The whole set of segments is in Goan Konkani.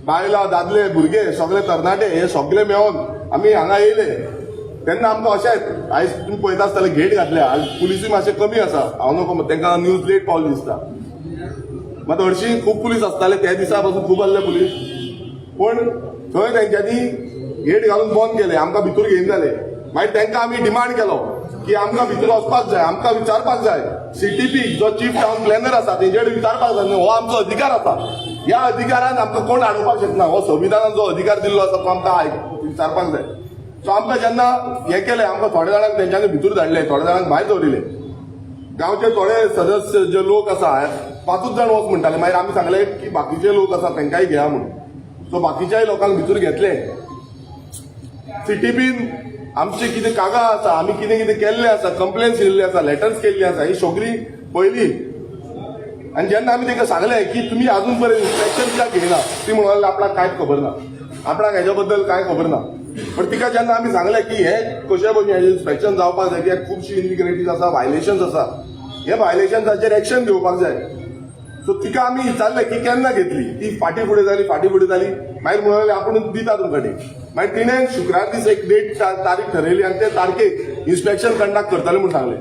बायलां, दादले, भुरगे, सगळे तरणाटे हे सगळे मेळोन आमी हांगा येयले तेन्ना आमकां अशेंच आयज तुमी पळयता आसतले, गेट घातल्या. आयज पुलिसूय मातशे कमी आसा. हांव नको, तांकां न्यूज लेट पावली दिसता. मात हरशीं खूब पुलीस आसताले, त्या दिसा पासून खूब आसले पुलीस. पूण थंय तेंच्यांनी गेट घालून बंद केले, आमकां भितर घेवन जाले. मागीर तांकां आमी डिमांड केलो की आमकां भितर वचपाक जाय, आमकां विचारपाक जाय. सीटीपी जो चीफ टावन प्लॅनर आसा तेंचे कडेन विचारपाक जाय न्हू. हो आमचो अधिकार आसा. ह्या अधिकारान आमकां कोण आडोवपाक शकना. हो संविधानान जो अधिकार दिल्लो आसा तो आमकां विचारपाक जाय. सो आमकां जेन्ना हें केलें, आमकां थोड्या जाणांक तेंच्यांनी भितर धाडले, थोड्या जाणांक भायर दवरिले. गांवचे थोडे सदस्य जे लोक आसा, पांचूच जाण वच म्हणटाले. मागीर आमी सांगले की बाकीचे लोक आसा, तांकांय घेया म्हणून. सो बाकीच्याय लोकांक भितर घेतले. सीटीपीन आमचे कितें कागाळ आसा, आमी कितें कितें केल्लें आसा, कंप्लेन्स केल्ली आसा, लेटर्स केल्ली आसा, ही सगळी पयली. आनी जेन्ना आमी तांकां सांगलें की तुमी अजून पर्यंत इन्स्पेक्शन कित्याक घेयना, ती म्हणून लागली आपणाक कांयच खबर ना, आपणाक हेच्या बद्दल कांय खबर ना. पण तिका जेन्ना आमी सांगलें की हे कशे भशेन हेजें इन्स्पेक्शन जावपाक जाय, कित्याक खुबशी इनइलिगलिटीज आसा, व्हायलेशन्स आसा, हे व्हायलेशन्साचेर एक्शन घेवपाक जाय. सो तिका आमी विचारलें की केन्ना घेतली. ती फाटीं फुडें जाली, फाटीं फुडें जाली. मागीर म्हणून आपूण दिता तुमकां डेट. मागीर तिणें शुक्रार दीस एक डेट, तारीख ठरयली आनी ते तारखेक इन्स्पेक्शन कंडक्ट करतले म्हूण सांगलें.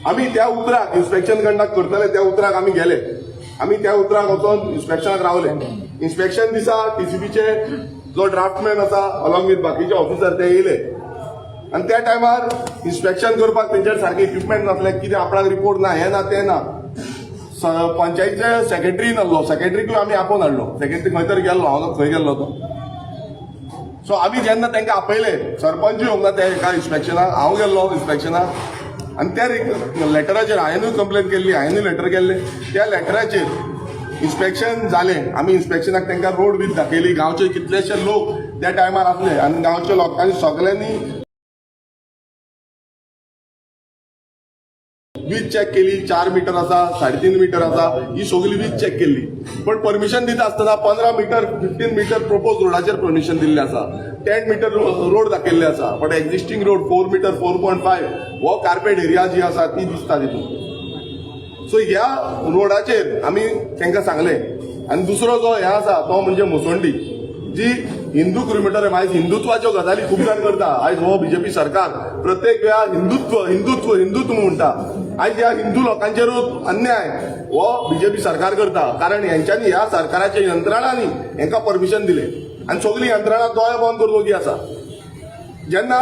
आमी त्या उतराक, इन्स्पेक्शन कंडक्ट करतले त्या उतराक आमी गेले. आमी त्या उतराक वचोन इन्स्पेक्शनाक रावले. इन्स्पेक्शन दिसा टीसीपीचे जो ड्राफ्टमॅन आसा, अलॉंग विथ बाकीचे ऑफिसर, ते येयले आनी त्या टायमार इन्स्पेक्शन करपाक तेंच्यार सारकें इक्विपमेंट नासलें. कितें आपणाक रिपोर्ट ना, हें ना, तें ना. पंचायतीचे सेक्रेटरी नासलो. सेक्रेटरीकूय आमी आपोवन हाडलो. सेक्रेटरी खंय तरी गेल्लो, हांव खंय गेल्लो तो. सो आमी जेन्ना तांकां आपयले, सरपंचूय येवंक ना त्या एका इन्स्पेक्शनाक, हांव गेल्लो इन्स्पेक्शनाक. आनी त्या लेटराचेर हांवेनूय कंप्लेन केल्ली, हांवेनूय लेटर केल्ले. त्या लेटराचेर इन्स्पेक्शन जालें. आमी इन्स्पेक्शनाक तांकां रोड बीन दाखयली. गांवचे कितलेशे लोक त्या टायमार आसले आनी गांवच्या लोकांनी सगळ्यांनी वीज चॅक केली. 4 मिटर आसा, 3.5 मिटर आसा, ही सगळी वीज चॅक केल्ली. पण परमिशन दिता आसतना 15 मिटर, 15 मिटर प्रपोज रोडाचेर परमिशन दिल्लें आसा. 10 मिटर रोड दाखयल्ले आसा, but existing road 4 meter, 4.5 हो कार्पेट एरिया जी आसा ती दिसता तितून. सो ह्या रोडाचेर आमी तांकां सांगलें. आनी दुसरो जो हे आसा तो म्हणजे मुसंडी, जी हिंदू क्रिमिटोरियम. आयज हिंदुत्वाच्यो गजाली खूब जाण करता. आयज हो बीजेपी सरकार प्रत्येक वेळा हिंदुत्व, हिंदुत्व, हिंदुत्व म्हणटा. आयज ह्या हिंदू लोकांचेरूच अन्याय हो बीजेपी सरकार करता, कारण हेंच्यांनी, ह्या सरकाराच्या यंत्रणांनी हेंकां परमिशन दिलें आनी सगळी यंत्रणा दोळे बंद करून वगी आसा. जेन्ना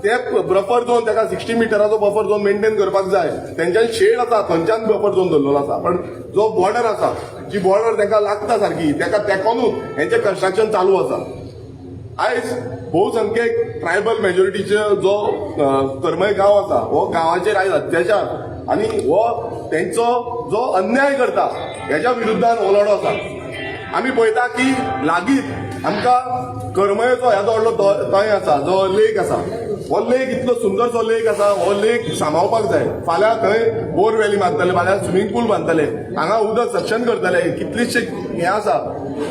ते बफर झोन, ताका 60 मिटराचो बफर झोन मेंटेन करपाक जाय, तेंच्यान शेड आसा थंयच्यान बफर झोन धरलेलो आसा. पण जो बॉर्डर आसा, जी बॉर्डर तांकां लागता सारकी, ताका तेकोनूच हेंचें कन्स्ट्रक्शन चालू आसा. आयज बहुसंख्यक ट्रायबल मेजॉरिटीचे जो करमय गांव आसा, हो गांवाचेर आयज अत्याचार आनी हो तेंचो जो अन्याय करता, हेच्या विरुद्धान हो लढो आसा. आमी पळयता की लागींच आमकां करमयेचो ह्या जो व्हडलो तळें आसा, जो लेक आसा, हो लेक इतलो सुंदरसो लेक आसा. हो लेक सांबाळपाक जाय. फाल्यां थंय बोर वेली बांदतले, फाल्यां स्विमींग पूल बांदतले, हांगा उदक सक्शन करतले, कितलीशे हें आसा.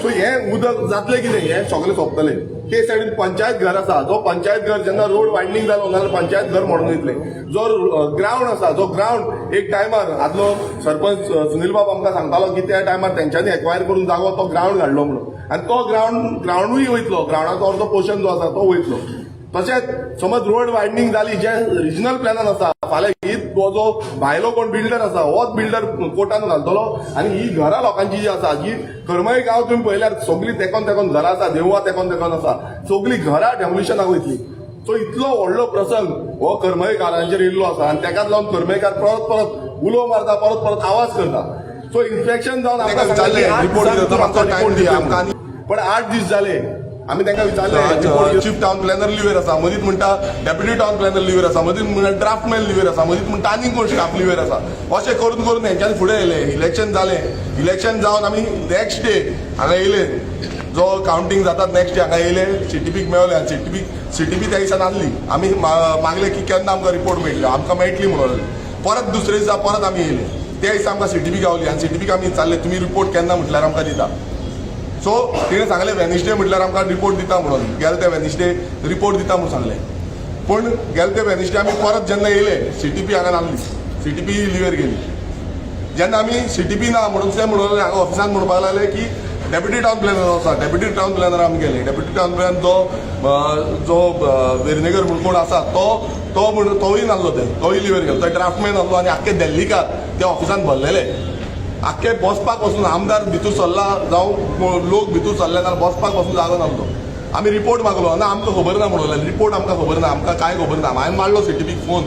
सो हें उदक जातलें कितें? हें सगळें सोंपतलें. ते सायडीन पंचायत घर आसा. जो पंचायत घर जेन्ना रोड वायडनींग जालो जाल्यार पंचायत घर मोडून वयतलें. जो ग्रावंड आसा, जो ग्रावंड एक टायमार आदलो सरपंच सुनील बाब आमकां सांगतालो की त्या टायमार तेंच्यांनी एक्वायर करून जागो तो ग्रावंड घाडलो म्हणून, आनी तो ग्रावंडूय वयतलो. ग्रावंडाचो अर्दो पोर्शन जो आसा तो वयतलो. तशेंच समज रोड वायडनींग जाली, जे रिजनल प्लॅनान आसा, फाल्यां ही तो जो भायलो कोण बिल्डर आसा, होच बिल्डर कोर्टान घालतलो. आनी ही घरां लोकांची जी आसा, जी करमय गांव तुमी पळयल्यार सगळीं तेकोन तेकोन घरां आसा, देवळां तेकोन तेकोन आसा, सगळीं घरां डेमोलिशनाक वयतली. सो इतलो व्हडलो प्रसंग हो करमयकारांचेर येयल्लो आसा आनी तेकाच लागून करमयकार परत परत उलो मारता, परत परत आवाज करता. सो इन्स्पेक्शन जावन तांकां आमकां सांगलें की विचारलें, 8 रिपोर्ट दिसां दिता, भितर आमकां आमकां टायम रिपोर्ट दिया दिया आमकां. आमकां. पण 8 दीस जाले, आमी तांकां विचारलें, रिपोर्ट चीफ टावन प्लॅनर लिव्हर आसा, मदींच म्हणटा डेप्युटी टावन प्लॅनर लिव्हर आसा, मदींच म्हणटा ड्राफ्टमॅन लिव्हर आसा, मदींच म्हणटा आनीक कोण स्टाफ लिव्हर आसा. अशें करून करून हेंच्यांनी फुडें येयले. इलेक्शन जालें. इलेक्शन जावन आमी नेक्स्ट डे हांगा येयले. जो कावंटींग जातात, नेक्स्ट डे हांगा येयले, सीटीपीक मेळले आनी सीटीपी त्या दिसा नासली. आमी मागले की केन्ना आमकां रिपोर्ट मेळटलो, आमकां मेळटली म्हणून. परत दुसरे दिसा परत आमी येयले. त्या दिसा आमकां सीटीपी गावली आनी सीटीपीक आमी विचारलें, तुमी रिपोर्ट केन्ना म्हटल्यार आमकां दिता? सो तिणें सांगलें, वेनसडे म्हटल्यार आमकां रिपोर्ट दिता म्हणून. गेले ते वेनसडे रिपोर्ट दिता म्हणून सांगलें. पूण गेले ते वेनसडे आमी परत जेन्ना येयले, सीटीपी हांगा नासली. सीटीपी लिव्हर गेली. जेन्ना आमी सीटीपी ना म्हणून ते म्हणून हांगा ऑफिसान म्हणपाक लागले की डेप्युटी टावन प्लॅनर आसा, डेप्युटी टावन प्लॅनर आमी गेले. डेप्युटी टावन प्लॅनर जो जो वेर्णेकर म्हणून कोण आसा, तो तो म्हण तोय नासलो, ते तोय लिव्हर गेलो. तो ड्राफ्टमॅन आसलो आनी आख्खे दिल्लीकार त्या ऑफिसान भरलेले. आख्खे बसपाक वचून आमदार भितूर सरला जावं लोक भितूर सरले जाल्यार बसपाक वचून जागो नासलो. आमी रिपोर्ट मागलो ना, आमकां खबर ना म्हणून. रिपोर्ट आमकां खबर ना, आमकां कांय खबर ना. हांवें मारलो सीटीपीक फोन.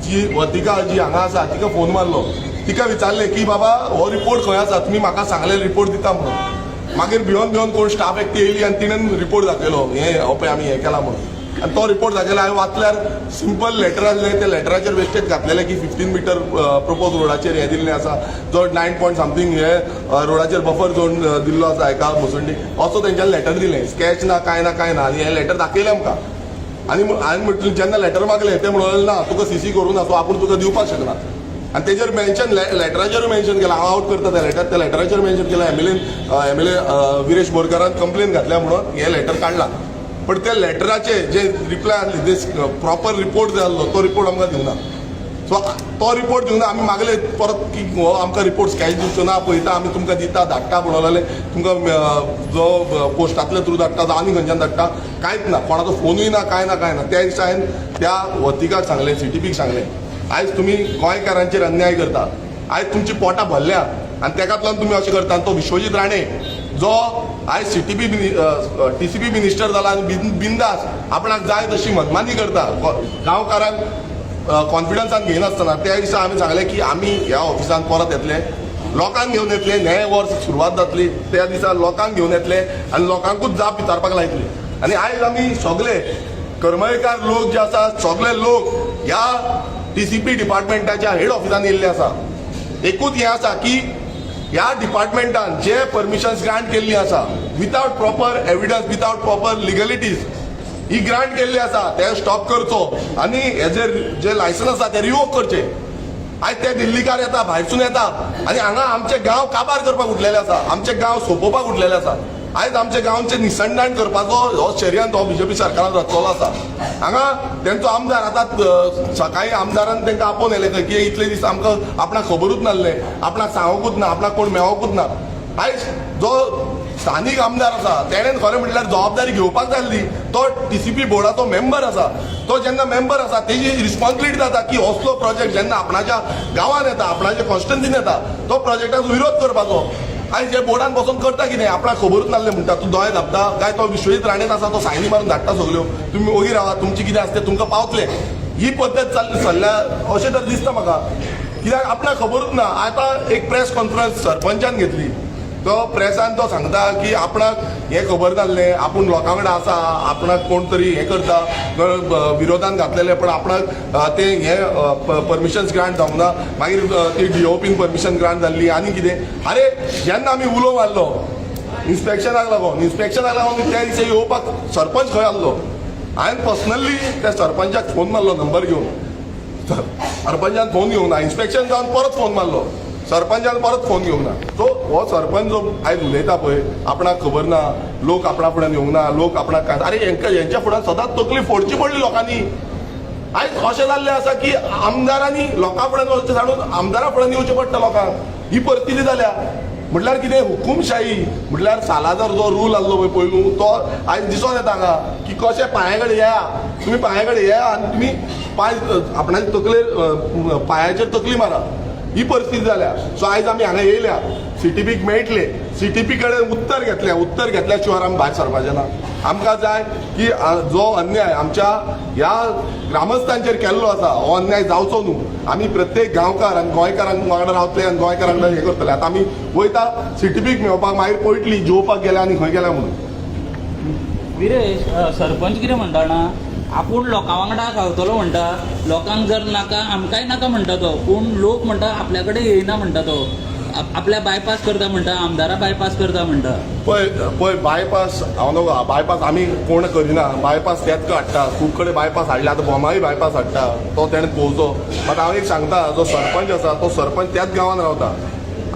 जी वतिका जी हांगा आसा तिका फोन मारलो. तिका विचारलें की बाबा, हो रिपोर्ट खंय आसा? तुमी म्हाका सांगले रिपोर्ट दिता म्हणून. मागीर भिवन भिवन कोण स्टाफ एकटी येयली आनी तिणें रिपोर्ट दाखयलो, हे हो पळय आमी हें केलां म्हणून. आनी तो रिपोर्ट दाखयलो. हांवें वाचल्यार सिंपल लेटर आसलें. त्या लेटराचेर बेश्टेच घातलेलें की 15 मिटर प्रपोज रोडाचेर हें दिल्लें आसा, जो 9 पॉयंट समथींग हे रोडाचेर बफर झोन दिल्लो आसा हेका मुसंडी, असो तेंच्यांनी लेटर दिलें. स्कॅच ना, कांय ना, कांय ना. आनी हें लेटर दाखयलें आमकां. आनी हांवें म्हटलें, जेन्ना लेटर मागलें ते म्हणून ना, तुका सीसी करूं ना, सो आपूण तुका दिवपाक शकना. आनी तेजेर मेन्शन, लेटराचेर मेन्शन केलां. हांव आवट करता तें लेटर. त्या लेटराचेर मेन्शन केलां, एमएलएन, एमएलए विरेश बोरकारान कंप्लेन घातल्या म्हणून हें लेटर काडलां. पण त्या लेटराचे जे रिप्लाय आसली, जे प्रॉपर रिपोर्ट जाय आसलो, तो रिपोर्ट आमकां दिवना. सो तो रिपोर्ट दिवना. आमी मागले परत की हो आमकां रिपोर्ट स्कॅच दिवचो ना, पळयता आमी, तुमकां दिता, धाडटा म्हणून. तुमकां जो पोस्टांतले थ्रू धाडटा जावं आनी खंयच्यान धाडटा, कांयच ना. कोणाचो फोनूय ना, कांय ना, कांय ना. त्या दिसा हांवें त्या वतिकाक सांगलें, सीटीपीक सांगलें, आयज तुमी गोंयकारांचेर अन्याय करता. आयज तुमची पोटां भरल्या आनी तेकाच लागून तुमी अशें करता. आनी तो विश्वजीत राणे जो आयज सीटीपी, टीसीपी मिनिस्टर जाला आनी बिंदास आपणाक जाय तशी मनमानी करता, गांवकारांक कॉन्फिडन्सान घेयनासतना. त्या दिसा आमी सांगलें की आमी ह्या ऑफिसान परत येतले, लोकांक घेवन येतले. नवें वर्स सुरवात जातली त्या दिसा लोकांक घेवन येतले आनी लोकांकूच जाप विचारपाक लायतले. आनी आयज आमी सगळे करमळकार लोक जे आसा, सगळे लोक ह्या टीसीपी डिपार्टमेंटाच्या हेड ऑफिसान येयल्ले आसा. एकूच हें आसा की ह्या डिपार्टमेंटान जे परमिशन्स ग्रांट केल्ली आसा, without proper evidence, without proper legalities ही ग्रांट केल्ली आसा, ते स्टॉप करचो आनी हेजे जे लायसन्स आसा ते रिवोक करचे. आयज ते दिल्लीकार येता, भायरसून येता आनी हांगा आमचे गांव काबार करपाक उठलेले आसा, आमचे गांव सोंपोवपाक उठलेले आसा. आयज आमच्या गांवचे निसंडाण करपाचो हो षडयंत्र हो बीजेपी सरकारान रचलेलो आसा. हांगा तेंचो आमदार आतां सकाळी आमदारान तांकां आपोवन येयले खंय की इतले दीस आमकां आपणाक खबरूच नासलें, आपणाक सांगूंकूच ना, आपणाक कोण मेळोकूच ना. आयज जो स्थानीक आमदार आसा तेणेन खरें म्हटल्यार जबाबदारी घेवपाक जाय आसली. तो टीसीपी बोर्डाचो मेंबर आसा. तो जेन्ना मेंबर आसा, तेजी रिस्पॉन्सिबिलिटी जाता की असलो प्रोजेक्ट जेन्ना आपणाच्या गांवान येता, आपणाच्या कॉन्स्टिट्युन्सीन येता, तो प्रोजेक्टाचो विरोध करपाचो. आयज हे बोर्डान बसून करता कितें? आपणाक खबरूच नासलें म्हणटा. तूं दोळे धांपता काय तो विश्वजीत राणेन आसा, तो सायनी मारून धाडटा सगल्यो, तुमी ओगी रावा, तुमची कितें आसता तें तुमकां पावतलें. ही पद्दत चल्ल्या अशें तर दिसता म्हाका, कित्याक आपणाक खबरूच ना. आतां एक प्रेस कॉन्फरन्स सरपंचान घेतली. तो प्रेसान तो सांगता की आपणाक हें खबर नासलें, आपूण लोकां कडेन आसा, आपणाक कोण तरी हें करता, विरोधान घातलेलें, पण आपणाक ते हें परमिशन्स ग्रांट जावंक ना. मागीर ती डीओपीन परमिशन ग्रांट जाल्ली आनी कितें. अरे, जेन्ना आमी उलो मारलो इन्स्पेक्शनाक लागून, इन्स्पेक्शनाक लागून त्या दिसा येवपाक सरपंच खंय आसलो? हांवें पर्सनली त्या सरपंचाक फोन मारलो नंबर घेवन. सरपंचान फोन घेवंक ना. इन्स्पेक्शन जावन परत फोन मारलो, सरपंचान परत फोन घेवंक ना. सो हो सरपंच जो आयज उलयता पळय, आपणाक खबर ना, लोक आपणा फुड्यान येवंक ना, लोक आपणाक काय, अरे हेंका हेंच्या फुड्यान सदांच तकली फोडची पडली लोकांनी. आयज अशें जाल्लें आसा की आमदारांनी लोकां फुड्यान वचचें साडून आमदारा फुड्यान येवचें पडटा लोकांक. ही परिस्थिती जाल्या. म्हटल्यार कितें, हुकुमशाही म्हटल्यार सालाजार जो रूल आसलो पळय पयलू, तो आयज दिसोन येता हांगा की कशें पांया कडेन येया, तुमी पांया कडेन येया आनी तुमी पांय आपणाचे तकलेर पांयाचेर तकली मारा, ही परिस्थिती जाल्या. सो आयज आमी हांगा येयल्या, सीटीपीक मेळटले, सीटीपी कडेन उत्तर घेतलें. उत्तर घेतल्या शिवाय आमी भायर सरपाचें ना. आमकां जाय की जो अन्याय आमच्या ह्या ग्रामस्थांचेर केल्लो आसा, हो अन्याय जावचो न्हू. आमी प्रत्येक गांवकार आनी गोंयकारांक वांगडा रावतले आनी गोंयकारांक हें करतले. आतां आमी वयता सीटीपीक मेळपाक, मागीर पळयतली जेवपाक गेल्या आनी खंय गेल्या म्हणून. विरेश, सरपंच कितें म्हणटा जाणा, आपूण लोकां वांगडा गावतलो म्हणटा. लोकांक जर नाका, आमकांय नाका म्हणटा तो. पूण लोक म्हणटा आपल्या कडेन येयना म्हणटा तो, आपल्या बायपास करता म्हणटा, आमदारा बायपास करता म्हणटा. पळय पळय, बायपास हांव नको, बायपास आमी कोण करिना. बायपास तेच हाडटा. खूब कडेन बायपास हाडले. आतां बोमाय बायपास हाडटा, तो तेणें पळोवचो. मात हांव एक सांगता, जो सरपंच आसा तो सरपंच त्याच गांवान रावता,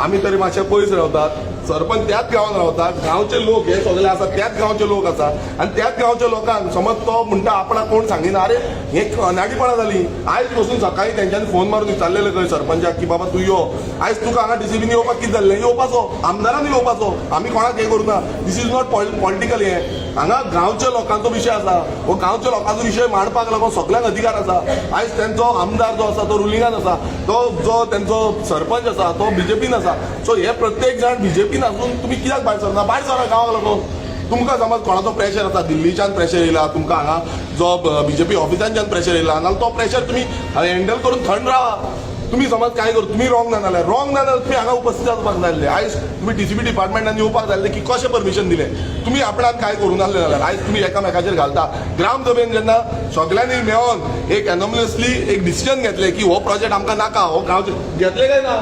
आमी तरी मातशे पयस रावतात. सरपंच त्याच गांवान रावता, गांवचे लोक हे सगळे आसा, त्याच गांवचे लोक आसा आनी त्याच गांवच्या लोकांक समज तो म्हणटा आपणाक कोण सांगिना. अरे, हे अनाडीपणा जाली. आयज पसून सकाळी तेंच्यांनी फोन मारून विचारलेले खंय सरपंचाक की बाबा तूं यो. आयज तुका हांगा डीसीपीन येवपाक कितें जाल्लें? येवपाचो, आमदारान येवपाचो. आमी कोणाक हें करूं ना. This is not political. हें हांगा गांवच्या लोकांचो विशय आसा. हो गांवच्या लोकांचो विशय मांडपाक लागून सगल्यांक अधिकार आसा. आयज तेंचो आमदार जो आसा तो रुलिंगान आसा, तो जो तेंचो सरपंच आसा तो बीजेपीन आसा. सो हे प्रत्येक जाण बीजेपीन आसून तुमी कित्याक भायर सरना? भायर सरा गांवाक लागून. तुमकां समज कोणाचो प्रेशर आसा, दिल्लीच्यान प्रेशर येयला तुमकां, हांगा जो बीजेपी ऑफिसांच्यान प्रेशर येयला, नाल्यार तो प्रेशर तुमी हँडल करून थंड रावा. तुमी समज काय करू, तुमी रॉंग ना जाल्यार, रॉंग ना जाल्यार तुमी हांगा उपस्थित आसपाक जाय आसले. आयज तुमी डीसीपी डिपार्टमेंटान येवपाक जाय आसले की कशें परमिशन दिलें तुमी? आपणाक काय करूं नासलें जाल्यार आयज तुमी एकामेकाचेर घालता. ग्रामसभेन जेन्ना सगळ्यांनी मेळोन एक एनोमियसली एक डिसिजन घेतलें की हो प्रोजेक्ट आमकां नाका, हो गांवचे घेतले काय ना,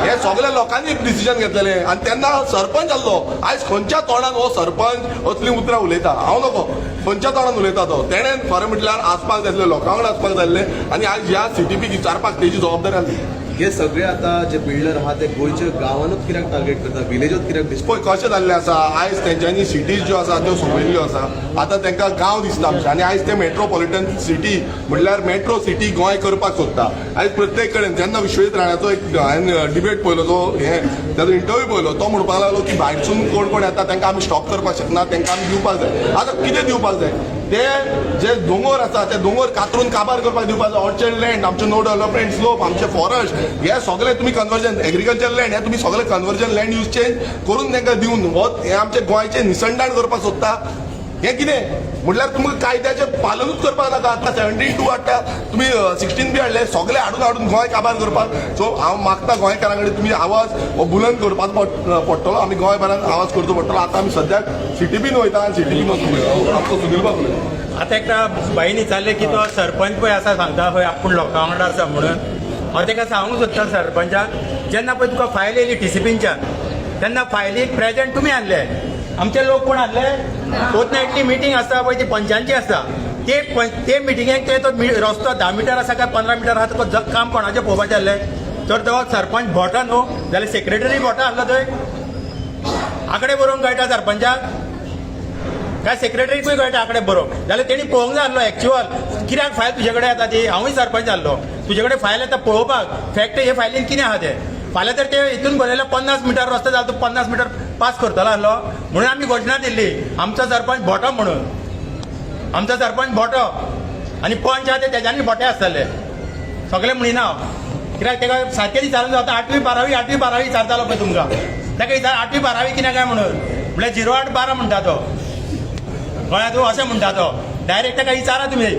हे सगळ्या लोकांनी डिसिजन घेतलेले आनी तेन्ना सरपंच आसलो. आयज खंयच्या तोंडान हो सरपंच असलीं उतरां उलयता? हांव नको, खंयच्या तोंडान उलयता तो? तेणें खरें म्हटल्यार आसपाक जाय आसलें, लोकां वांगडा आसपाक जाय आसलें आनी आयज ह्या सीटीपीक विचारपाक तेजी जबाबदारी आसली. हे सगळे आता जे बिल्डर आहा ते गोंयच्या गांवानूच कित्याक टार्गेट करता, विलेजूच कित्याक डिस्ट्रॉय? पळय कशें जाल्लें आसा, आयज तेंच्यांनी सिटीज ज्यो आसा त्यो सोंपयल्ल्यो आसा. आतां तांकां गांव दिसता आमचे आनी आयज ते मेट्रोपॉलिटन सिटी म्हणल्यार मेट्रो सिटी गोंय करपाक सोदता. आयज प्रत्येक कडेन जेन्ना विश्वजीत राण्याचो एक हांवें डिबेट पळयलो, जो हे ताजो इंटरव्यू पळयलो, तो म्हणपाक लागलो की भायरसून कोण कोण येता तांकां आमी स्टॉप करपाक शकना, तांकां आमी दिवपाक जाय. आतां कितें दिवपाक जाय? ते जे दोंगर आसा ते दोंगर कातरून काबार करपाक दिवपाक जाय? ऑर्चर्ड लँड आमचे, नो डेव्हलपमेंट स्लोप आमचे, फॉरेस्ट हे सगळे तुमी कन्वर्जन, एग्रीकल्चर लँड हे तुमी सगळे कन्वर्जन लँड यूज चेंज करून तांकां दिवन हो हे आमचे गोंयचें निसंडाण करपाक सोदता. हें कितें म्हटल्यार तुमकां कायद्याचें पालनूच करपाक नाका. आतां 17(2) हाडटा तुमी, 16 बी हाडले, सगळे हाडून हाडून गोंय काबार करपाक. सो हांव मागता गोंयकारां कडेन, तुमी आवाज हो बुलंद करपाचो पडटलो. आमी गोंयभरान आवाज करचो पडटलो. आतां आमी सद्याक सिटीपीन वयता आनी सिटीपीन वचून आमचो सुनील बाब उलयता. आतां एकटा बाईन विचारलें की तो सरपंच पळय आसा सांगता खंय आपूण लोकां वांगडा आसा म्हणून. हांव ताका सांगूंक सोदता सरपंचाक, जेन्ना पळय तुका फायल येयली टीसीपींच्यान तेन्ना फायलीक प्रेजेंट तुमी आहले, आमचे लोक कोण आहले? फोर्टनायटली मिटींग आसता पळय, ती पंचांची आसता. ते ते मिटिंगेक ते तो रस्तो 10 मिटर आसा काय 15 मिटर आसा, तुका काम कोणाचें पळोवपाचें आहलें? तर तो सरपंच भोटा न्हू जाल्यार सेक्रेटरी भोटा आहलो थंय. आंकडे बरोवंक कळटा सरपंचाक काय सेक्रेटरीकूय कळटा आंकडे बरोवंक? जाल्यार तेणी पळोवंक जाय आसलो एक्च्युअल कित्याक फायल तुजे कडेन येता ती. हांवूय सरपंच आसलो, तुजे कडेन फायल येता पळोवपाक फॅक्ट हे फायलीन कितें आहा तें. फाल्यां तर ते हितून बरयलें 50 मिटर रस्तो जालो, तूं 50 मिटर पास करतलो आसलो? म्हणून आमी घोशणा दिल्ली, आमचो सरपंच भोटो म्हणून. आमचो सरपंच भोटो आनी पंच आहा ते तेज्यानी भोटे आसतले सगळे म्हणिना हांव, कित्याक तेका सारकें विचारून जाता. आठवी बारावी, आठवी बारावी विचारतालो पळय तुमकां, ताका विचार आठवी बारावी कितें काय म्हणून. म्हळ्यार 0 8 12 म्हणटा तो, कळ्ळें तूं? अशें म्हणटा तो डायरेक्ट. ताका विचारा तुमी.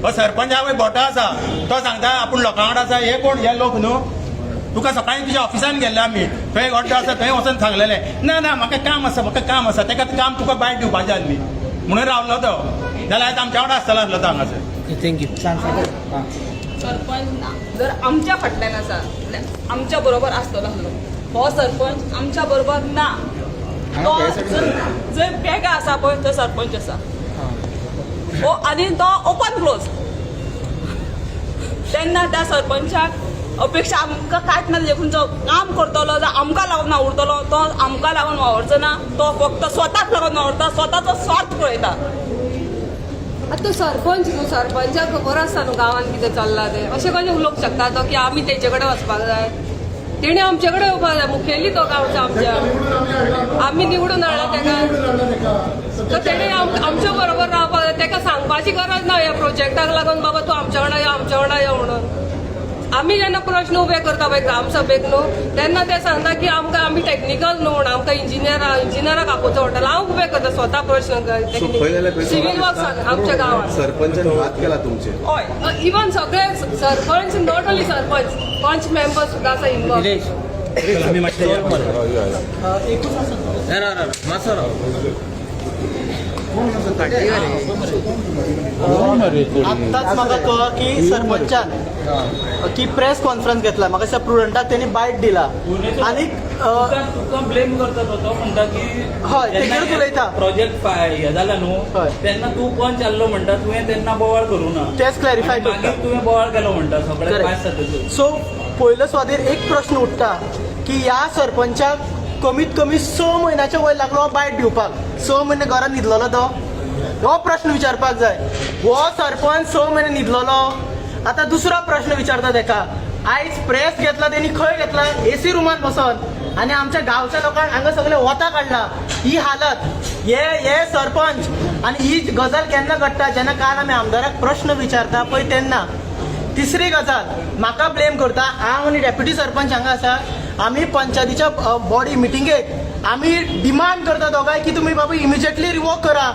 हो सरपंच आहा पळय भोटो आसा, तो सांगता आपूण लोकां वांगडा आसा. हे कोण? हे लोक न्हू. तुका सकाळी तुज्या ऑफिसान गेल्ले आमी, थंय गड्डो आसा थंय वचून सांगलेलें, ना ना म्हाका काम आसा, म्हाका काम आसा. ताका काम तुका बायट दिवपाचें आसली म्हणून रावलो तो, जाल्यार आयज आमच्या वांगडा आसतलो आसलो तो हांगासर. Thank you. Sarpanch ना जर आमच्या फाटल्यान आसा जाल्यार आमच्या बरोबर आसतलो आसलो. हो सरपंच आमच्या बरोबर ना. तो जंय बेगा आसा पळय थंय सरपंच आसा हो, आनी तो ओपन क्लोज. तेन्ना त्या सरपंचाक अपेक्षा आमकां कांयच ना. खंयचो काम करतलो जावं आमकां लागून वावुरतलो, तो आमकां लागून वावुरचो ना. तो फक्त स्वताक लागून वावुरता, स्वताचो स्वार्थ पळयता. आतां तो सरपंच न्हू, सरपंचाक खबर आसता न्हू गांवांत कितें चल्लां तें. अशें कशें उलोवंक शकता तो की आमी तेचे कडेन वचपाक जाय? तेणी आमचे कडेन येवपाक जाय. मुखेली तो गांवचो आमच्या, आमी निवडून हाडला तेका, तर तेणी आमच्या बरोबर रावपाक जाय. तेका सांगपाची गरज ना ह्या प्रोजेक्टाक लागून बाबा तूं आमच्या वांगडा यो, आमच्या वांगडा यो म्हणून. आमी जेन्ना प्रश्न उबे करता पळय ग्रामसभेक न्हू, तेन्ना ते सांगता की आमकां आमी टॅक्निकल न्हू म्हण, आमकां इंजिनियराक आपोवचो पडटलो. हांव उबे करता स्वता प्रश्न. सो खंय जाल्यार खंय सिवील वर्क्सान आमच्या गांवांत सरपंचान घात केला तुमचेर. हय. इवन सगळे sarpanch, not only sarpanch, panch member सुद्दां आसा इनवॉल्व. विरेश, मातसो राव. आत्ताच म्हाका कळ्ळं की सरपंचान की प्रेस कॉन्फरन्स घेतला. म्हाका दिसता प्रुडंटाक तेणी बायट दिला आनी तुका तुका ब्लेम करता तो. तो म्हणटा की हय, तेजेरूच उलयता. प्रोजेक्ट हे जाला न्हू, तेन्ना तूं पंच आसलो म्हणटा, तुवें तेन्ना बोवाळ करूं ना. तेच क्लॅरिफाय आनी करता. मागीर तुवें बोवाळ केलो म्हणटा सगळे Correct. पास जातकच. सो पयलो स्वादीर एक प्रश्न उठता की ह्या सरपंचाक कमीत कमी 6 म्हयन्याच्या वयर लागलो हो बायट दिवपाक. 6 म्हयने घरान न्हिदलेलो तो? हो प्रश्न विचारपाक जाय. हो सरपंच 6 म्हयने न्हिदलेलो? आतां दुसरो प्रश्न विचारता तेका. आयज प्रेस घेतला तेणी, खंय घेतला? एसी रुमान बसोन आनी आमच्या गांवच्या लोकांक हांगा सगळे वता काडला. ही हालत हे हे सरपंच. आनी ही गजाल केन्ना घडटा? जेन्ना काल आमी आमदाराक प्रश्न विचारता पळय तेन्ना. तिसरी गजाल, म्हाका ब्लेम करता. हांव आनी डेप्युटी सरपंच हांगा आसा. आमी पंचायतीच्या बॉडी मिटिंगेक आमी डिमांड करता दोगांय की तुमी बाबा इमिजिएटली रिवोक करा.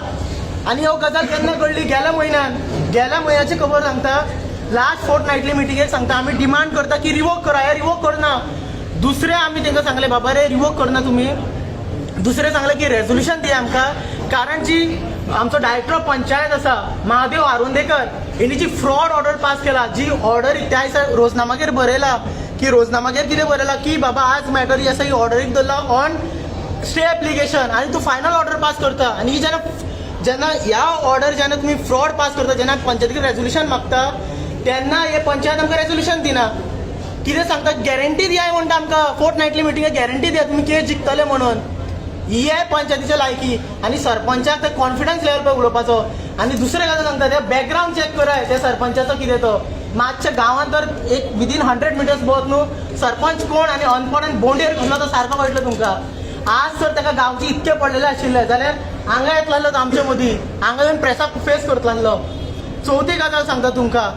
आनी ह्यो गजाल केन्ना घडली? गेल्या म्हयन्यान. गेल्या म्हयन्याची खबर सांगता. लास्ट फोर्थ नायटली मिटिंगेक सांगता, आमी डिमांड करता की रिवोक करा. हे रिवोक करना. दुसरें, आमी तांकां सांगलें, बाबा रे, रिवोक करना तुमी. दुसरें सांगलें की रेजोल्युशन दिया आमकां, कारण जी आमचो डायरेक्टर ऑफ पंचायत आसा महादेव आरोंदेकर, हेणी जी फ्रॉड ऑर्डर पास केला, जी ऑर्डर त्या दिसा रोजनामागेर बरयला की, रोजनामागेर कितें बरयला की बाबा आज मॅटर ही आसा, ही ऑर्डरीक दवरला ऑन स्टे एप्लिकेशन आनी तूं फायनल ऑर्डर पास करता. आनी ही जेन्ना जेन्ना ह्या ऑर्डर जेन्ना तुमी फ्रॉड पास करता, जेन्ना पंचायतीक रेजोल्युशन मागता, तेन्ना हे पंचायत आमकां रेजोल्युशन दिना. कितें सांगता? गॅरंटी दिया म्हणटा आमकां. फोर्थ नायटली मिटिंगेक गॅरंटी दिया तुमी केस जिखतले म्हणून. ही आहे पंचायतीच्या लायकी. आनी सरपंचाक ते कॉन्फिडन्स लेवल पळय उलोवपाचो. आनी दुसरें गजाल सांगता, ते बॅकग्रावंड चॅक कराय ते सरपंचाचो कितें तो. मातशें गांवांत तर एक विदीन 100 मिटर्स भोंवत न्हू, सरपंच कोण आनी अनपण आनी बोंडेर कसलो तो सारको कळटलो तुमकां. आज जर ताका गांवचे इतके पडलेले आशिल्ले जाल्यार हांगा येतलो तो आमचे मदीं, हांगा येवन प्रेसाक फेस करतलो. चवथी गजाल सांगता तुमकां.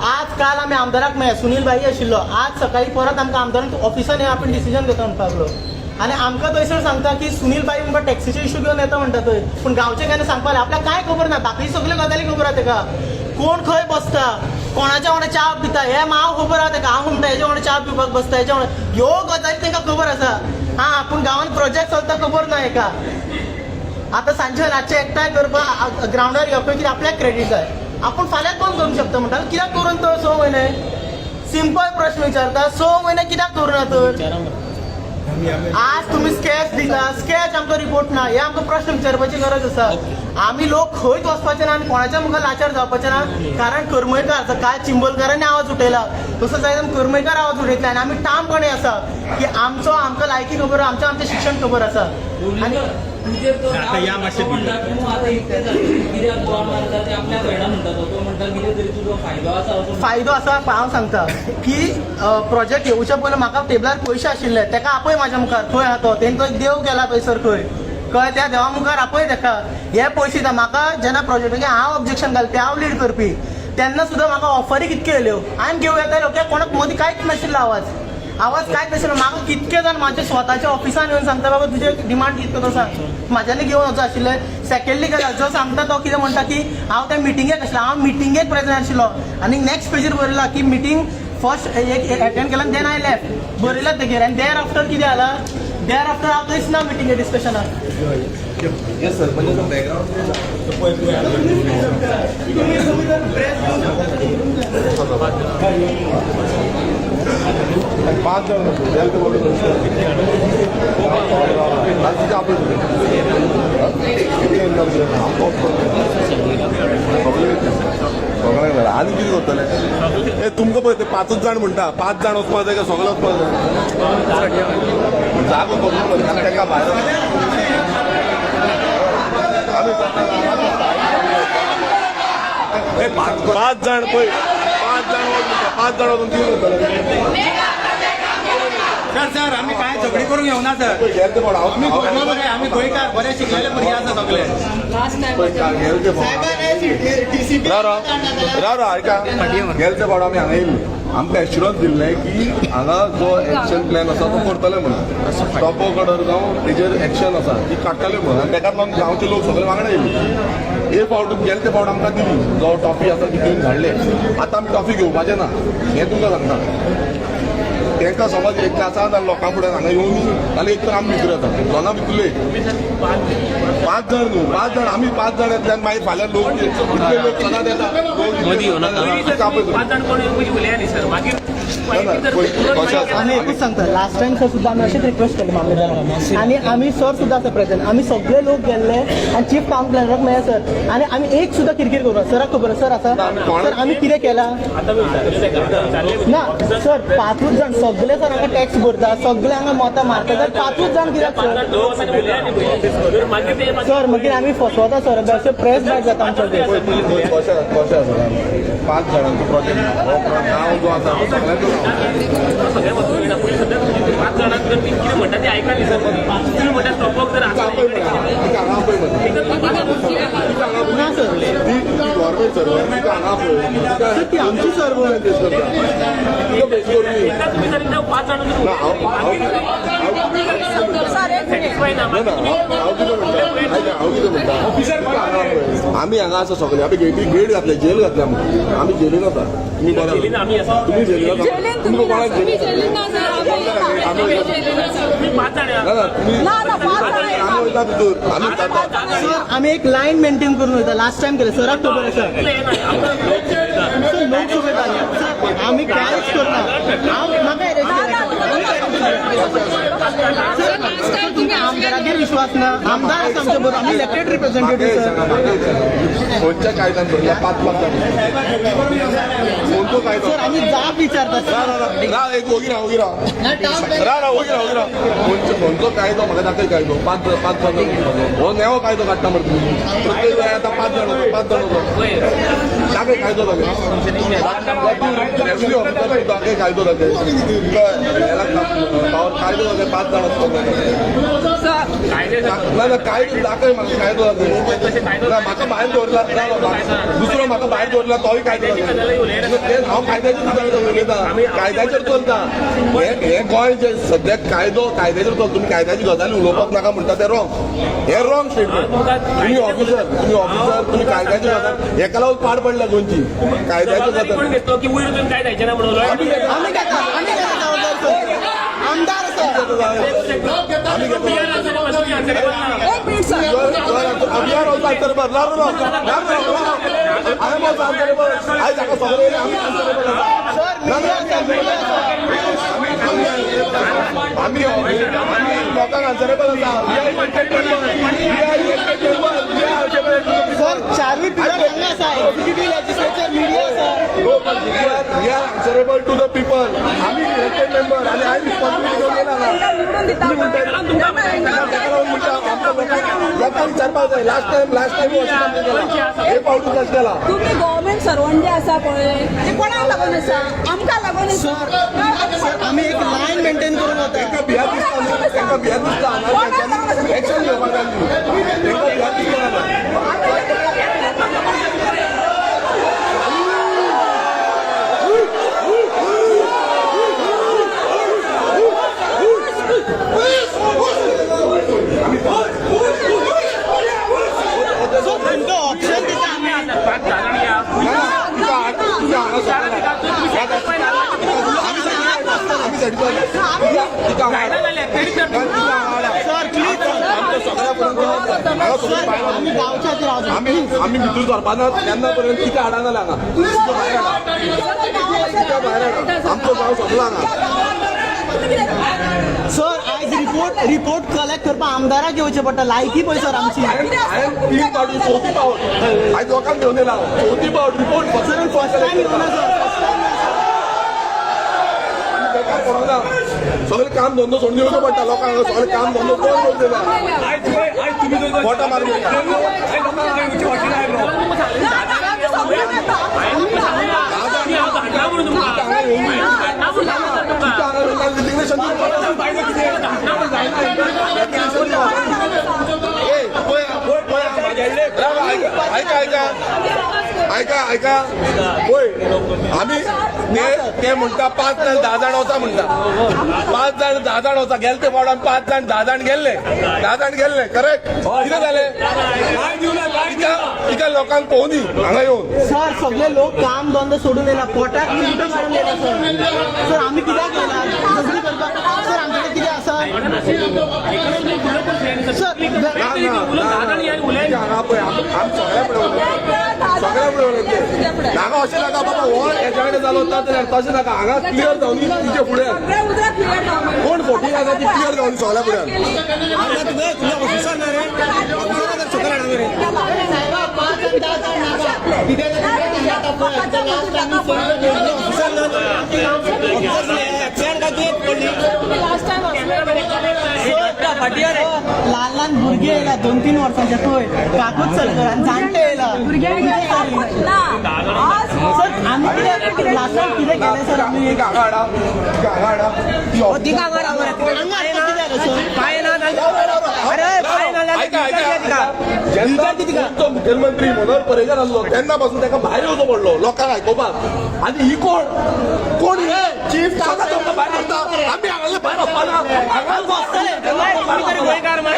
आज काल आमी आमदाराक मेळ्ळे, सुनील भाई आशिल्लो. आज सकाळी परत आमकां आमदारान ऑफिसान येवन आपण डिसिजन घेता म्हणपाक लागलो आनी आमकां थंयसर सांगता की सुनील भाई तुमकां टॅक्सीचे इशू घेवन येता म्हणटा थंय, पूण गांवचे केन्ना सांगपाक आपल्याक कांय खबर ना. बाकी सगल्यो गजाली खबर आहा तेका. कोण खंय बसता, कोणाच्या वांगडा च्या पिता, हें हांव खबर आहा तेका. हांव म्हणटा हेच्या वांगडा च्या पिवपाक बसता, हेच्या वांगडा, ह्यो गजाली तांकां खबर आसा. हा, पूण गांवांत प्रोजेक्ट चलता खबर ना हेका. आतां सांजे रातचे एकठांय करपाक ग्रावंडार येवप कित्याक? आपल्याक क्रेडीट जाय. आपूण फाल्यांच बंद करूंक शकता म्हणटा. कित्याक करून तो 6 म्हयने? सिंपल प्रश्न विचारता, 6 म्हयने कित्याक करूना तर? आज तुम्ही स्केच दिता, स्केच आमकां रिपोर्ट ना. हे आमकां प्रश्न विचारपाची गरज आसा. आमी लोक खंयच वचपाचे ना आनी कोणाच्या मुखार लाचार जावपाचे ना, कारण करमयकार काय चिंबलकारांनी आवाज उठयला तसो जायत करमयकार आवाज उठयतले. आनी आमी ठामपणे आसा की आमचो आमकां लायकी खबर, आमचें आमचें शिक्षण खबर आसा आनी तुजेर तो आता या मातशें तो म्हणटा तूं आतां इतलें जालें कित्याक बोवाळ मारता तें आपल्याक कळना म्हणटा तो. तो म्हणटा कितें तरी तुजो फायदो आसा असो. फायदो आसा. हांव सांगता की प्रोजेक्ट येवच्या पयलीं म्हाका टेबलार पयशे आशिल्ले. तेका आपय म्हाज्या मुखार, खंय आहा तो. तेणी तो एक देव केला थंयसर खंय, कळ्ळें? त्या देवा मुखार आपय तेका. हे पयशे दिता म्हाका. जेन्ना प्रोजेक्टाक हांव ऑब्जेक्शन घालपी, हांव लीड करपी, तेन्ना सुद्दां म्हाका ऑफरी कितक्यो येयल्यो. हांवें घेवं येताल्यो कित्याक कोणाक मदीं कांयच नाशिल्लो. आवाज आवाज कांयच नाशिल्लो. म्हाका कितके जाण म्हाज्या स्वताच्या ऑफिसान येवन सांगता, बाबा तुजे डिमांड कितको तो सांग. म्हाज्यानी घेवन वचो आशिल्लें. सेकंडली गजाल, जो सांगता तो कितें म्हणटा की हांव त्या मिटिंगेक आशिल्लो. हांव मिटिंगेक प्रेजंट आशिल्लो आनी नेक्स्ट पेजीर बरयला की मिटींग फर्स्ट एक एटेंड केला, then I left, बरयला तेगेर. आनी there after कितें जाला? There after हांव थंयच ना मिटिंगे डिस्कशनाक. हे सरपंचाचो बॅकग्राऊंड. तुम्ही जर प्रेस घेवंक शकता. पांच जाण गेले ते बोलले, रातचे आपले सगळ्यांक जाय. आनी कितें करतले हे? तुमकां पळय, ते पांचूच जाण म्हणटा. पांच जाण वचपाक जाय काय सगळे वचपाक जाय? जागो करून ताका भायर आमी हे पांच पांच जाण पळय, पांच जाण वच म्हणटा. पांच जाण वचून कितें करतले? सर, सर, आमी कांय झगडी करूंक येवना सर. पळय, गेले ते कोण आमी गोंयकार, आमी गोंयकार, बरे शिकलेले भुरगे आसा सगळे. लास्ट टायम गेले ते राव राव राव राव, आयका. गेले ते फावट आमी हांगा येयल्ले. आमकां एश्युरन्स दिल्लें की हांगा जो एक्शन प्लॅन आसा तो करतले म्हणून, स्टॉप वर्क ऑर्डर जावं तेजेर एक्शन आसा ती काडटले म्हणून. आनी तेकाच लागून गांवचे लोक सगळे वांगडा येयले. एक फावट, गेले ते फावट आमकां दिली, जो टॉफी आसा ती घेवन धाडले. आतां आमी टॉफी घेवपाचें ना हें तुमकां सांगता. तांकां समज एक आसा जाल्यार लोकां फुडें हांगा येवन, जाल्यार एक तर आमी भितर येता, दोना भितरले पांच जाण न्हू, पांच जाण, आमी पांच जाण येतले आनी मागीर फाल्यां लोक इतले लोक सदांच येता. लोक पांच जाण कोण उलया न्ही सर, मागीर कशें आसा? आनी एकूच सांगता, लास्ट टायम सर सुद्दां आमी अशेंच रिक्वेस्ट केले मामलेदाराक आनी आमी सर सुद्दां आसा प्रेझेंट. आमी सगळे लोक गेल्ले आनी चीफ टावन प्लॅनराक मेळ्ळे सर आनी आमी एक सुद्दां किरकीर करूं. सराक खबर आसा, सर आसा. सर, आमी कितें केलां ना सर? पांचूच जाण. सगळे सर हांगा टॅक्स भरता, सगळे हांगा मतां मारता, तर पांचूच जाण कित्याक सर? मागीर ते सर, मागीर आमी फसवता सर, अशें प्रेस बायट जाता आमच्या. कशें कशें आसा, पांच जाणांचो प्रोजेक्ट हो, गांव जो आसा तो सगळ्यांचो गांव. सगळ्या वस्तू पयलीं सद्या पांच जाणांक जर ती कितें म्हणटा ती आयका न्ही सर. तुमी म्हणटा स्टॉप जर तिका आपय म्हणा, तिका हांगा आपय म्हणा. ना सर. ती ती गव्हर्मेंट सर्वंट, तिका हांगा आपय. सर, ती आमची सर्वंट. तिका फेस करता, तिका फेस करून. एकदा तुमी जर एकदा पांच जाणां ना, हांव हांव सर, एक मिनिट. सॅटिस्फाय ना. ना ना, हांव कितें म्हणटा, आयक, हांव कितें म्हणटा, तिका हांगा आपय. आमी हांगा आसा सगळे, आमी गेटी गेट घातले, जेल घातले. आमी आमी जेलीन आसा. तुमी बरें जेलीन आमी आसा. तुमी जेलीन आसा. जेलीन तुमी तुमी कोणाक ना. जेलीन? जेलीन ना सर, आमी आमी जेलीन आसा. तुमी पांच जाणां. ना ना, तुमी ना ना, पांच जाणां. आमी वयता भितर, आमी जाता. सर, आमी एक लायन मेंटेन करून वयता. लास्ट टायम केलें सराक खबर आसा. सर, लोक सोबत सर, आमी कांयच करना. हांव म्हाका एरेस्ट सर, लास्ट टायम तुमी आमदाराचेर विश्वास ना. आमदार आसा आमच्या बरोबर, आमी इलेक्टेड रिप्रेझेंटेटिव्ह सर. खंयच्या कायद्यान भरला पांच पांच जाण? कोणतो कायदो? सर, आमी जाप विचारता रा सर. रा रा रा, एक ओगी राव, ओगी राव, रा रा, ओगी राव, ओगी राव. खंयचो खंयचो कायदो म्हाका दाखय. कायदो पांच पांच जाण हो नेवो कायदो काडटा मरे तुमी. प्रत्येक वेळार आतां पांच जाण वता, पांच जाण वता. दाखय कायदो, दाखय. रेव्हेन्यू ऑफिसर, दाखय कायदो, दाखय. तुका पावर कायदो दाखय, पांच जाण आसपाक जाय. ना ना, कायदो दाखय म्हाका, कायदो दाखय. ना, म्हाका भायर दवरला ना, ना, दुसरो म्हाका भायर दवरला, तोय कायदो दाखय. तें हांव कायद्याचेर सुद्दां उलयता, कायद्याचेर चलता. हे हे गोंय जे सद्याक कायदो कायद्याचेर चलता. तुमी कायद्याची गजाली उलोवपाक नाका म्हणटा ते रॉंग, हे रॉंग स्टेटमेंट. तुमी ऑफिसर, तुमी ऑफिसर, तुमी कायद्याची गजाल हेका लागून पाड पडल्या गोंयची कायद्याची जबाबदारी कोण गजाल. घेतलो की वयर वचून काय जायचें ना म्हणून? आमी घेता. आमी घेता, आमी घेता जबाबदारी सर. आमदार सर. आमी घेता. एक minute sir. We are also answerable. No, no, no. No, no, no. I am also answerable. आयज हाका सगळे आमी answerable आसा. सर, मिडिया आसा, मिडिया आसा. आमी आमी लोकांक answerable आसा. We are elected member. We are elected member. We are answerable to the people. Sir, चारूय पिलर हांगा आसा, एक्झिक्युटिव्ह, लेजिस्लेचर, मिडिया आसा. No, but we are answerable to the people. आमी elected member आणि हांवें responsibility घेवन येयला हांगा. निवडून दिता. तुमी म्हणटात, ताका लागून म्हणटा, आमकां लोकांक लोकांक विचारपाक जाय. लास्ट टायम, लास्ट टायम अशें केला, हे फावटूच अशें केला. तुमी गव्हर्मेंट सर्वंट जे आसा पळय, ते कोणाक लागून आसा? आमकां लागून आसा. सर, आमी एक लायन मेंटेन करून वता. तांकां भियात दिसता न्हू, तांकां भियात दिसता हांगा तेंच्यांनी एक्शन घेवपाक जाय न्हू. तांकां भियात दिसता हांगा. सर, तुमकां ऑप्शन दिता आमी. पांच जाणां या. ना, ना, तुका तुका हांगा आमी सॅटिस्फाय. तिका हांगा जायना जाल्यार तरी तर तिका हांगा. Sir, please sir. आमच्या सगळ्या पर्यंत हांगा सगळें सर, भायर. आमी गांवच्या खातीर रावता. आमी आमी भितर सरपाना तेन्ना पर्यंत तिका हाडना जाल्यार हांगा तिका भायर हाडा, तिका भायर हाडा. आमचो गांव सगळो हांगा. सर, आयज रिपोर्ट रिपोर्ट कलेक्ट करपाक आमदाराक येवचें पडटा. लायकी पळय सर आमची. हांवें तीन फावटी, चवथी फावट आयज लोकांक घेवन येयला. चवथी फावट रिपोर्ट सर, फर्स्ट टायम येवना सर, फर्स्ट टायम. बेकार पडना. सगळें काम धंदो सोडून येवचो पडटा लोकांक. सगळें काम धंदो बंद करून दिला. बोटां मारून हाडना म्हणून तुमकां, हाडना म्हणून सांगता सर तुमकां. हांगा रेजिग्नेशन. ऐका ऐका ऐका ऐका, पळय, आमी ते ते म्हणटा पांच जाण 10 जाण वचा म्हणटा, पांच जाण 10 जाण वचा. गेले ते फावट आमी पांच जाण 10 जाण गेल्ले, 10 जाण गेल्ले, करेक्ट. कितें जालें? तिका तिका लोकांक पळोवनी हांगा येवन. सर, सगळे लोक काम धंदो सोडून येयला, पोटाक चिमटो मारून येयला सर. सर, आमी कित्याक येयला झगडी करपाक? सर, आमचे कडेन कितें आसा सर? ना ना ना, हांगा पळय, आमी सगळ्या फुडें उलयता, सगळ्या फुडें उलयता. हांगा अशें नाका बाबा, हो हेच्या कडेन जालो तशें नाका. हांगा क्लियर जावन तिचे फुडें कोण फोटी आसा ती क्लियर जावन सगळ्या फुड्यान. पांच आनी 10 जाण नाका. कितें. तुम्ही लास्ट टाइम असले. ल्हान ल्हान भुरगे येयला, 2-3 वर्सांचे थंय काकूच चलता आनी जाणटे येयला. भुरग्यांक ना आज. सर, आमी कितें लास्ट कितें केलें सर आमी? हांगा हाडा, तिका हांगा हाडा. ती तिका हांगा हाडा मरे. हांगा हाडटा कितें जालें सर? पांय ना. अरे, पांय ना. ऐका, ऐका, ऐका. जेन्ना तो मुखेलमंत्री मनोहर पर्रीकर आसलो तेन्ना पासून ताका भायर येवचो पडलो लोकांक आयकोपाक. आनी ही कोण कोण हे चीफ स्वता तुमकां भायर करता. आमी हांगासर भायर वचपाना, हांगाच बसतले. गोंयकार मरे.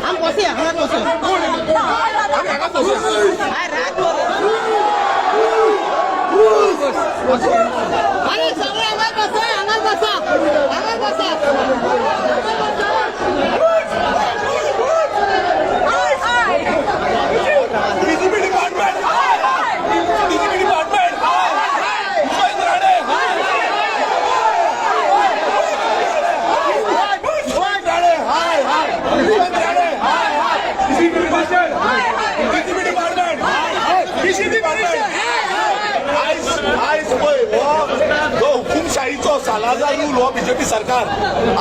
आमी बसया, हांगाच बसया. आमी हांगाच बसया. रात. अरे, सगळे हांगाच बसा, हांगाच बसा, हांगाच बसा. DGP department, DGP department, Vishwajit Rane, Vishwajit Rane, हाय हाय, विश्वजित राणे, हाय हाय. DGP department, DGP department, DGP department. आयज आयज पळय, हो जो हुकुमशाहीचो सालाजार रूल हो बीजेपी सरकार.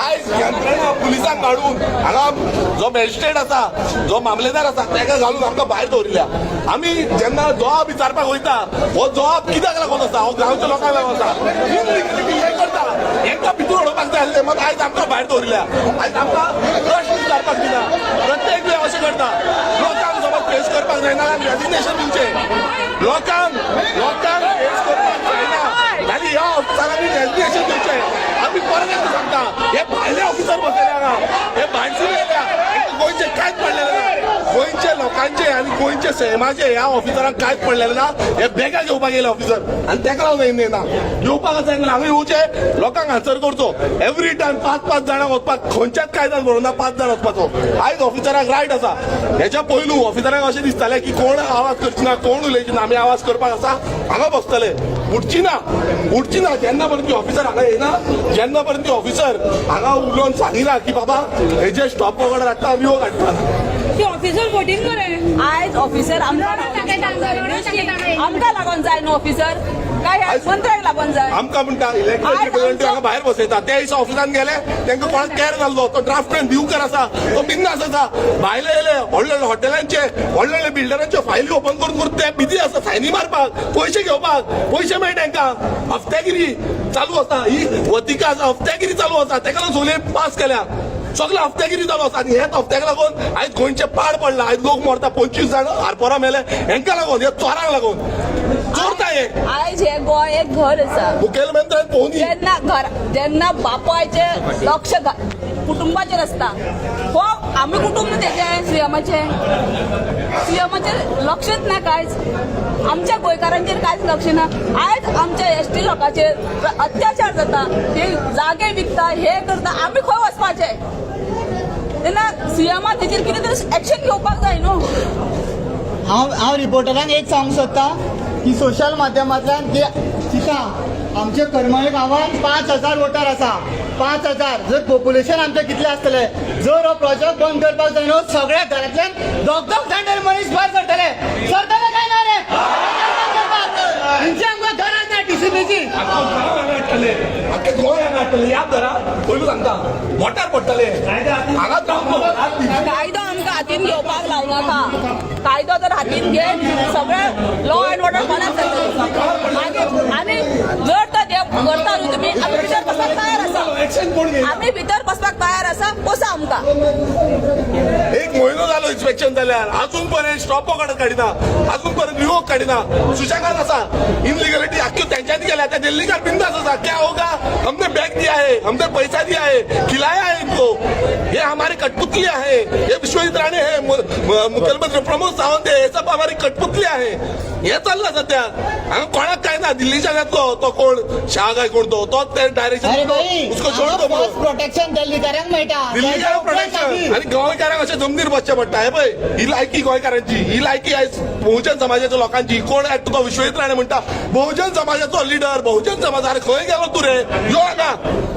आयज यंत्रणा पुलिसांक हाडून हांगा जो मॅजिस्ट्रेट आसा, जो मामलेदार आसा, ताका घालून आमकां भायर दवरिल्या. आमी जेन्ना जबाब विचारपाक वयता, हो जबाब कित्याक लागून आसा? हो गांवच्या लोकांक लागून आसा. इनलिगलिटी हे करता, हेंकां भितर उडोवपाक जाय आसलें, मात आयज आमकां भायर दवरिल्या. आयज आमकां प्रश्न विचारपाक दिना. प्रत्येक वेळ अशें करता. लोकांक समज फेस करपाक जायना जाल्यार रेजिग्नेशन दिवचें. लोकांक लोकांक फेस करपाक जायना जाल्यार ह्या ऑफिसरांनी रेजिग्नेशन दिवचें. आमी परत एकदां सांगता, हे भायले ऑफिसर बसलेले हांगा, हे भायरसून येयल्या. हेंकां गोंयचें कांयच पडलेलें ना. गोंयचे लोकांचे आनी गोंयचे सैमाचे ह्या ऑफिसरांक कांयच पडलेलें ना. हे बेगा घेवपाक येयले ऑफिसर आनी तेका लागून येना. येवपाक आसा जाल्यार हांगा येवचें, लोकांक आन्सर करचो. एवरी टायम पांच पांच जाणां वचपाक खंयच्याच कायद्यान बरोवना पांच जाण वचपाचो. आयज ऑफिसराक रायट आसा. हेच्या पयलू ऑफिसरांक अशें दिसतालें की कोण आवाज करची ना, कोण उलयची ना, आमी आवाज करपाक आसा, हांगा बसतले, उठची ना, उठची ना. जेन्ना पर्यंत ऑफिसर हांगा येना, जेन्ना पर्यंत ऑफिसर हांगा उलोवन सांगिना की बाबा हेजे स्टॉप ऑर्डर हाडटा, रिवो काडटा. ती ऑफिसर वोटींग मरे. आयज ऑफिसर आमकां आमकां लागून जाय न्हू ऑफिसर, काय ह्या मंत्र्याक लागून जाय? आमकां म्हणटा इलेक्टेड रिप्रेझेंटेटिव्ह हांगा भायर बसयता. त्या दिसा ऑफिसान गेले, तांकां कोणाक कॅर जाल्लो. तो ड्राफ्टमॅन दिवकर आसा, तो बिंदास आसा. भायले येयले, व्हडले व्हडले हॉटेलांचे, व्हडले व्हडले बिल्डरांच्यो फायली ओपन करून करून ते बिजी आसा सायनी मारपाक, पयशे घेवपाक. पयशे मेळटा तांकां. हफ्त्यागिरी चालू आसा. ही वतिका आसा, हफ्त्यागिरी चालू आसा. ताका लागून सगळे पास केल्या. सगळे हफ्त्यागिरी चालू आसा आनी हेच हफ्त्याक लागून आयज गोंयचें पाड पडलां. आयज लोक मरता, 25 जाण आरपोरा मेले. हेंकां लागून, हे चोरांक लागून. चोरता हे. आयज हे गोंय एक घर आसा. मुखेलमंत्र्यान पळोवनी. जेन्ना घर, जेन्ना बापायचें लक्ष कुटुंबाचेर आसता, हो आमी कुटुंब तेजें सीएमाचें, सीएमाचेर लक्षच ना कांयच. आमच्या गोंयकारांचेर कांयच लक्ष ना. आयज आमच्या एसटी लोकांचेर अत्याचार जाता, ते जागे विकता, हे करता. आमी खंय वचपाचें तेन्ना? सीएमान तेजेर कितें तरी एक्शन घेवपाक जाय न्हू. हांव हांव रिपोर्टरांक एक सांगूंक सोदता की सोशल माध्यमांतल्यान की चिंता, आमच्या करमळे गांवांत 5,000 वोटर आसा. 5,000 जर पॉप्युलेशन आमचें कितलें आसतलें? जर हो प्रोजेक्ट बंद करपाक जाय न्हू, सगळ्या घरांतल्यान दोग दोग जाण तरी मनीस भायर सरतले. सरतले काय ना रे बंद करपाक? हेंची आमकां गरज ना टीसीपीची. हाडटले, आख्खे गोंय हांगा हाडटले. याद धरा, पयलू सांगता, मोटार पडटले हांगाच रावन. कायदो आमकां हातीन घेवपाक लावनाका. कायदो जर हातीन घेत सगळें लॉ एंड ऑर्डर कोणाक जातलें मागीर? आनी जर तर ते करता न्हू तुमी, आमी भितर बसपाक तयार आसा. एक्शन कोण घेयना? आमी भितर बसपाक तयार आसा. पोसा आमकां. एक म्हयनो जालो इन्स्पेक्शन जाल्यार, अजून पर्यंत स्टॉप ऑर्डर काडिना, अजून पर्यंत रिवोक काडिना. सुशेगाद आसा. इनलिगलिटी आख्यो तेंच्यांनी केल्या. त्या दिल्लीकार बिंदास आसा. क्या होगा, हमने बैग दिया है, हमने पैसा दिया है, खिलाया है इनको, ये हमारी कठपुतलियां है. ये विश्वजीत राणे है, मुख्यमंत्री प्रमोद सावंत है, हे सब हमारी कठपुतलियां है. हे चल्ला सध्या हांगा. कोणाक काय ना. दिल्लीच्यान येतलो तो कोण शाह काय कोण तो, तो ते अरे डायरेक्शन भाई, उसको छोड दो. फर्स्ट प्रोटेक्शन दिल्लीकारांक मेळटा. दिल्लीकारांक प्रोटेक्शन. आनी गोंयकारांक अशें जमनीर बसचें पडटा. हे पळय, ही लायकी गोंयकारांची, ही लायकी आयज बहुजन समाजाच्या लोकांची. कोण आयज तुका विश्वजीत राणे म्हणटा बहुजन समाजाचो लिडर, बहुजन समाज. अरे खंय गेलो तूं रे? यो हांगा,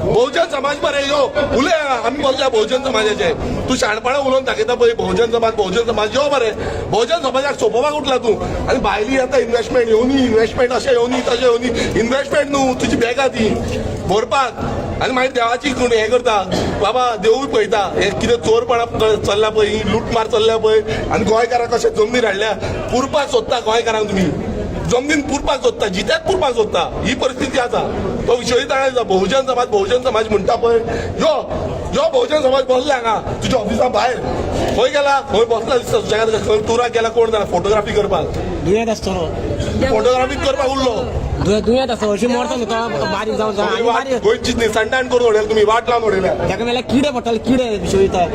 बहुजन समाज मरे, यो उलय हांगा. आमी बसल्या बहुजन समाजाचे. तूं शाणपणां उलोवन दाखयता पळय बहुजन समाज, बहुजन समाज. यो मरे, बहुजन समाजाक सोंपोवपाक उठला तूं. आनी भायली आतां इन्व्हेस्टमेंट येवनी, इन्व्हेस्टमेंट अशें येवनी, तशें येवनी. इन्व्हेस्टमेंट न्हू, तुजी बॅगां ती भरपाक. आनी मागीर देवाची कोण हें करता बाबा, देवूय पळयता हे कितें चोरपणा चल्ला पळय, ही लुटमार चल्ल्या पळय. आनी गोंयकारांक कशें जमनीर हाडल्या, पुरपाक सोदता गोंयकारांक. तुमी जमनीन पुरपाक सोदता, जित्याक पुरपाक सोदता. ही परिस्थिती आसा. तो विश्वजीत राणे बहुजन समाज, बहुजन समाज म्हणटा पळय, यो यो, बहुजन समाज बसले हांगा तुज्या ऑफिसा भायर. खंय गेला, खंय बसला दिसता तुज्या, खंय टुराक गेला कोण जाणा. फोटोग्राफी करपाक, दुयेंत आसतलो, फोटोग्राफी करपाक उरलो. दुयेंत आसता, हरशीं मरता न्हू तो बारीक जावन आनी बारीक. गोंयची निसंडाण करून उडयल्या तुमी, वाट लावन उडयल्या. ताका मेल्यार किडे पडटाले, किडे विश्वजिताक.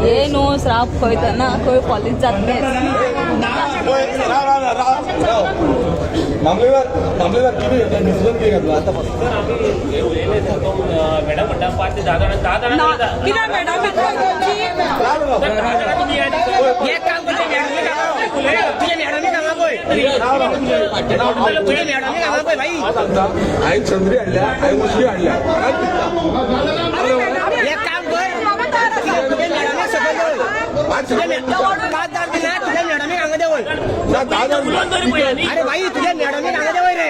हे न्हू श्राप खंय ना खंय कॉलेज जातलें. राव राव राव राव, मामलेदार, मामलेदार, कितें डिसिजन कितें घेतला आतां? मॅडम म्हणटा 5 ते 10 जाणां, 10 जाणां. ना कित्याक मॅडम? एक काम करता, तुझ्या मॅडमीक हांगा पळय, तुझ्या मॅडमीक हांगा पळय भाई. सांगता, हांवें चंद्री हाडल्या, हांवें उसळी हाडल्या. एक काम कर, तुझ्या मॅडमीक सकयल दवर. तुझ्या 5 जाण ना, तुझ्या मॅडमीक हांगा देंवय. 10 जाण. अरे भाई, तुझ्या मॅडमीक हांगा देंवय रे.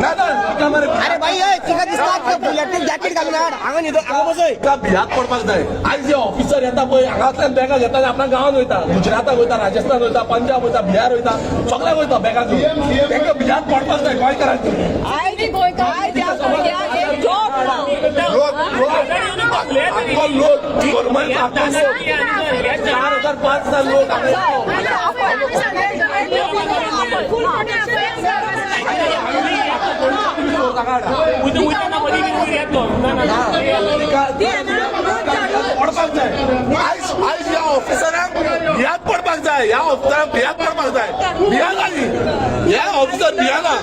ना ना, तिका मरे. अरे भाई, तिका दिसता बुलेट जॅकेट घालून हाड हांगा, न्हिदो हांगा बसय. तिका भियाक पडपाक जाय. आयज जे ऑफिसर येता पळय, हांगांतल्यान बॅगां घेता आनी आपल्या गांवांत वयता, गुजराताक वयता, राजस्थान वयता, पंजाब वयता, बिहार वयता, सगळ्याक वयता बॅगां घेवन. तांकां भियाक पडपाक जाय गोंयकारांची. जॉब ना. लोक लोक आख्खो लोक करमळचो आख्खो लोक, 4000 5000 लोक हांगा. पडपाक जाय. आयज आयज ह्या ऑफिसरांक भियाक पडपाक जाय. ह्या ऑफिसरांक भियाक पडपाक जाय. भिया जाली ह्या ऑफिसर, भियाना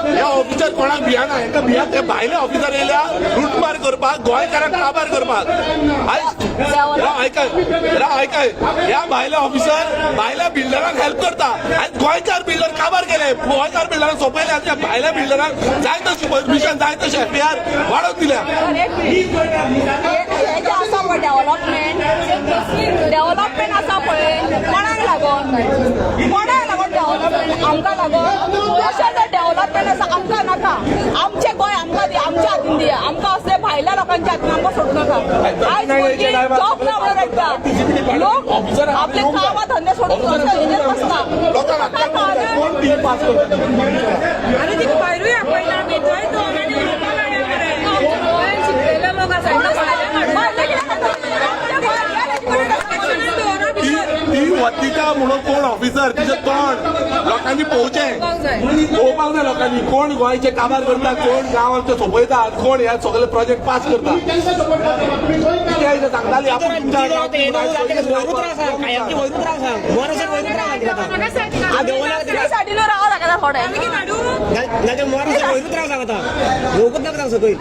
ह्या ऑफिसर, कोणाक भियाना. हेका भिया. ते भायले ऑफिसर येयल्या लुटमार करपाक, गोंयकारांक काबार करपाक. आयज राव आयकय, राव आयकय, ह्या भायले ऑफिसर भायल्या बिल्डरांक हेल्प करता. आयज गोंयकार बिल्डर काबार केले, गोंयकार बिल्डरांक सोंपयले. आनी त्या भायल्या बिल्डरांक जाय तशी परमिशन, जाय तशें एफआर वाडोवन दिल्या. हे जे आसा पळय डेव्हलपमेंट, डेव्हलपमेंट आसा पळय, कोणाक लागून, कोणाक लागून डेव्हलपमेंट? आमकां लागून? अशें जर डेव्हलपमेंट आसा, आमकां नाका. आमचें गोंय आमकां दी, आमच्या हातीन दिया. आमकां असले भायल्या लोकांच्या हातीन आमकां सोडूं नाका. आयज भुरगीं जॉब ना म्हणून रडटा. लोक आपले कामां धंदे सोडून अशे हेजेर बसता. लोकांक काय कोण बिल पास करता? आनी तिका भायरूय आपयला आमी, थंय दोन आनी उलोवपाक मेळ्ळें मरे. आमच्या गोंयांत शिकलेले लोक आसा, भायले कित्याक खाता? आमच्या गोंयांत दवरा ती भितर. ती वतिका म्हणून कोण ऑफिसर, तिचें तोंड लोकांनी पळोवचें, पळोवपाक जाय लोकांनी, कोण गोंयचे काबार करता, कोण गांव आमचें सोंपयता, कोण हे सगळे प्रोजेक्ट पास करता. कितें सांगताली आपूण तुमच्या वयरूच राव सांग, कायमची वयरूच राव सांग, मरसर वयरूच राव सांग आतां. आ देवना. ते सायडीन राव लागता थोडे. नाजाल्यार मरसर वयरूच राव सांग आतां, येवकूच नाका सांग सकयल.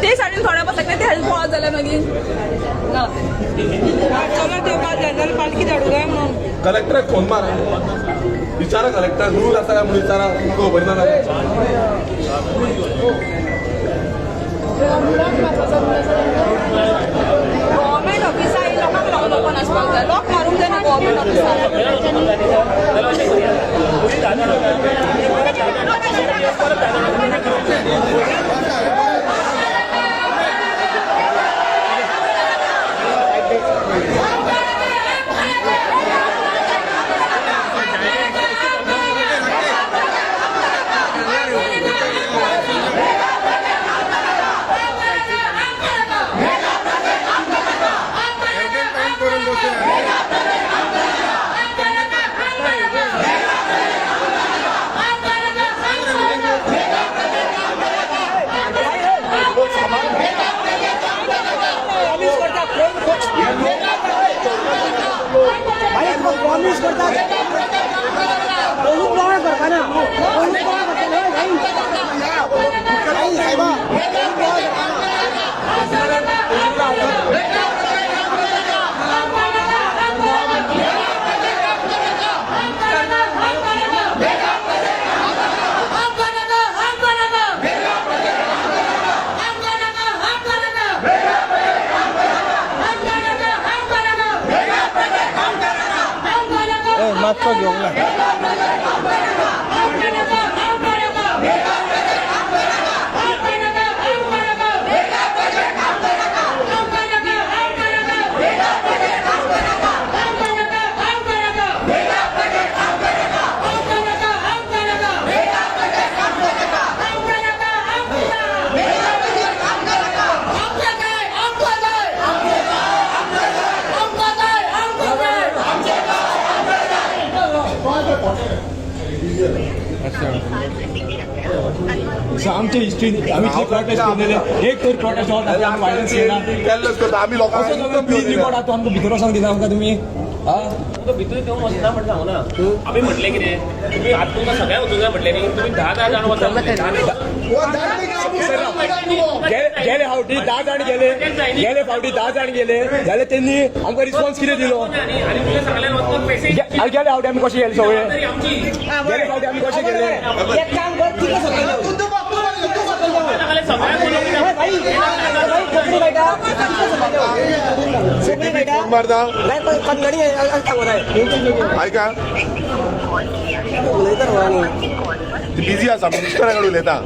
ते सायडीन थोडे बसले, ते सायडीन पळत जाल्यार मागीर ना. चलो देवपाक जाय जाल्यार पालखी धाडूं काय म्हणून. कलेक्टराक फोन मार, विचारा कलेक्टर रूल आसा काय म्हणून विचारा. तुमकां खबर ना जाल्यार. गव्हर्मेंट ऑफिसा ही लोकांक लागून ओपन आसपाक जाय. लोक मारूंक जायना गव्हर्मेंट ऑफिसार. भाई, तुका प्रॉमिस करता, बहुत. आमचे हिस्ट्री आमी इतले प्रोटेस्ट केलेले, एक तर प्रोटेस्ट व्हायलन्स येना. केल्लेच करता आमी लोकांक. प्लीज रिकॉर्ड आतां आमकां भितर वचोंक दिना आमकां तुमी. हा. तुमकां भितर घेवन वचना म्हण सांगना. आमी म्हटलें कितें, तुमी आतां तुमकां सगळ्यांक वचूंक जाय म्हटलें न्ही. तुमी 10 10 जाण वचा म्हणलें. गेले फावटी 10 जाण गेले, गेले फावटी 10 जाण गेले जाल्यार तेंनी आमकां रिस्पॉन्स कितें दिलो? आनी आनी तुवें सांगलें वचपाक पैसे. गेले फावटी आमी कशे गेले सगळे? जबाबदारी आमची. गेले फावटी आमी कशे गेले? एक काम कर, तिका सकयल देंव. सांगलें सगळ्यांक उलोवंक जाय. भाई भाई, कोंकणी कळटा? तिका सकयल देंव. कोंकणी कळटा? फोन मारता. नाही, पण कन्नडी सांगू जाय. आयका. उलयता न्हू आनी. ती बिझी आसा, मिनिस्टरा कडेन उलयता ती,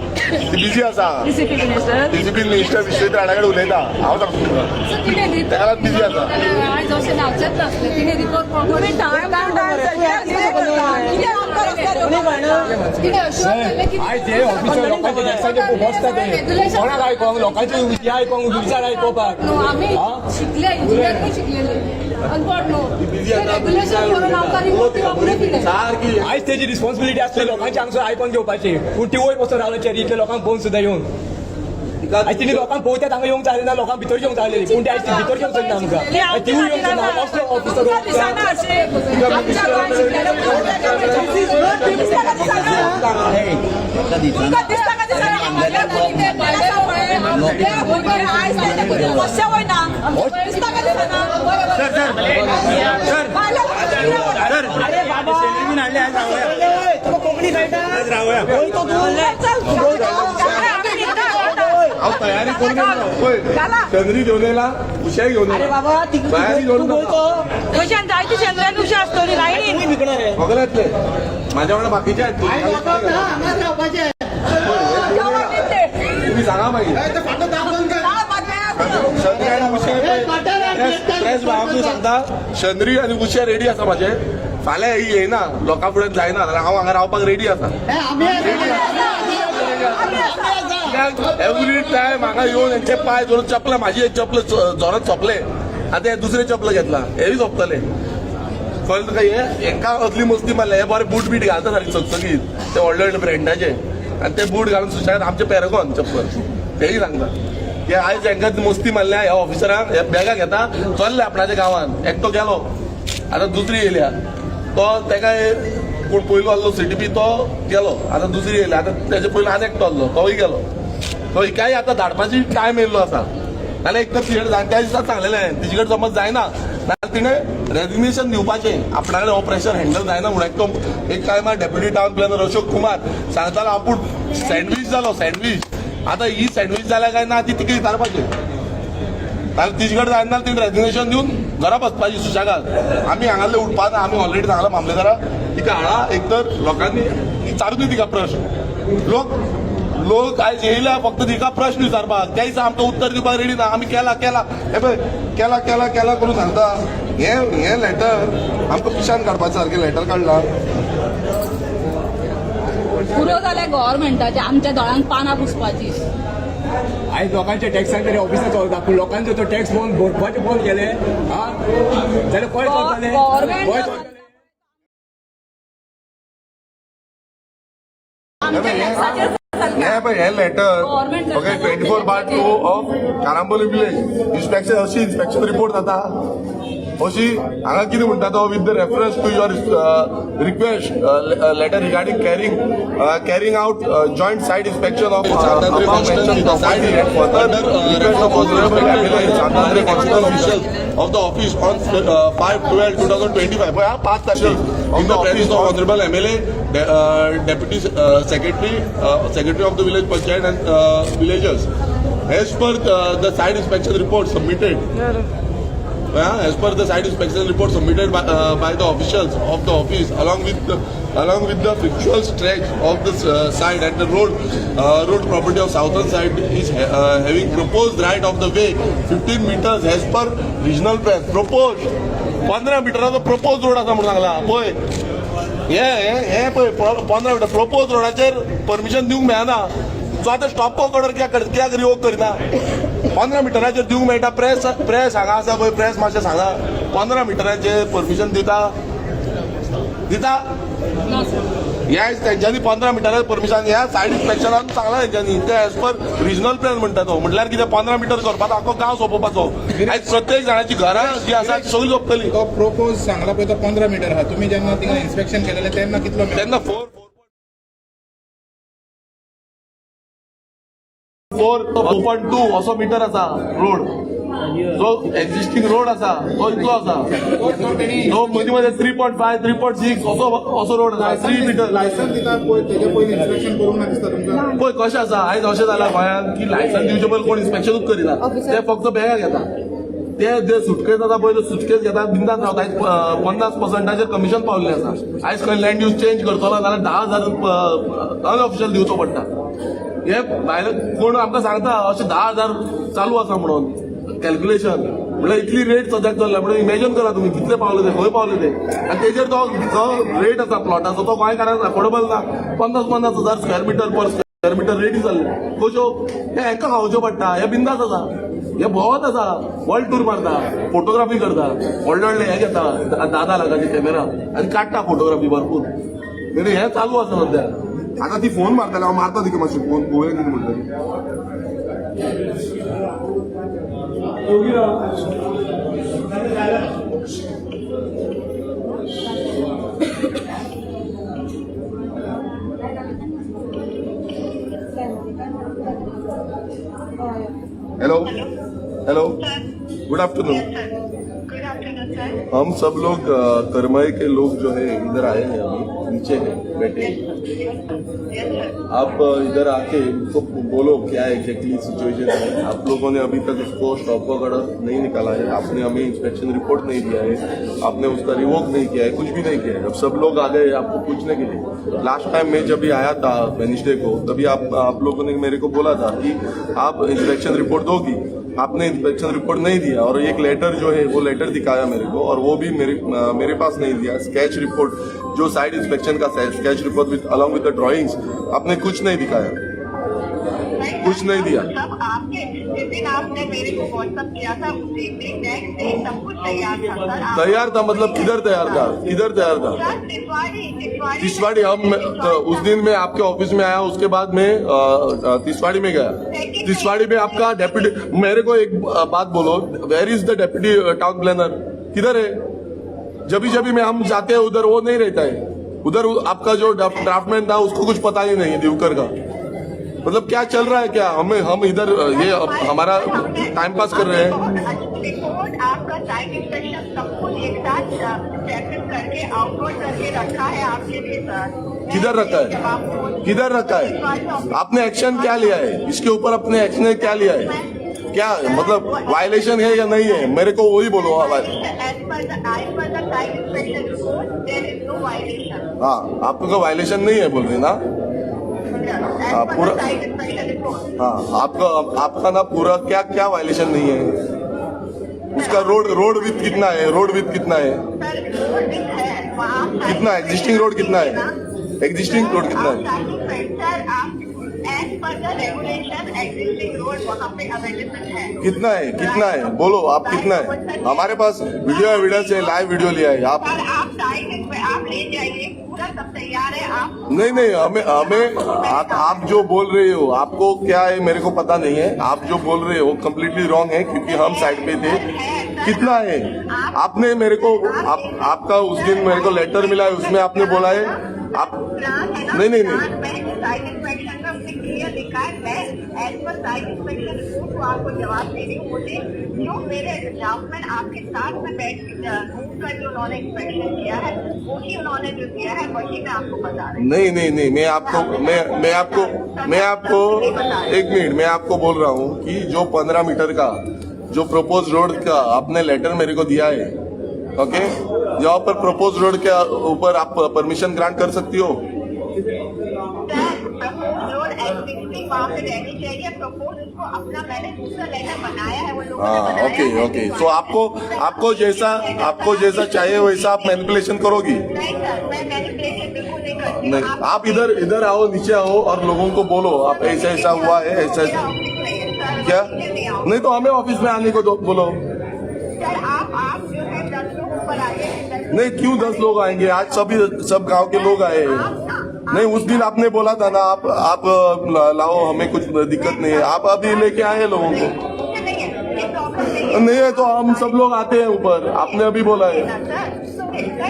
बिझी आसा. DCP minister. DCP minister Vishwajit Rana कडेन उलयता, हांव सांगता तुमकां. सो तिणें तेका लागून बिझी आसा. आयज अशें जावचेंच नासलें, तिणें रिपोर्ट तुमी टायम कितें आमकां रस्त्यार येवपाक? तिणें अश्योर केल्लें की आयज ते ऑफिसर लोकांचे टॅक्साचे बसता, ते कोणाक आयकोंक, लोकांचे हे आयकोंक, विचार आयकोपाक? न्हू, आमी शिकले, इंजिनियर शिकलेले, अनपड न्हू. रेग्युलेशन करून आमकां रिपोर्ट दिवप न्हू तिणें. सारकी. आयज तेजी रिस्पॉन्सिबिलिटी आसली लोकांची हांगसर आयकोन घेवपाची, पूण ती वयर बसून रावले चेरी, इतले लोकांक पळोवन सुद्दां येवन. आयज तिणी लोकांक पळोवत्यात हांगा येवंक जालें ना, लोकांक भितर घेवंक जालें, पूण ती आयज ती भितर घेवंक सोदना आमकां. आयज तिवूय येवंक सोदना असलो ऑफिसर. तुमकां दिसना अशें आमच्या गोंयांत शिकलेले दिसता का दिसना? तुमकां दिसता का दिसना? आमच्या आयज कशें वयना, दिसता का दिसना? सर सर सर सर, अरे बाबा, बीन हाडले आज, रावया. तुका कोंकणी कळटा? आज रावया. गोंयचो तूं? हांव तयारी करून येयलो पळय, शेंद्री घेवन येयला, उशें घेवन अरे येयला. बाबा, ती तयारी तूं करून. गोंयचो? कशान जायते शेंद्र्यान उशें आसतली लायनीन. तुमी विकणार रे. सगळे येतले म्हाज्या वांगडा, बाकीचे आहेत. हांगाच रावपाचें. तुम्ही सांगा मागीर. शेंद्री आनी उशें, प्रेस भावांक सांगता, शेंद्री आनी उशें रेडी आसा म्हाजें. फाल्यां ही येयना, लोकां फुडें जायना जाल्यार हांव हांगा रावपाक रेडी आसा. आमी. एवरी टायम हांगा येवन हेंचे पांय धरून चपलां, म्हाजी एक चपल जोरात सोंपले, आतां हें दुसरें चपल घेतलां, हेंय सोंपतलें. कळ्ळें तुका? हे हेंकां असली मस्ती मारल्या. हे बरे बूट बीट घालता सारके चकचकीत, ते व्हडले व्हडले ब्रँडाचे, आनी ते बूट घालून सुशेगाद आमचे पॅरागॉन चप्पल तेय सांगता की आयज हेंकां मस्ती मारल्या ह्या ऑफिसरांक. हे बॅगां घेता चल्ले आपणाच्या गांवान. एकटो गेलो, आतां दुसरी येयल्या. तो तेका कोण पयलो आहलो सीटीपी, तो गेलो, आतां दुसरी येयल्या. आतां तेजे पयलो आनी एकटो आहलो, तोय गेलो. तो हिकाय आतां धाडपाची टायम येयल्लो आसा. नाल्यार एक तर तिजे त्या दिसा सांगलेलें, तिजे कडेन समज जायना नाल्यार तिणें रेजिग्नेशन दिवपाचें, आपणा कडेन हो प्रेशर हँडल जायना म्हणून. एकटो एक टायमार deputy town planner Ashok Kumar सांगतालो आपूण सँडवीच जालो, सँडवीच. आतां ही सँडवीच जाल्या काय ना ती तिका विचारपाचें. नाल्यार तिजे कडेन जायना, तिणें रेजिग्नेशन दिवन घरा बसपाची सुशेगाद. आमी हांगासरले उठपा ना. आमी ऑलरेडी सांगलां मामलेदारा, तिका हाडा. एक तर लोकांनी विचारूं तिका प्रश्न. लोक लोक आयज येयल्या फक्त तिका प्रश्न विचारपाक. त्या दिसा आमकां उत्तर दिवपाक रेडी ना. आमी केला केला, हे पळय, केला केला केला करून सांगता. हे हे लेटर आमकां पिशान काडपा सारकें लेटर काडलां. पुरो जाल्या गव्हर्मेंटाचे आमच्या दोळ्यांक पानां पुसपाची. आयज लोकांच्या टॅक्सान तरी ऑफिसां चलता, पूण लोकांचो तो टॅक्स बंद भरपाचें बंद केलें हा जाल्यार खंय चलतलें? गव्हर्मेंट खंय चलतलें? आमच्या टॅक्साचेर. हे पळय, हे letter, okay, 24/2 of Carambolim village inspection. अशी इन्स्पेक्शन रिपोर्ट जाता अशी हांगा कितें म्हणटा तो, with the reference to your request letter regarding carrying out joint site inspection of request of officials of the office on 5/12/2025, 5 तारखेक, in the presence of Honorable MLA, Deputy Secretary, Secretary of the Village Panchayat and villagers. As per the site inspection report submitted, as per the site inspection report submitted by the officials of the office, along with the factual stretch of the site and the road property of southern side is having proposed right of the way 15 meters as per regional plan. Proposed 15 मिटराचो propose road आसा म्हणून सांगला. पळय हे हे हे पळय, 15 मिटर प्रपोज रोडाचेर परमिशन दिवंक मेळना. सो आतां स्टॉप ऑर्डर कित्याक कित्याक रिवोक करिना? 15 मिटराचेर दिवंक मेळटा? प्रेस प्रेस हांगा आसा पळय, प्रेस मातशें सांगा, 15 मिटराचेर परमिशन दिता दिता? ना सर. ह्या तेंच्यांनी 15 मिटरार परमिशन ह्या सायड इन्स्पेक्शनान सांगला तेंच्यांनी ते एज पर रिजनल प्लॅन म्हणटा तो. म्हटल्यार कितें, 15 मिटर करपाचो, आख्खो गांव सोंपोवपाचो. आयज प्रत्येक जाणाची घरां जी आसा ती सगळी सोंपतली. तो प्रोपोज सांगला पळय तो 15 मिटर आहा. तुमी जेन्ना थिंगा इन्स्पेक्शन केलेलें तेन्ना कितलो मेळ्ळो? तेन्ना 4 4.2 असो मिटर आसा रोड. जो एक्झिस्टींग रोड आसा तो इतलो आसा. तो मदीं मदीं 3.5, 3.6 असो असो रोड आसा, 3 मिटर. लायसन्स दिता पळय, तेजे पयलीं इन्स्पेक्शन करूंक ना दिसता तुमकां? पळय कशें आसा, आयज अशें जालां गोंयांत की लायसन्स दिवचे पयलीं कोण इन्स्पेक्शनूच करिना. ते फक्त बॅगां घेता. ते जे सुटकेस जाता पळय, ते सुटकेस घेता, बिंदास रावता. आयज 50 पर्संटाचेर कमिशन पावल्लें आसा. आयज खंय लँड यूज चेंज करतलो जाल्यार 10,000 अनऑफिशियल दिवचो पडटा. हे भायले कोण आमकां सांगता अशें 10,000 चालू आसा म्हणून कॅल्क्युलेशन. म्हणल्यार इतली रेट सद्याक चल्ल्या म्हणून इमॅजन करा तुमी कितले पावले ते, खंय पावले ते. आनी तेजेर तो जो रेट आसा प्लॉटाचो तो गोंयकारांक अफोर्डेबल ना. 50-50 हजार square meter per square meter रेटी जाल्ले कश्यो हे हांकां खावच्यो पडटा. हे बिंदास आसा, हे भोंवत आसा, वर्ल्ड टूर मारता, फोटोग्राफी करता, व्हडले व्हडले हे घेता, 10-10 लाखाचे कॅमेरा आनी काडटा फोटोग्राफी भरपूर. म्हणजे हे चालू आसा सद्या. आता ती फोन मारताले, हांव मारता तिका मातशी फोन, पळोवया कितें म्हणटा. Hello, hello, good afternoon. Good afternoon sir. हम सब लोग करमई के लोग जो है इधर आए हैं, अभी नीचे हैं बैठे. आप इधर आके उनको बोलो क्या एग्जैक्टली सिचुएशन है. आप लोगों ने अभी तक उसको स्टॉप वर्क ऑर्डर नहीं निकाला है, आपने हमें इंस्पेक्शन रिपोर्ट नहीं दिया है, आपने उसका रिवोक नहीं किया है, कुछ भी नहीं किया है. अब सब लोग आ गए आपको पूछने के लिए. लास्ट टाइम मैं जब भी आया था वेडनेसडे को, तभी आप लोगों ने मेरे को बोला था कि आप इंस्पेक्शन रिपोर्ट दोगी. आपने इंस्पेक्शन रिपोर्ट नहीं दिया और एक लेटर जो है वो लेटर दिखाया मेरे को और वो भी मेरे मेरे पास नहीं दिया. स्केच रिपोर्ट जो साइट इंस्पेक्शन का sketch report with along with the drawings, आपने कुछ नहीं दिखाया, कुछ नहीं दिया. सब आपके, जिस दिन आपने मेरे को व्हाट्सअप किया था उसी दिन, नेक्स्ट डे सब कुछ तैयार था सर. तैयार था मतलब किधर तैयार था? किधर तैयार था? सर, तिसवाड़ी, तिसवाड़ी. तिसवाड़ी. हम तो उस दिन मैं आपके ऑफिस में आया, उसके बाद मैं तिसवाड़ी में गया. तिसवाड़ी में आपका डेप्यूटी, मेरे को एक बात बोलो, where is the deputy town planner? किधर है? जब भी मैं हम जाते हैं उधर, वो नहीं रहता है उधर. आपका जो ड्राफ्टमैन था उसको कुछ पता ही नहीं है दिवकर का. मतलब क्या चल रहा है क्या? हमें हम इधर ये हमारा टाइम पास कर रहे हैं. रिपोर्ट, आपका साइट इंस्पेक्शन सब कुछ एक साथ चेक करके आउटवर्ड करके रखा है आपके लिए सर. किधर रखा है? किधर रखा है? आपने एक्शन क्या लिया है इसके ऊपर? अपने एक्शन क्या लिया है? क्या मतलब वायलेशन है या नहीं है, मेरे को वही बोलो. हाँ. As per the site inspection report, there is no violation. हाँ, आपको वायलेशन नहीं है बोल रहे ना? एज हाँ, पर पूरा the site inspection report. हाँ, आपका आपका ना पूरा क्या क्या वायलेशन नहीं है उसका? रोड रोड विथ कितना है? रोड विथ कितना है? सर, रोड विथ है वहाँ. कितना एग्जिस्टिंग रोड कितना है? एग्जिस्टिंग रोड कितना है? सर, आप as per the regulation existing road वहाँ पे अवेलेबल है. कितना है? कितना है बोलो आप, कितना है? हमारे पास वीडियो एविडेंस है, लाइव वीडियो लिया है आप. सर, आप साइट आप ले जाइए, पूरा सब तैयार है आप. नहीं नहीं, हमें हमें आप जो बोल रहे हो, आपको क्या है मेरे को पता नहीं है. आप जो बोल रहे हो कम्प्लीटली रॉन्ग है, क्योंकि हम साइट पे थे. कितना है? आपने मेरे को आपका उस दिन मेरे को लेटर मिला है, उसमें आपने बोला है आप प्लान है ना? नहीं नहीं नहीं. प्लान में साइट इंस्पेक्शन में उसने क्लियर लिखा है. मैं as per site inspection report को आपको जवाब दे रही हूँ. मुझे जो मेरे ड्राफ्टमैन आपके साथ में बैठ घूम कर जो उन्होंने इंस्पेक्शन किया है, वही उन्होंने जो दिया है, वही मैं आपको बता रही हूँ. नहीं नहीं नहीं, मैं आपको एक मिनट, मैं आपको बोल रहा हूँ कि जो 15 मीटर का जो प्रपोज रोड का आपने लेटर मेरे को दिया है, ओके, जहाँ पर प्रपोज रोड के ऊपर आप परमिशन ग्रांट कर सकती हो? सर, प्रपोज रोड एग्जिस्टिंग वहाँ पे रहनी चाहिए. प्रपोज उसको अपना मैंने दूसरा लेटर बनाया है, वो लोगों ने हाँ. बनाया ओके. है. ओके, सो आपको आपको जैसा चाहिए वैसा आप मैनिपुलेशन करोगी? नहीं सर, मैं मैनिपुलेशन बिल्कुल नहीं करती. नहीं, आप इधर इधर आओ, नीचे आओ और लोगों को बोलो आप, ऐसा ऐसा हुआ है, ऐसा ऐसा. क्या नहीं तो हमें ऑफिस में आने को दो, बोलो. सर, आप जो है 10 लोग ऊपर आइए. नहीं, क्यों 10 लोग आएंगे? आज सभी सब गांव के लोग आए हैं. आप ना नहीं, उस दिन आपने बोला था ना, आप लाओ, हमें कुछ दिक्कत नहीं है। आप अभी लेके आए लोगों को। मुझे नहीं है, ये प्रॉब्लम नहीं है। नहीं है तो हम सब लोग आते हैं ऊपर, आपने अभी बोला है। ना सर, सर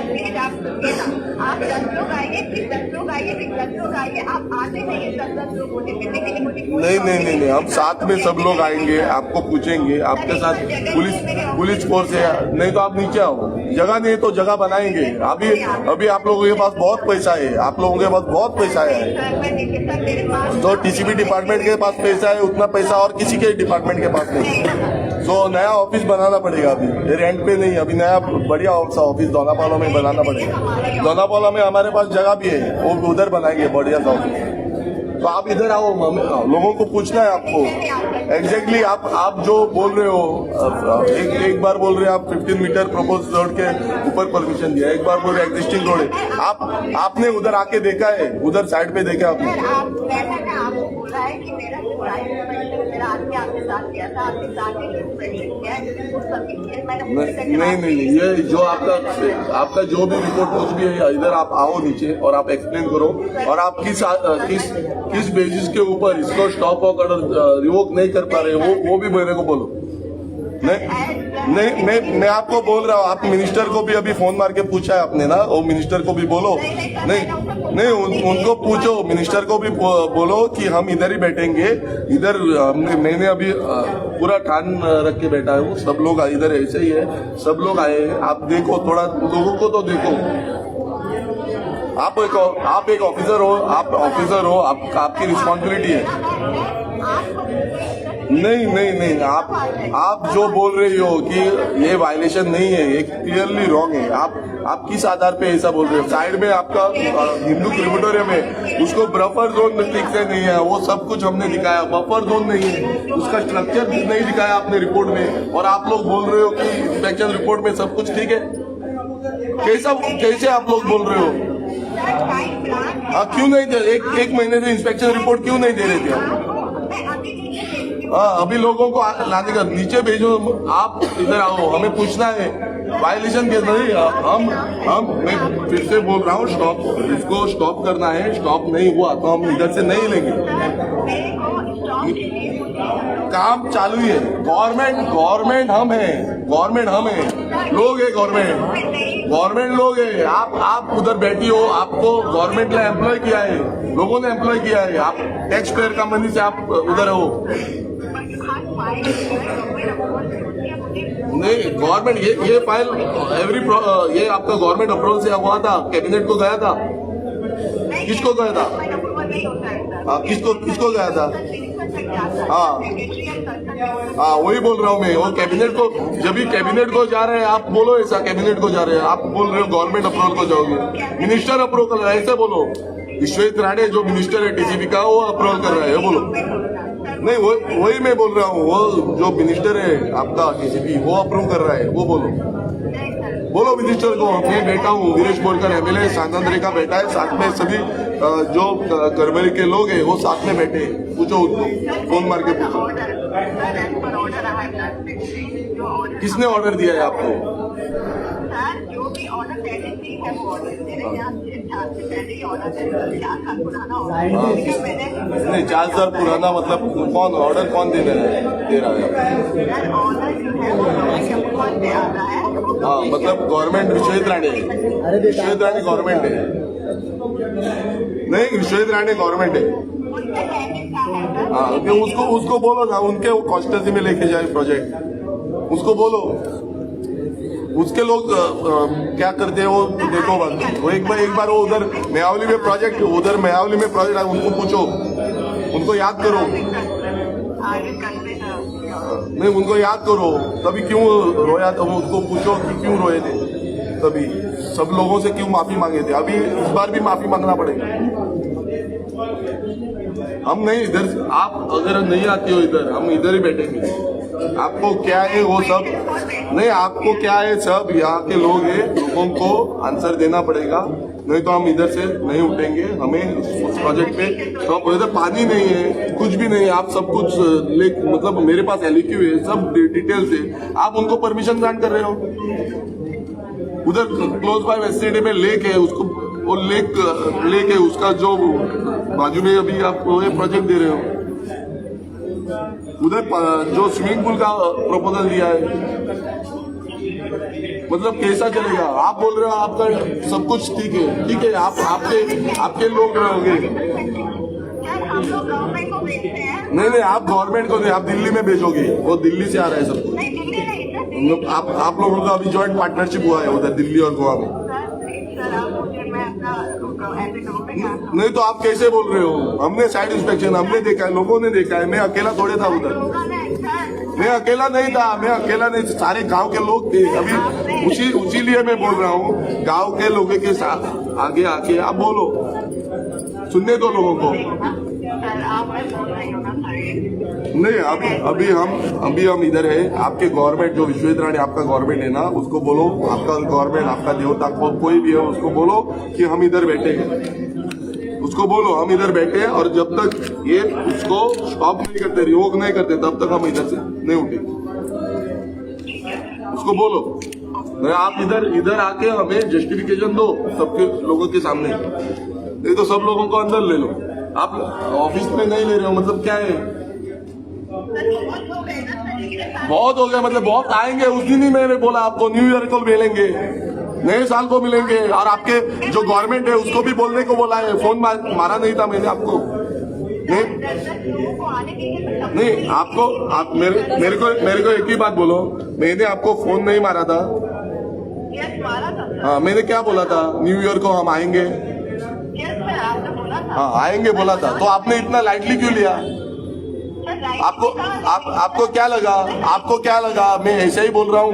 प्लीज आप सुनिए ना। आप 10 लोग आइए, फिर 10 लोग आइए, फिर 10 लोग आइए। आप आते नहीं है 10-10 लोग मुझे मिलने के लिए, मुझे कोई नहीं नहीं नहीं नहीं, हम प्रॉब्लम साथ में सब लोग आएंगे, आपको पूछेंगे, आपके साथ पुलिस पुलिस फोर्स है। नहीं तो आप नीचे आओ, जगह नहीं है तो जगह बनाएंगे। अभी अभी आप लोगों के पास बहुत पैसा है, आप लोगों के पास बहुत पैसा है। सर, मैं देखिए सर, मेरे पास जो टीसीपी डिपार्टमेंट के पास पैसा है, उतना पैसा और किसी के डिपार्टमेंट के पास नहीं। तो नया ऑफिस बनाना पड़ेगा अभी, ये रेंट पे नहीं, अभी नया बढ़िया ऑफिस दोनापावला में बनाना पड़ेगा। दोनापावला में हमारे पास जगह भी है, वो उधर बनाएंगे बढ़िया सा ऑफिस। तो आप इधर आओ, लोगों को पूछना है आपको एग्जैक्टली। आप जो बोल रहे हो, एक एक बार बोल रहे हो आप 15 मीटर प्रपोज रोड के ऊपर परमिशन दिया, एक बार बोल रहे एग्जिस्टिंग रोड है। आप आपने उधर आके देखा है, उधर साइड पे देखा है आपने? सर, आप मैंने ना आपको बोला है कि मेरा साइट इंस्पेक्शन, मेरा आदमी आपके साथ गया था, आपके साथ ही इंस्पेक्शन किया है, वो सभी चीजें मैंने नहीं नहीं नहीं नहीं, ये जो आपका आपका जो भी रिपोर्ट कुछ भी है, इधर आप आओ नीचे और आप एक्सप्लेन करो और आप किस किस किस बेसिस के ऊपर इसको स्टॉप वर्क ऑर्डर रिवोक नहीं कर पा रहे, वो भी मेरे को बोलो। नहीं नहीं, मैं आपको बोल रहा हूँ, आप मिनिस्टर को भी अभी फोन मार के पूछा है आपने ना, वो मिनिस्टर को भी बोलो। नहीं नहीं, उनको पूछो, मिनिस्टर को भी बोलो कि हम इधर ही बैठेंगे। इधर हमने मैंने अभी पूरा ठान रख के बैठा हूँ, सब लोग इधर ऐसे ही है, सब लोग आए हैं। आप देखो, थोड़ा लोगों को तो देखो। आप एक ऑफिसर हो, आप ऑफिसर हो, आप आपकी रिस्पॉन्सिबिलिटी है। नहीं नहीं नहीं, आप जो बोल रही हो कि ये वायलेशन नहीं है, ये क्लियरली रॉन्ग है। आप किस आधार पे ऐसा बोल रहे हो? साइड में आपका हिंदू क्रिमेटोरियम है, उसको बफर जोन ठीक से नहीं है, वो सब कुछ हमने दिखाया, बफर जोन नहीं है, उसका स्ट्रक्चर नहीं दिखाया आपने रिपोर्ट में, और आप लोग बोल रहे हो कि इंस्पेक्शन रिपोर्ट में सब कुछ ठीक है। कैसा कैसे आप लोग बोल रहे हो? हाँ, क्यों नहीं दे? एक एक महीने से इंस्पेक्शन रिपोर्ट क्यों नहीं दे रहे थे आप? हाँ, अभी लोगों को लाने का नीचे भेजो, आप इधर आओ, हमें पूछना है वायलेशन के। नहीं, हम मैं फिर से बोल रहा हूँ, स्टॉप, इसको स्टॉप करना है। स्टॉप नहीं हुआ तो हम इधर से नहीं लेंगे। काम चालू ही है। गवर्नमेंट गवर्नमेंट हम है, गवर्नमेंट हम है, लोग है गवर्नमेंट, गवर्नमेंट लोग है। आप उधर बैठी हो, आपको गवर्नमेंट ने एम्प्लॉय किया है, लोगों ने एम्प्लॉय किया है, आप टैक्स पेयर का मनी से आप उधर हो। नहीं, गवर्नमेंट ये फाइल एवरी ये आपका गवर्नमेंट अप्रूवल से हुआ था, कैबिनेट को गया था, किसको गया था? हाँ, किसको किसको गया था? हाँ हाँ, वही बोल रहा हूँ मैं। वो कैबिनेट को, जब भी कैबिनेट को जा रहे हैं, आप बोलो ऐसा कैबिनेट को जा रहे हैं, आप बोल रहे हो गवर्नमेंट अप्रूवल को जाओगे, मिनिस्टर अप्रूव कर रहा है, ऐसे बोलो। विश्वजीत राणे जो मिनिस्टर है टीसीपी का, वो अप्रूवल कर रहा है, ये बोलो। नहीं, वो वही मैं बोल रहा हूँ, वो जो मिनिस्टर है आपका टीसीपी, वो अप्रूव कर रहा है, वो बोलो। बोलो मिनिस्टर को, मैं बैठा हूँ, वीरेश बोरकर एमएलए सांतांद्रे का बैठा है, साथ में सभी जो करमली के लोग हैं वो साथ में बैठे हैं। पूछो उनको, फोन मार के पूछो। किसने ऑर्डर दिया है आपको? सर, जो भी ऑर्डर पहले से है वो ऑर्डर मेरे यहाँ 4 से पहले ही ऑर्डर है, 4 साल पुराना ऑर्डर है मैंने। नहीं, 4 साल पुराना मतलब कौन ऑर्डर कौन दे रहा है, दे रहा है? सर, ऑर्डर जो है वो गवर्नमेंट से आता है। हाँ, मतलब गवर्नमेंट विश्वजीत राणे है, विश्वजीत राणे गवर्नमेंट है। नहीं, विश्वजीत राणे गवर्नमेंट है। हाँ, तो उसको उसको बोलो ना, उनके कॉन्स्टिट्यूंसी में लेके जाए प्रोजेक्ट, उसको बोलो। उसके लोग क्या करते हैं वो देखो बस। वो एक बार वो उधर मेहावली में प्रोजेक्ट, उधर मेहावली में प्रोजेक्ट है, उनको पूछो, उनको याद करो। नहीं, उनको याद करो, तभी क्यों रोया तो उसको पूछो कि क्यों रोए थे, तभी सब लोगों से क्यों माफी मांगे थे। अभी इस बार भी माफी मांगना पड़ेगा। हम नहीं इधर, आप अगर नहीं आते हो इधर, हम इधर ही बैठेंगे। आपको क्या है वो सब नहीं, आपको क्या है सब यहाँ के लोग हैं, लोगों को आंसर देना पड़ेगा, नहीं तो हम इधर से नहीं उठेंगे। हमें उस प्रोजेक्ट पे स्टॉप, इधर पानी नहीं है, कुछ भी नहीं है, आप सब कुछ ले, मतलब मेरे पास एलईक्यू है, सब डिटेल्स है, आप उनको परमिशन ग्रांट कर रहे हो। उधर क्लोज बाय वेस्टिडी में लेक है, उसको वो लेक लेक है, उसका जो बाजू में अभी आप ये प्रोजेक्ट दे रहे हो, उधर जो स्विमिंग पूल का प्रपोजल दिया है, मतलब कैसा चलेगा? आप बोल रहे हो आपका सब कुछ ठीक है। ठीक है, आप आपके आपके लोग रहोगे। सर, हम लोग गवर्नमेंट को भेजते हैं। नहीं नहीं, आप गवर्नमेंट को नहीं, आप दिल्ली में भेजोगे। वो दिल्ली से आ रहा है सब कुछ। नहीं, दिल्ली नहीं सर, दिल्ली। आप लोगों का अभी जॉइंट पार्टनरशिप हुआ है उधर दिल्ली और गोवा में। सर प्लीज सर, आप मुझे, मैं अपना एज ए गवर्नमेंट नहीं तो आप कैसे बोल रहे हो? हमने साइट इंस्पेक्शन हमने देखा है, लोगों ने देखा है। मैं अकेला थोड़े था उधर। लोगों ने सर मैं अकेला नहीं था, मैं अकेला नहीं, सारे गांव के लोग थे। अभी उसी उसी लिए मैं बोल रहा हूँ, गांव के लोगों के साथ आगे आके आप बोलो, सुनने दो लोगों को। सर, आप, मैं बोल रही हूँ ना सर। नहीं, अभी अभी हम इधर है। आपके गवर्नमेंट जो विश्वजीत राणे आपका गवर्नमेंट है ना, उसको बोलो, आपका गवर्नमेंट, आपका देवता को, कोई भी है, उसको बोलो कि हम इधर बैठे हैं। उसको बोलो हम इधर बैठे हैं और जब तक ये उसको स्टॉप नहीं करते, रिवोक नहीं करते, तब तक हम इधर से नहीं उठे। उसको बोलो। नहीं, आप इधर इधर आके हमें जस्टिफिकेशन दो सबके लोगों के सामने, नहीं तो सब लोगों को अंदर ले लो। आप ऑफिस में नहीं ले रहे हो, मतलब क्या है? सर, बहुत हो गए ना सर, लेकिन बहुत हो गया मतलब बहुत आएंगे। उस दिन ही मैंने बोला आपको, न्यू ईयर को मिलेंगे, नए साल को मिलेंगे। और आपके जो गवर्नमेंट है उसको भी बोलने को बोला है। फोन मारा नहीं था मैंने आपको, नहीं। सर, लोगों को आने दीजिए तो सब। नहीं, आपको, आप मेरे मेरे को एक ही बात बोलो, मैंने आपको फोन नहीं मारा था? यस, मारा था सर। हाँ, मैंने क्या बोला था? न्यू ईयर को हम आएंगे। यस सर, आपने बोला था। हाँ, आएंगे बोला था, तो आपने इतना लाइटली क्यों लिया? सर, लाइटली आपको था। आप आपको क्या लगा? आपको क्या लगा, मैं ऐसे ही बोल रहा हूँ?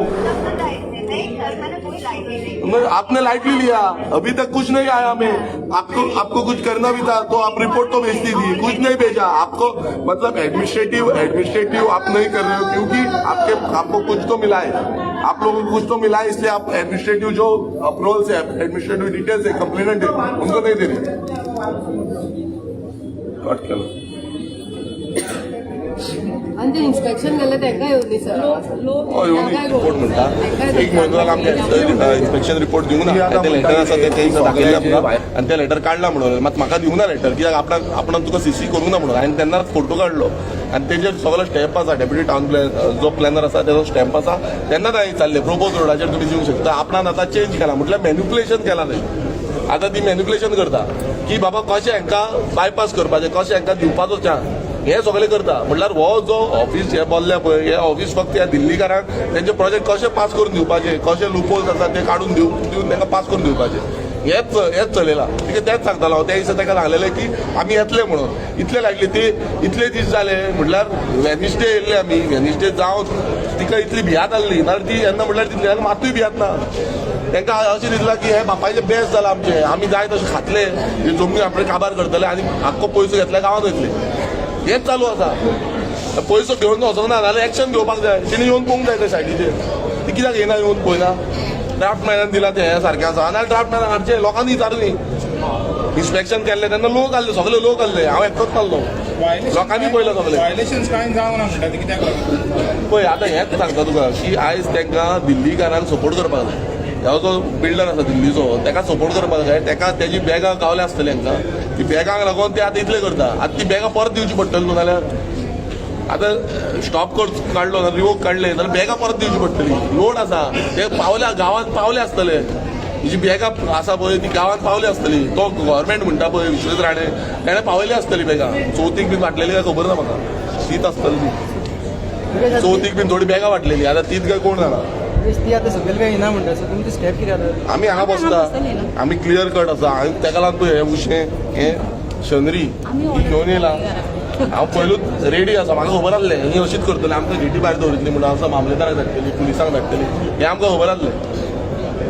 नहीं सर, मैंने कोई लाइटली नहीं। नहीं, आपने लाइटली लिया। अभी तक कुछ नहीं आया हमें। आपको आपको कुछ करना भी था तो आप रिपोर्ट तो भेजती थी, कुछ नहीं भेजा आपको। मतलब एडमिनिस्ट्रेटिव एडमिनिस्ट्रेटिव आप नहीं कर रहे हो, क्योंकि आपके आपको कुछ तो मिला है, आप लोगों को कुछ तो मिला है, इसलिए आप एडमिनिस्ट्रेटिव जो अप्रूवल से एडमिनिस्ट्रेटिव डिटेल्स है, कंप्लेनेंट है, उनको नहीं दे रहे। कट केलो। आनी ते इन्स्पेक्शन केल्लें तांकां येवनी सर। हय, येवनी रिपोर्ट म्हणटा। एक म्हयनो जालो आमकां इन्स्पेक्शन रिपोर्ट दिवंक ना। ते लेटर आसा, ते ते दाखयल्लें आमकां आनी ते लेटर काडला म्हणून। मात म्हाका दिवंक ना लेटर, कित्याक आपणाक आपणाक तुका सीसी करूंक ना म्हणून। हांवें तेन्नाच फोटो काडलो आनी तेजेर सगळो स्टॅम्प आसा, डेप्युटी टावन प्लॅन जो प्लॅनर आसा तेजो स्टॅम्प आसा। तेन्नाच हांवें विचारलें, प्रोपोज रोडाचेर तुमी दिवंक शकता? आपणान आतां चेंज केला म्हटल्यार मॅन्युपुलेशन केलां तें। आतां ती मॅन्युपुलेशन करता की बाबा कशें हांकां बायपास करपाचें, कशें हांकां दिवपाचो चान्स, हे सगळें करता। म्हटल्यार हो जो ऑफिस हे बोल्ल्या पळय, हे ऑफिस फक्त ह्या दिल्लीकारांक तेंचे प्रोजेक्ट कशें पास करून दिवपाचे, कशें लुपोल्स आसा ते काडून दिवन तांकां पास करून दिवपाचे, हेच हेच चलयलां। कित्याक तेंच सांगतालो हांव, त्या दिसा ताका सांगलेलें की आमी येतले म्हणून। इतले लागली ती, इतले दीस जाले, म्हटल्यार वेनिसडे येयल्ले आमी। वेनिसडे जावन तिका इतली भियात आहली, नाल्यार ती येन्ना म्हटल्यार तितली मातूय भियात ना। तांकां अशें दिसलां की हे बापायचें बेस जालां आमचें, आमी जाय तशें खातले, ही जमनी आपणे काबार करतले आनी आख्खो पयसो घेतले, गांवांत वयतले। हेच चालू आसा। पयसो घेवन वचोंक ना जाल्यार एक्शन घेवपाक जाय। तेणी येवन पळोवंक जाय ते सायडीचेर। ती कित्याक येयना, येवन पळयना? ड्राफ्ट मॅनान दिला तें हें सारकें आसा, नाल्यार ड्राफ्ट मॅनान हाडचें, लोकांनी विचारूं न्ही। इन्स्पेक्शन केल्लें तेन्ना लोक आहले, सगळे लोक आहले, हांव एकटोच नासलो, लोकांनी पळयलें सगळें। व्हायलेशन कांय जावना म्हणटा ते, कित्याक लागून? पळय, आतां हेंच सांगता तुका की आयज तांकां दिल्लीकारांक सपोर्ट करपाक जाय। ह्यो जो बिल्डर आसा दिल्लीचो, ताका सपोर्ट करपाक जाय। ताका तेजी बॅगां गावल्या आसतली हांकां, ती बॅगांक लागून ते आतां इतलें करता। आतां ती बॅगां परत दिवची पडटली न्हू, नाल्यार आतां स्टॉप कर काडलो ना, रिवोक काडले जाल्यार बॅगां परत दिवची पडटली। लोड आसा ते पावल्या, गांवांत पावले आसतले। जी बॅगां आसा पळय, ती गांवांत पावली आसतली। तो गव्हर्मेंट म्हणटा पळय विश्वजीत राणे, तेणें पावयली आसतली बॅगां। चवथीक बीन वांटलेली काय खबर ना म्हाका, तीच आसतली ती। चवथीक बीन थोडी बॅगां वांटलेली, आतां तीच काय कोण जाणा। ती आतां सकयल काय येना म्हणटा, सो तुमची स्टेप कितें आतां? आमी हांगा बसता, आमी क्लियर कट आसा। आनी ताका लागून पळय, हें उशें, हें शनरी ही घेवन येयला। हांव पयलूच रेडी आसा। म्हाका खबर आसलें ही अशीच करतले, आमकां गेटी भायर दवरितली म्हणून आसा, मामलेदाराक धाडटली, पुलिसांक धाडटली, हें आमकां खबर आसलें।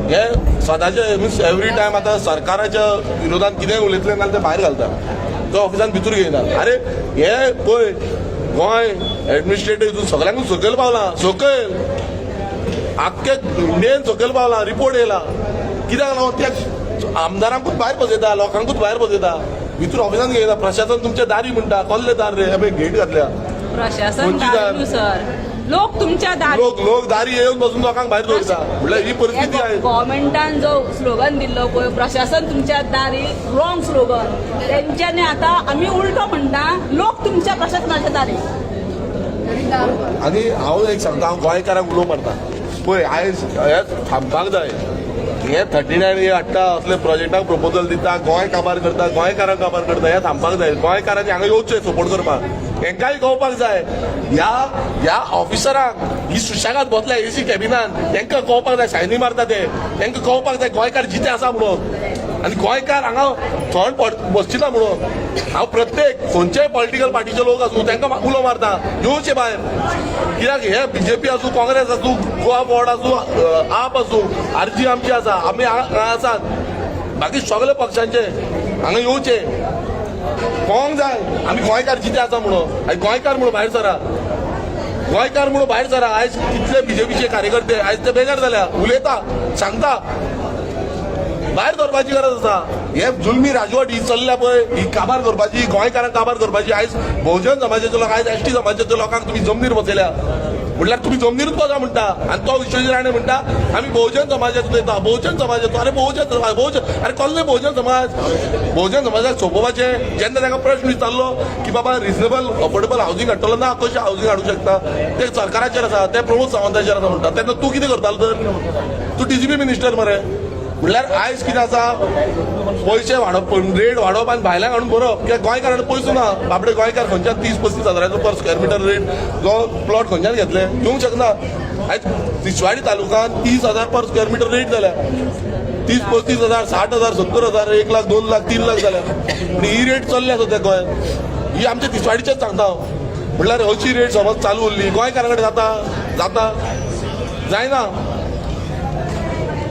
हे सदांचे मिन्स एवरी टायम आतां सरकाराच्या विरोधात कितेंय उलयतले नाल्यार ते भायर घालता, तो ऑफिसान भितर घेयना। अरे, हे पळय, गोंय एडमिनिस्ट्रेटीव हितून सगळ्यांकून सकयल पावलां, सकयल, आख्खे इंडियेन सकयल पावला। रिपोर्ट येयला। कित्याक लागून त्या आमदारांकूच भायर बसयता, लोकांकूच भायर बसयता, भितर ऑफिसान घेयना? प्रशासन तुमच्या दारी म्हणटा, कसले दार रे? हे पळय, गेट घातल्या। प्रशासन खंयची दार? दार न्हू सर। लोक तुमच्या दारी. लोक लोक दारी येवन बसून लोकांक भायर दवरता. म्हणल्यार ही परिस्थिती आहे. गव्हर्मेंटान जो स्लोगन दिल्लो पळय, प्रशासन तुमच्या दारी, रॉंग स्लोगन. तेंच्यांनी आतां आमी उल्टो म्हणटा, लोक तुमच्या प्रशासनाच्या दारी. आनी हांव एक सांगता, हांव गोंयकारांक उलो मारता पळय, आयज हे थांबपाक जाय. हे 39 हे हाडटा, असले प्रोजेक्टाक प्रपोजल दिता, गोंय काबार करता, गोंयकारांक काबार करता. हे थांबपाक जाय. गोंयकारांनी हांगा येवचें सपोर्ट करपाक. हेंकांय कळपाक जाय, ह्या ह्या ऑफिसरांक ही सुशेगाद बसल्या एसी कॅबिनान, तांकां कळपाक जाय. सायनी मारता ते, तांकां कळपाक जाय गोंयकार जिते आसा म्हणून आनी गोंयकार हांगा थंड बसची ना म्हणून. हांव प्रत्येक खंयच्याय पॉलिटिकल पार्टीचे लोक आसूं, तांकां उलो मारता, येवचे भायर. कित्याक हे बीजेपी आसूं, काँग्रेस आसूं, गोवा फॉरवर्ड आसूं, आप आसूं, आरजी आमची आसा, आमी हांगा आसात. बाकी सगळे पक्षांचे हांगा येवचे, कळोंक जाय आमी गोंयकार जिते आसा म्हणून. आनी गोंयकार म्हणून भायर सरा, गोंयकार म्हणून भायर सरा. आयज कितले बीजेपीचे कार्यकर्ते आयज ते बेजार जाल्या, उलयता, सांगता. भायर धरपाची गरज आसा. हे जुलमी राजवट ही चल्ल्या पळय, ही काबार करपाची, गोंयकारांक काबार करपाची. आयज बहुजन समाजाचे लोक, आयज एसटी समाजाच्या लोकांक तुमी जमनीर बसयल्या. म्हणल्यार तुमी जमनीरूच बसा म्हणटा. आनी तो विश्वजीत राणे म्हणटा आमी बहुजन समाजाचो येता, बहुजन समाजाचो. अरे बहुजन समाज, बहुजन, अरे कसले बहुजन समाज? बहुजन समाजाक सोंपोवपाचें. जेन्ना ताका प्रश्न विचारलो की बाबा रिजनेबल अफोर्डेबल हावजींग हाडटलो ना, कशें हावजींग हाडूंक शकता, तें सरकाराचेर आसा, तें प्रमोद सावंताचेर आसा म्हणटा. तेन्ना तूं कितें करतालो तर? तूं टीसीपी मिनिस्टर मरे. म्हणल्यार आयज कितें आसा, पयशे वाडोवप, रेट वाडोवप आनी भायल्यांक हाडून भरप. कित्याक गोंयकारान पयसो ना बाबडे. गोंयकार खंयच्यान 30-35 हजाराचो पर स्क्वेअर मिटर रेट जो प्लॉट खंयच्यान घेतले? घेवंक शकना. आयज तिसवाडी तालुक्यान 30,000 पर स्क्वेअर मिटर रेट जाल्या. 30-35 हजार, 60 हजार, 70 हजार, 1 लाख, 2 लाख, 3 लाख जाल्या. आनी ही रेट चल्ल्या सद्या गोंयांत. ही आमच्या तिसवाडीचेच सांगता हांव. म्हणल्यार अशी रेट समज चालू उरली, गोंयकारां कडेन जाता जाता जायना.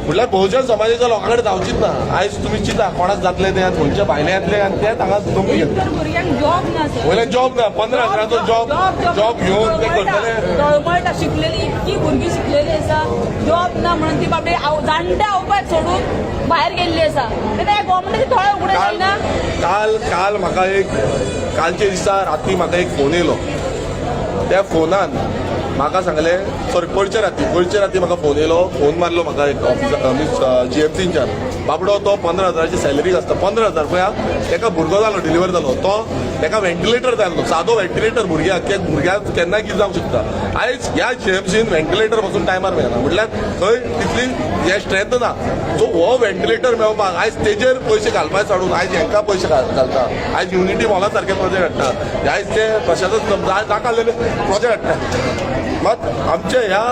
म्हणल्यार बहुजन समाजाच्या लोकां कडेन जावचीच ना. आयज तुमी चिंता, कोणाक जातले ते, खंयच्या भायले येतले आनी ते हांगा जमनी घेतले. तर भुरग्यांक जॉब ना सर. वयल्यान जॉब ना. 15 हजाराचो जॉब, जॉब घेवन ते करतले. तळमळटा. शिकलेली इतकी भुरगीं शिकलेली आसा, जॉब ना म्हणून ती बाबडी जाणटे आवपाक सोडून भायर गेल्ली आसा. तेन्ना ह्या गव्हर्मेंटाचे दोळे उगडे काल जायना. काल काल म्हाका एक, कालच्या दिसा राती म्हाका एक फोन येयलो. त्या फोनान म्हाका सांगलें, सॉरी, पयरच्या राती म्हाका फोन येयलो. फोन मारलो म्हाका एक ऑफिसर मिन्स जीएमसीनच्यान. बाबडो तो 15 हजाराची सॅलरी आसता. 15 हजार पळया. ताका भुरगो जालो, डिलिव्हर जालो तो, ताका व्हेंटिलेटर जाय आसलो, सादो व्हेंटिलेटर भुरग्याक. कित्याक भुरग्याक केन्नाय कितें जावंक शकता. आयज ह्या जीएमसीन व्हेंटिलेटर पसून टायमार मेळना. म्हटल्यार थंय तितली हे स्ट्रेंथ ना. सो हो व्हेंटिलेटर मेळपाक आयज तेजेर पयशे घालपाक साडून आयज हेंकां पयशे घालता. आयज युनिटी मॉला सारखे प्रोजेक्ट हाडटा. आयज ते प्रशासन नाका आसलेले प्रोजेक्ट हाडटा. मात आमच्या ह्या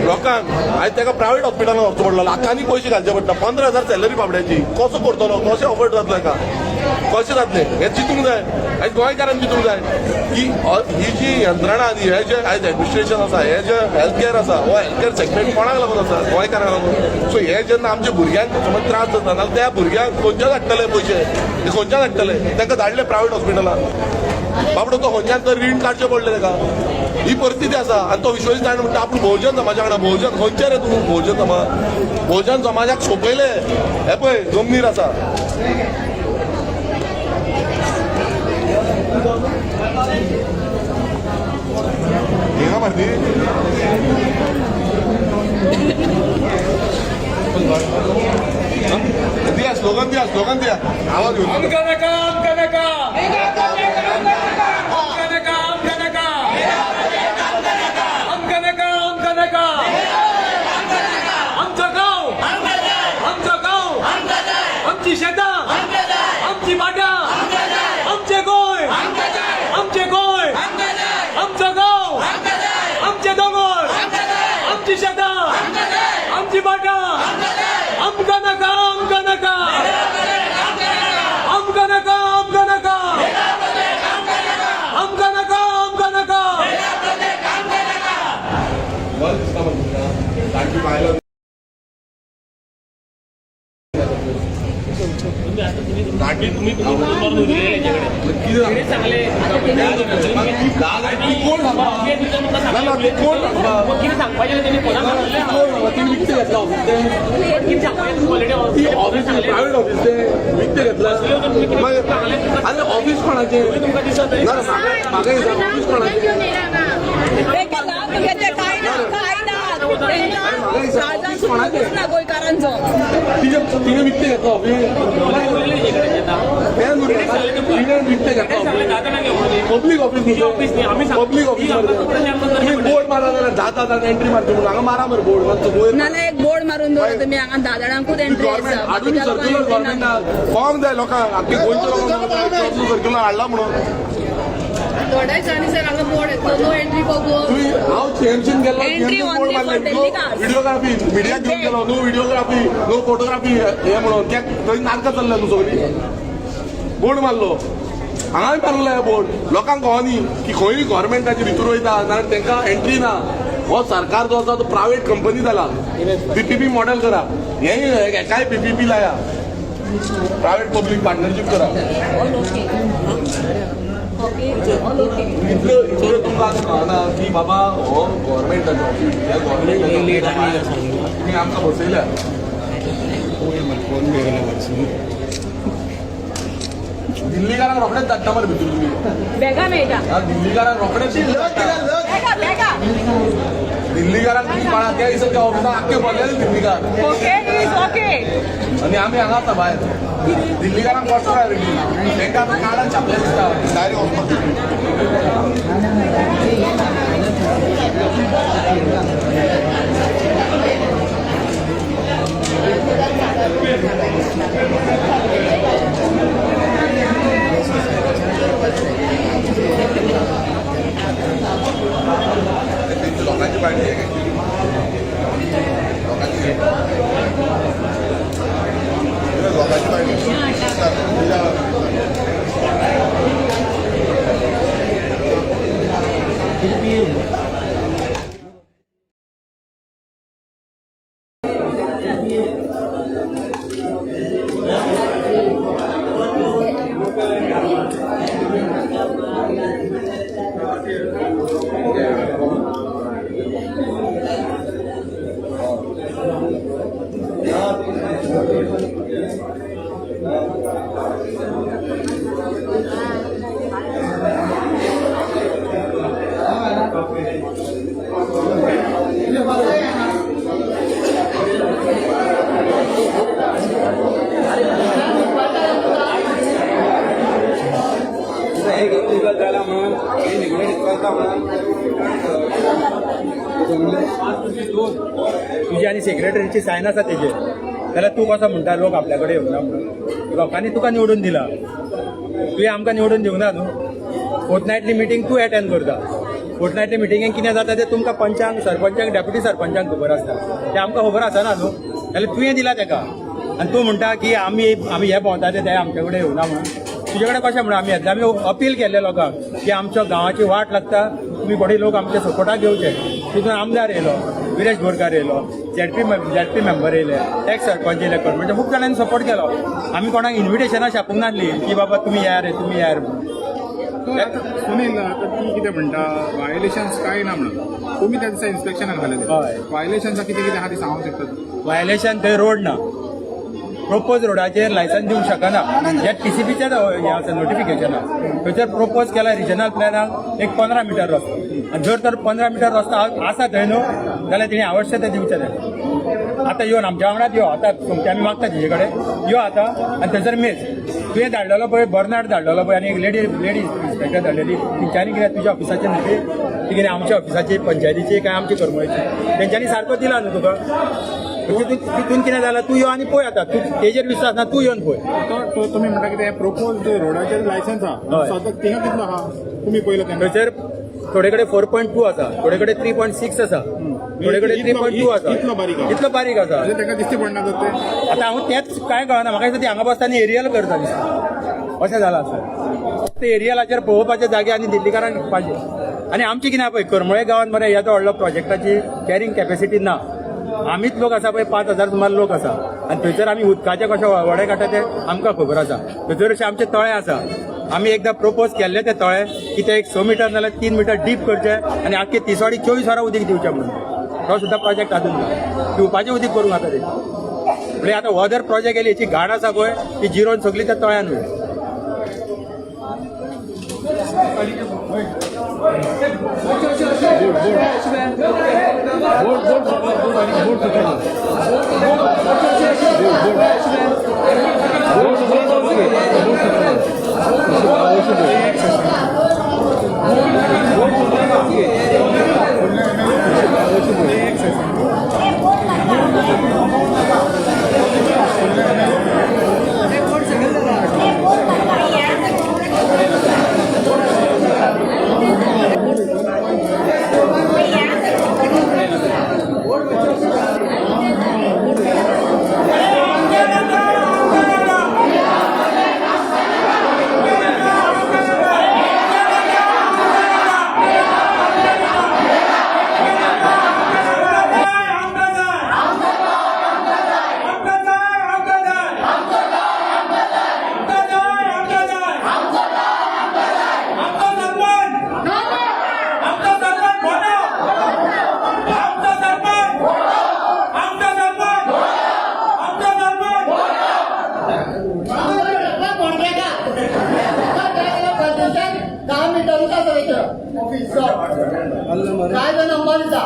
लोकांक आयज ताका प्रायवेट हॉस्पिटलान वचचो पडलो, लाखांनी पयशे घालचे पडटा. 15 हजार सॅलरी बाबड्याची, कसो करतलो? कशें अफोर्ड जातलो ताका? कशें जातलें हें चिंतूंक जाय. आयज गोंयकारान चिंतूंक जाय की ही जी यंत्रणा आनी हे जे आयज एडमिनिस्ट्रेशन आसा, हे जे हेल्थ केअर आसा, हो हेल्थ केअर सेगमेंट कोणाक लागून आसा? गोंयकारांक लागून. सो हे जेन्ना आमच्या भुरग्यांक समज त्रास जाता जाल्यार त्या भुरग्यांक खंयच्यान हाडटले पयशे? ते खंयच्यान हाडटले? तांकां धाडले प्रायवेट हॉस्पिटलान. बाबडो तो खंयच्यान तर रीण काडचें पडलें ताका. ही परिस्थिती आसा. आनी तो विश्वजीत राणे म्हणटा आपूण बहुजन समाजा वांगडा. बहुजन खंयचे रे तूं? बहुजन समाज, बहुजन समाजाक सोंपयले. हे पळय जमनीर आसा. हिंगा मारती. दिया स्लोगन, दिया स्लोगन, दिया आवाज घेऊन. आमकां नाका, आमकां नाका, आमकां नाका, आमकां नाका, आमकां नाका, आमकां नाका. आमचो गांव, आमचो गांव, आमची शेतां, आमची भाटां, आमचें गोंय, आमचें गोंय, आमचो गांव, आमचे दोंगर, आमची शेतां, आमची भाटां. आमकां नाका, आमकां नाका, आमकां नाका, आमकां नाका, आमकां नाका, आमकां नाका. बरें दिसता म्हाका तुमकां. तांची बायलां तुम्ही तुम्ही कितें सांगले? ती कोण सांगपा? ना ना, ती कोण सांगपा? कितें सांगपाचें तेणी कोणाक सांगलें? कोण सांगपा? ती विकतें घेतला ऑफिस तें. कितें सांगपाचें क्वॉलिटी? ती ऑफिस, प्रायवेट ऑफिस तें विकतें घेतला. मागीर आनी ऑफिस कोणाचें? तुमकां दिसत ना ना, म्हाका एक सांग, ऑफिस कोणाचें? तेका तुगे काय ना, काय ना. तेंकां राजान ना गोंयकारांचो. तिने विकते घेतलो ऑफिस, तिने विकते घेतलो पब्लीक ऑफिस, पब्लीक ऑफिस. तुम्ही बोर्ड मारा जाल्यार 10 10 एंट्री मारची म्हणून. हांगा मारा मरे बोर्ड मातसो वयर. नाल्यार एक बोर्ड मारून दवरा तुमी हांगा, 10 जाणांकूच एंट्री आसा. हाडून सर्क्युलर गव्हर्मेंटाक कळोंक जाय लोकांक, आख्खे गोंयच्या लोकांक सर्क्युलर हाडला म्हणून. थोड्या दिसांनी सर हांगा बोर्ड येतलो, नो एंट्री फॉर गोवा. तुम्ही, हांव सीएमसीन गेल्लो. Entry only for Delhi cars. Videography, मिडियाक घेवन गेलो. नो व्हिडिओग्राफी, नो फोटोग्राफी हे म्हणून. त्या थंय नाटकां चल्ल्या न्हू सगळी. बोर्ड मारलो, हांगाय मारला बोर्ड. लोकांक कळनी की खंय गव्हर्मेंटाचे भितर वयता नाल्यार तांकां एंट्री ना. हो सरकार जो आसा तो प्रायव्हेट कंपनी जाला. पीपीपी मॉडेल करा, हे हेकाय पीपीपी लाया, प्रायव्हेट पब्लीक पार्टनरशीप करा. इतलं इतलं तुमकां आतां कळना की बाबा हो गव्हर्मेंटाचो ऑफिस, ह्या गव्हर्मेंटाचो तुमी आमकां बसयल्या. दिल्लीकारांक रोखडेच धाडटा मरे भितर तुमी. बेगा मेळटा. हा, दिल्लीकारांक रोखडेच. बेगा बेगा. दिल्लीकारांक तुमी कळा, त्या दिसा त्या ऑफिसाक आख्खे भरलेले दिल्लीकार. Okay is okay. आनी आमी हांगा आसा भायर. दिल्लीकारांक फर्स्ट प्रायोरिटी, तांकां आतां कार्डां छापले दिसता, डायरेक्ट वचपाक. तेंची लोकांची पार्टी आहे, लोकांची, लोकांची पार्टी. जाला म्हणून हे निगलेक्ट करता म्हणून तुजी आनी सेक्रेटरीची सायन आसा तेजेर, जाल्यार तूं कसो म्हणटा लोक आपल्या कडेन येवना म्हणून? लोकांनी तुका निवडून दिला, तुवें आमकां निवडून दिवना न्हू. फोर्टनायटली मिटींग तूं एटेंड करता. फोर्टनायटली मिटिंगेक कितें जाता तें तुमकां पंचांक, सरपंचांक, डेप्युटी सरपंचांक खबर आसता, तें आमकां खबर आसना न्हू. जाल्यार तुवें दिला तेका आनी तूं म्हणटा की आमी आमी हे भोंवता ते आमचे कडेन येवना म्हणून. तुजे कडेन कशें म्हणून आमी येतले? आमी अपील केल्ले लोकांक की आमच्या गांवाची वाट लागता, तुमी बडे लोक आमच्या सपोर्टाक येवचे. तितून आमदार येयलो, विरेश बोरकार येयलो, झेडपी मेंबर येयले, एक्स सरपंच येयले, म्हणजे खूब जाणांनी सपोर्ट केलो. आमी कोणाक इन्विटेशनां छापूंक नासली की बाबा तुमी येयार रे, तुमी येयार म्हणून. सुनील, आता ती कितें म्हणटा, व्हायोलेशन्स कांय ना म्हणून. तुमी त्या दिसा इन्स्पेक्शनाक घालेले? हय. व्हायोलेशन्स कितें कितें आहा ती सांगूंक शकता? व्हायोलेशन थंय रोड ना. प्रपोज रोडाचेर लायसन्स दिवंक शकना हे टीसीपीचें हें आसा, नोटिफिकेशन आसा. थंयसर प्रपोज केला रिजनल प्लॅनाक एक 15 मिटर रस्तो, आनी जर तर 15 मिटर रस्तो आसा थंय न्हू, जाल्यार तेणी अवश्य तें दिवचें तें. आतां येवन आमच्या वांगडाच यो. आतां सोमतें आमी मागता तेजे कडेन, यो आतां आनी थंयसर मेज. तुवें धाडलेलो पळय, बर्नाड धाडलेलो पळय, आनी एक लेडी इन्स्पेक्टर धाडलेली. तेंच्यांनी कितें तुज्या ऑफिसाचेर न्हू ती? ती कितें आमच्या ऑफिसाची, पंचायतीची काय आमची करमळीची? तेंच्यांनी सारको दिला न्हू तुका. म्हणजे तूं तितून कितें जालां, तूं यो आनी पळय. आतां तूं तेजेर विश्वास ना, तूं येवन पळय. तो तो तुमी म्हणटा कितें, प्रपोज रोडाचेर लायसन्स आहा? हय. सद्याक थिंगा कितलो आहा, तुमी पयलो तेन्ना? थंयसर थोडे कडेन 4.2 आसा, थोडे कडेन 3.6 आसा, थोडे कडेन 3.2 आसा. इतलो बारीक आहा? इतलो बारीक आसा. म्हणजे ताका दिश्टी पडना तर ते? आतां हांव तेंच कांय कळना म्हाका. दिसता ती हांगा बसता आनी एरियल करता दिसता, अशें जालां आसता. ते एरियलाचेर पळोवपाचे जागे आनी दिल्लीकारांक पाहिजे. आनी आमची कितें पळय, करमळे गांवांत मरे येदो व्हडलो प्रोजेक्टाची कॅरिंग कॅपेसिटी ना. आमीच लोक आसा पळय, 5000 सुमार लोक आसा. आनी थंयसर आमी उदकाचे कशे व्हडे काडटा ते आमकां खबर आसा. थंयसर अशे आमचे तळे आसा. आमी एकदां प्रपोज केल्ले ते तळे की ते एक 6 मिटर नाल्यार 3 मिटर डीप करचे आनी आख्खे तिसवाडी 24 वरां उदीक दिवचें म्हणून. तो सुद्दां प्रोजेक्ट आजून ना. पिवपाचें उदीक करूंक आतां ते. म्हणजे आतां हो जर प्रोजेक्ट येयली, हेची घाण आसा पळय, ती जिरोन सगळी त्या तळ्यान वयता. 10 मिनटां ऑफिस काय तो नंबर दिता.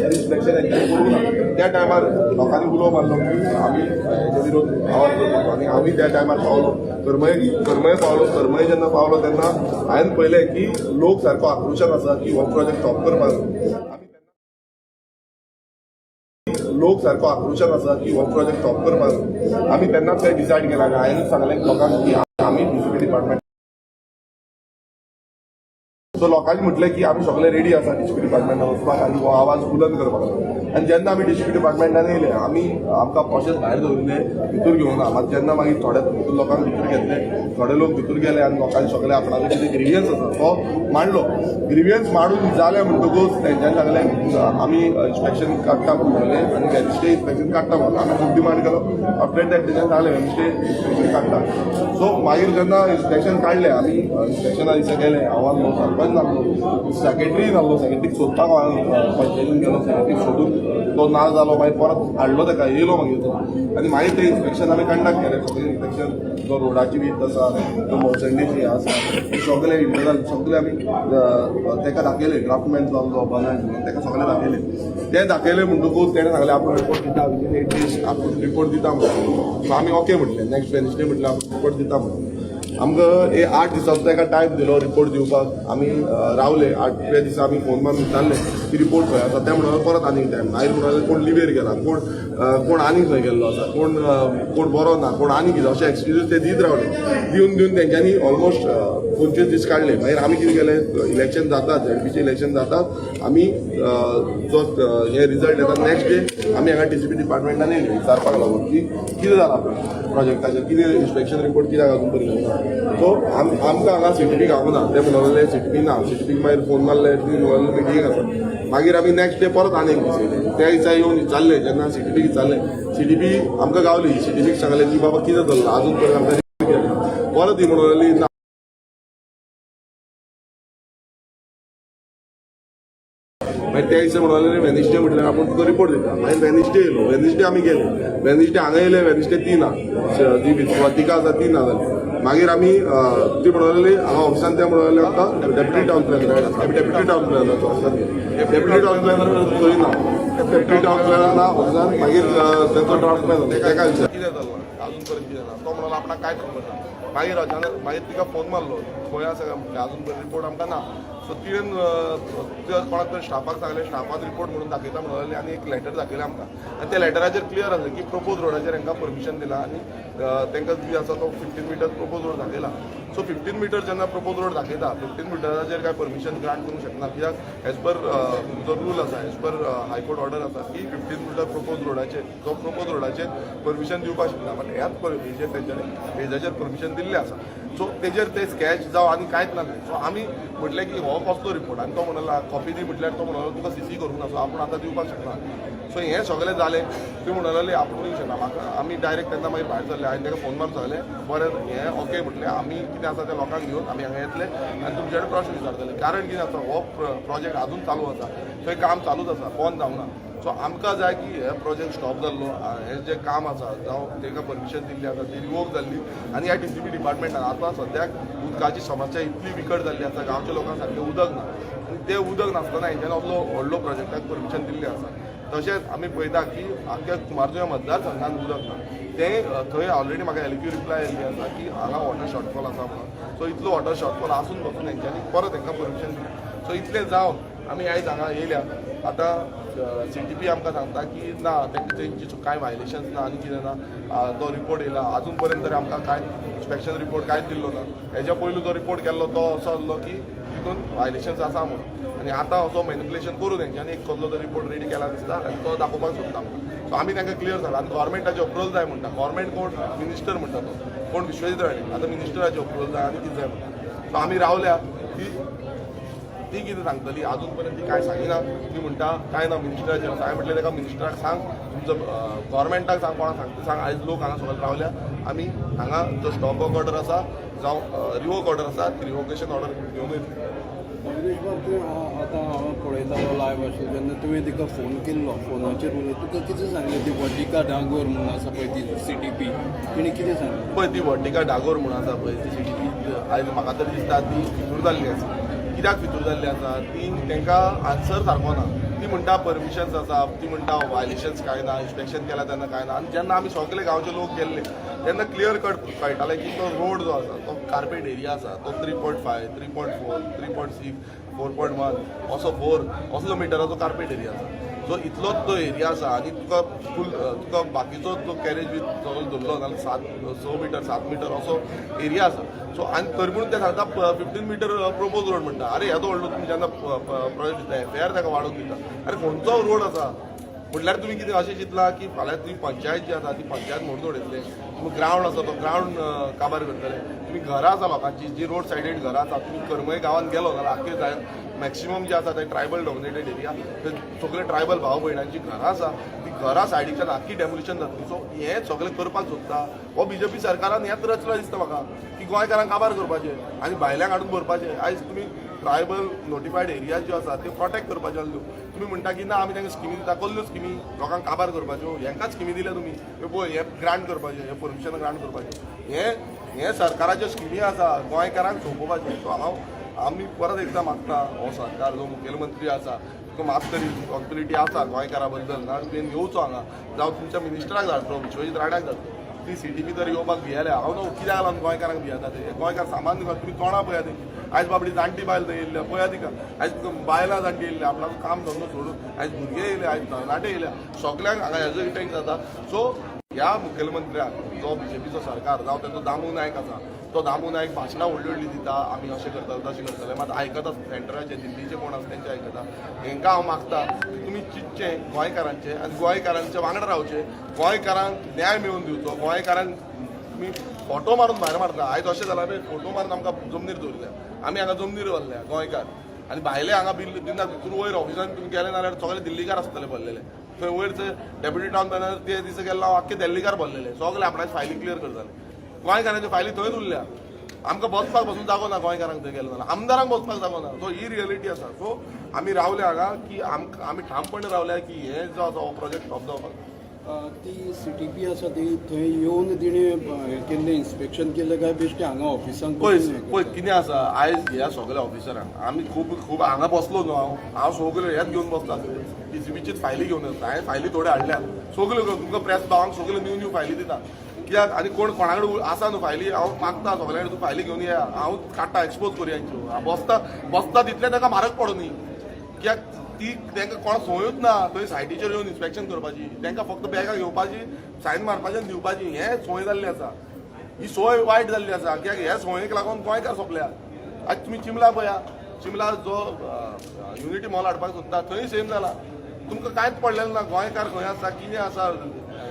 इन्स्पेक्शन त्या टायमार लोकांनी उलो मारलो की आमी हेच्या विरोध आवाज करपाचो आनी आमी त्या टायमार पावलो करमळे पावलो. करमळे जेन्ना पावलो तेन्ना हांवें पळयलें की लोक सारको आक्रोशान आसा की हो प्रोजेक्ट स्टॉप करपाक. लोक सारको आक्रोशान आसा की हो प्रोजेक्ट स्टॉप करपाक. आमी तेन्नाच ते डिसायड केला आनी हांवें सांगलें लोकांक की आमी डीसीपी डिपार्टमेंट. सो लोकांनी म्हटलें की आमी सगळे रेडी आसा डीसीपी डिपार्टमेंटान वचपाक आनी हो आवाज बुलंद करपाक. आनी जेन्ना आमी डीसीपी डिपार्टमेंटान येयले आमी आमकां प्रोसेस भायर दवरिल्ले भितर घेवना. मात जेन्ना मागीर थोडे लोकांक भितर घेतले, थोडे लोक भितर गेले आनी लोकांनी सगळे आपणालो कितें ग्रिवियन्स आसा तो मांडलो. ग्रिवियन्स मांडून जालें म्हणटकूच तेंच्यांनी सांगलें आमी इन्स्पेक्शन काडटा म्हणून सांगलें आनी वेन्सडे इन्स्पेक्शन काडटा म्हणून आमी खूब डिमांड केलो. आफ्टर that तेंच्यांनी सांगलें वेन्सडे इन्स्पेक्शन काडटा. सो मागीर जेन्ना इन्स्पेक्शन काडलें आमी इन्स्पेक्शना दिसा गेले, हांव सरपंच नासलो, सेक्रेटरी नासलो. सेक्रेटरीक सोदपाक हांव पंचायतीन गेलो. सेक्रेटरीक सोदून तो ना जालो. मागीर परत हाडलो ताका, येयलो मागीर तो आनी मागीर ते इन्स्पेक्शन आमी कंडक्ट केलें. सगळें इन्स्पेक्शन, जो रोडाची वीथ आसा, जो मौसंडीची आसा, ते सगळे इंटरनल सगळे आमी ताका दाखयले. ड्राफ्टमॅन जो आमचो बनाय म्हणून ताका सगळें दाखयले. ते दाखयले म्हणटकूच तेणें सांगलें, आपूण रिपोर्ट दिता विदीन 8 दीस, आपूण रिपोर्ट दिता म्हणून. सो आमी ओके म्हटलें. नेक्स्ट वेनसडे म्हटलें, आपूण रिपोर्ट दिता म्हणून. आमकां एक 8 दिसांचो ताका टायम दिलो रिपोर्ट दिवपाक. आमी रावले. आठव्या दिसा आमी फोन मारून विचारलें की रिपोर्ट खंय आसा. ते म्हणून परत आनीक टायम. मागीर म्हणून कोण लिवेर गेला, कोण कोण आनीक खंय गेल्लो आसा, कोण कोण बरो ना, कोण आनी कितें, अशे एक्सक्युजीस ते दीत रावले. दिवन दिवन तेंच्यांनी ऑलमोस्ट 25 दीस काडले. मागीर आमी कितें केलें, इलेक्शन जातात, झेडपीचें इलेक्शन जातात, आमी जो हे रिजल्ट येता नेक्स्ट डे आमी हांगा टीसीपी डिपार्टमेंटान येयले विचारपाक लागून की कितें जालां प्रोजेक्टाचेर, कितें इन्स्पेक्शन रिपोर्ट कित्याक अजून पर्यंत ना. सो आमकां हांगा सीटीपी गावना. ते म्हणून लागले सीटीपी ना. सीटीपीक मागीर फोन मारले, ती म्हणून लागले मिटींग आसा. मागीर आमी नेक्स्ट डे परत आनी एक दीस येयले. त्या दिसा येवन विचारले. जेन्ना सीटीपीक विचारले, सीटीपी आमकां गावली. सीटीपीक सांगलें की बाबा कितें चल्लां, अजून पर्यंत आमकां रिपोर्ट केलें. परत ही म्हणून लागली ना. मागीर त्या दिसा म्हणून लागले वेनसडे म्हटल्यार आपूण तुका रिपोर्ट दिता. मागीर वेनसडे येयलो. वेनसडे आमी गेले. वेनसडे हांगा येयले, वेनसडे ती ना. जी विस्वातिका आसा ती ना जाली. मागीर आमी ती म्हणून लागली हांगा ऑफिसान. ते म्हणून लागले आमकां डेप्युटी टावन प्लॅनर आसा. आमी डेप्युटी टावन प्लॅनराच्या ऑफिसान गेले. डेप्युटी टावन प्लॅनर थंय ना, डेप्युटी टावन प्लॅनर ना ऑफिसान. मागीर तांचो ड्राफ्टमॅन, ताका विचार कितें जालां, अजून पर्यंत कितें ना. तो म्हणून आपणाक कांयच खबर ना. मागीर अचानक मागीर तिका फोन मारलो, खंय आसा काय म्हटलें, अजून पर्यंत रिपोर्ट आमकां ना. सो तिणें कोणाक तरी स्टाफाक सांगलें. स्टाफान रिपोर्ट म्हणून दाखयता म्हणून लागली आनी एक लेटर दाखयलें आमकां आनी त्या लेटराचेर क्लियर आसलें की प्रपोज रोडाचेर हांकां परमिशन दिलां आनी तांकां जी आसा तो 15 मिटर प्रपोज रोड दाखयला. सो 15 मिटर जेन्ना प्रपोज रोड दाखयता, 15 मिटराचेर काय परमिशन ग्रांट करूंक शकना, कित्याक एज पर जो रूल आसा, एज पर हायकोर्ट ऑर्डर आसा की 15 मिटर प्रपोज रोडाचेर, जो प्रपोज रोडाचेर परमिशन दिवपाक शकना. बट ह्याच हेजेर तेंच्यांनी हेजाचेर परमिशन दिल्लें आसा. सो तेजेर ते स्कॅच जावं आनी कांयच नासलें. सो आमी म्हटलें की हो कसलो रिपोर्ट? आनी तो म्हणला कॉपी दी म्हटल्यार तो म्हणलो तुका सीसी करूंक ना, सो आपूण आतां दिवपाक शकना. सो हें सगळें जालें. ती म्हणून लागली आपूण दिवंक शकना म्हाका. आमी डायरेक्ट तेन्ना मागीर भायर सरले. हांवें ताका फोन मारून सांगलें, बरें हें ओके म्हटलें, आमी कितें आसा ते लोकांक घेवन आमी हांगा येतले आनी तुमचे कडेन प्रश्न विचारतले. कारण कितें आसा, हो प्रोजेक्ट आजून चालू आसा, थंय काम चालूच आसा, बंद जावना. सो आमकां जाय की हे प्रोजेक्ट स्टॉप जाल्लो, हें जें काम आसा, जावं तांकां परमिशन दिल्ली आसा ती रिवोक जाल्ली. आनी ह्या टीसीपी डिपार्टमेंटान आतां सद्याक उदकाची समस्या इतली बिकट जाल्ली आसा, गांवच्या लोकांक सारकें उदक ना आनी तें उदक नासतना हेंच्यांनी असलो व्हडलो प्रोजेक्टाक परमिशन दिल्लें आसा. तशेंच आमी पळयता की आख्ख्या कुमारजुंव्या मतदारसंघात उदक ना. तें थंय ऑलरेडी म्हाका एलक्यू रिप्लाय येयल्ली आसा की हांगा वॉटर शॉर्टफॉल आसा म्हणून. सो इतलो वॉटर शॉर्टफॉल आसून पसून हेंच्यांनी परत हेंकां परमिशन दिलें. सो इतलें जावन आमी आयज हांगा येयल्या. आतां सीटीपी आमकां सांगता की ना, तेंची कांय व्हायलेशन्स ना आनी कितें ना. तो रिपोर्ट येयला, अजून पर्यंत तरी आमकां कांय इन्स्पेक्शन रिपोर्ट कांयच दिल्लो ना. हेज्या पयलू जो रिपोर्ट केल्लो तो असो आसलो की तितून व्हायलेशन्स आसा म्हणून. आनी आतां असो मॅनिपुलेशन करून हेंच्यांनी एक कसलो तो रिपोर्ट रेडी केला दिसता आनी तो दाखोवपाक सोदता आमकां. सो आमी तांकां क्लियर जाला. आनी गव्हर्मेंटाचे अप्रुवल जाय म्हणटा. गव्हर्मेंट कोण? मिनिस्टर म्हणटा तो कोण? विश्वजीत राणे. आतां मिनिस्टराचे अप्रुवल जाय आनी कितें जाय म्हणटा. सो आमी रावल्या ती ती कितें सांगतली. अजून पर्यंत ती कांय सांगिना. ती म्हणटा कांय ना, मिनिस्टराचेर आसा. हांवें म्हटलें ताका मिनिस्टराक सांग, तुमचो गव्हर्मेंटाक सांग, कोणाक सांगता सांग. आयज लोक हांगा सगळे रावल्या. आमी हांगा जो स्टॉप वर्क ऑर्डर आसा जावं रिवोक ऑर्डर आसा, ती रिवोकेशन ऑर्डर घेवन वयतली. विरेश बाब, तूं आतां हांव पळयतालो लायव्ह आशिल्लो तेन्ना तुवें तिका फोन केल्लो. फोनाचेर उलय, तुका कितें सांगलें? ती वटिका डांगोर म्हणून आसा पळय ती सीटीपी, तिणें कितें सांगलें? पळय, ती वर्टिका डागोर म्हणून आसा पळय ती सीटीपी, आयज म्हाका तरी दिसता ती फितूर जाल्ली आसा. कित्याक फितूर जाल्ली आसा ती? तांकां आन्सर सारको ना. ती म्हणटा परमिशन्स आसा, ती म्हणटा व्हायलेशन्स कांय ना, इन्स्पेक्शन केला तेन्ना कांय ना. आनी जेन्ना आमी सगळे गांवचे लोक गेल्ले तेन्ना क्लियर कट कळटालें की तो रोड जो आसा तो कार्पेट एरिया आसा. तो 3.5, 3.4, 3.6, 4.1 असो, 4 असलो मिटराचो कार्पेट एरिया आसा. सो इतलोच तो एरिया आसा आनी तुका फूल तुका बाकीचो जो कॅरेज बी सगळो धरलो जाल्यार 7, 6 मिटर, 7 मिटर असो एरिया आसा. सो आनी तरी पूण ते सांगता 15 मिटर प्रपोज रोड म्हणटा. अरे, येदो व्हडलो तुमी जेन्ना प्रोजेक्ट दिता, एफएआर ताका वाडोवन दिता, अरे खंयचो रोड आसा म्हटल्यार तुमी कितें अशें चिंतलां की फाल्यां ती पंचायत जी आसा ती पंचायत मोडून उडयतले, तुमी ग्रावंड आसा तो ग्रावंड काबार करतले, तुमी घरां आसा लोकांची, जी रोड सायडीन घरां आसा. तुमी करमय गांवांत गेलो जाल्यार आख्खे जाय मॅक्सिमम जे आसा ते ट्रायबल डॉमिनेटेड एरिया. थंय सगळे ट्रायबल भाव भयणांची घरां आसा. ती घरां सायडीच्यान आख्खी डेमोलिशन जातली. सो हें सगळें करपाक सोदता हो बीजेपी सरकारान. हेंच रचलां दिसता म्हाका की गोंयकारांक काबार करपाचें आनी भायल्यांक हाडून भरपाचें. आयज तुमी ट्रायबल नोटिफायड एरिया ज्यो आसा त्यो प्रोटेक्ट करपाच्यो आसल्यो. तुमी म्हणटा की ना, आमी तांकां स्किमी दिता. कसल्यो स्किमी? लोकांक काबार करपाच्यो? हेंकाच स्किमी दिल्या तुमी? ह्यो पळय, हे ग्रांट करपाचे, हे परमिशन ग्रांट करपाचे, हे हे सरकाराच्यो स्किमी आसा गोंयकारांक सोंपोवपाच्यो. सो हांव आमी परत एकदां मागता, हो सरकार जो मुखेलमंत्री आसा तुका मात तरी रिस्पॉन्सिबिलिटी आसा गोंयकारा बद्दल ना, तुवें येवचो हांगा, जावं तुमच्या मिनिस्टराक धाडचो, विश्वजीत राण्याक धाडचो. ती सिटीपी तर येवपाक भियेल्या. हांव न्हू कित्याक लागून गोंयकारांक भियेता ते. गोंयकार सामान्य, तुमी तोंडां पळया तेंची. आयज बाबडी जाणटी बायल थंय येयल्ल्या, पळया तिका. आयज बायलां जाणटी येयल्ल्या आपणाचो काम धंदो सोडून, आयज भुरगे येयले, आयज तरणाटे येयल्या, सगल्यांक हांगा हेजो इफेक्ट जाता. सो ह्या मुखेलमंत्र्याक, जो बीजेपीचो सरकार जावं तेंचो दामू नायक आसा, तो दामू नायक भाशणां व्हडली व्हडली दिता, आमी अशें करतले, तशें करतले, मात आयकता सेंटराचे, दिल्लीचे कोण आसा तेंचे आयकता. हेंकां हांव मागता की तुमी चिंतचें गोंयकारांचें आनी गोंयकारांच्या वांगडा रावचें, गोंयकारांक न्याय मेळोवन दिवचो. गोंयकारांक तुमी फोटो मारून भायर मारता. आयज अशें जालां पळय, फोटो मारून आमकां जमनीर दवरल्या. आमी हांगा जमनीर वरल्या गोंयकार आनी भायले हांगा बिल दिना. भितर वयर ऑफिसान तुमी गेले जाल्यार सगळे दिल्लीकार आसतले भरलेले थंय. वयर डेप्युटी टावन प्लॅनर ते दिसा गेल्लो हांव, आख्खे दिल्लीकार भरलेले, सगळे आपणाचे फायली क्लियर करताले. गोंयकारांच्यो फायली थंयच उरल्या. आमकां बसपाक बसून जागो ना. गोंयकारांक थंय गेलो जाल्यार आमदारांक बसपाक जागो ना. सो ही रियलिटी आसा. सो आमी रावले हांगा की आमकां आमी ठामपणे रावल्या की हे जो आसा हो प्रोजेक्ट स्टॉप जावपाक जाय. ती सीटीपी आसा ती थंय येवन तिणें हें केल्लें, इन्स्पेक्शन केल्लें काय बेश्टें हांगा ऑफिसांत पळय बसून हें पळय करता? कितें आसा, आयज ह्या सगळ्या ऑफिसरांक आमी खूब खूब हांगा बसलो न्हू हांव, हांव सगळे हेच घेवन बसता, टीसीपीचीच फायली घेवन येता. हांवें फायली थोड्यो हाडल्या सगल्यो. तुमकां प्रेस भावांक सगल्यो न्यू न्यू फायली दिता. कित्याक आनी कोण कोणा कडेन आसा न्हू फायली, हांव मागता सगळ्या कडेन, तूं फायली घेवन या, हांव काडटा, एक्सपोज करुया हेंच्यो. बसता बसता तितलें ताका म्हारग पडूं न्ही. कित्याक ती तांकां कोणा संवयूच ना थंय सायटीचेर येवन इन्स्पेक्शन करपाची. तांकां फक्त बॅगां घेवपाची, सायन मारपाची आनी दिवपाची, हें संवय जाल्ली आसा. ही संवय वायट जाल्ली आसा, कित्याक ह्या संवयेक लागून गोंयकार सोंपल्या. आज तुमी चिमला पळया, चिमला जो युनिटी मॉल हाडपाक सोदता थंय सेम जाला. तुमकां कांयच पडलेलें ना. गोंयकार खंय आसा, कितें आसा,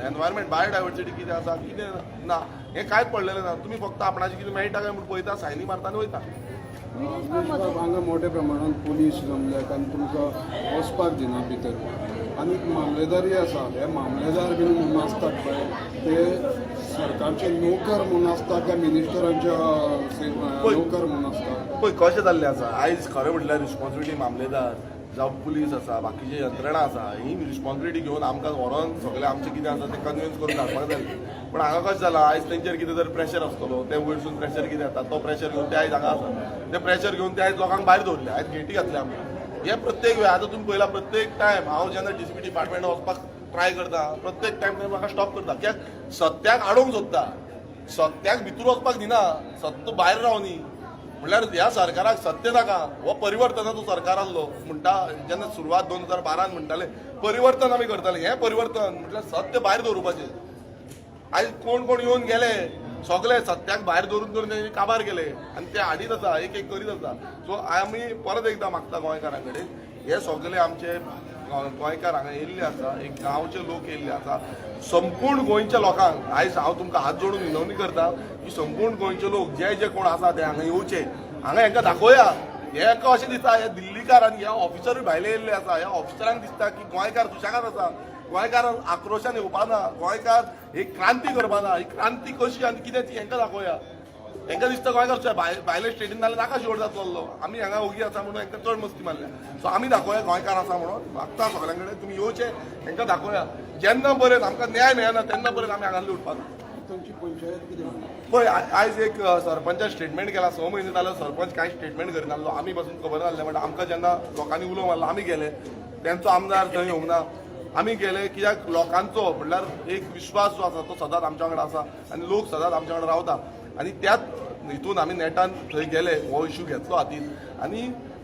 एनवायरमेंट, बायोडायवर्सिटी कितें आसा, कितें ना, हें कांयच पडलेलें ना. तुमी फक्त आपणाचें कितें मेळटा काय म्हूण पळयता, सायनी मारता आनी वयता. विरेश बाब, हांगा मोठ्या प्रमाणात पुलीस जमल्यात आनी तुमकां वचपाक दिना भितर आनी मामलेदारी आसा. हे मामलेदार बीन म्हणून आसतात पळय, ते सरकारचे नोकर म्हणून आसता काय मिनिस्टरांच्या नोकर म्हणून आसता? पळय कशें जाल्लें आसा, आयज खरें म्हटल्यार रिस्पॉन्सिबिलिटी मामलेदार जावं पुलीस आसा, बाकीची यंत्रणा आसा, ही रिस्पॉन्सिबिलिटी घेवन आमकां व्हरोन सगळें आमचें कितें आसा तें कन्विन्स करून धाडपाक जाय. पूण हांगा कशें जालां, आयज तेंचेर कितें तरी प्रेशर आसतलो, ते वयरसून प्रेशर कितें येता, तो प्रेशर घेवन ते आयज हांगा आसा. ते प्रेशर घेवन ते आयज लोकांक भायर दवरले, आयज गेटी घातले आमकां. हे प्रत्येक वेळ आतां तुमी पळयला, प्रत्येक टायम हांव जेन्ना डीसीपी डिपार्टमेंट वचपाक ट्राय करता, प्रत्येक टायम ते म्हाका स्टॉप करता. कित्याक सत्याक आडोवंक सोदता, सत्याक भितर वचपाक दिना, सत्य भायर रावनी. म्हणल्यार ह्या सरकाराक सत्य नाका. हो परिवर्तनाचो सरकार आसलो म्हणटा, जेन्ना सुरवात 2012न म्हणटाले परिवर्तन आमी करताले. हें परिवर्तन म्हटल्यार सत्य भायर दवरुपाचें. आयज कोण कोण येवन गेले, सगळे सत्याक भायर दवरून दवरून तेंचे काबार केले आनी ते हाडीत आसा, एक एक करीत आसा. सो आमी परत एकदां मागता गोंयकारां कडेन, हे सगळे आमचे गोंयकार हांगा येयल्ले आसा, एक गांवचे लोक येयल्ले आसा. संपूर्ण गोंयच्या लोकांक आयज हांव तुमकां हात जोडून विनवणी करता की संपूर्ण गोंयचे लोक जे जे कोण आसा ते हांगा येवचे, हांगा हेंकां दाखोवया. हे हेंकां अशें दिसता, हे दिल्लीकार आनी हे ऑफिसरूय भायले येयल्ले आसा, ह्या ऑफिसरांक दिसता की गोंयकार सुशेगाद आसा, गोंयकार आक्रोशान येवपा ना, गोंयकार एक क्रांती करपा ना. ही क्रांती कशी आनी कितें ती हेंकां दाखोवया. हेंकां दिसता गोंयकार भायले स्टेटीन नाल्यार नाका शिवड जातलो, आमी हांगा ओगी आसा म्हणून हेंकां चड मस्ती मारल्या. सो आमी दाखोवया गोंयकार आसा म्हणून. मागता सगळ्यां कडेन, तुमी येवचे, हेंकां दाखोवया. जेन्ना पर्यंत आमकां न्याय मेळना तेन्ना पर्यंत आमी हांगा उठपाक. तुमची पंचायत कितें म्हणटा? पळय, आयज एक सरपंचान स्टेटमेंट केला. 6 म्हयने जाले सरपंच कांय स्टेटमेंट करिनासलो. आमी पासून खबर नासलें. म्हणटा आमकां जेन्ना लोकांनी उलो मारलो आमी गेले. तेंचो आमदार थंय येवंक ना, आमी गेले. कित्याक लोकांचो म्हणल्यार एक विश्वास जो आसा तो सदांच आमच्या वांगडा आसा आनी लोक सदांच आमच्या वांगडा रावता आनी त्याच हितून आमी नेटान थंय गेले, हो इशू घेतलो हातीन. आनी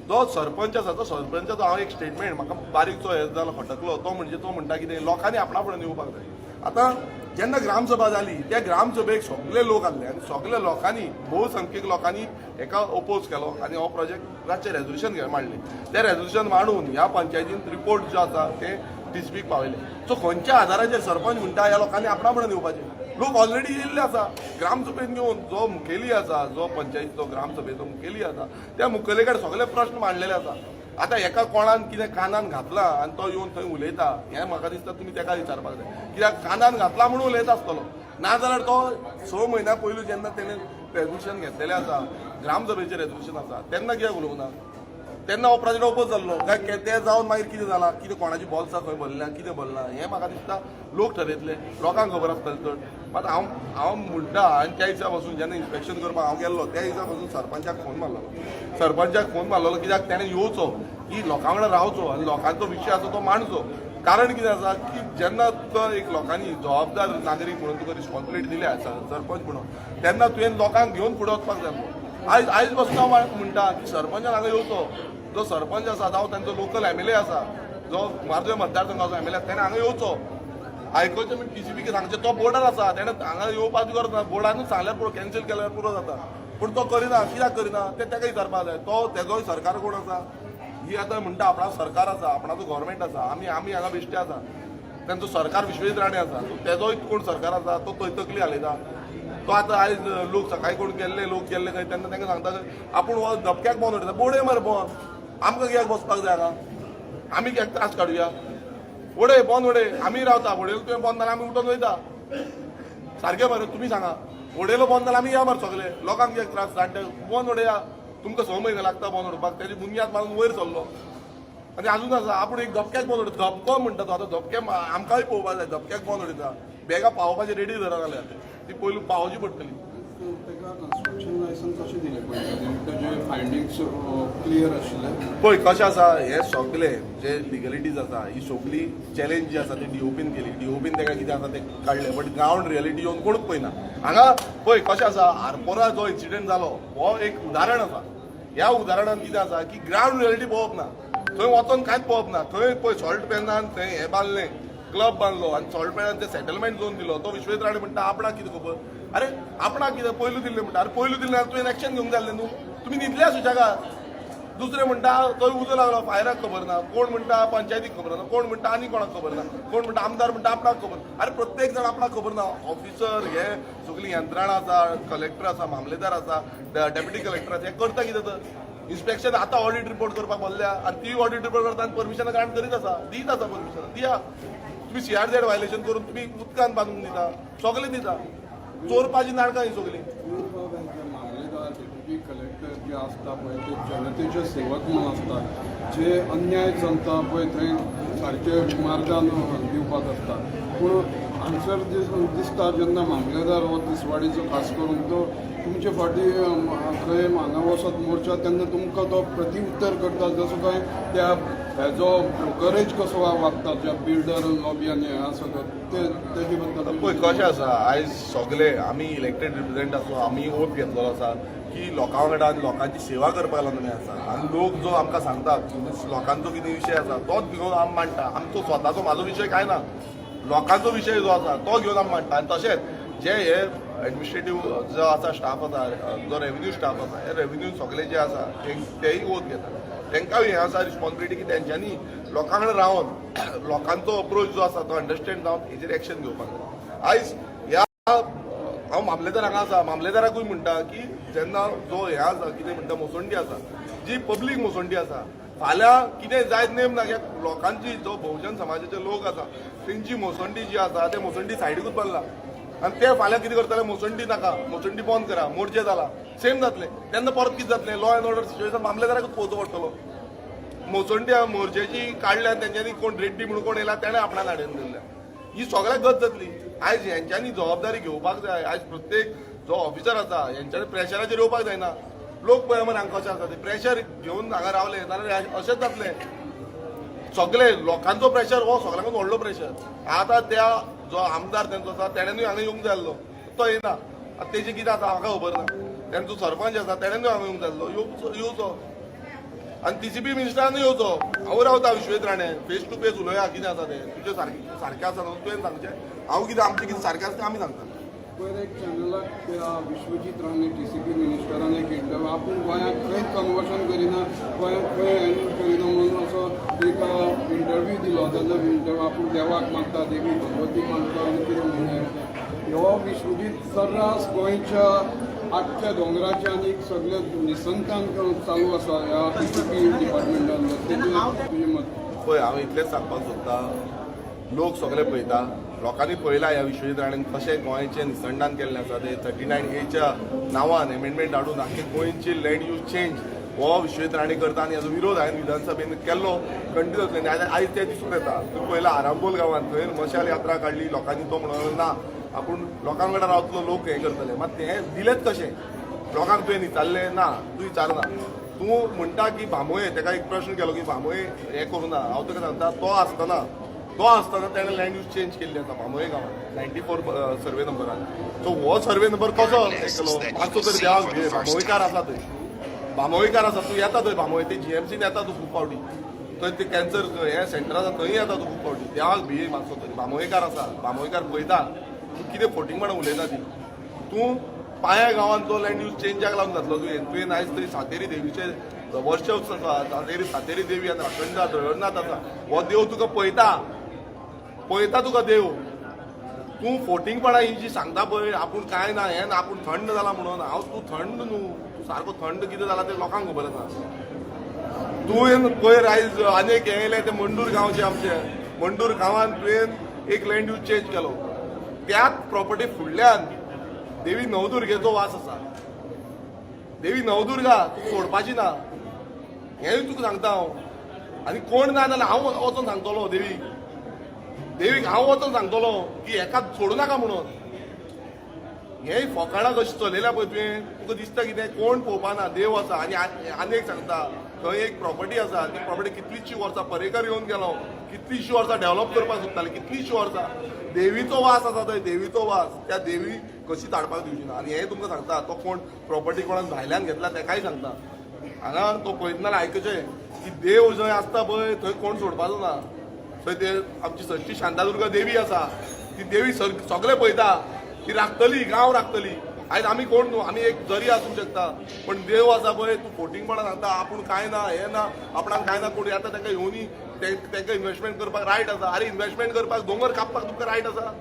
जो सरपंच आसा तो सरपंचाचो हांव एक स्टेटमेंट म्हाका बारीकचो हे जालो, खटकलो. तो म्हणजे तो म्हणटा कितें, लोकांनी आपणा फुडें येवपाक जाय. आतां जेन्ना ग्रामसभा जाली, त्या ग्रामसभेक सगळे लोक आसले आनी सगळे लोकांनी, भोवसंख्यक लोकांनी हेका ओपोज केलो आनी हो प्रोजेक्ट रातचें रेजोल्युशन मांडलें. तें रेजोल्युशन मांडून ह्या पंचायतीन रिपोर्ट जो आसा ते टीसीपीक पावयले. सो खंयच्या आधाराचेर सरपंच म्हणटा ह्या लोकांनी आपणा फुडें येवपाचें? लोक ऑलरेडी येयल्ले आसा ग्रामसभेन घेवन. जो मुखेली आसा, जो पंचायतीचो ग्रामसभेचो मुखेली आसा, त्या मुखेली कडेन सगळे प्रश्न मांडलेले आसा. आतां हेका कोणान कितें कानान घातला आनी तो येवन थंय उलयता, हें म्हाका दिसता तुमी तेका विचारपाक जाय. कित्याक कानान घातला म्हणून उलयता आसतलो, नाजाल्यार तो 6 म्हयन्या पयलू जेन्ना तेणें रेजोल्युशन घेतलेलें आसा, ग्रामसभेचें रेजोल्युशन आसा, तेन्ना कित्याक उलोवंक ना? तेन्ना हो प्रोजेक्ट ओपोज जाल्लो. काय ते जावन मागीर कितें जालां, कितें कोणाची बोल्सां खंय भरल्या, कितें भरलां, हें म्हाका दिसता लोक ठरयतले, लोकांक खबर आसतलें चड. मात हांव हांव म्हणटा, आनी त्या दिसा पासून जेन्ना इन्स्पेक्शन करपाक हांव गेल्लो त्या दिसा पासून सरपंचाक फोन मारलेलो, सरपंचाक फोन मारलेलो कित्याक तेणें येवचो की लोकां वांगडा रावचो आनी लोकांचो विशय आसा तो मांडचो. कारण कितें आसा की जेन्ना तुका एक लोकांनी जबाबदार नागरीक म्हणून तुका रिस्पॉन्सिबिलिटी दिल्या सरपंच म्हणून, तेन्ना तुवें लोकांक घेवन फुडें वचपाक जाय. आयज आयज पासून हांव म्हणटा की सरपंचान हांगा येवचो. जो सरपंच आसा जावं तांचो लोकल एमएलए आसा, जो म्हादय मतदारसंघाचो एमएलए, तेणें हांगा येवचो, आयकोचें. टीसीपी सांगचें, तो बोर्डार आसा, तेणें हांगा येवपाची गरज ना, बोर्डानूच सांगल्यार पुरो, कॅन्सल केल्यार पुरो जाता. पूण तो करिना, कित्याक करिना तें ताका विचारपाक जाय. तो तेजोय सरकार कोण आसा, ही आतां म्हणटा आपणाचो सरकार आसा, आपणाचो गव्हर्मेंट आसा, आमी आमी हांगा बेश्टे आसा. तेंचो सरकार विश्वजीत राणे आसा, तेजोय कोण सरकार आसा तो थंय तकली हालयता. तो आतां आयज लोक सकाळी कोण गेल्ले, लोक गेल्ले खंय, तेन्ना तांकां सांगता आपूण हो धपक्याक बंद उडयता. बोडे मरे बंद, आमकां कित्याक बसपाक जाय हांगा, आमी कित्याक त्रास काडुया, उडय बंद उडय, आमी रावता. वडयलो तुवें बंद जाल्यार आमी उठोन वयता सारकें मरे. तुमी सांगा, वडयलो बंद जाल्यार आमी या मरे सगळे, लोकांक कित्याक त्रास, जाणटे बंद उडया. तुमकां 6 म्हयने लागता बंद उडोवपाक, तेजी बुन्याद मारून वयर सरलो आनी अजून आसा. आपूण एक धपक्याक बंद उडयता, धपको म्हणटा तो. आतां धपके आमकांय पळोवपाक जाय, धपक्याक बंद उडयता, बेगा पावोवपाची रेडी धरा जाल्यार ती पयलू पावोवची पडटली. ताका कन्स्ट्रक्शन लायसन्स कशें दिलें पळय, ताजे फायंडींग्स क्लियर आशिल्ले? पळय कशें आसा, हे सगळे जे लिगलिटीज आसा ही सगळी चॅलेंज जी आसा ती डीओपीन केली. डीओपीन ताका कितें आसा तें काडलें, बट ग्रावंड रियलिटी येवन कोणूच पळयना हांगा. पळय कशें आसा, आरपोरा जो इन्सिडंट जालो हो एक उदाहरण आसा. ह्या उदाहरणान कितें आसा की ग्रावंड रियलिटी पळोवप ना, थंय वचोन कांयच पळोवप ना. थंय पळय सॉल्ट पॅनान थंय हें बांदलें, क्लब बांदलो आनी सॉल्ट पॅनान ते सेटलमेंट झोन दिलो. तो विश्वजीत राणे म्हणटा आपणाक कितें खबर, अरे आपणाक कितें पयलू दिल्लें म्हणटा, अरे पयलू दिल्लें तुवें एक्शन घेवंक जाल्लें न्हू, तुमी न्हिदल्या सुशेगाद. दुसरें म्हणटा थंय उजो लागलो, फायराक खबर ना, कोण म्हणटा पंचायतीक खबर ना, कोण म्हणटा आनी कोणाक खबर ना, कोण म्हणटा आमदार म्हणटा आपणाक खबर. अरे प्रत्येक जाण आपणाक खबर ना. ऑफिसर हे सगळी यंत्रणा आसा, कलेक्टर आसा, मामलेदार आसा, डेप्युटी कलेक्टर आसा, हे करता कितें तर इन्स्पेक्शन आतां ऑडिट रिपोर्ट करपाक बसल्या आनी ती ऑडिट रिपोर्ट करता आनी परमिशनां ग्रांट करीत आसा, दीत आसा परमिशनां. दिया तुमी, सीआरझेड व्हायलेशन करून तुमी उदकान बांदून दिता, सगळें दिता. चोरपाची नाटकां ही सगळीं. मामलेदार, डेप्युटी कलेक्टर जे आसता पळय ते जनतेचे सेवक म्हणून आसता, जे अन्याय चलता पळय थंय सारके मार्गान दिवपाक आसता. पूण हांगसर दिसता जेन्ना मामलेदार हो तिसवाडीचो खास करून तो तुमचे फाटी खंय हांगा वचत मोर्चा तेन्ना तुमकां तो प्रतिउत्तर करता, जसो काय त्या हेजो ब्रोकरेज कसो वागता ज्या बिल्डर लॉबी आनी हें आसा ते तेजे बद्दल. पळय कशें आसा, आयज सगळे आमी इलेक्टेड रिप्रेझेंट आसलो, आमी ओथ घेतलेलो आसा की लोकां वांगडा लोकांची सेवा करपाक लागून आमी आसा. आनी लोक जो आमकां सांगतात, लोकांचो कितें विशय आसा तोच घेवन आमी मांडटा. आमचो स्वताचो म्हाजो विशय कांय ना, लोकांचो विशय जो आसा तो घेवन आमी मांडटा. आनी तशेंच जे हे एडमिनिस्ट्रेटीव जो आसा स्टाफ आसा, जो रेवेन्यू स्टाफ आसा, हे रेवेन्यू सगळे जे आसा तेय ओथ घेतात. तांकां हें आसा रिस्पॉन्सिबिलिटी की तेंच्यांनी लोकां कडेन रावन लोकांचो अप्रोच जो आसा तो अंडरस्टँड जावन हेजेर एक्शन घेवपाक जाय. आयज ह्या हांव मामलेदार हांगा आसा, मामलेदाराकूय म्हणटा की जेन्ना जो हें आसा कितें म्हणटा मोसंडी आसा, जी पब्लीक मोसंडी आसा, फाल्यां कितें जायत नेम ना. कित्याक लोकांची जो बहुजन समाजाचे लोक आसा तेंची मोसंडी जी आसा ते मोसंडी सायडीकूच बांदला आनी ते फाल्यां कितें करतले, मोसंडी नाका, मोसंडी बंद करा, मोर्चे जाला, सेम जातलें. तेन्ना परत कितें जातलें, लॉ एंड ऑर्डर सिच्युएशन मामलेदाराकूच पळोवचो पडटलो. मोसंडी मोर्चेची काडल्या आनी तेंच्यांनी कोण रेड्डी म्हणून कोण येयला तेणें आपणाक हाडून दिल्या, ही सगळ्याक गत जातली. आयज हेंच्यांनी जबाबदारी घेवपाक जाय. आयज प्रत्येक जो ऑफिसर आसा हेंच्यांनी प्रेशराचेर येवपाक जायना. लोक पळय मरे हांगा कशें आसा ते, प्रेशर घेवन हांगा रावले जाल्यार अशेंच जातलें. सगळे लोकांचो प्रेशर हो सगळ्यांकून व्हडलो प्रेशर. आतां त्या जो आमदार तेंचो आसा तेणेनूय हांगा येवंक जाय आसलो, तो येना. आतां तेजें कितें आसा म्हाका खबर ना. तेंचो सरपंच आसा तेणेनूय हांगा येवंक जाय आसलो, येवचो. आनी टीसीपी मिनिस्टरानूय येवचो. हांव रावता Vishwajit Rane, face to face उलोवया कितें आसा तें. तुजें सारकें आसा न्हू तुवें सांगचें, हांव कितें आमचें कितें सारकें आसा तें आमी सांगता. पयर एक चॅनलाक त्या विश्वजीत राणे टीसीपी मिनिस्टरान एक इंटरव्यू, आपूण गोंयांत खंयच कन्वर्शन करिना, गोंयांत खंय हें करिना म्हणून असो एक इंटरव्यू दिलो. तेन्ना इंटरव्यू आपूण देवाक मानता, देवी भगवती मानता आनी कितें म्हणून हो विश्वजीत सर्रास गोंयच्या आख्ख्या दोंगराच्या आनी सगळे निसंतान चालू आसा ह्या टीसीपी डिपार्टमेंटान, तेजें तुजें मत? पळय हांव इतलेंच सांगपाक सोदता, लोक सगळे पळयता, लोकांनी पळयला ह्या विश्वजीत राणेन कशें गोंयचें निसंडान केल्लें आसा. ते 39Aच्या नांवान एमेंडमेंट हाडून आख्खे गोंयची लँड यूज चेंज हो विश्वजीत राणे करता आनी हाजो विरोध हांवें विधानसभेन केल्लो कंटिन्युअसली आनी आयज तें दिसून येता. तुमी पळयलां आरांबोल गांवांत थंय मशाल यात्रा काडली लोकांनी. तो म्हणून ना, आपूण लोकां वांगडा रावतलो, लोक हें करतले. मात तें दिलेंच कशें लोकांक? तुवें विचारलें ना, तूं विचारना. तूं म्हणटा की बांबोळे, ताका एक प्रश्न केलो की बांबोळे हें करूं ना. हांव तुका सांगता, तो आसतना तेणें लँड यूज चेंज केल्ली आसा बांबोळे गांवांत 94 सर्वे नंबरान. सो हो सर्वे नंबर कसो हें केलो? मातसो तरी देवाक भिये. बांबोळीकार आसा थंय, बांबोळीकार आसा. तूं येता थंय बांबोळे, ते जीएमसीन येता तूं खूब फावटी. थंय ते कॅन्सर हें सेंटर आसा, थंय येता तूं खूब फावटी. देवाक भिये मातसो तरी. बांबोळीकार आसा, बांबोळीकार पळयता तूं कितें फोटिंगपणां उलयता ती. तूं पाया गांवांत तो लँड यूज चेंजाक लागून जातलो तुवें. तुवें आयज थंय सातेरी देवीचे वर्ष आसा. सातेरी, सातेरी देवी आनी राखणदार धरनाथ आसा. हो देव तुका पळयता, पळयता तुका देव. तूं फोटिंगपणां ही जी सांगता पळय, आपूण कांय ना, हें ना, आपूण थंड जाला म्हणून. हांव तूं थंड न्हू, तूं सारको थंड कितें जाला तें लोकांक खबर आसा. तुवें पयर आयज आनी एक हें येयलें तें मंडूर गांवचें. आमचे मंडूर गांवांत तुवें एक लँड यूज चेंज केलो. त्याच प्रॉपर्टी फुडल्यान देवी नवदुर्गेचो वास आसा. देवी नवदुर्गा तुका सोडपाची ना, हेंय तुका सांगता हांव. आनी कोण ना जाल्यार हांव वचोन सांगतलो देवीक. देवीक हांव वचोन सांगतलो की हेका सोडू नाका म्हणून. हे फोकाणां कशी चलयल्या पळय तुवें, तुका दिसता कितें कोण पळोवपा ना, देव आसा. आनी आनी एक सांगता, थंय एक प्रॉपर्टी आसा. ती प्रॉपर्टी कितलीशीं वर्सां पर्येकर येवन गेलो, कितलीशीं वर्सां डेव्हलप करपाक सोदताले, कितलीशीं वर्सां. देवीचो वास आसा थंय, देवीचो वास. त्या देवी कशीच हाडपाक दिवची ना. आनी हें तुमकां सांगता, तो कोण प्रॉपर्टी कोणाक भायल्यान घेतला तेकाय सांगता, हांगा तो पळयतना आयकचें की देव जंय आसता पळय थंय कोण सोडपाचो ना. थंय ते आमची सश्टी शांतादुर्गा देवी आसा. ती देवी सगळे पळयता, ती राखतली, गांव राखतली. आयज आमी कोण न्हू, आमी एक जरी आसूंक शकता, पण देव आसा पळय. तूं फोटिंगपणां सांगता, आपूण कांय ना, हें ना, आपणाक कांय ना. कोण येता तांकां येवनी, तांकां इन्व्हेस्टमेंट करपाक रायट आसा. अरे, इन्व्हेस्टमेंट करपाक, दोंगर कापपाक तुमकां रायट आसा?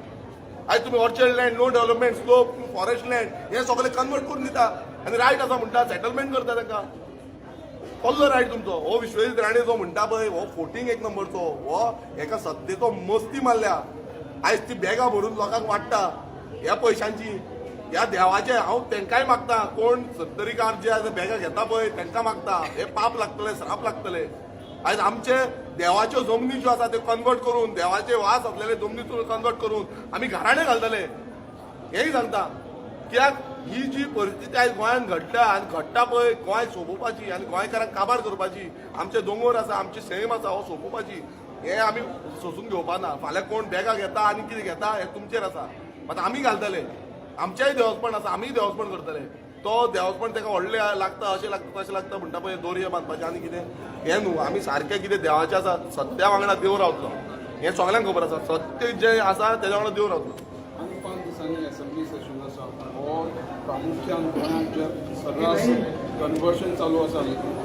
आयज तुमी orchard land, no development slope, forest land हे सगळे कन्वर्ट करून दिता आनी रायट आसा म्हणटा, सेटलमेंट करता तांकां. कसलो रायट तुमचो? हो विश्वजीत राणे जो म्हणटा पळय, हो फोटिंग एक नंबरचो. हो एका सत्तेचो मस्ती मारल्या. आयज ती बॅगां भरून लोकांक वाडटा ह्या पयशांची. ह्या देवाचे हांव तांकांय मागता, कोण सत्तरीकार जे आयज बॅगां घेता पळय तांकां मागता, हे पाप लागतले, श्राप लागतले. आयज आमचे देवाच्यो जमनी ज्यो आसा त्यो कन्वर्ट करून, देवाचे वास आसलेले जमनी कन्वर्ट करून आमी घराणे घालतले, हेंय सांगता. कित्याक ही जी परिस्थिती आयज गोंयांत घडटा आनी घडटा पळय, गोंय सोंपोवपाची आनी गोंयकारांक काबार करपाची. आमचे दोंगर आसा, आमचे सैम आसा, हो सोंपोवपाची. हें आमी सोंसून घेवपा ना. फाल्यां कोण बॅगां घेता आनी कितें घेता हें तुमचेर आसा. मात आमी घालतले. आमचेंय देवस्पण आसा, आमीय देवस्पण करतले. तो देवस्पण ताका व्हडलें लागता, अशें लागता, तशें लागता म्हणटा पळय, दोरये बांदपाचें आनी कितें, हें न्हू. आमी सारकें कितें देवाचें आसा, सत्या वांगडा देव रावतलो हें सगळ्यांक खबर आसा. सत्य जें आसा तेज्या वांगडा देव रावतलो. आनी 5 दिसांनी असेंब्ली सेशन आसा. हो प्रामुख्यान गोंयांत जे सर्रास कन्वर्शन चालू आसा,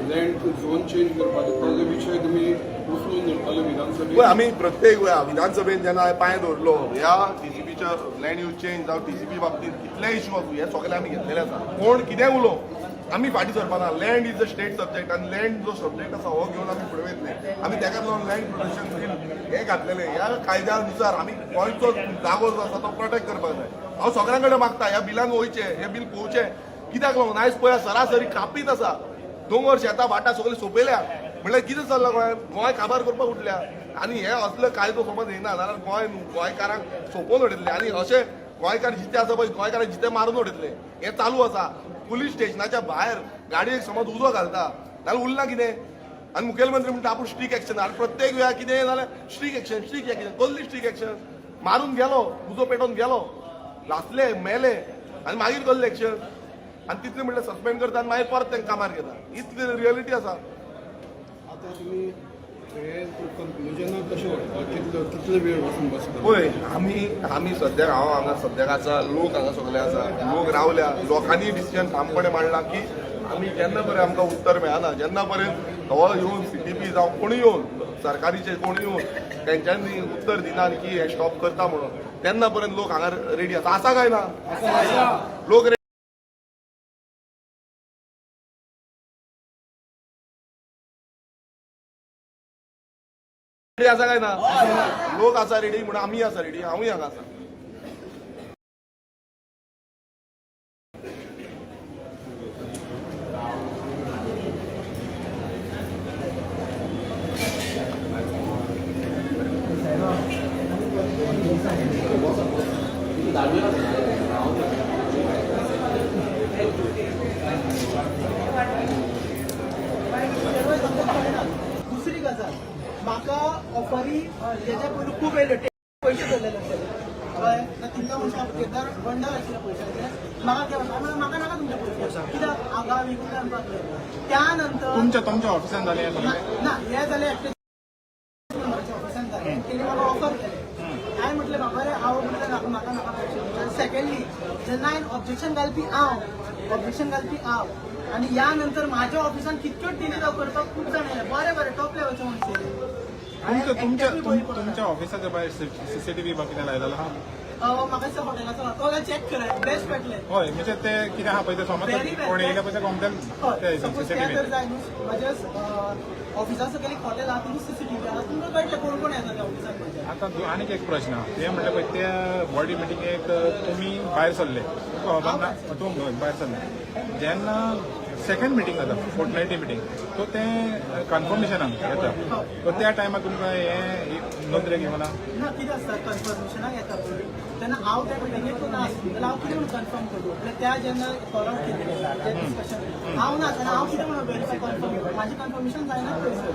लँड झोन चेंज करपाचे, तो जो विशय तुमी उचलून धरतले विधानसभेत? पळय, आमी प्रत्येक वेळा विधानसभेन जेन्ना हांवें पांय दवरलो, ह्या टीसीपीच्या लँड यूज चेंज जावं टीसीपी बाबतींत कितलेय इश्यू आसूं, हे सगळे आमी घेतलेले आसा. कोण कितेंय उलोवं, आमी फाटीं सरपाना. Land is a state subject आनी लँड जो सब्जेक्ट आसा हो घेवन आमी फुडें वयतले. आमी तेकाच लागून लँड प्रोटेक्शन बील हें घातलेलें. ह्या कायद्या नुसार आमी गोंयचो जागो जो आसा तो प्रोटेक्ट करपाक जाय. हांव सगळ्यां कडेन मागता, ह्या बिलान वयचें, हें बील पळोवचें. कित्याक लागून आयज पळया, सरासरी कापीत आसा दोंगर, शेतां भाटां सगळीं सोंपयल्या. म्हणल्यार कितें चल्लां गोंयांत? गोंय काबार करपाक उठल्या. आनी हे असले कायदो समज येना जाल्यार गोंय न्हू, गोंयकारांक सोंपोवन उडयतले. आनी अशे गोंयकार जिते आसा पळय, गोंयकारांक जिते मारून उडयतले. हें चालू आसा. पुलीस स्टेशनाच्या भायर गाडयेक समज उजो घालता जाल्यार उरला कितें? आनी मुखेलमंत्री म्हणटा आपूण स्ट्रीक एक्शन. आनी प्रत्येक वेळार कितें जाल्यार स्ट्रीक एक्शन, स्ट्रीक एक्शन. कसली स्ट्रीक एक्शन? मारून गेलो, उजो पेटोवन गेलो, लासले, मेले आनी मागीर कसलें एक्शन? आनी तितलें म्हणल्यार सस्पेंड करता आनी मागीर परत तांकां कामार घेता. इतली रियलिटी आसा. आतां तुमी हे कन्क्लुजनाक कशें व्हरता? कितलो कितलो वेळ वचून बसता? पळय, आमी सद्याक, हांव हांगा सद्याक आसा, लोक हांगा सगळे आसा, लोक रावल्या. लोकांनी डिसिजन ठामपणे मांडला की आमी जेन्ना पर्यंत आमकां उत्तर मेळना, जेन्ना पर्यंत हो येवन सीटीपी जावं कोणी येवन, सरकारीचे कोणी येवन तेंच्यांनी उत्तर दिना की हे स्टॉप करता म्हणून, तेन्ना पर्यंत लोक हांगा रेडी आसा. आसा काय ना लोक रेडी आसा काय ना लोक? आसा रेडी म्हणून आमी आसा रेडी. हांवूय हांगा आसा. म्हाका ऑफरी हेच्या पयलू खूब येयल्यो, पयशे धरलेले आसले, कळ्ळें ना? तिंगा मनशां घेतल्यार बंडल आशिल्ले पयशांचे. म्हाका कितें म्हणटा, म्हाका नाका तुमचे पयशे, कित्याक हांव गांव विकून काय म्हणपाक जाय. त्या नंतर तुमच्या तुमच्या ऑफिसान जालें हें सगळें? ना, हें जालें एकटे नंबराच्या ऑफिसान जालें. तेणी म्हाका ऑफर केलें. हांवें म्हटलें, बाबा रे, हांव म्हटलें नाका, म्हाका नाका पयशे. सेकंडली, जेन्ना हांवें ऑब्जेक्शन घालपी हांव, ऑब्जेक्शन घालपी हांव, आनी ह्या नंतर माझ्या ऑफिसान कितक्यो डिले करपाक खूब जाण येयले, बरे बरे टॉप लेवलचे मनीस येयले. तुमच्या तुमच्या तुमच्या ऑफिसाच्या भायर सीसीटीव्ही बा कितें लायलेलो आहा? म्हाका दिसता हॉटेलाचो, तो चॅक कराय, बेस्ट मेळटलें. हय, म्हणजे ते कितें आहा पळय ते समज कोण येयले पळय ते कॉम्प्लेन. हय, सपोज ते जर जाय न्हू, म्हज्या ऑफिसा सकयल एक हॉटेल आहा, तितून सीसीटीव्ही आहा, तुमकां कळटलें कोण कोण येता त्या ऑफिसान म्हज्या. आतां आनीक एक प्रश्न आहा, ते म्हणल्यार पळय त्या बॉडी मिटिंगेक तुमी भायर सरले, तुमकां खबर ना, तूं भायर सरले. जेन्ना सेकंड मिटींग जाता, फोर्टनायटली मिटींग, सो तें कन्फर्मेशनाक येता, सो त्या टायमार तुमकां हें नदरेक येवना? ना, कितें आसता, कन्फर्मेशनाक येता पळय तेन्ना हांव त्या मिटिंगेक ना आसलो जाल्यार हांव कितें म्हणून कन्फर्म करूं? म्हळ्यार त्या जेन्ना कॉल आवट केल्लें तें डिस्कशन हांव ना जाल्यार हांव कितें म्हणून वेरीफाय कन्फर्म करूं? म्हाजें कन्फर्मेशन जायना थंयसर,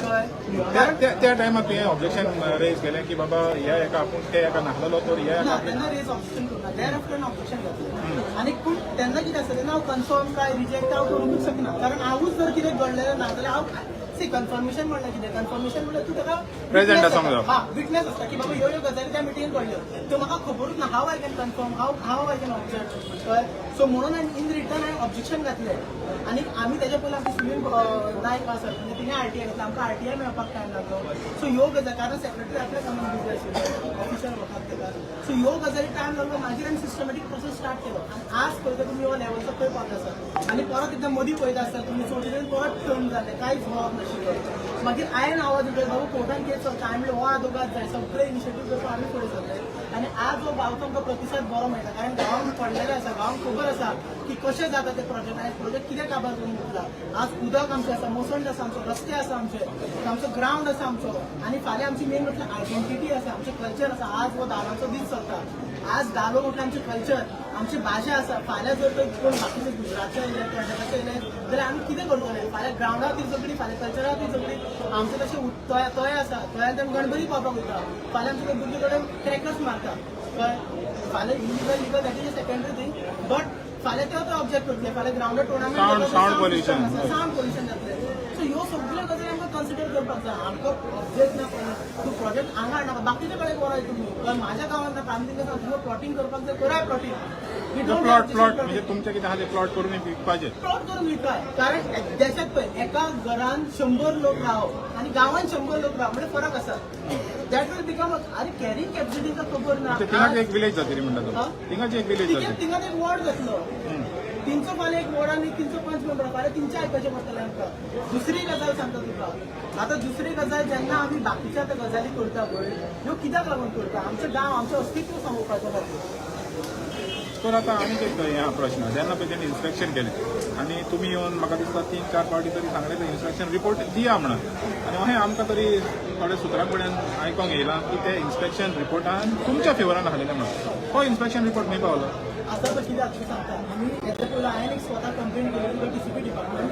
कळ्ळें? त्या टायमार तुवें ऑब्जेक्शन रेज केलें की बाबा ह्या एका आपूण ते एका नासलेलो तर ह्या ना, तेन्ना रेज ऑब्जेक्शन करूं ना, there after objection घातलें. आनी पूण तेन्ना कितें आसता, तेन्ना हांव कन्फर्म काय रिजेक्ट हांव करूंकूच शकना, कारण हांवूच जर कितें घडलेलें ना जाल्यार हांव सी, कन्फर्मेशन म्हणल्यार कितें? कन्फर्मेशन म्हणल्यार तूं ताका प्रेझेंट आसूंक जाय. हा, विटनेस आसता की बाबा ह्यो ह्यो गजाली त्या मिटिंगेन घडल्यो, त्यो म्हाका खबरूच ना. How I can confirm? How I can object? कळ्ळें? सो म्हणून हांवें इन रिटर्न हांवें ऑब्जेक्शन घातलें. आनी आमी तेज्या पयलीं आमचे सुनील नायक आसा, म्हणजे तिणें आरटीआय घातलें, आमकां आरटीआय मेळपाक टायम लागलो. सो ह्यो गजाली, कारण सेक्रेटरी आपल्या कामाक बिजी आशिल्ले, ऑफिशियल वर्काक तेका, सो ह्यो गजाली टायम लागलो. मागीर आमी सिस्टमॅटीक प्रोसेस स्टार्ट केलो आनी आज पळयता तुमी हो लेवलचो खंय पावता आसा. आनी परत एकदां मदीं पळयता आसता तुमी, चवथी कडेन परत टर्न जालें, कांयच होवप नाशिल्लें. मागीर हांवें आवाज उठयलो, बाबू कोर्टान केस चलता. हांवें म्हणलें, हो आदोगाद जाय, सगळे इनिशिएटीव करपाक आमी फुडें सरले. आनी आज हो गांवचो आमकां प्रतिसाद बरो मेळटा, कारण गांवांत पडलेलें आसा, गांवांक खबर आसा की कशें जाता ते प्रोजेक्ट आनी प्रोजेक्ट कितें काबार करून उरला. आज उदक आमचें आसा, मसंड आसा आमचो, रस्ते आसा आमचे, आमचो ग्रावंड आसा आमचो, आनी फाल्यां आमची मेन म्हटल्यार आयडेंटिटी आसा, आमचें कल्चर आसा. आज हो धालांचो दीस चलता, आज धालो म्हटल्यार आमचें कल्चर, आमची भाशा आसा. फाल्यां जर तर कोण बाकीचे गुजरातचे येयले, कर्नाटकाचे येयले जाल्यार आमी कितें करतले? फाल्यां ग्रावंडा ती सगळी, फाल्यां कल्चरा ती सगळी. आमचे तशें तोय तोय आसा, तोयान आमी गणपती पावपाक वयता. फाल्यां आमचे भुरगे कडेन क्रॅकर्स मारता, कळ्ळें? फाल्यां illegal, legal, that is a secondary thing, but फाल्यां ते ऑब्जेक्ट करतले. फाल्यां ग्रावंडार tournament, sound pollution. Sound pollution जातलें. सो ह्यो सगळ्यो गजाली आमकां कन्सिडर करपाक जाय. आमकां ऑब्जेक्ट ना पडना, तूं प्रोजेक्ट हांगा हाडनाका, बाकीचे कडेन व्हराय तुमी, कळ्ळें? माझ्या गांवांत नाका. आमी तांकां सांगता, तुमकां प्लॉटींग करपाक जाय, कराय प्लॉटींग. प्लॉट प्लॉट म्हणजे तुमचें कितें आहा तें प्लॉट करून विकपाचें? प्लॉट करून विकाय, कारण देशात पळय, एका घरान 100 लोक राव आनी गांवान 100 लोक राव म्हणजे फरक आसा. That will become, आरे, कॅरिंग कॅपॅसिटीचा खबर ना. थिंगाच एक विलेज जातली म्हणटा तूं, थिंगाच एक विलेज जातली. थिंगाच एक वॉर्ड जातलो तिनचो. फाल्यां एक वॉर्ड आनी तिनचो पंच मेंबर, फाल्यां तिंचे आयकचें पडटलें आमकां. दुसरी गजाल सांगता तुका आतां. दुसरी गजाल, जेन्ना आमी बाकीच्या आतां गजाली करता पळय, ह्यो कित्याक लागून करता? आमचें गांव, आमचें अस्तित्व सांगोवपाच्या खातीर. तर आतां आनीक एक हें प्रश्न, जेन्ना पळय तेणी इन्स्पेक्शन केलें आनी तुमी येवन म्हाका दिसता 3-4 फावटी तरी सांगलें ते इन्स्पेक्शन रिपोर्ट दिया म्हणून, आनी अशें आमकां तरी थोड्या सुत्रां कडेन आयकोंक येयलां की ते इन्स्पेक्शन रिपोर्टान तुमच्या फेवरान आसलेलें म्हणून. हो इन्स्पेक्शन रिपोर्ट खंय पावलो? आतां तो कितें आतां सांगता, आमी हेच्या पयलीं हांवें एक स्वता कंप्लेन केली to TCP department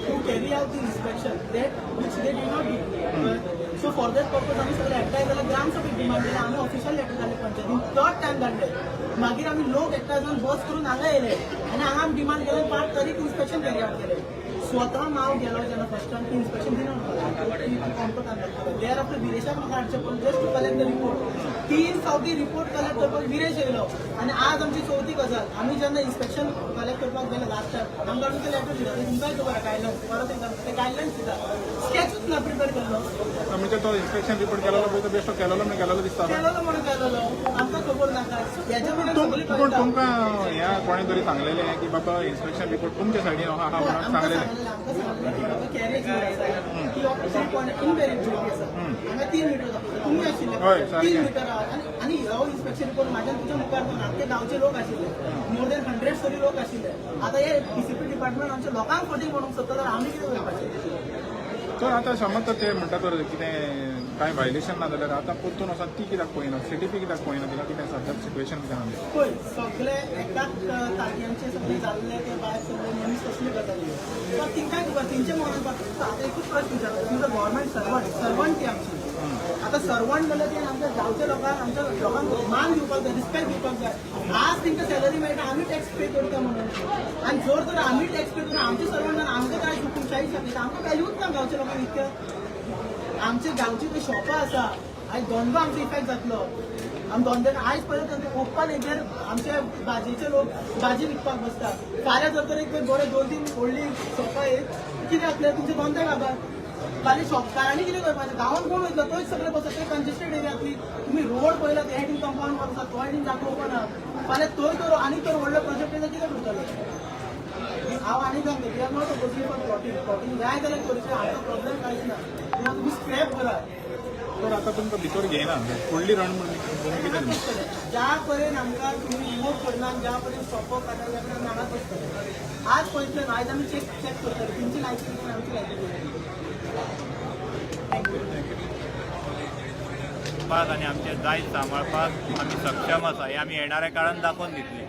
to carry out the inspection, that which they did not do. So for that purpose आमी सगळे एकठांय जाल्यार ग्रामसभेक डिमांड केली. आमी ऑफिशियल लेटर धाडले पंचायतीन, थर्ड टायम धाडले. मागीर आमी लोक एकठांय जावन बस करून हांगा येयले आनी हांगा आमी डिमांड केले, 5 तारीख इन्स्पेक्शन कॅरी आवट केले. स्वता हांव गेलो जेन्ना फर्स्ट टायम, ती इन्स्पेक्शन दिना म्हणपाक. There after विरेशाक म्हाका हाडचें पडलें just to collect the report. तीन फावटी रिपोर्ट कलेक्ट करपाक विरेश येयलो. आनी आज आमची चवथी गजाल, आमी जेन्ना इन्स्पेक्शन कलेक्ट करपाक गेले लास्ट टायम, आमकां ते लेटर दिता, ते तुमकांय खबर आहा, गायडलायन्स. परत एकदां ते गायडलायन्स दिता, स्केचूच ना प्रिपेर केल्लो. म्हणजे तो इन्स्पेक्शन रिपोर्ट केलेलो पळय, तो बेश्टो केलेलो म्हणून केलेलो दिसता. केलेलो म्हणून केलेलो, आमकां खबर नाका हेच्या कडेन. पूण तुमकां ह्या कोणें तरी सांगलेलें की बाबा इन्स्पेक्शन रिपोर्ट तुमच्या सायडीन आहा म्हणून सांगलेलें? आमकां सांगलें की बाबा कॅरेज आसा ती 3 पॉयंट इनवेरिएबल आसा, हांगा 3 मिटर दाखयता. तुमी आशिल्ले, 3 मिटर आहा. आनी हो इन्स्पेक्शन रिपोर्ट म्हाज्या तुमच्या मुखार दोन आख्खे गांवचे लोक आशिल्ले, मोर दॅन 100 तरी लोक आशिल्ले. आतां हे टीसीपी डिपार्टमेंट आमच्या लोकांक फटींग म्हणूंक सोदता जाल्यार आमी कितें करपाचें? तर आतां समज तर ते म्हणटा तर कितें कांय व्हायलेशन ना जाल्यार आतां परतून वचोन ती कित्याक पळयना, सीटीपी कित्याक पळयना तिका? कितें सद्याक सिट्युएशन कितें आहा? पळय, सगळे एकाच तारख्यांचे सगळे जाल्ले ते भायर सगळे मनीस कसली गजाली. तिंकाय खबर, तेंचे मनान. आतां एकूच प्रश्न विचारता, तुमचो गव्हर्मेंट सर्वंट, सर्वंट ती आमची. आतां सर्वंट जाल्यार ते आमच्या गांवच्या लोकांक, आमच्या लोकांक मान दिवपाक जाय, रिस्पेक्ट दिवपाक जाय. आज तेंकां सॅलरी मेळटा आमी टॅक्स पे करता म्हणून. आनी जर तर आमी टॅक्स पे करून आमचे सर्वंट जाल्यार आमकां काय हुकुमशाही शकता? आमकां व्हॅल्यूच ना गांवच्या लोकांक इतकें. आमचे गांवची ते शॉपां आसा, आयज धंदो आमचो इफेक्ट जातलो. आमी धंदे आयज पर्यंत ओपन हेजेर आमचे भाजयेचे लोक भाजी विकपाक बसता. फाल्यां जर तर एक बरे दोन तीन व्हडली शॉपां येत, कितें जातलें? तुमचे धंदे काबार. फाल्यां शॉपकारांनी कितें करपाचें? गांवांत कोण वयतलो? थंयच सगळे बसता. ते कंजेस्टेड एरियांतली तुमी रोड पळयला, ते हेडीन कंपाउंड आसा, तो हेडीन जागो ओपन आहा. फाल्यां थंय तर आनी तर व्हडलो प्रोजेक्ट येता, कितें करतले? हांव आनी सांगता, we are not opposing for plotting. Plotting जाय जाल्यार करचें, आमचो प्रॉब्लेम कांयच ना. किंवा तुमी स्क्रॅप करात. तर आतां तुमकां भितर घेयना, फुडली रणनिती कितें तुमची? ज्या पर्यंत आमकां तुमी रिमूव करना, ज्या पर्यंत शॉप काडटा, त्या पर्यंत आमी हांगाच बसतले. आज पळयतले, आयज आमी चेक चेक करतले तुमची लायकी कितें, आमची लायकी कितें. आनी आमचें दायज सांबाळपाक आमी सक्षम आसा हें आमी येणाऱ्या काळान दाखोवन दितले.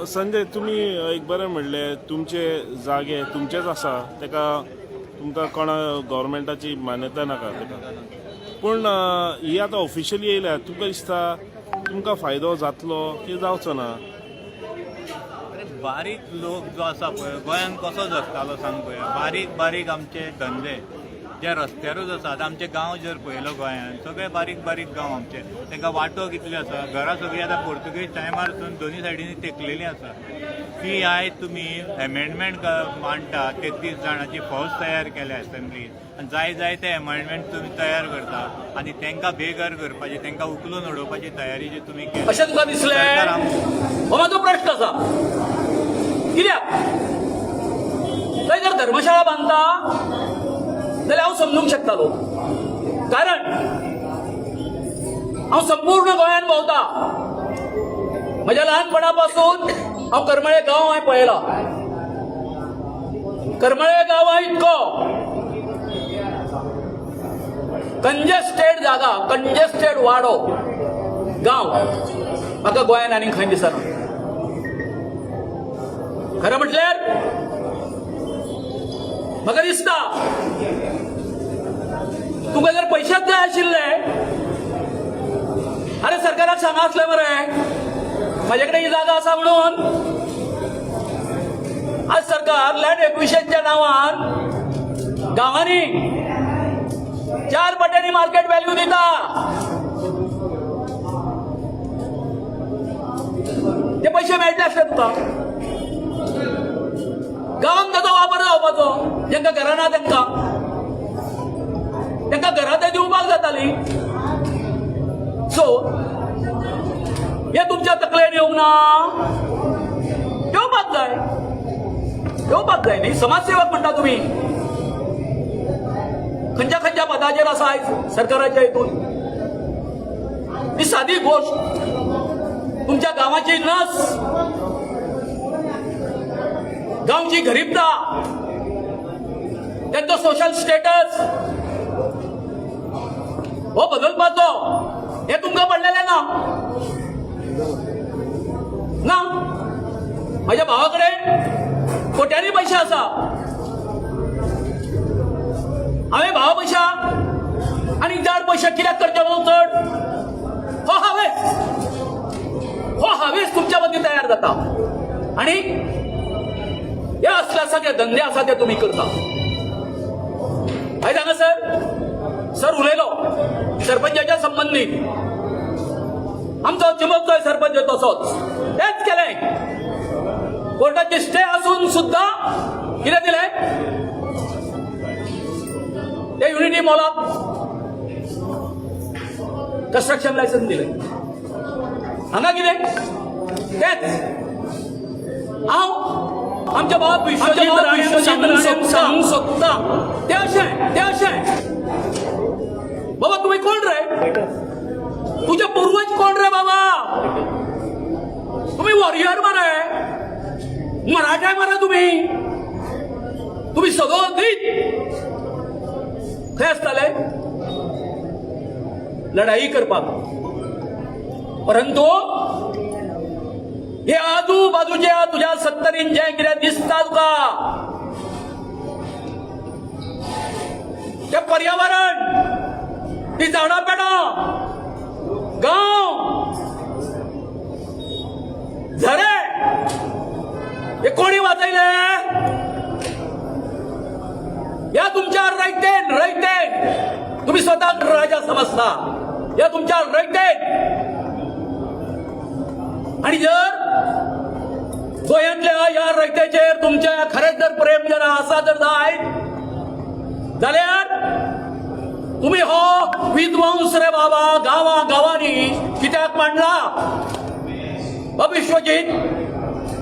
संजय, तुमी एक बरें म्हणलें, तुमचे जागे तुमचेच आसा, ताका तुमकां कोणा गव्हर्मेंटाची मान्यता नाका ताका. पूण ही आतां ऑफिशियली येयल्या, तुमकां दिसता तुमकां फायदो जातलो की जावचो ना? अरे, बारीक लोक जो आसा पळय, गोंयांत कसो जगतालो सांग पळया. बारीक बारीक आमचे धंदे जे रस्त्यारूच आसा. आतां आमचे गांव जर पळयलो गोंयांत, सगळे बारीक बारीक गांव आमचे, तांकां वाटो कितल्यो आसा, घरां सगळीं आतां पोर्तुगीज टायमार सून दोनी सायडींनी तेकलेलीं आसा. ती आयज तुमी एमेंडमेंट मांडटा, 33 जाणांची फौज तयार केल्या असेंब्लीन आनी जाय जाय ते एमेंडमेंट तुमी तयार करता आनी तांकां बेघर करपाची, तांकां उखलून उडोवपाची तयारी जी तुमी केली. अशें तुका दिसलें? सरकार आम- हो म्हाजो प्रश्न आसा. कित्याक थंय जर धर्मशाळा बांदता जाल्यार हांव समजूंक शकतालो, कारण हांव संपूर्ण गोंयांत भोंवता. म्हज्या ल्हानपणा पासून हांव करमळे गांव हांवें पळयला. करमळे गांवा इतको कंजेस्टेड जागा, कंजेस्टेड वाडो, गांव म्हाका गोंयांत आनीक खंय दिसना. खरें म्हटल्यार म्हाका दिसता, तुका जर पयशेच जाय आशिल्ले, अरे सरकाराक सांगा आसलें मरे, म्हाजे कडेन ही जागा आसा म्हणून. आज सरकार लँड एक्विशनच्या नांवान गांवांनी चार पट्यांनी मार्केट व्हॅल्यू दिता. ते पयशे मेळटले आसले तुका, गांवांत ताचो वापर जावपाचो. जांकां घरां ना तांकां तांकां घरां ते दिवपाक जाताली. सो हे तुमच्या तकलेन येवंक ना? येवपाक जाय, येवपाक जाय न्ही. समाजसेवक म्हणटा तुमी, खंयच्या खंयच्या पदाचेर आसा आयज सरकाराच्या हितून. ही सादी गोश्ट, तुमच्या गांवाची नस, गांवची गरीबता, त्यांचो सोशल स्टेटस हो बदलपाचो, हे तुमकां पडलेलें ना. ना माझ्या भावा कडेन कोट्यांनी पैसे आसा. हांवें भावा पयशा आनी चड पयशे कित्याक करचे न्हू चड? हो हावेस, हो हावेस तुमच्या मदीं तयार जाता आनी हे असले सगळे धंदे आसा ते तुमी करता. आयज हांगासर सर उलयलो सरपंचाच्या संबंदीत. आमचो चिमोकचोय सरपंच तसोच, तेच केलें. कोर्टाची स्टे असून सुद्धा कितें दिलें? ते युनिटी मॉलाक कन्स्ट्रक्शन लायसन्स दिलें. हांगा कितें तेच. हांव आमच्या बाबा विश्वजीत सांगूंक सोदता ते अशें, ते अशें, बाबा तुम्ही कोण रे? तुझे पूर्वज कोण रे बाबा? तुम्ही वॉरियर मरे, मराठा मरे तुम्ही. तुम्ही सदोदित खंय आसताले लढाई करपाक. परंतु हे आजूबाजूच्या तुझ्या सत्तरीन जें कितें दिसता तुका ते पर्यावरण, ती झाडां पेडां, गांव, झरे, हे कोणी वाचयले? या तुमच्या रयतेन रयतेन तुम्ही स्वतः राजा समजता, या तुमच्या रयतेन. आणि जर गोंयांतल्या ह्या रयतेचेर तुमच्या खरेंच जर प्रेम जर आसा जर जायत जाल्यार तुम्ही हो विध्वंस रे बाबा गांवा गांवांनी कित्याक मांडला? बाबा विश्वजीत,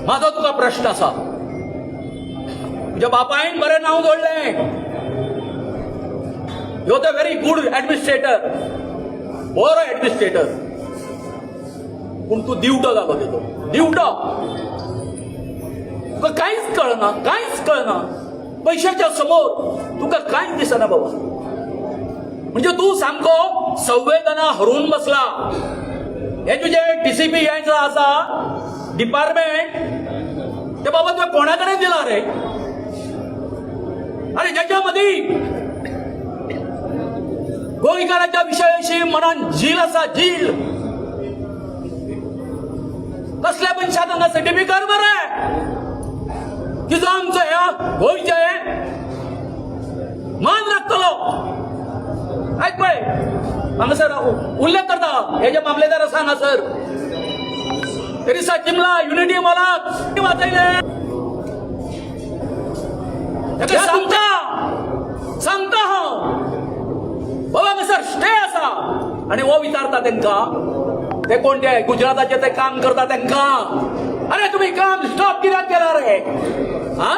म्हाजो तुका प्रश्न आसा. तुज्या बापायन बरें नांव जोडलें, you the very good administrator, बरो ऍडमिनिस्ट्रेटर, पूण तूं दिवटो जालो तेजो, दिवटो. तुका कांयच कळना, कांयच कळना. पैशाच्या समोर तुका कांयच दिसना बाबा. म्हणजे तूं सामको संवेदना हरून बसला. हे तुजे टीसीपी हें जो आसा डिपार्टमेंट, ते बाबा तुवें कोणा कडेन दिला रे? अरे ज्याच्या मदीं गोंयकाराच्या विशयाशी मनान झील आसा, झील. कसल्या मनशाक हांगा सर्टिफिकेट मरे की जो आमचो ह्या गोंयचे मान राखतलो. आयक पळय, हांगासर उल्लेख करता हे जे मामलेदार आसा हांगासर, तेरिसा चिमला युनिटी मॉलाक वाचयले. सांगता सांगता हांव बाबा, हांगासर स्टे आसा. आनी हो विचारता तेंकां, ते कोण ते गुजराताचे ते काम करता तेंकां, अरे तुम्ही काम स्टॉप कित्याक केला रे? हा,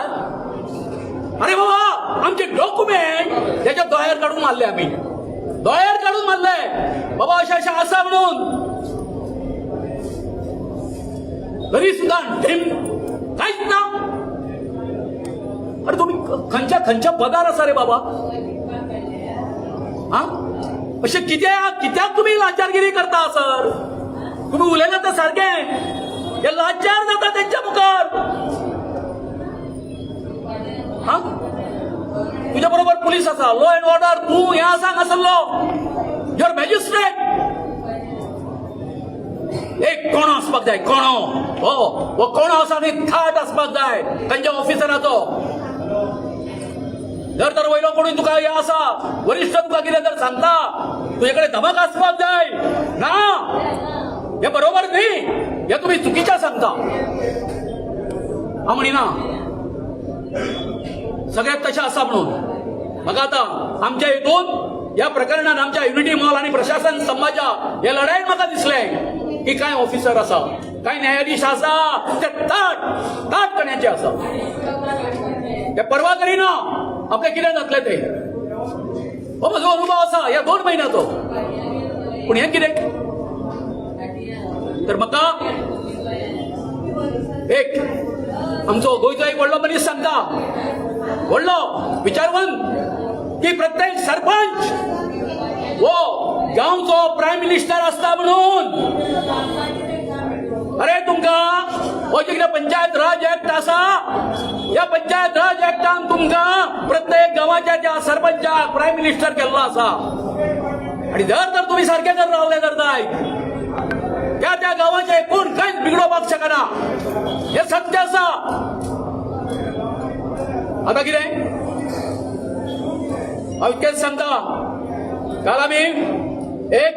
अरे बाबा आमचे डॉक्युमेंट त्याच्या दोळ्यार काडून मारले, आमी दोळ्यार काडून मारले बाबा, अशें अशें आसा म्हणून. तरी सुद्दां ढीम कांयच ना. अरे तुम्ही खंयच्या खंयच्या पदार आसा रे बाबा? हा, अशें कित्याक कित्याक तुमी लाचारगिरी करता सर? तुम्ही उलयला तर सारकें, हे लाचार जाता तेंच्या मुखार. हा, तुज्या बरोबर पुलीस आसा, लॉ अँड ऑर्डर, तूं हें आसा हांगासरलो, your magistrate. एक कोणो आसपाक जाय, कोणो हो हो कोणो आसा आनी थाट आसपाक जाय खंयच्या ऑफिसराचो. जर तर वयलो कोणूय तुका हें आसा, वरिश्ठ तुका कितें जर सांगता, तुजे कडेन धमक आसपाक जाय. ना, हें बरोबर न्ही, हें तुमी चुकीचें सांगता. हांव म्हणिना सगळ्यात तशें आसा म्हणून. म्हाका आतां आमच्या हितून ह्या प्रकरणान आमच्या युनिटी मॉल आनी प्रशासन समाजा ह्या लढायेन म्हाका दिसलें की कांय ऑफिसर आसा, कांय न्यायाधीश आसा, ते ताट ताट कण्याचे आसा, ते परवा करिना आपलें कितें जातलें तें. हो म्हजो अनुभव आसा ह्या 2 म्हयन्याचो. पूण हें कितें तर म्हाका एक आमचो गोंयचो एक व्हडलो मनीस सांगता, व्हडलो विचारवंत, की प्रत्येक सरपंच हो गांवचो प्रायम मिनिस्टर आसता म्हणून. अरे तुमकां हो जे कितें पंचायत राज ऍक्ट आसा, ह्या पंचायत राज ऍक्टान तुमकां प्रत्येक गांवाच्या त्या सरपंचाक प्रायम मिनिस्टर केल्लो आसा. आनी जर तर तुमी सारके जर रावले जर जायत, त्या त्या गांवाचे कोण कांयच बिगडोवपाक शकना, हें सत्य आसा. आतां कितें हांव इतकेंच सांगता, काल आमी एक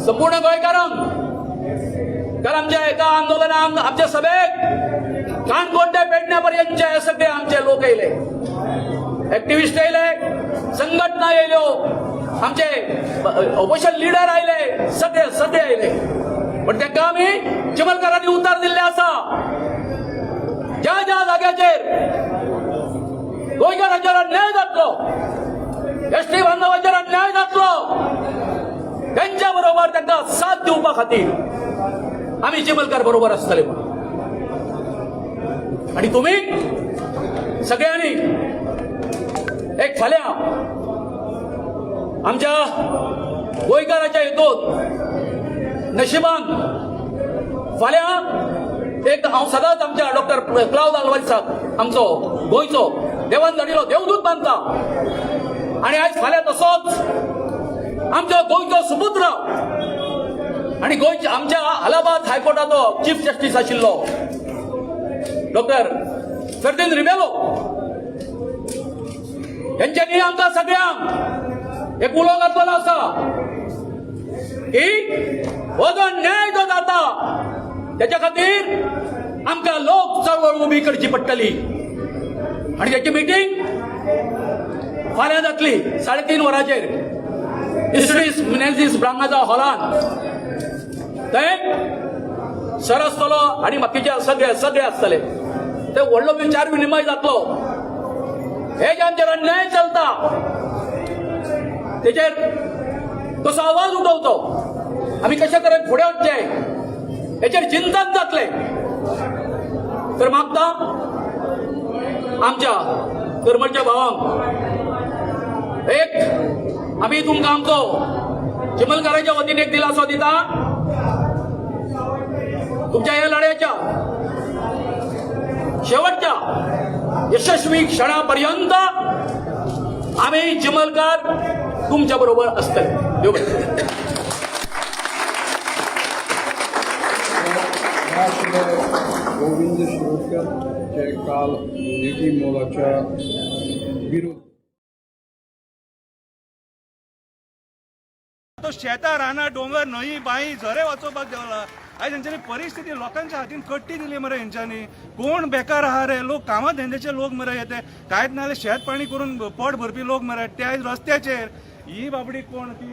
संपूर्ण गोंयकारांक काल आमच्या एका आंदोलनाक आमच्या सभेक काणकोण ते पेडण्या पर्यंतचे हे सगळे आमचे लोक येयले, एक्टिविस्ट येयले, संघटना येयल्यो, आमचे ऑपोजिशन लिडर आयले, सगळे सगळे आयले. पण तांकां आमी चिमलकारांनी उतार दिल्ले आसा. ज्या ज्या जाग्याचेर गोंयकारांचेर अन्याय जातलो, एसटी बांधवांचेर अन्याय जातलो, त्यांच्या बरोबर तांकां साथ दिवपा खातीर आमी चिमलकार बरोबर आसतले. आणि तुम्ही सगळ्यांनी एक फाल्यां आमच्या गोंयकाराच्या हेतून नशिबान फाल्यां एक हांव सदांच आमच्या डॉक्टर क्लावद आल्वारीस साहब, आमचो गोंयचो देवान धाडिल्लो देवदूत मानता. आनी आयज फाल्यां तसोच आमचो गोंयचो सुपुत्र आनी गोंयच्या आमच्या अलाहाबाद हायकोर्टाचो चीफ जस्टीस आशिल्लो डॉक्टर फेर्दीन रिबेलो हेंच्यांनी आमकां सगळ्यांक एक उलो घातलेलो आसा की हो जो न्याय जो जाता त्याच्या खातीर आमकां लोक चळवळ उबी करची पडटली. आनी त्याची मिटींग फाल्यां जातली 3:30 वरांचेर इस्ट्रीस मिनेझीस ब्रांगाचा हॉलान. थंय सर आसतलो आनी बाकीचे सगळे सगळे आसतले. ते व्हडलो विचार विनिमय जातलो. हे जे आमचेर अन्याय चलता तेचेर कसो आवाज उठोवचो, आमी कशे तरेन फुडें वचचें हेचेर चिंतन जातलें. तर मागता आमच्या करमलच्या भावांक एक आमी तुमकां आमचो चिमलकाराच्या वतीन एक दिलासो दिता. तुमच्या ह्या लढ्याच्या शेवटच्या यशस्वी क्षणापर्यंत आमी चिमलकार तुमच्या बरोबर आसतले. देव बरें. गोविंद शिरोडकर जे काल युनिटी मॉलाच्या विरोध तो शेतां रानां डोंगर न्हंयी बांयी झरे वाचोवपाक देवला. आयज हेंच्यांनी परिस्थिती लोकांच्या हातीन कट्टी दिली मरे. हेंच्यांनी कोण बेकार आहा रे, लोक कामा धंद्याचे लोक मरे, येते कांयच नाजाल्यार शेत पाणी करून पोट भरपी लोक मरे, ते आयज रस्त्याचेर. ही बाबडी कोण ती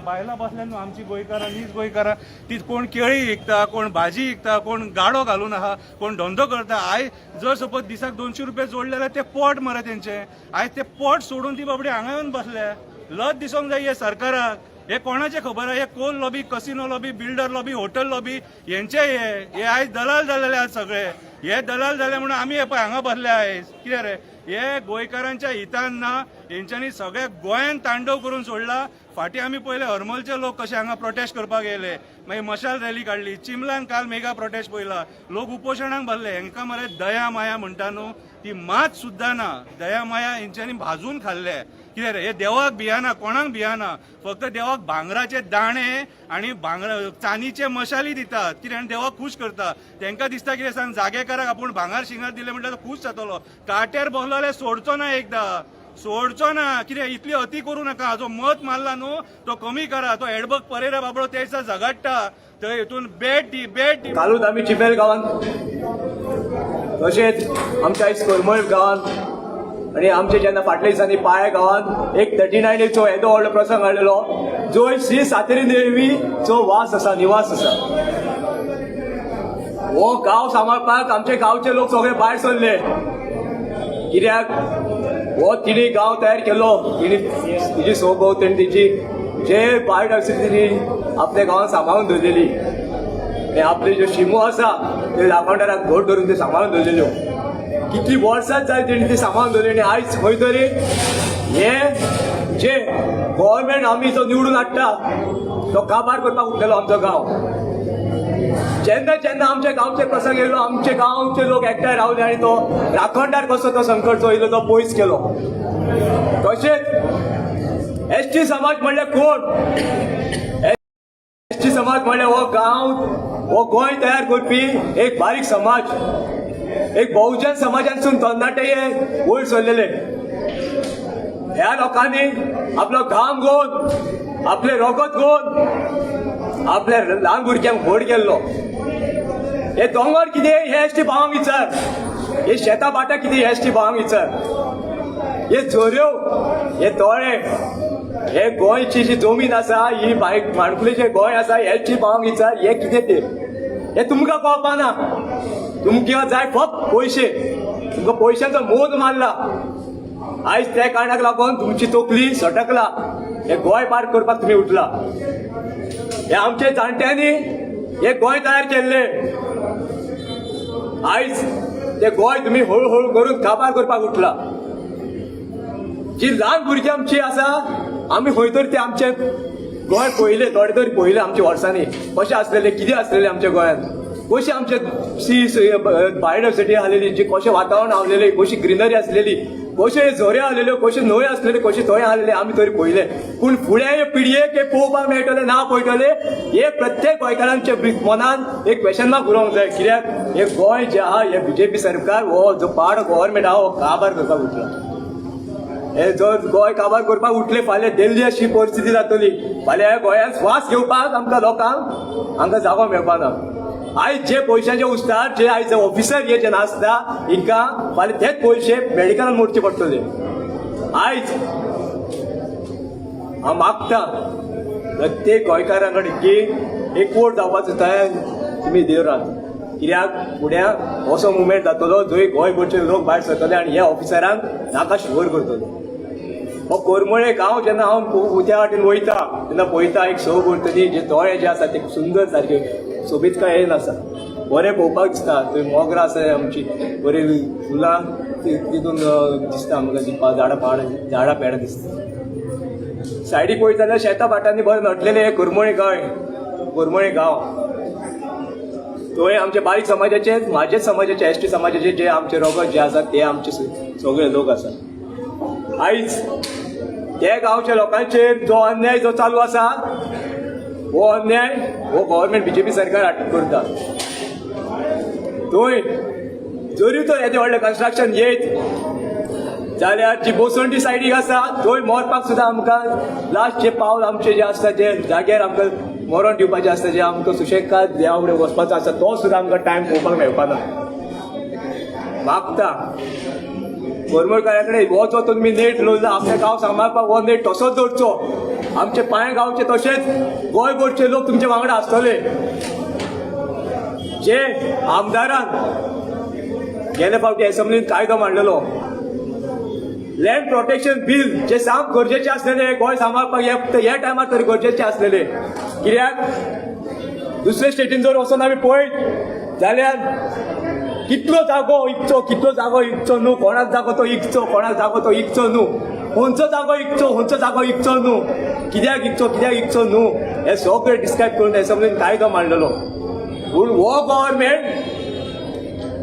बायलां बसल्या न्हू आमची गोंयकारां, नीज गोंयकारां, ती कोण केळी विकता, कोण भाजी विकता, कोण गाडो घालून आहा, कोण धंदो करता. आयज जर सपोज दिसाक 200 रुपया जोडले जाल्यार ते पोट मरे तेंचे. आयज ते पोट सोडून ती बाबडी हांगा येवन बसल्या. लज दिसोंक जाय हे सरकाराक. हे कोणाचें खबर आहा? हे coal lobby, casino lobby, builder lobby, hotel lobby हेंचे. हे आयज दलाल जालेले आहात सगळे. हे दलाल जाले म्हणून आमी हे पळय हांगा बसले आयज. कितें रे, हे गोंयकारांच्या हितान ना. हेंच्यांनी सगळ्या गोंयान तांडव करून सोडला. फाटीं आमी पळयले हरमलचे लोक कशे हांगा प्रोटेस्ट करपाक येयले, मागीर मशाल रॅली काडली. चिमलान काल मेगा प्रोटेस्ट पळयला, लोक उपोशणाक बसले. हेंकां मरे दया माया म्हणटा न्हू ती मात सुद्दां ना. दया माया हेंच्यांनी भाजून खाल्ले. कितें रे, हे देवाक भियाना, कोणाक भियाना, फक्त देवाक भांगराचे दाणे आनी भांगरा चांदीचे मशाली दितात. कितें आनी देवाक खूश करता. तेंकां दिसता कितें सांग, जागेकाराक आपूण भांगर शिंगार दिले म्हणल्यार तो खूश जातलो. काट्यार बसलो जाल्यार सोडचो ना, एकदां सोडचो ना. कितें इतली अती करूं नाका. हाजो मत मारला न्हू तो कमी करा. तो एडबक परेरा बाबडो त्या दिसा झगडटा थंय हितून बेट दी बेट दी. कालूच आमी चिपेल गांवांत तशेंच आमच्या आयज करमळ गांवांत आनी आमचे जेन्ना फाटल्या दिसांनी पाळे गांवांत एक 39 एचो येदो व्हडलो प्रसंग हाडलेलो, जो श्री सातेरी देवीचो वास आसा, निवास आसा. हो गांव सांबाळपाक आमचे गांवचे लोक सगळे भायर सरले. कित्याक हो तिणी गांव तयार केलो, तिणी तिची सोबोवतणी तिची जे बायोडायवर्सिटी तिणी आपल्या गांवांत सांबाळून दवरलेली आनी आपली ज्यो शिमो आसा त्यो राखणदाराक घट धरून त्यो सांबाळून दवरलेल्यो. कितली वर्सां जाली तेणी ती सांबाळून दवरली. आनी आयज खंय तरी हे जे गोवोरमेंट आमी जो निवडून हाडटा तो काबार करपाक उठलेलो आमचो गांव. जेन्ना जेन्ना आमच्या गांवचे प्रसंग येयलो, आमचे गांवचे लोक एकठांय रावले आनी तो राखणदार कसो तो संकट जो येयलो तो पयस केलो. तशेंच एसटी समाज म्हणल्यार कोण? एसटी समाज म्हणल्यार हो गांव, हो गोंय तयार करपी एक बारीक समाज, एक बहुजन समाजांतसून तरणाटे हे वयर सरलेले. ह्या लोकांनी आपलो घाम घेवन, आपले रगत घेवन आपल्या ल्हान भुरग्यांक व्हड केल्लो. हे दोंगर कितें हे एसटी भावांक विचार, हे शेतां भाटां कितें हे एसटी भावांक विचार, हे झऱ्यो, हे तोळे, हे गोंयची जी जमीन आसा, ही माणकुलेचें गोंय आसा, एसटी भावांक विचार हे कितें ते. हे तुमकां कळपा ना. तुमकां जाय फक्त पयशे, तुमकां पयशांचो मोद मारला. आयज त्या कारणाक लागून तुमची तकली सटकला. हे गोंय पार करपाक तुमी उठला. हे आमचे जाणट्यांनी हे गोंय तयार केल्ले. आयज ते गोंय तुमी हळू हळू करून काबार करपाक उठला. जी ल्हान भुरगीं आमची आसा, आमी खंय तरी ते आमचे गोंय पळयले, थोडे तरी पळयले आमच्या वर्सांनी कशें आसलेले, कितें आसलेले आमच्या गोंयांत. कशी आमचे सी बायोडायवर्सिटी आसलेली, जी कशें वातावरण आसलेलें, कशी ग्रिनरी आसलेली, कशे झरे आसलेल्यो, कशे न्हंय आसलेले, कशे थंय आसलेले आमी तरी पळयले. पूण फुडें पिळयेक हे पळोवपाक मेळटले ना पळयतले, हे प्रत्येक गोंयकारांच्या मनान एक क्वेशन मार्क उरोंक जाय. कित्याक हे गोंय जे आहा, हे बीजेपी सरकार हो जो पाड गव्हर्मेंट आहा हो काबार करपाक उठला. हे जर गोंय काबार करपाक उठले, फाल्यां दिल्ली अशी परिस्थिती जातली. फाल्यां गोंयांत श्वास घेवपाक आमकां लोकांक हांगा जागो मेळपाना. आयज जे पयशांचे उस्तार, जे आयज ऑफिसर हे जे नासता, हिंकां फाल्यां तेच पयशे मेडिकलान मोडचे पडटले. आयज हांव मागता प्रत्येक गोंयकारां कडेन की एकवट जावपाचो तयार तुमी देवरात. कित्याक फुड्या असो मुवमेंट जातलो जंय गोंयभरचे लोक भायर सरतले आनी ह्या ऑफिसरांक नाका शुवर करतले. हो करमळे गांव जेन्ना हांव त्या वाटेन वयता तेन्ना पळयता एक सभोंवतणी जे तोळे जे आसा ते सुंदर सारके सोबीतकायेन आसा, बरें पळोवपाक दिसता. थंय मोगरां आसा आमची, बरी फुलां तितून दिसता आमकां, झाडां पाडां झाडां पेडां दिसता. सायडीक पळयत जाल्यार शेतां भाटांनी बरें नटलेलें हें करमळे गांव, करमळे गांव. थंय आमचे बारीक समाजाचे, म्हाजेच समाजाचे, एस टी समाजाचे जे आमचे रोगत जे आसा ते आमचे सगळे लोक आसा. आयज ते गांवच्या लोकांचेर जो अन्याय जो चालू आसा हो अन्याय हो गव्हर्मेंट बीजेपी सरकार करता. थंय जरी तर येदें व्हडलें कन्स्ट्रक्शन येत जाल्यार जी बोसंडी सायडीक आसा थंय मरपाक सुद्दां आमकां लास्ट जे पावल आमचे जे आसता, जे जाग्यार आमकां मरण दिवपाचें आसता, जे आमकां सुशेगाद देवा फुडें वचपाचो आसता, तो सुद्दां आमकां टायम पळोवपाक मेळपाना. मागता करमळकारा कडेन, हो जो तुमी नेट लोळला आपल्या गांव सांबाळपाक, हो नेट तसोच दवरचो. आमचे पांय गांवचे तशेंच गोंयभरचे लोक तुमचे वांगडा आसतले. जे आमदारान गेले फावटी एसेंब्लीन कायदो मांडलेलो लँड प्रोटेक्शन बील, जे साम गरजेचे आसलेले गोंय सांबाळपाक, ह्या टायमार तरी गरजेचे आसलेले. कित्याक दुसरे स्टेटीन जर वचोन आमी पळयत जाल्यार कितलो जागो इकचो, कितलो जागो इकचो न्हू, कोणाक जागो तो इकचो, कोणाक जागो तो इकचो न्हू, खंयचो जागो इकचो, खंयचो जागो इकचो न्हू, कित्याक इकचो, कित्याक इकचो न्हू, हे सगळें डिस्क्रायब करून एसेंब्लीन कायदो मांडलेलो. पूण हो गव्हर्मेंट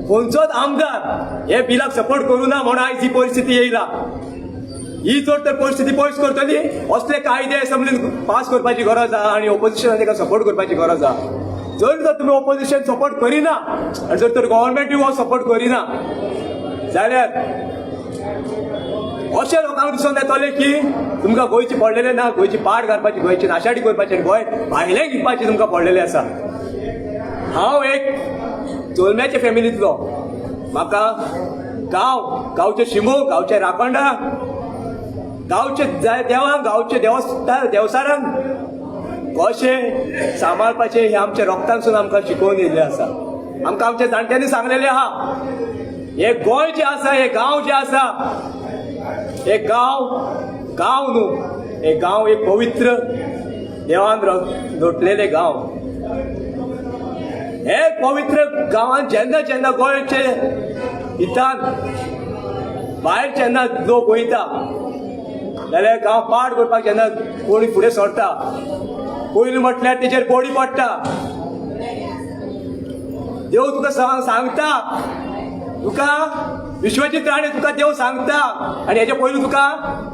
खंयचोच आमदार हे बिलाक सपोर्ट करूं ना म्हणून आयज ही परिस्थिती येयला. ही जर तर परिस्थिती पयस करतली, असले कायदे एसेंब्लीन पास करपाची गरज आहा आनी ओपोजिशनान ताका सपोर्ट करपाची गरज आहा. जर तर तुमी ओपोजिशन सपोर्ट करिना आनी जर तर गव्हर्मेंटूय हो सपोर्ट करिना जाल्यार अशे लोकांक दिसून येतलें की तुमकां गोंयची पडलेलें ना, गोंयची पाड घालपाची, गोंयची नाशाडी करपाची आनी गोंय भायलें घेवपाची तुमकां पडलेलें आसा. हांव एक जोलम्याच्या फॅमिलींतलो. म्हाका गांव, गांवचे शिमो, गांवचे राखणदार, गांवचे देवांक, गांवचे देवस्थान, देवसारांक कशें सांबाळपाचें हें आमच्या रोगतांसून आमकां शिकोवन येयल्लें आसा. आमकां आमच्या जाणट्यांनी सांगलेलें आहा, हे गोंय जें आसा, हे गांव जे आसा, हे गांव गांव न्हू, हे गांव एक पवित्र देवान लोटलेले गांव. हे पवित्र गांवांत जेन्ना जेन्ना गोंयचे हितान भायर जेन्ना लोक वयता जाल्यार गांव पाड करपाक जेन्ना कोणी फुडें सरता, पयलीं म्हटल्यार तेचेर बडी पडटा. देव तुका सांगता, तुका विश्वजीत राणे तुका देव सांगता आनी हेच्या पयलीं तुका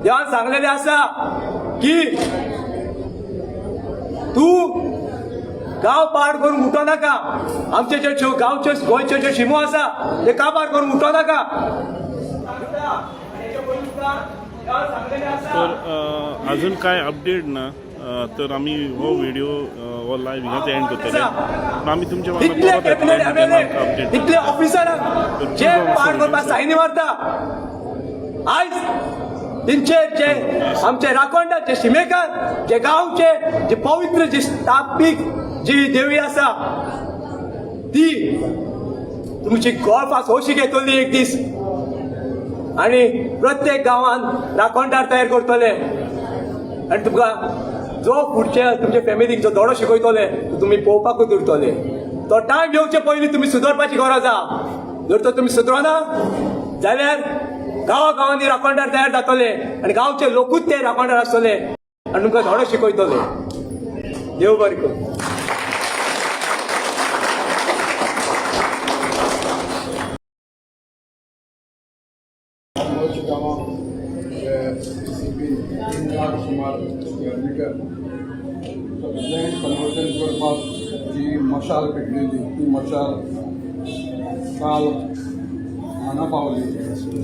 देवान सांगलेलें आसा की तूं गांव पाड करून उठो नाका. आमचे जे गांवचे गोंयचे जे शिमो आसा ते काबार करून उठो नाका. तर अजून काय अपडेट ना, तर आमी हो व्हिडिओ हो लायव्ह हिंगाच एंड करतले. पूण आमी तुमच्या वांगडा परत येतले आनी तेन्ना आमकां अपडेट. इतले ऑफिसरांक जे पाड करपाक सायनी मारता, आयज तेंचे जे आमचे राखणदार, जे शिमेकार, जे गांवचे जे पवित्र जी स्थापीक जी देवी आसा ती तुमची गोळपास हौशी घेतली एक दीस आनी प्रत्येक गांवान राखणदार तयार करतले आनी तुमकां जो फुडचे तुमच्या फॅमिलीक जो धडो शिकयतले तो तुमी पळोवपाकूच उरतले. तो टायम येवचे पयलीं तुमी सुदरपाची गरज आहा. जर तर तुमी सुदरना जाल्यार गांवा गांवांनी राखणदार तयार जातले आनी गांवचे लोकूच ते राखणदार आसतले आनी तुमकां धडो शिकयतले. देव बरें करूं. गांवांत टीसीपी 3 लाख सुमार square metre land conversion करपाक जी मशाल पेटलेली, ती मशाल काल हांगा पावली,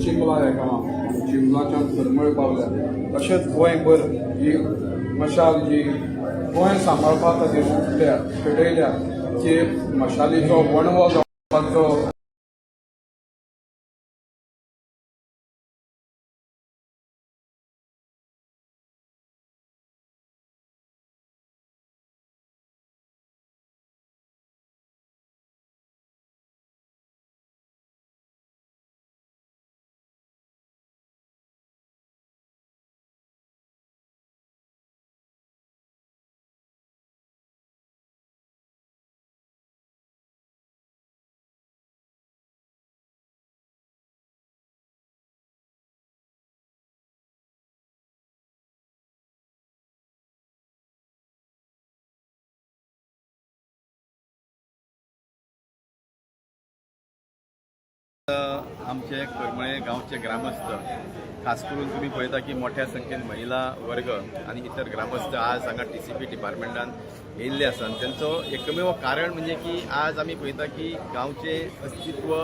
चिंबला ह्या गांवांत. चिंबलाच्यान करमळ पावल्या. तशेंच गोंयभर ही मशाल जी गोंय सांबाळपा खातीर उठल्या, पेटयल्या, ती मशालीचो वणवो जावपाचो. आमचे करमळे गांवचे ग्रामस्थ, खास करून तुमी पळयता की मोठ्या संख्येन महिला वर्ग आनी इतर ग्रामस्थ आज हांगा टीसीपी डिपार्टमेंटान येयल्ले आसा. आनी तेंचो एकमेव कारण म्हणजे की आज आमी पळयता की गांवचें अस्तित्व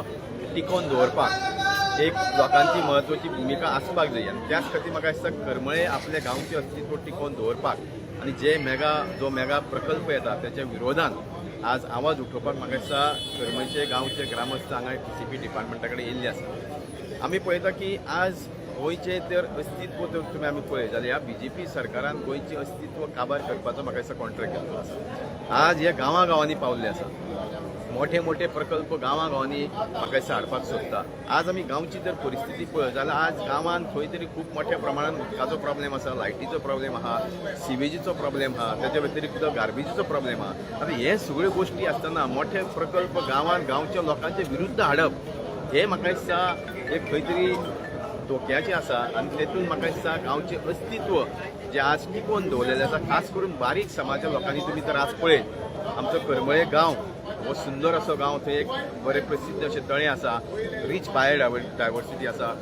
टिकोवन दवरपाक एक लोकांची म्हत्वाची भुमिका आसपाक जाय. आनी त्याच खातीर म्हाका दिसता, करमळे आपल्या गांवचें अस्तित्व टिकोवन दवरपाक आनी जे मेगा जो मेगा प्रकल्प येता त्याच्या विरोधान आज आवाज उठोवपाक म्हाका दिसता करमळचे गांवचे ग्रामस्थ हांगा टीसीपी डिपार्टमेंटा कडेन येयल्ले आसा. आमी पळयता की आज गोंयचें जर अस्तित्व जर तुमी आमी पळयत जाल्यार ह्या बीजेपी सरकारान गोंयचें अस्तित्व काबार करपाचो म्हाका दिसता कॉन्ट्रॅक्ट घेतलो आसा. आज हे गांवां गांवांनी पावल्ले आसा, मोठे मोठे प्रकल्प गांवां गांवांनी म्हाका दिसता हाडपाक सोदता. आज आमी गांवची जर परिस्थिती पळयत जाल्यार आज गांवांत खंय तरी खूब मोठ्या प्रमाणान उदकाचो प्रॉब्लेम आसा, लायटीचो प्रॉब्लेम आहा, सिवेजीचो प्रॉब्लेम आहा, त्याच्या व्यतिरिक्त गार्बेजीचो प्रॉब्लेम आहा. आतां हे सगळ्यो गोश्टी आसतना मोठे प्रकल्प गांवांत गांवच्या लोकांच्या विरुद्ध हाडप हे म्हाका दिसता एक खंय तरी धोक्याचें आसा. आनी तेतून म्हाका दिसता गांवचें अस्तित्व जें आज टिकोवन दवरलेलें आसा, खास करून बारीक समाजा लोकांनी, तुमी तर आज पळयत आमचो करमळे गांव हो सुंदर असो गांव, थंय एक बरें प्रसिद्ध अशें तळें आसा, रीच बायोडायवर्सिटी आसा,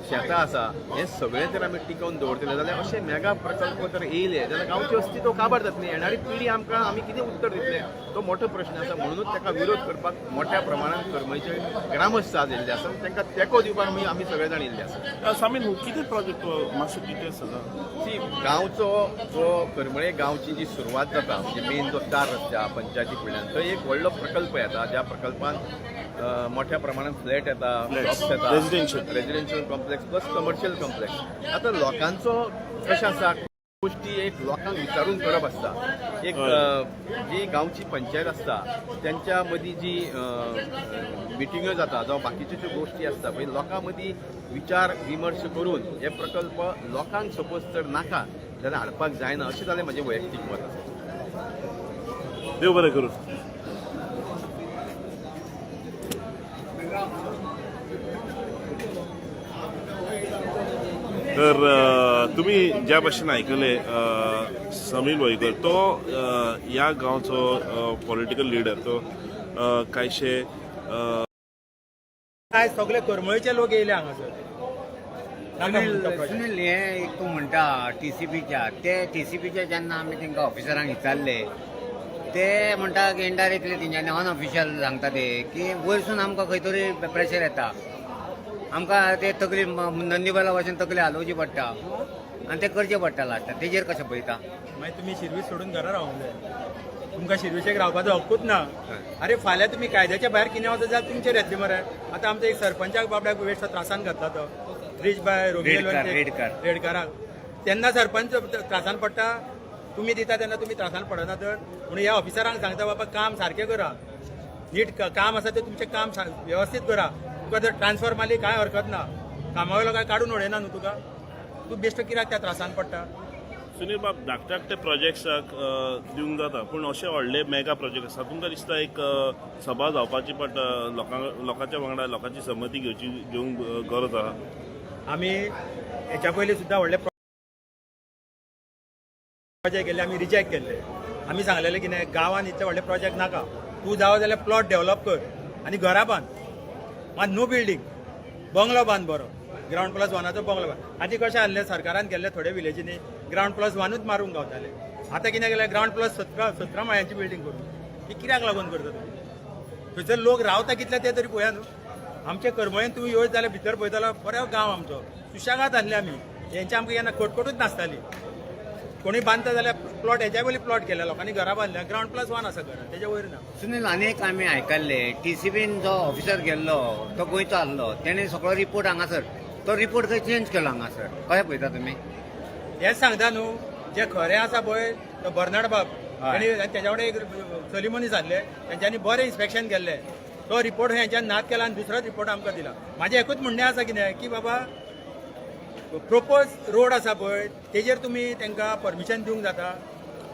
शेतां आसा. हें सगळें जर आमी टिकोवन दवरतले जाल्यार अशे मेगा प्रकल्प जर येयले जाल्यार गांवचें अस्तित्व काबार जातलें. येणारी पिढी आमकां आमी कितें उत्तर दितले, तो मोठो प्रश्न आसा. म्हणूनच ताका विरोध करपाक मोठ्या प्रमाणान करमळचे ग्रामस्थ आज येयल्ले आसा. तांकां तेंको दिवपाक आमी आमी सगळे जाण येयल्ले आसा. सामील, कितें प्रोजेक्ट, मातशें डिटेल्स सांगा. सी, गांवचो जो करमळे गांवची जी सुरवात जाता, म्हणजे मेन जो चार रस्त्या पंचायती फुडल्यान, थंय एक व्हडलो प्रकल्प येता, ज्या प्रकल्पान मोठ्या प्रमाणात फ्लॅट येता, शॉप्स येता. Residential. Residential complex plus commercial complex. आतां लोकांचो कशें आसा, गोश्टी एक लोकांक विचारून करप आसता. एक जी गांवची पंचायत आसता, त्यांच्या मदीं जी मिटिंग्यो जाता जावं बाकीच्यो ज्यो गोश्टी आसता पळय, लोकां मदीं विचार विमर्श करून हे प्रकल्प लोकांक सपोज जर नाका जाल्यार हाडपाक जायना, अशें जालें म्हजें वैयक्तीक मत आसा. देव बरें करूं. तर तुमी ज्या भाशेन आयकले, समील वैकर तो ह्या गांवचो पॉलिटिकल लिडर, तो कांयशे आयज सगळे करमळीचे लोक येयले हांगासर. सुनील, सुनील, हे एक तूं म्हणटा टीसीपीच्या, ते टीसीपीच्या जेन्ना आमी तांकां ऑफिसरांक विचारले, ते म्हणटा की इनडायरेक्टली तेंच्यांनी अनऑफिशियल सांगता ते की वयरसून आमकां खंय तरी प्रेशर येता, आमकां ते तकली नंदीबैला भशेन तकली हालोवची पडटा आनी ते करचें पडटा लास्टाक. तेजेर कशें पळयता? मागीर तुमी शिरवीस सोडून घरा रावंक जाय. तुमकां शिरविशेक रावपाचो हक्कूच ना. अरे, फाल्यां तुमी कायद्याच्या भायर कितें वचत जाल्यार तुमचेर येतली मरे. आतां आमच्या एक सरपंचाक बाबड्याक वेस्ट त्रासान घातला तो ब्रीज बाय. रेडकार, रेडकार. रेडकाराक. तेन्ना सरपंच त्रासान पडटा, तुमी दिता तेन्ना तुमी त्रासान पडना. तर म्हणून ह्या ऑफिसरांक सांगता, बाबा, काम सारकें करा, नीट काम आसा तें तुमचें काम वेवस्थीत करा. तुका जर ट्रान्सफर मारली कांय हरकत ना, कामा वयलो काय काडून उडयना न्हू तुका. तूं बेश्टो कित्याक त्या त्रासान पडटा? सुनील बाब, धाकटे धाकटे प्रोजेक्ट्साक दिवंक जाता, पूण अशे व्हडले मेगा प्रोजेक्ट आसा, तुमकां दिसता एक सभा जावपाची पडटा लोकांक, लोकांच्या वांगडा लोकांची संमती घेवची घेवंक गरज आहा? आमी हेच्या पयलीं सुद्दां व्हडले प्रोजेक्ट केल्ले, आमी रिजेक्ट केल्ले. आमी सांगलेले की नाही, गांवांत इतले व्हडले प्रोजेक्ट नाका. तूं जावो जाल्यार प्लॉट डेव्हलप कर आनी घरां बांद, मात न्हू बिल्डींग, बंगलो बांद बरो. ग्रावंड प्लस वनाचो बंगलो. आदी कशें आहलें, सरकारान केल्ले थोडे विलेजींनी ग्रावंड प्लस वनूच मारूंक गावताले. आतां कितें केलें, ग्रावंड प्लस 17 माळ्यांची बिल्डींग करून ही कित्याक लागून करता तुमी? थंयसर लोक रावता कितले ते तरी पळया न्हू. आमचे करमळेन तुमी येयत जाल्यार भितर पळयतलो, बरो गांव आमचो, सुशेगाद आसले आमी. हेंचे आमकां केन्ना कटकटूच नासताली. कोणी बांदता जाल्यार प्लॉट हेच्या वयली प्लॉट केल्या लोकांनी, घरां बांदल्या, ग्रावंड प्लस वन आसा घरां, तेच्या वयर ना. सुनील, अनेक आमी आयकल्ले, टीसीबीन जो ऑफिसर गेल्लो तो गोंयचो आहलो, तेणे सगळो रिपोर्ट हांगासर, तो रिपोर्ट खंय चेंज केलो हांगासर, कशें पळयता तुमी? हेंच सांगता न्हू, जे खरें आसा पळय तो बर्नाड बाब तेणी आनी तेच्या वांगडा एक चली मनीस आसले, तेंच्यांनी बरें इन्स्पेक्शन केल्लें. तो रिपोर्ट हेंच्यांनी नात केला आनी दुसरोच रिपोर्ट आमकां दिला. म्हाजें एकूच म्हणणें आसा कितें की बाबा, प्रोपोज रोड आसा पळय तेजेर तुमी तांकां परमिशन दिवंक जाता?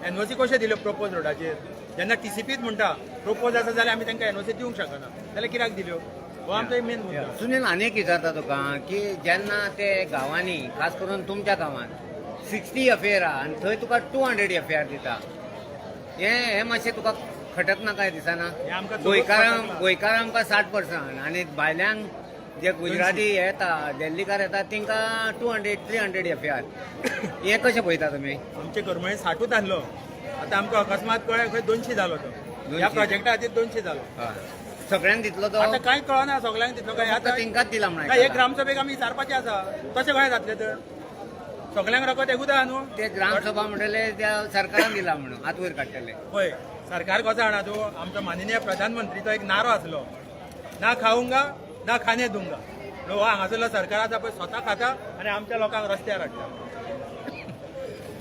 एनओसी कशें दिल्यो प्रोपोज रोडाचेर? जेन्ना टीसीपीच म्हणटा प्रोपोज आसा जाल्यार आमी तांकां एनओसी दिवंक शकना, जाल्यार कित्याक दिल्यो? हो आमचो मेन मुद्दो. सुनील, आनी एक विचारता तुका की जेन्ना ते गांवांनी, खास करून तुमच्या गांवांत 60 एफएआर आहा आनी थंय तुका 200 एफएआर दिता, हें हें मातशें तुका खटकना काय दिसना? हें आमकां चडूच गोंयकारांक खटकना. गोंयकारांक आमकां 60% आनी भायल्यांक जे गुजराती येता, दिल्लीकार येता, तांकां 200 300 एफएआर, हें कशें पळयता तुमी? आमचे करमळे 60ूच आसलो, आतां आमकां अकस्मात कळ्ळें खंय 200 जालो तो. ह्या 200. प्रोजेक्टा खातीर 200 जालो. हय, सगळ्यांक दितलो तो? आतां कांय कळना सगळ्यांक दितलो काय. फक्त आतां तांकांच दिला म्हण. काय, हे ग्रामसभेक आमी विचारपाचें आसा, तशें कशें जातलें तर? सगळ्यांक रगत एकूच आहा न्हू. ते ग्रामसभा म्हणटले त्या सरकारान दिला म्हणून हात वयर काडटले. पळय, सरकार कसो जाणा तूं, आमचो माननीय प्रधानमंत्रीचो एक नारो आसलो, ना खाऊंगा ना खाने दूंगा. हो हांगासरलो सरकार आसा पळय, स्वता खाता आनी आमच्या लोकांक रस्त्यार हाडटा.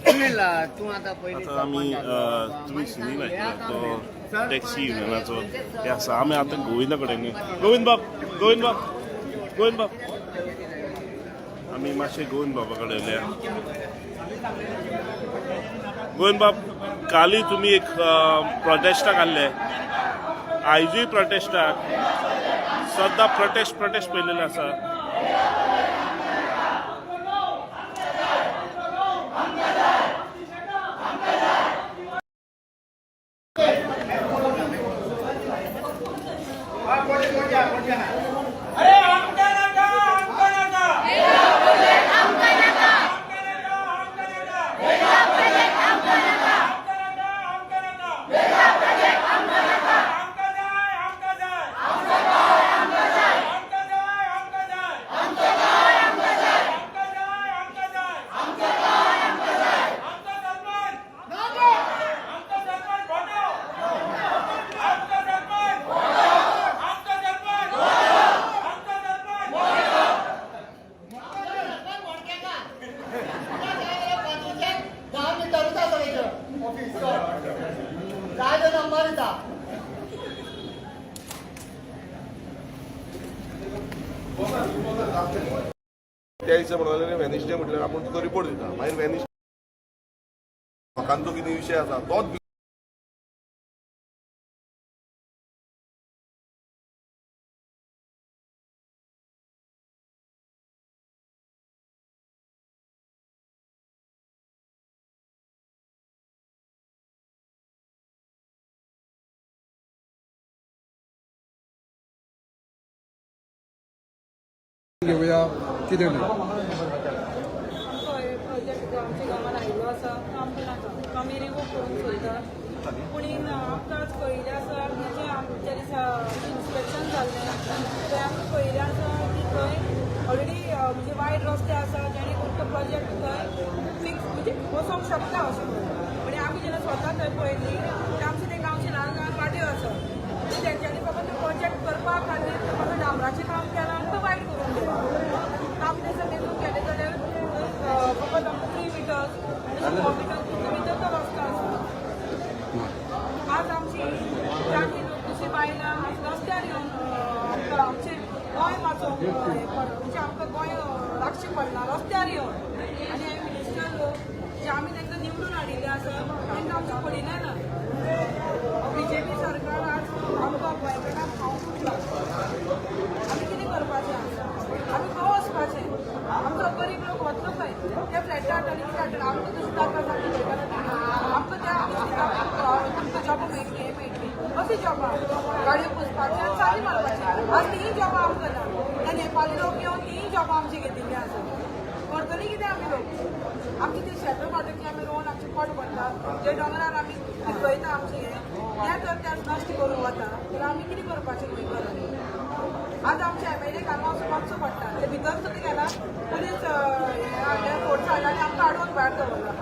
सुनील, तूं आतां पयलीं आतां आमी तुमी सुनील आयकला, तो टॅक्सी युनियनाचो हे आसा. आमी आतां गोविंदा कडेन. गोविंद बाब, गोविंद बाब, गोविंद बाब, आमी मातशे गोविंद बाबा कडेन येयल्या. गोविंद बाब, कालूय तुमी एक प्रोटेस्टाक आहले, आयजूय प्रोटेस्टाक, सद्दां प्रोटेस्ट प्रोटेस्ट पळयलेले आसा. अरे आमकां नाका, आमकां नाका, आमकां नाका, आमकां नाका, आमकां नाका, आमकां जाय, आमकां जाय, आमकां जाय, आमकां जाय, आमकां जाय, आमकां जाय, आमचो सरपंच, आमचो सरपंच फोटो, आमचो सरपंच, आमचो सरपंच, आमचो सरपंच. 10 मिटरूच आसा तेजें ऑफीस, जाय तो नंबर दिता. त्या दिसा म्हणलें वेनसडे म्हटल्यार आपूण तुका रिपोर्ट दिता. मागीर वेनसडे लोकांचो कितें विशय आसा तोच. घेवया कितें न्ही. हय, प्रोजेक्ट आमच्या गांवांत आयिल्लो आसा तो आमकां नाका, तो आमी रिवोक करूंक सोदता. पूण आमकां आज कळिल्लें आसा की जें आमच्या दिसा इन्स्पेक्शन जाल्लें थंय आमकां कळिल्लें आसा की थंय ऑलरेडी म्हणजे वायट रस्ते आसा, जेणे करून तो प्रोजेक्ट थंय फिक्स म्हणजे वचोंक शकता अशें म्हणून. आनी आमी जेन्ना स्वता थंय पळयली, ते आमचे ते गांवचे ल्हान ल्हान वाट्यो आसा, तेंच्यांनी फक्त तो प्रोजेक्ट करपा खातीर फक्त डांबराचें काम केलां आनी तो वायट करून दिला. आमी तें मेजून केलें जाल्यार फकत आमकां 3 मिटर्स आनी 4 मिटर्स भितर तो रस्तो आसा. आज आमची जाणटी लोक, दुसरी बायलां आज रस्त्यार येवन आमकां आमचें गोंय वाचोवंक म्हणजे आमकां गोंय राखचें पडलां रस्त्यार येवन. आनी हे मिनिस्टर लोक जे आमी तांकां निवडून हाडिल्ले आसा, तांकां आमचें पडिल्लें ना. बीजेपी सरकार आज आमकां गोंयकारांक खावंक उठला. आमी कितें करपाचें? आमी खंय वचपाचें? आमचो गरीब लोक वतलो खंय? ते फ्लॅटार हाडटले, कितें हाडटले? आमकां तशें जाता जाता, आमकां त्या तुमकां जॉबां मेळटली, हें मेळटली, अशीं जॉबां गाडयो पुसपाची आनी चाली मारपाची. आज तीय जॉबां आमकां ना. ते नेपाली लोक येवन तीय जॉबां आमची घेतिल्ली. आसा जे दोंगरार आमी पिकयता आमचें हें तें तर ते नश्ट करून वता जाल्यार आमी कितें करपाचें गोंयकारांनी. आज आमचे एमएलए हांगा वचून मागचो पडटा, ते भितर सुद्दां गेला पुलीस हें हाडले फोर्स हाडले आनी आमकां आडोवन भायर दवरला.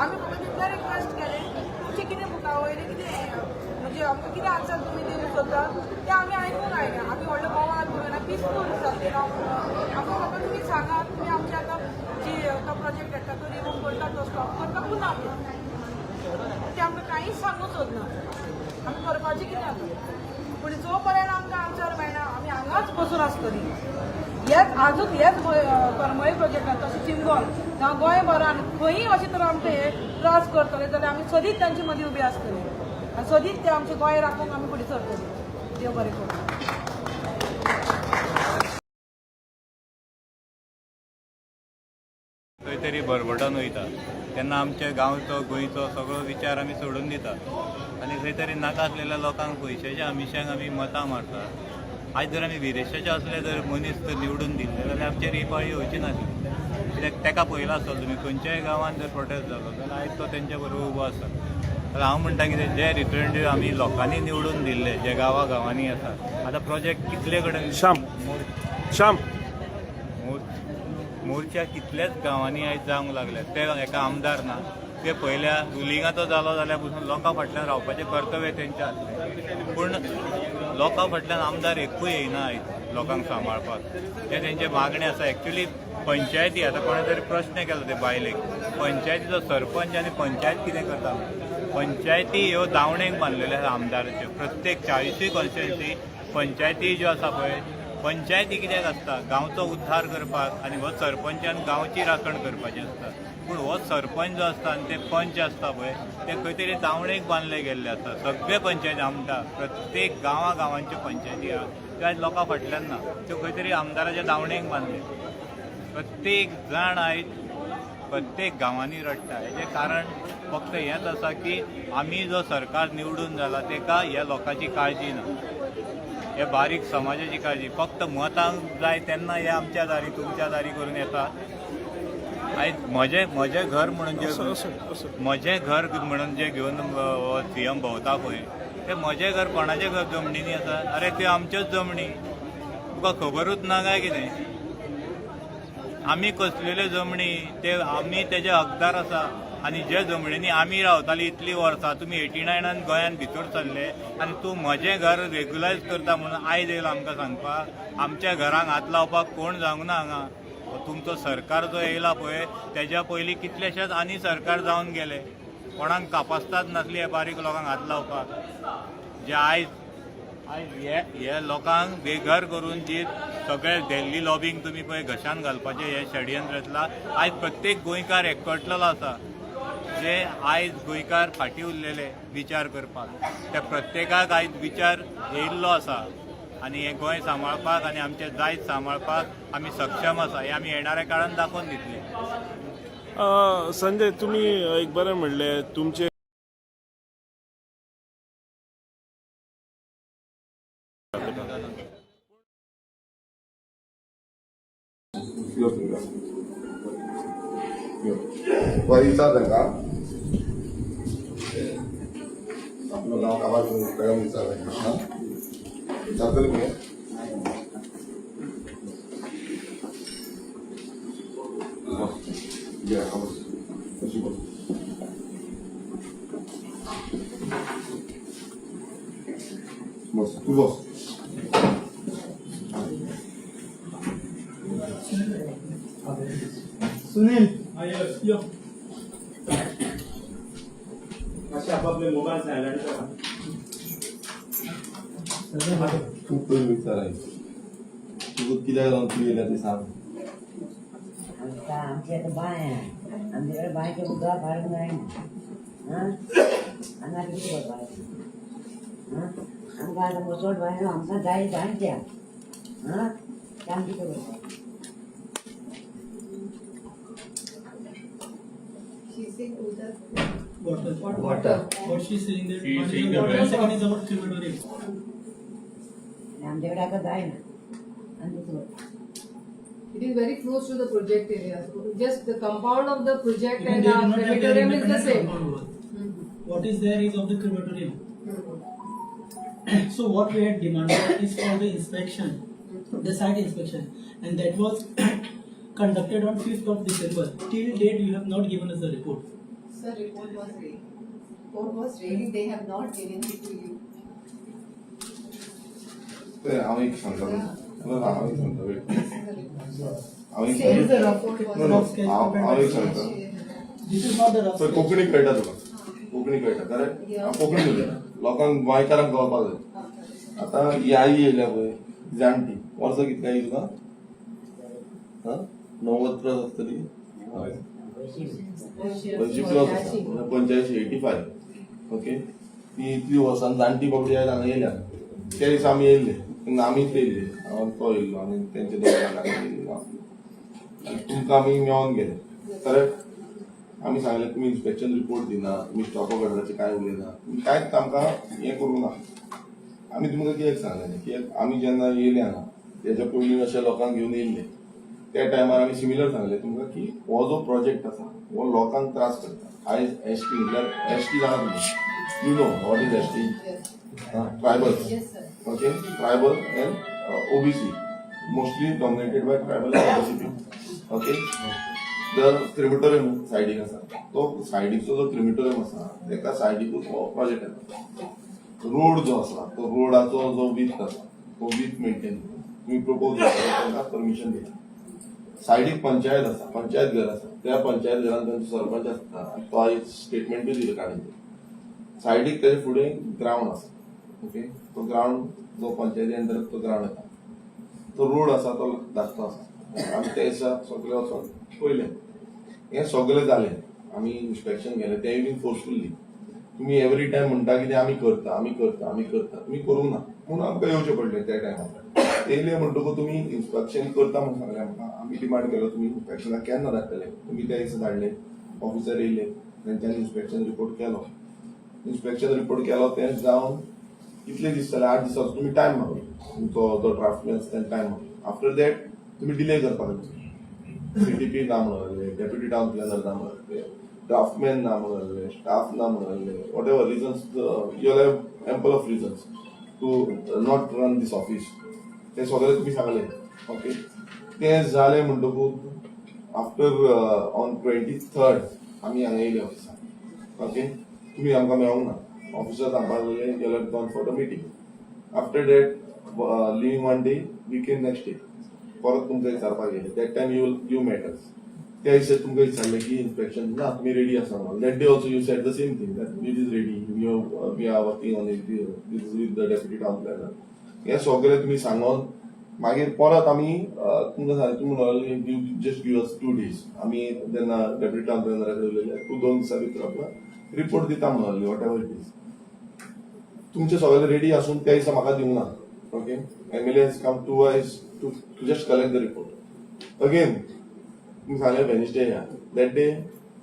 आमी फक्त तितलें रिक्वेस्ट केलें तुमचें कितें मुखा वयलें कितें म्हणजे आमकां कितें आन्सर तुमी दिवंक सोदता तें आमी आयकूंक आयल्या. आमी व्हडलो बोवाळ करूं ना, पिसफूल आसा. आमकां फक्त तुमी सांगा तुमी आमच्या आतां जी तो प्रोजेक्ट हाडटा तो रिमूव करता तो स्टॉप करता पुन्हा ते आमकां कांयच सांगूंक सोदना. आमी करपाचें कितें आतां, पूण जो पर्यंत आमकां आन्सर मेळना आमी हांगाच बसून आसतली. हेच आजूच हेच करमळे प्रोजेक्टान तशें चिंबल जावं गोंयभरान खंयी अशें तर आमकां हे त्रास करतले जाल्यार आमी सदींच तांचे मदीं उबी आसतली आनी सदींच ते आमचें गोंय राखूंक आमी फुडें सरतली. देव बरें करूं. खंय तरी भरभटून वयता तेन्ना आमच्या गांवचो गोंयचो सगळो विचार आमी सोडून दिता आनी खंय तरी नाका आसलेल्या लोकांक पयशाच्या आमिशांक आमी मतां मारता. आयज जर आमी विरेशाचे असले जर मनीस जर निवडून दिल्ले जाल्यार आमचेर ही पाळी येवची नासली. कित्याक तेका पळयला आसतलो तुमी खंयच्याय गांवांत जर प्रोटेस्ट जालो जाल्यार आयज तो तेंच्या बरोबर उबो आसा. जाल्यार हांव म्हणटा कितें जे रिप्रेझेंटेटिव्ह आमी लोकांनी निवडून दिल्ले जे गांवा गांवांनी आसा आतां प्रोजेक्ट कितले कडेन श्याम श्याम मोर्चा कितल्याच गांवांनी आयज जावंक लागले ते एका आमदार ना ते पयल्या रुलिंगाचो जालो जाल्यार पसून लोकां फाटल्यान रावपाचें कर्तव्य तेंचें आसलें, पूण लोकां फाटल्यान आमदार एकूय येयना आयज लोकांक सांबाळपाक. ते तेंचे मागणें आसा. एक्चुली पंचायती आतां कोणें तरी प्रश्न केलो ते बायलेक, पंचायतीचो सरपंच आनी पंचायत कितें करता? पंचायती ह्यो दावणेक बांदलेल्यो आसा आमदाराच्यो. प्रत्येक 40 कॉन्स्टिट्युएन्सी पंचायती ज्यो आसा पळय, पंचायती कित्याक आसता? गांवचो उद्धार करपाक आनी हो सरपंचान गांवची राखण करपाची आसता. पूण हो सरपंच जो आसता आनी ते पंच आसता पळय ते खंय तरी दावणेक बांदले गेल्ले आसता. सगळे पंचायती हांव म्हणटा प्रत्येक गांवा गांवांच्यो पंचायती आहा त्यो आयज लोकां फाटल्यान ना, त्यो खंय तरी आमदाराच्या दावणेक बांदले. प्रत्येक जाण आयज प्रत्येक गांवांनी रडटा. हेजें कारण फक्त हेंच आसा की आमी जो सरकार निवडून जाला तेका ह्या लोकांची काळजी ना, हे बारीक समाजाची काळजी. फक्त मतांक जाय तेन्ना हे आमच्या दारी तुमच्या दारी करून येता. आयज म्हजें म्हजें घर म्हणून जे म्हजें घर म्हणून जे घेवन सीएम भोंवता पळय ते म्हजें घर कोणाचें घर जमणींनी आसा? अरे त्यो आमच्योच जमणी, तुका खबरूच ना काय कितें? आमी कसलेल्यो जमणी ते आमी तेजे हकदार आसा. आनी जे जमणींनी आमी रावताली इतलीं वर्सां, तुमी 89 गोंयांत भितर सरले आनी तूं म्हजें घर रेगुलायज करता म्हणून आयज येयला आमकां सांगपाक? आमच्या घरांक हात लावपाक कोण जावंक ना हांगा. तुमचो सरकार जो येयला पळय तेज्या पयलीं कितलेशेच आनी सरकार जावन गेले, कोणाक कापास्ताद नासली हे बारीक लोकांक हात लावपाक. जे आयज आयज हे लोकांक बेघर करून जी सगळे दिल्ली लॉबींग तुमी पळय घशान घालपाचें हें षडयंत्र रचलां. आयज प्रत्येक गोंयकार एकवटलेलो आसा. जे आयज गोंयकार फाटीं उरलेले विचार करपाक त्या प्रत्येकाक आयज विचार येयल्लो आसा आनी हें गोंय सांबाळपाक आनी आमचें दायज सांबाळपाक आमी सक्षम आसा हें आमी येणाऱ्या काळान दाखोवन दितले. संजय, तुमी एक बरें म्हणलें तुमचे विचार तांकां आपलो नांव काबार करून विचार तांकां विचारतले मगे. बस तू बस. सुनील आपापले मोबायल सायलंट करा. तूं पयलीं विचार तुका कित्याक लागून तूं येयल्या ती सांग. आमची आतां बांय आहा, आमचे कडेन बांयचें उदक हाडूंक जायना. आं आनी आतां कितें करपाचें? आं आमकां आतां चड बांय आमकां जाय बांयच्या. आं तें आमी कितें करपाचें? Water. What she's saying that second is about crematory. आमच्याकडे आता जायना आनी दुसरो. It is very close to the project area. So just the compound of the project and our crematorium is the same. What is there is of the crematorium. So what we had demanded is for the inspection, the site inspection, and that was conducted on 5th of December. Till date, you have not given us the report. Sir, report was ready. Report was ready. They have not given it to you. ते हांव एक सांगता तुमकां. ना, हांव एक सांगता, wait. हांव एक Same सांगता. Report was No, no, हांव एक सांगता. This is not the rough so sketch. Konkani कळटा तुका? कोंकणी कळटा? करेक्ट. हांव कोंकणी उलयता, लोकांक, गोंयकारांक कळपाक जाय. आतां ही आई येयल्या पळय, जाणटी, वर्सां कितली आई तुका? हा, 90 प्लस आसतली. हय, 80 प्लस आसा, म्हणजे 85, 85. ओके, ती इतली वर्सां जाणटी बाबडी आयज हांगा येयल्या. त्या दिसा आमी येयल्ले तेन्ना आमीच येयल्ले, हांव, तो येयल्लो आनी तेंचे दोग जाण येयल्ले. आनी तुमकां आमी मेळोन गेले, करेक्ट. आमी सांगले, तुमी इन्स्पेक्शन रिपोर्ट दिना, तुमी स्टॉप ऑफ ऑर्डराचें कांय उलयना, तुमी कांयच आमकां हें करूंक ना. आमी तुमकां कित्याक सांगलें की आमी जेन्ना येयले हांगा, तेच्या पयलीं अशे लोकांक घेवन येयल्ले, त्या टायमार आमी सिमिलर सांगलें तुमकां की हो जो प्रोजेक्ट आसा हो लोकांक त्रास करता. आयज एसटी म्हटल्यार, एसटी जाणा तुमी? You know what is ST? Tribal. Yes, sir. Okay, tribal and OBC, mostly dominated by tribal and OBC people. Okay, the crematorium सायडीक आसा, तो सायडीचो जो क्रिमिटोरियम आसा तेका सायडीकूच हो प्रोजेक्ट येता. रोड जो आसा, तो रोडाचो जो विथ आसा, तो विथ मेंटेन तुमी प्रपोज तांकां परमिशन दिता. सायडीक पंचायत आसा, पंचायत घर आसा, त्या पंचायत घरान तांचो सरपंच आसता आनी तो आयज स्टेटमेंटूय दिलें काडून. सायडीक तेजे फुडें ग्रावंड आसा. ओके, तो ग्रावंड जो पंचायती अंडर तो ग्रावंड येता, तो रोड आसा तो धाकटो आसा. आमी त्या दिसा सगळे वचोन पयलें, हें सगळें जालें, आमी इन्स्पेक्शन केलें, तेंय बीन फोर्सफुल्ली. तुमी एवरी टायम म्हणटा कितें, आमी करता, आमी करता, आमी करता. तुमी करूंक ना म्हणून आमकां येवचें पडलें. त्या टायमार येयले म्हणटकूच तुमी इन्स्पेक्शन करता म्हणून सांगलें आमकां. आमी डिमांड केलो, तुमी इन्स्पेक्शनाक केन्ना धाडटले? तुमी त्या दिसा धाडले, ऑफिसर येयले, तेंच्यांनी इन्स्पेक्शन रिपोर्ट केलो. इन्स्पेक्शन रिपोर्ट केलो तें जावन कितले दीस जाले? 8 दिसाचो तुमी टायम मागलो. तुमचो जो ड्राफ्टमॅन आसा तेणें टायम मागलो. आफ्टर that तुमी डिले करपाक लागले. सीटीपी ना म्हणून लागले, डेप्युटी टावन प्लॅनर ना म्हणून लागले, ड्राफ्टमॅन ना म्हणून लागले, स्टाफ ना म्हणून लागले. Whatever reasons, you have ample of reasons to not run this office, ते सगळे तुमी सांगले. ओके, ते जालें म्हणटकूच आफ्टर ऑन 23rd आमी हांगा येयले ऑफिसाक. ओके, तुमी आमकां मेळोंक ना. ऑफिसर सांगपाक लागले, you have gone for the meeting. After that, leaving one day, we came next day, परत तुमकां विचारपाक येयले. That time you met us. त्या दिसा तुमकां विचारलें की इन्स्पेक्शन ना, तुमी रेडी आसा म्हणून. That day also you said the same thing, that it is ready, you we are working on it, this is with the deputy town planner. हें सगळें तुमी सांगोन मागीर परत आमी तुमकां सांगलें, तुमी म्हणलें, you just give us 2 days. आमी जेन्ना डेप्युटी टावन प्लॅनरा कडेन उलयले, तूं 2 दिसां भितर आपलो रिपोर्ट दिता म्हणून. What ever it is, तुमचे सगळे रेडी आसून त्या दिसा म्हाका दिवंक ना. Okay, MLA has come twice to just collect the report. Again तुमी सांगलें वेनसडे या. That day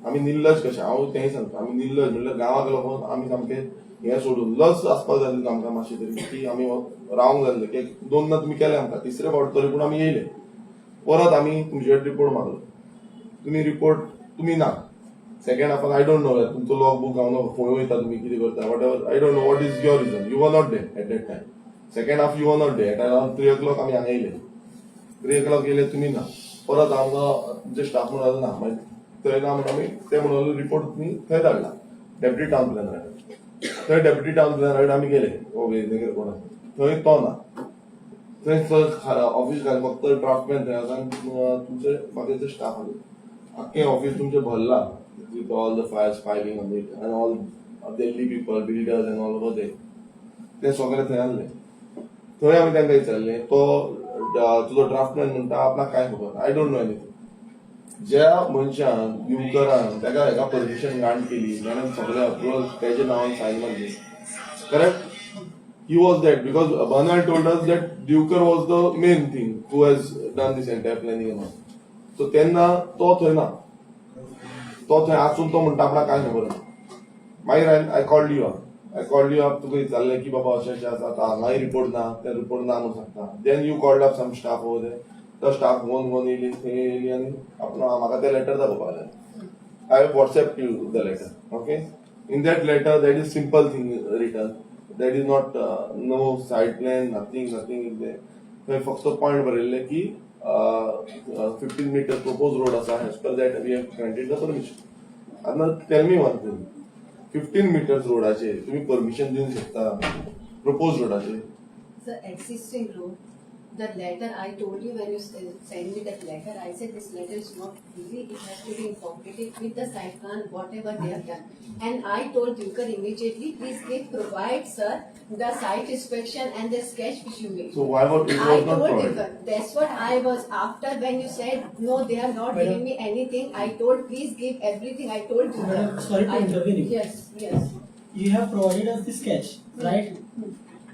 आमी निर्लज कशें, हांव तेंय सांगता, आमी निर्लज म्हणल्यार गांवाक लागून आमी सामके हें सोडून लज आसपाक जाय आसली आमकां मातशी तरी की आमी रावंक जाय आसलें की दोनदा तुमी केले आमकां, तिसरे फावट तरी पूण आमी येयले. परत आमी तुमचे कडेन रिपोर्ट मागलो, तुमी रिपोर्ट तुमी ना. सेकंड हाफान I don't know, तुमचो लॉग बूक हांव खंय वयता, तुमी कितें करता, whatever, I don't know what is your reason. You were not there at that time. Second half you were not there. At around 3 o'clock आमी हांगा येयले. 3 o'clock येयले, तुमी ना. परत आमकां तुमचे स्टाफ म्हणून ना, मागीर थंय ना म्हणून आमी ते म्हणून रिपोर्ट तुमी थंय धाडला डेप्युटी टावन प्लॅनरा कडेन. थंय डेप्युटी टावन प्लॅनरा कडेन आमी गेले, हो वेगळे कोण आसा थंय, तो ना. थंय ऑफिस घाल, फक्त ड्राफ्टमॅन थंय आसा आनी तुमचे बाकीचे स्टाफ आसा. आख्खें ऑफिस तुमचें भरला with all the files filing on it and all Delhi people, builders and all over there. ते सगळे थंय आसले. थंय आमी तांकां विचारलें, तो तुजो ड्राफ्टमॅन म्हणटा आपणाक कांय खबर, I don't know anything. ज्या मनशान, दिवकरान ताका हेका परमिशन ग्रांट केली, जाणें सगळे अप्रुवल तेजे नांवान सायन मारली, correct, he was that, because Bernard told us that Divkar was the main thing who has done this entire planning and all. So तेन्ना तो थंय ना, तो थंय आसून तो म्हणटा आपणाक कांय खबर ना. मागीर I called you up, I called you up, तुका विचारलें की बाबा अशें अशें आसा, आतां हांगाय रिपोर्ट ना, ते रिपोर्ट ना म्हणून सांगता. Then you called up some staff over there. तो स्टाफ घेवन घेवन येयली, थंय येयली आनी आपलो म्हाका ते लेटर दाखोवपाक लागले. I WhatsApp you the letter. Okay. In that letter that is simple thing written, that is not no site plan, nothing, nothing is there. थंय फक्त पॉयंट बरयल्ले की 15 meter propose road आसा, as per that we have granted the permission. आतां tell me one thing, 15 meters रोडाचेर तुम्ही परमिशन दिवंक शकता प्रपोज रोडाचेर? The existing road, the letter I told you when you send me that letter, I said this letter is not really, it has to be incorporated with the site plan, whatever they have done. And I told Duker immediately, please give, provide sir, the site inspection and the sketch which you made. So why was it I was not told provided? Duker, that's what I was after when you said, no, they are not Madam. Giving me anything, I told, please give everything, I told Duker. Madam, sorry to intervene you. Yes. You have provided us the sketch, right?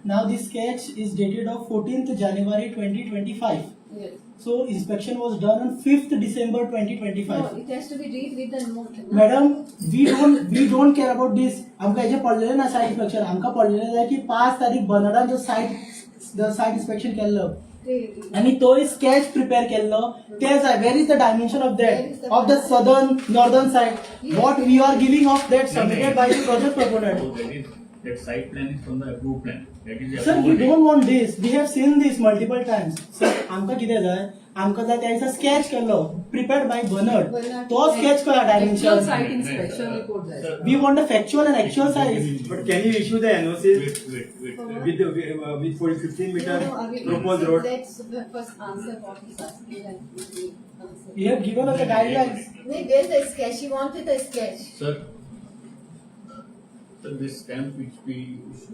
Now this sketch is dated of 14th January 2025. Yes. So inspection was done on 5th December 2025. No, it has to be read with the note. No? Madam, we don't care about this. आमकां हेजें पडलेलें ना सायट इन्स्पेक्शन, आमकां पडलेलें जाय की 5 तारीख बर्नडान जो सायट इन्स्पेक्शन केल्लो आनी तोय स्केच प्रिपेर केल्लो ते जाय. Where is the dimension of Where is that the of the southern, northern side, what we are giving of that submitted by the project proponent? So that is, that site plan is from the approved plan. That is the Sir, we approval date. Don't want this. We have seen this multiple times. Sir, आमकां कितें जाय, आमकां जाय त्या दिसा स्केच केल्लो प्रिपेर्ड बाय बर्नर्ड, तो sketch कळ्ळा Actual dimension. Site inspection report जाय. We want the factual and actual size. But can you issue the NOC Wait, wait, wait. with the, with for 15 meter No, no, proposed road? Let's first answer what he's asking and we will answer. You have given us the guidelines. No, where's the sketch? He wanted the sketch. Sir, so this stamp which we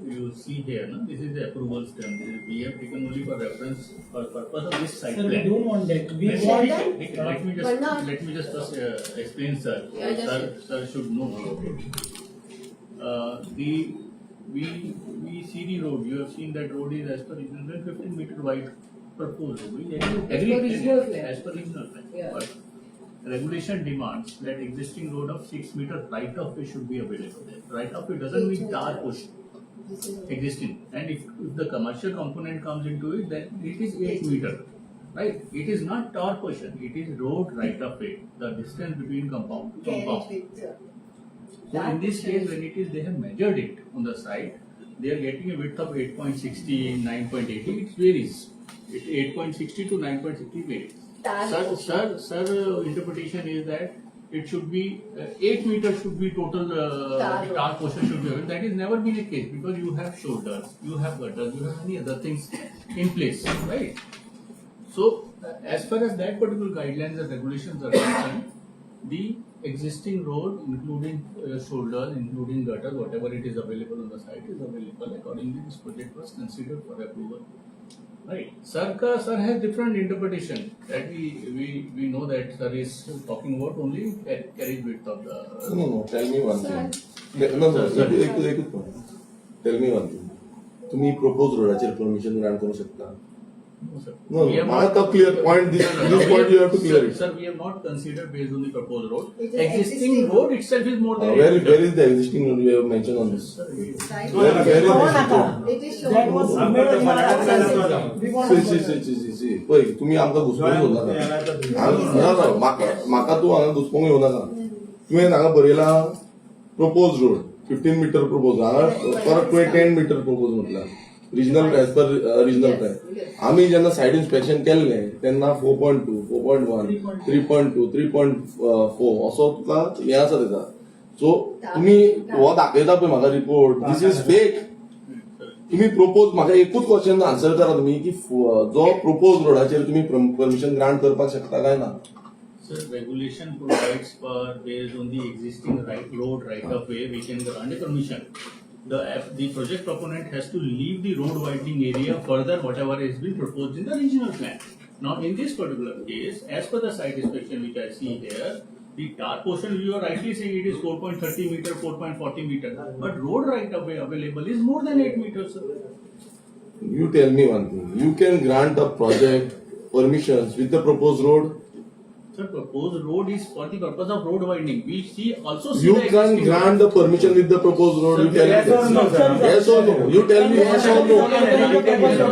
you see here, no, this is the approval stamp. This is, we have taken only for reference for purpose of this site Sir, we plan. Don't want that. We Let want let me But just not- let me just first explain, sir. Yeah, just- Sir, sir should know about it. The we see the road. You have seen that road is as per regional plan, 15 meter wide proposed. We agree per regional plan. As per regional plan. Yeah. But regulation demands that existing road of 6 meter right of way should be available. Right of way doesn't mean tar portion This is existing. And if the commercial component comes into it, then it is 8 meter. Right? It is not tar portion, it is road right of way, the distance between compound to carriage compound. with So in this case, when it is, they have measured it on the site, they are getting a width of 8.60, 9.80, it varies. It 8.60 to 9.60 varies. Tar Sir, sir, sir, interpretation is that it should be 8 meters should be total Tar road. Tar portion should be available. That is never been a case because you have shoulders, you have gutters, you have many other things in place, right? So, as far as that particular guidelines and regulations are concerned, the existing road, including shoulders, including gutters, whatever it is available on the site is available. Accordingly, this project was considered for approval. Right. Sir, ka, sir has different interpretation that we know that sir is talking about only carriage width of the. No, tell me one Sir. Thing. No, Sir, sir. एकूच एकूच, tell me one thing. तुम्ही प्रपोज रोडाचेर परमिशन ग्रांट करूंक शकता? No, sir. No, We have म्हाका not- तो clear point, this No, no, this we point have- you have to clear sir, it. Sir, we have not considered based on the proposed road. It is Existing existing road itself is more than Where 8 where is the existing road you have mention on this? Sir, Where is हो नाका. It is shown. That was made in our absence. We want see see see see see see, पळय, तुमी आमकां घुसपोवंक सोदनाका. ना ना, म्हाका म्हाका तूं हांगा घुसपोवंक येवं नाका. तुवें हांगा बरयला propose road 15 meter propose, हांगा परत तुवें 10 मिटर प्रपोज म्हटला regional, as per regional plan. आमी जेन्ना सायट इन्स्पेक्शन केल्लें तेन्ना 4.2, 4.1, 3.2, 3.4 असो तुका हें आसा तेजा. सो तुमी हो दाखयता पळय म्हाका report, this is fake. तुम्ही प्रपोज, म्हाका एकूच क्वेश्चन आन्सर करा तुम्ही की जो प्रपोज रोडाचेर तुम्ही परमिशन ग्रांट करपाक शकता काय ना? Sir, regulation provides for based on the existing right road right of way, we can grant a permission. The project proponent has to leave the road widening area further whatever has been proposed in the regional plan. Now, in this particular case, as per the site inspection which I see here, the tar portion, you are rightly saying it is 4.30 meter, 4.40 meter, but road right of way available is more than 8 meters, sir. You tell me one thing, you can grant a project permissions with the propose road? Sir, proposed road is for the purpose of road widening. We see also see You the can existing grant road. the permission with the proposed road. You tell Yes me. or no, sir? Yes or no? You tell me yes or no.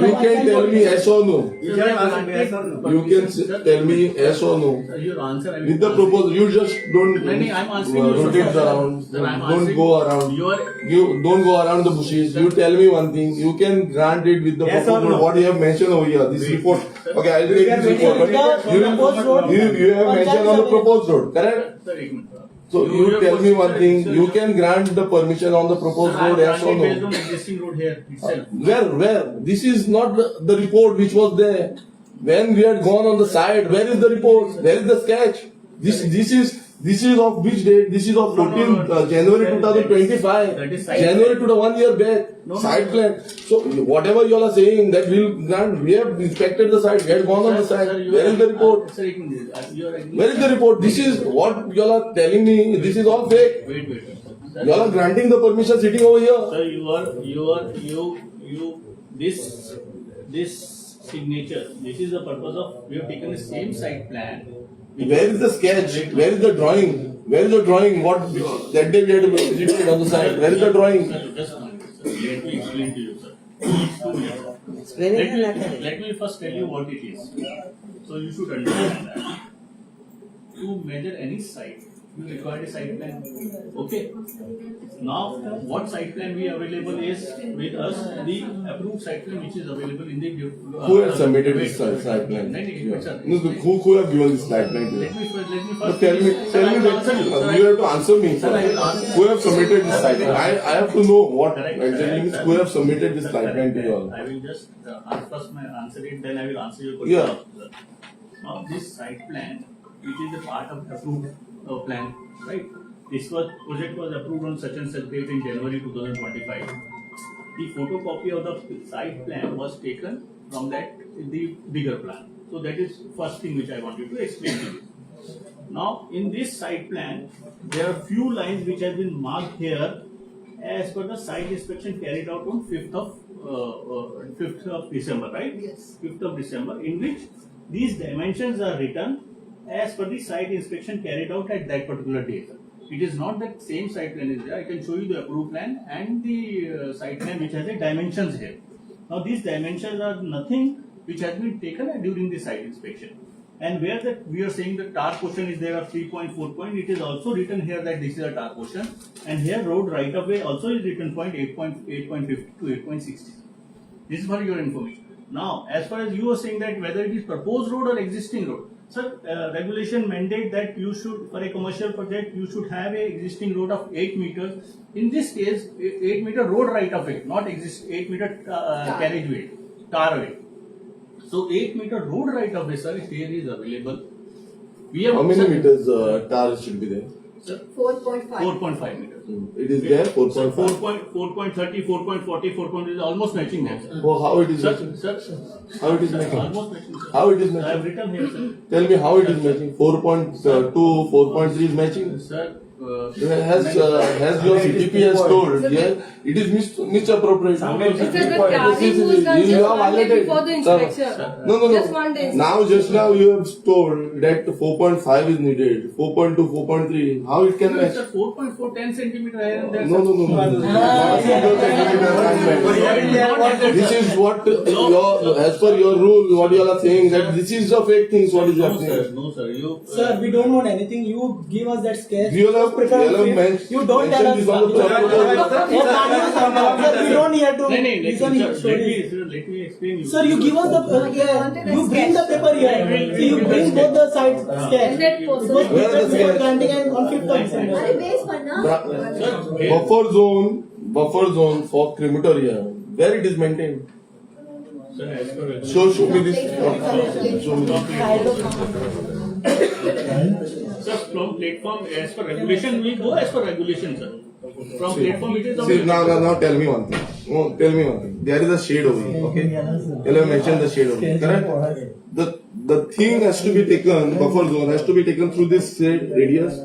You can tell me yes or no. You just ask me yes or no. You can tell me yes or no. Sir, your answer. I will With the answer. proposal, you just don't No, no, I'm answering you, sir. rotate around. Sir, I'm Don't answering- go around. You are You don't go around the bushes. You tell me one thing. You can grant it with the Yes or proposed road. no? What you have mentioned over here, this report. Okay, I'll take are this report. waiting But for the proposed road. you have mentioned on the proposed road, correct? Sir, एक minute. So you your tell me question, one sir, thing. sir, You your- can grant the permission on the proposed Sir, I road, have yes or granted based no? on existing road here itself. Where? This is not the report which was there. When we had gone on the site, where is the report? Where is the sketch? This is of which date? This is of No, no, 14th no. January 2025. That is site January plan. to the 1 year back. No, no, Site no. plan. So whatever you all are saying that we'll grant, we have inspected the site, we had gone on the Sir, site. sir, you Where are- is the report? Sir, एक minute. You are agreeing. Where is the report? This is what you all are telling me. This is all fake. Wait, wait. Sir, You all are granting the permission sitting over here. Sir, you are, you are, you, this signature, this is the purpose of, we have taken the same site plan. Where is the sketch? Where is the drawing? Where is the drawing? What that day we had visited on the site. Where is the drawing? Sir, just one minute, sir. Let me explain to you, sir. Please, 2 minutes. Let me first tell you what it is. So you should understand that. To measure any site, you require a site plan. Okay. Now, what site plan we available is with us, the approved site plan which is available in the. Who has submitted this site plan? No, no, Yeah. sir. No, who have given this site plan to you? Let me first, let me No, first. tell me, Sir, tell I me will that answer you. Sir, you have to answer me. Sir, I will answer. Who have submitted this site plan? I have to know what Correct, exactly means sir. who have submitted this Sir, site plan to you all. I will just ask first my answer it, then I will answer your question. Yeah. Sir. Now, this site plan, which is a part of approved plan, right? This was project was approved on such and such date in January 2025. The photocopy of the site plan was taken from that the bigger plan. So that is first thing which I wanted to explain to you. Now, in this site plan, there are few lines which have been marked here as per the site inspection carried out on 5th of December, right? Yes. 5th of December, in which these dimensions are written as per the site inspection carried out at that particular date. It is not that same site plan is there. I can show you the approved plan and the site plan which has the dimensions here. Now, these dimensions are nothing which has been taken during the site inspection. And where that we are saying the tar portion is there of 3.4 point, it is also written here that this is a tar portion. And here road right of way also is written 0.8, 8.50 to 8.60. This is for your information. Now, as far as you are saying that whether it is proposed road or existing road, sir, regulation mandate that you should, for a commercial project, you should have a existing road of 8 meters. In this case, 8 meter road right of way, not exist 8 meter carriageway, tarway. So 8 meter road right of way, sir, here is available. We have How many sir, meters tar should be there? Sir, 4.5. 4.5 meters. It is there, 4.5. 4.30, 4.40, 4. Is almost matching that, sir. Oh, how it is Sir, matching? sir, How it is sir, matching? Almost matching, sir. How it is I have matching? written here, sir. Tell me how it is matching. 4.2, 4.3 is matching. Sir, Has your CTP has told, yeah, it is misappropriated. Sir, the tarring was done You just have one day violated. before the Sir, inspection. No, no, no. Just one day. Now, just now you have told that 4.5 is needed, 4.2, 4.3. How it can No, match? sir, 4.4, 10 centimeter here and there. No, no, no, no. Not single centimeter can match. This is what your, as per your rule, what you all are saying, that this is the fake things, what is No, happening. sir, no, sir. You, Sir, we don't want anything. You give us that sketch. You all have- Prepare you all have it. You don't tell mentioned us. this on the Sir, we don't hear to No, no, let, listen me, sir, let, stories. me, sir, let me explain you. Sir, you give us the you bring the paper here. So you bring both the sides sketch. Is that It was possible? Where prepared the before sketch? granting and on 5th of December. अरे बेस पर ना Buffer zone for crematoria, where it is maintained? Sir, as per Show me this. Show me this. Sir, from platform, as per regulation, we go as per regulation, sir. From platform, it is See, now tell me one thing. No, tell me one thing. There is a shade over here, okay? You have mentioned the shade over here, correct? The thing has to be taken, buffer zone has to be taken through this shade radius.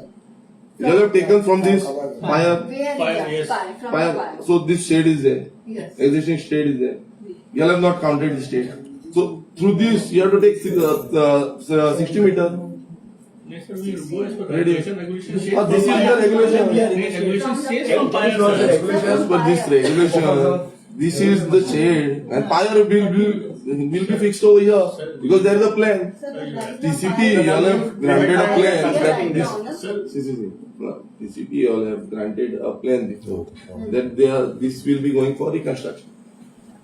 You have taken from this fire, Where, yes. Fire, from fire. fire. So this shade is there. Yes. Existing shade is there. You have not counted the shade. So through this, you have to take 60 meter. Sir, we will go as per Ready. regulation. Regulation says Oh, this is the regulation. Regulation says from pier, This is the sir. regulation. As per this regulation, this is the shade and pyre will be fixed over here because there is a plan. TCP, you all have granted a plan that this. See, see, see. No, TCP, you all have granted a plan before that they are, this will be going for reconstruction.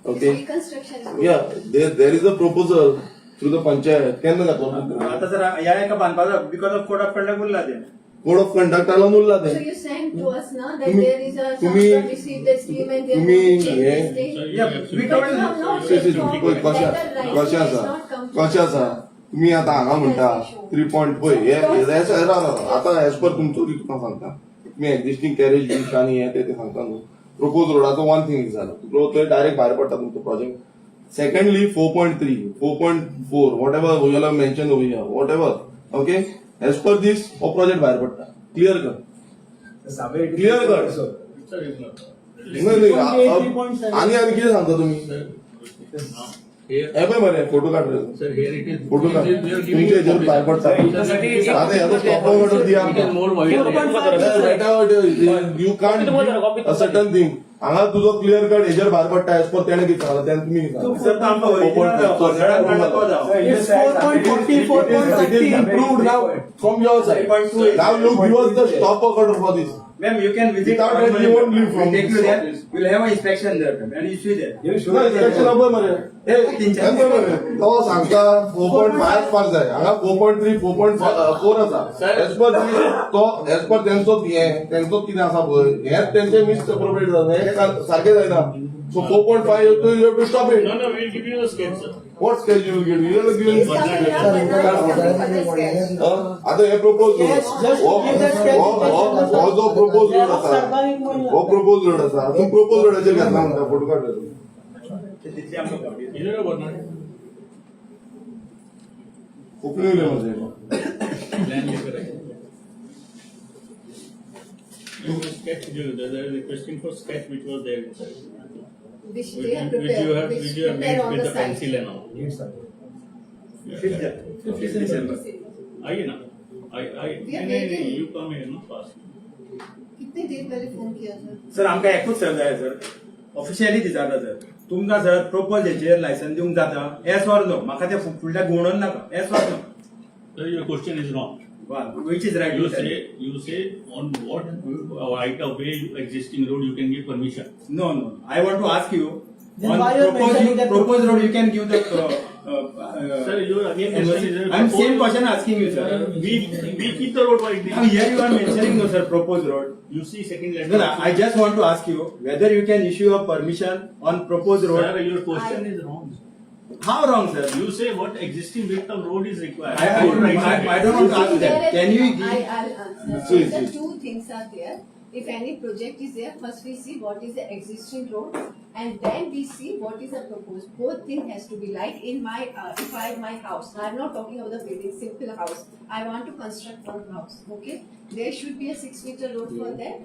Okay. Reconstruction. Yeah, there is a proposal through the panchayat. केन्ना जातलो? आता सर ह्या एका बांदपाचो because of code of conduct उरला ते. कोड ऑफ कंडक्ट आला उरला So ते. you sent to us now that तुम्ही- there is a तुम्ही- some received the scheme and they are तुम्ही going to change हे- this thing. Yeah, we But told- you have not See, see, informed पळय कशें letter writing कशें has आसा not come to कशें आसा तुम्ही आता हांगा म्हणटा थ्री पॉयंट पळय हे हे आतां एज पर तुमचो तुका सांगता तुम्ही एक्झिस्टींग कॅरेज बीच आनी हे ते सांगता न्हू प्रपोज रोडाचो वन थिंग जालो तुका थंय डायरेक्ट भायर पडटा तुमचो project. Secondly, 4.3, 4.4, whatever you have mention over here, whatever, okay, as per this हो प्रोजेक्ट भायर पडटा. क्लियर कर, क्लियर कर. Sir, it's not. नाही नाही, आनी आनी कितें सांगता तुमी? Here, हे पळय मरे फोटो काड रे. Sir, here it is. Photo काड. We are giving तुमच्या हेजेर भायर पडटा. Sir, आता ह्याचो स्टॉप ऑर्डर दिया. It is more wider. You can't a certain thing. हांगा तुजो क्लियर कट हेजेर भायर पडटा एज पर तेणें कितें सांगलां तेणें तुमी कितें सर, तो आमकां original. It's 4.40, 4.30. It is improved now from your side. Now you give us the stop order for this. Ma'am, you can visit. Without that, we won't leave from We'll take this you there. office. We'll have an inspection there, ma'am, and you see there. ना, inspection पळय मरे. हे पळय मरे. तो सांगता 4.5 फार जाय हांगा 4.3, 4.4 आसा एज पर तो एज पर तेंचो हे तेंचो कितें आसा पळय हेच तेंचे मिस अप्रोप्रिएट जाता हे सारकें जायना. So 4.5 you have to stop it. No, no, we'll give you a sketch, sir. What sketch you will give? You will give He's coming up and now he's coming for the sketch. आता हे propose Yes, just give that sketch. हो जो प्रपोज रोड आसा हो प्रपोज रोड आसा तूं प्रपोज रोडाचेर घेतला म्हणटा फोटो काडटा. तितली आमकां गावडी. Is it a Bernard? Konkani उलय मरे. Plan लेकर आइए. Sketch, they are requesting for sketch which was there inside. Which Which they have you- which you prepared, have, which which you have prepare made on with the the site. pencil and all. Fifth Fifth December. आइए ना. I, I, We are नहीं, नहीं, waiting. you come here, no, fast. कितने देर पहले फोन किया था? सर, आमकां एकूच सर जाय सर, ऑफिशियली विचारता सर तुमकां. सर, प्रपोज हेचेर लायसन दिवंक जाता, येस ऑर नो? म्हाका ते फुडल्या घुंवडोन नाका, yes or no? Sir, your question is wrong. Which is right? You say on what right of way existing road you can give permission. No, I want to ask you. Then On why you are mentioning proposed, that proposed road, you can give the. Sir, you are again question is. I'm same question asking you, sir. We keep the road wide. Now here you are mentioning no, sir, proposed road. You see second letter. No, no, I just want to ask you whether you can issue a permission on proposed road. Sir, your question is wrong. How wrong, sir? You say what existing width of road is required. I, Road right I, of way. I don't want to ask that. Can you give? I'll answer. See, The see. two things are there. If any project is there, first we see what is the existing road and then we see what is the proposed. Both thing has to be like in my, if I my house, I am not talking about the building, simple house. I want to construct one house, okay? There should be a 6-meter road for that.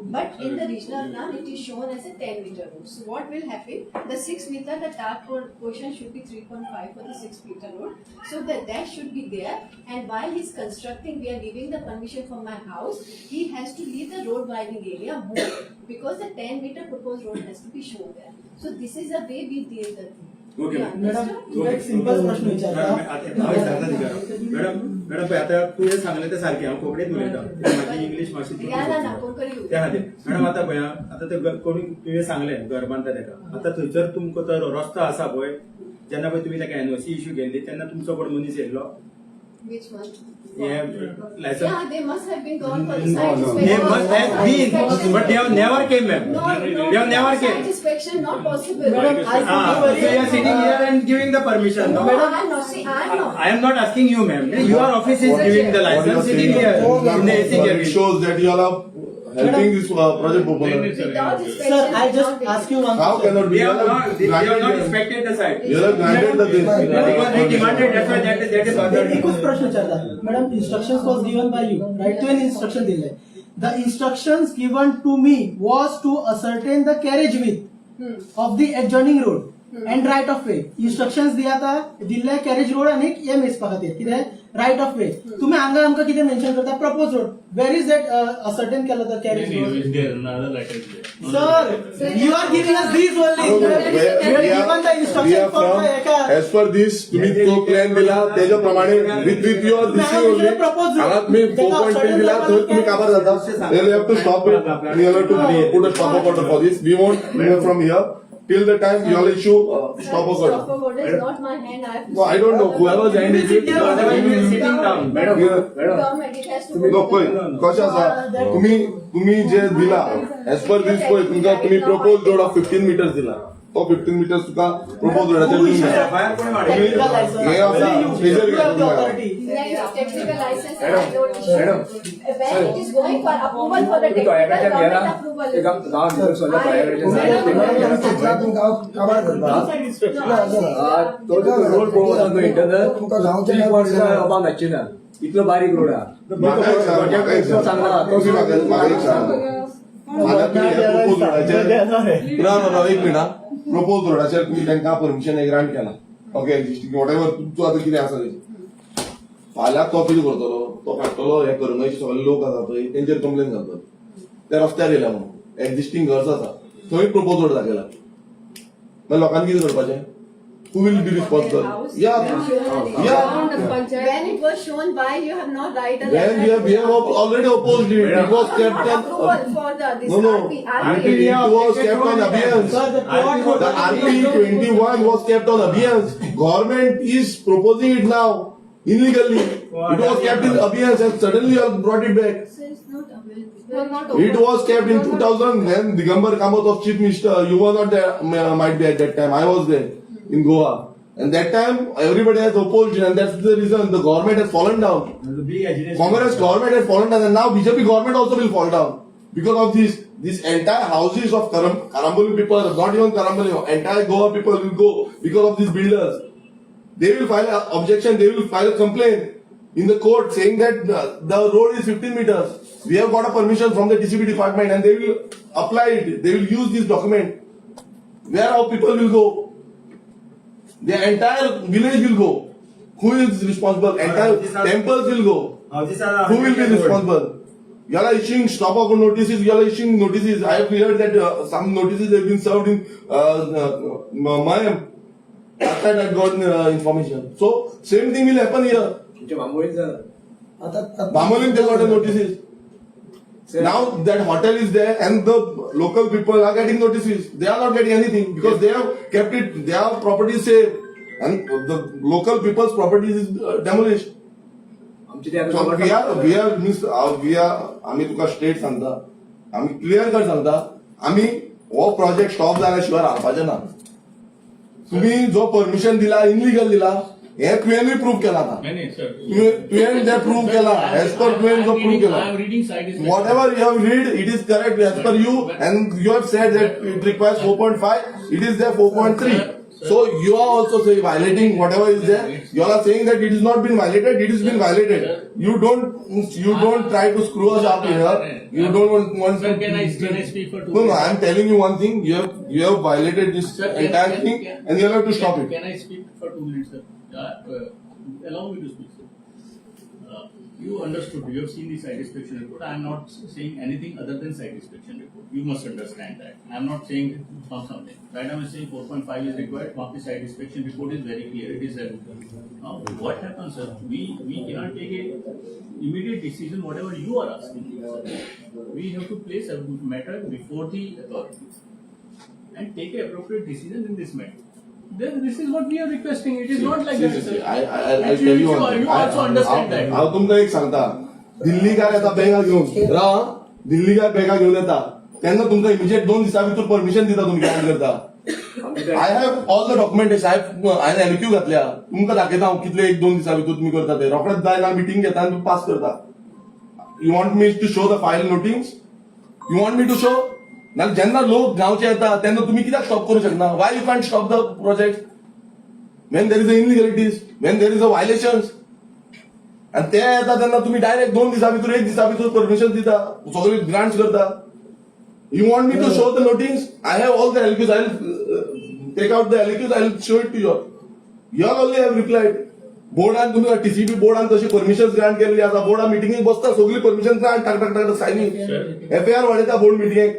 But in the regional plan, it is shown as a 10-meter road. So what will happen? The 6-meter, the top portion should be 3.5 for the 6-meter road. So the dash should be there. And while he's constructing, we are giving the permission for my house. He has to leave the road widening area more because the 10-meter proposed road has to be shown there. So this is the way we deal the thing. Okay. You madam, understood? तुका एक सिंपल प्रश्न विचारता. हांव विचारता तिका. मॅडम, मॅडम, पळय आतां तुवें सांगलें तें सारकें. हांव कोंकणीत उलयता, म्हाजी इंग्लीश मातशी या ना ना कोंकणी उलय. त्या खातीर मॅडम, आतां पळय आं, आतां ते कोणी तुवें सांगलें घर बांदता तेका. आतां थंयसर तुमकां तो रस्तो आसा पळय, जेन्ना पळय तुमी तेका एनओसी इश्यू केल्ली तेन्ना तुमचो कोण मनीस येयल्लो? Which one? हे licence. Yeah, they must have been gone for the No, site no. inspection. They must have been, Inspection. but they have never came, ma'am. No, no, They have never site came. inspection not possible. Madam, I Ah, so you are sitting here and giving the permission. No, No, I am not. See, I am not. I am not asking you, ma'am. Your office is giving the What you license, are sitting saying here in the AC It cabin. shows that you all are helping this project proponent. Without inspection, Sir, I just cannot be ask you one How question. cannot be? They have not inspected the site. You have granted the this. Because we demanded, that's why that is ordered. एकूच प्रश्न विचारता madam. Instructions was given by you, right? तुवें इन्स्ट्रक्शन दिले. The instructions given to me was to ascertain the carriage width of the adjoining road. and right of way. Instructions दियात दिल्ले कॅरेज रोड आनी हे मेजपा खातीर कितें रायट ऑफ वे. तुम्ही हांगा आमकां कितें मेन्शन करता? Propose road. Where is that ascertain केलो तो carriage No, road? is there another letter is there. Sir, you are giving us this only. No, no, We are given the we instruction are for from, एका as per this, तुम्ही तो प्लॅन दिला त्याच्या प्रमाणे with your this only. हांगा तुम्ही 4.3 दिला, थंय तुम्ही काबार जाता. You have to stop it. You have to put a stop order for this. We won't move from here till the time you all issue stop order. Stop order is not my hand. I have to. No, I don't know. Whoever's hand is it. Government, it has to. No, पळय कशें आसा, तुम्ही जे दिला एज पर दीस, पळय तुमकां तुम्ही propose road of 15 meters दिला, तो 15 मिटर्स तुका प्रपोज रोडाचेर दिवंक जाय. तुम्ही हे आसा major. Technical license, I don't issue. When it is going for approval for the technical, government approval. तो रोड पळोवपाक इंटरनल 3 ना, इतलो बारीक रोड हा. म्हाका एक सांग, म्हाका एक सांग. सांगला. तुम्ही म्हाका एक सांग, फाल्यां तुमी हे प्रपोज रोडाचेर, ना ना ना, एक मिनिट. प्रपोज रोडाचेर तुमी तांकां परमिशन ग्रांट केला, ओके, एक्झिस्टिंग what ever तुमचो आतां कितें आसा तेजें. फाल्यां तो कितें करतलो? तो काडटलो हे करंगळचे सगळे लोक आसा पळय तेंचेर कंप्लेन घालतलो, ते रस्त्यार येयला म्हणून. एक्झिस्टिंग घर्स आसा थंय प्रपोज रोड दाखयला, मागीर लोकांनी कितें करपाचें? Who will be responsible? Yeah. When it was shown, why you have not write a When letter? we have already opposed it. It was kept on. Approval for the this No. RP, RP. It was kept on abeyance. The RP 21 was kept on abeyance. Government is proposing it now illegally. It was kept in abeyance and suddenly you have brought it back. Sir, it's not available. Not It was kept in 2000 when Digambar Kamat was chief minister. You were not there, might be at that time. I was there in Goa. And that time everybody has opposed it, and that's the reason the government has fallen down. Congress government has fallen down, and now BJP government also will fall down because of this. This entire houses of Karambolim people, not even Karambolim, entire Goa people will go because of these builders. They will file an objection, they will file a complaint in the court saying that the road is 15 meters. We have got a permission from the TCP department, and they will apply it. They will use this document. Where our people will go? The entire village will go. Who is responsible? Entire temples will go. Who will be responsible? You are issuing stop work notices. You are issuing notices. I have heard that some notices have been served in Mayem. Last night I got information. So same thing will happen here. Bambolim they got the notices. Now that hotel is there and the local people are getting notices. They are not getting anything because they have kept it, their property is safe and the local people's property is demolished. So we are means we are आम्ही तुका स्ट्रेट सांगता, आम्ही क्लियर कट सांगता, आम्ही हो प्रोजेक्ट स्टॉप जाल्या शिवाय रावपाचे ना. तुम्ही जो परमिशन दिला, इनलिगल दिला, हे तुवेनूय प्रूव्ह केला आता. नाही नाही सर. तुवेन जे प्रूव्ह केला, एज पर तुवेन जो प्रूव्ह केला. I am reading site is Whatever you have read, it is correct as per you, and you have said that it requires 4.5. It is there 4.3. So you are also say violating whatever is there. You all are saying that it is not been violated. It has been violated. You don't try to screw us up here. You don't want Sir, to. can I speak for two No, minutes? I am telling you one thing. You have violated this Sir, entire thing, and you have to stop it. Can I speak for 2 minutes, sir? Allow me to speak, sir. You understood, you have seen the site inspection report. I am not saying anything other than site inspection report. You must understand that. I am not saying from something. Right now, I am saying 4.5 is required. Wapi site inspection report is very clear. It is there. Now, what happens, sir? We cannot take a immediate decision, whatever you are asking. Sir. We have to place a matter before the authorities and take a appropriate decision in this matter. Then this is what we are requesting. It is not like See, that, see, sir. see, I'll Which tell you you, one thing. you also understand that. हांव तुमकां एक सांगता, दिल्लीकार येता बॅगां घेवन, राव, दिल्लीकार बॅगां घेवन येता तेन्ना तुमकां इमिजिएट 2 दिसां भितर परमिशन दिता, तुमी ग्रांट करता. I have all the documentation. I हांवें एलक्यू घातल्या, तुमकां दाखयता हांव कितले एक दोन दिसां भितर तुमी करता ते. रोखडेच जाय ना मिटींग घेता आनी पास करता. You want me to show the file notings? You want me to show? नाल्यार जेन्ना लोक गांवचे येता तेन्ना तुमी कित्याक स्टॉप करूं शकना? Why you can't stop the project when there is a illegalities, when there is a violations? आणि ते येता तेन्ना तुम्ही डायरेक्ट 2 दिसा भितर, एक दिसा भितर परमिशन दिता, सगळे ग्रांट्स करता. You want me to show the notings? I have all the LQs. I Take out the LAQs, I will show it to you. You all only have replied. बोर्डान तुमकां टीसीपी बोर्डान तशी परमिशन ग्रांट केल्ली आसा. बोर्डा मिटिंगेक बसता, सगळी परमिशन ग्रांट, टाक टाक टाक सायनींग, एफआयआर वाडयता बोर्ड मिटिंगेक.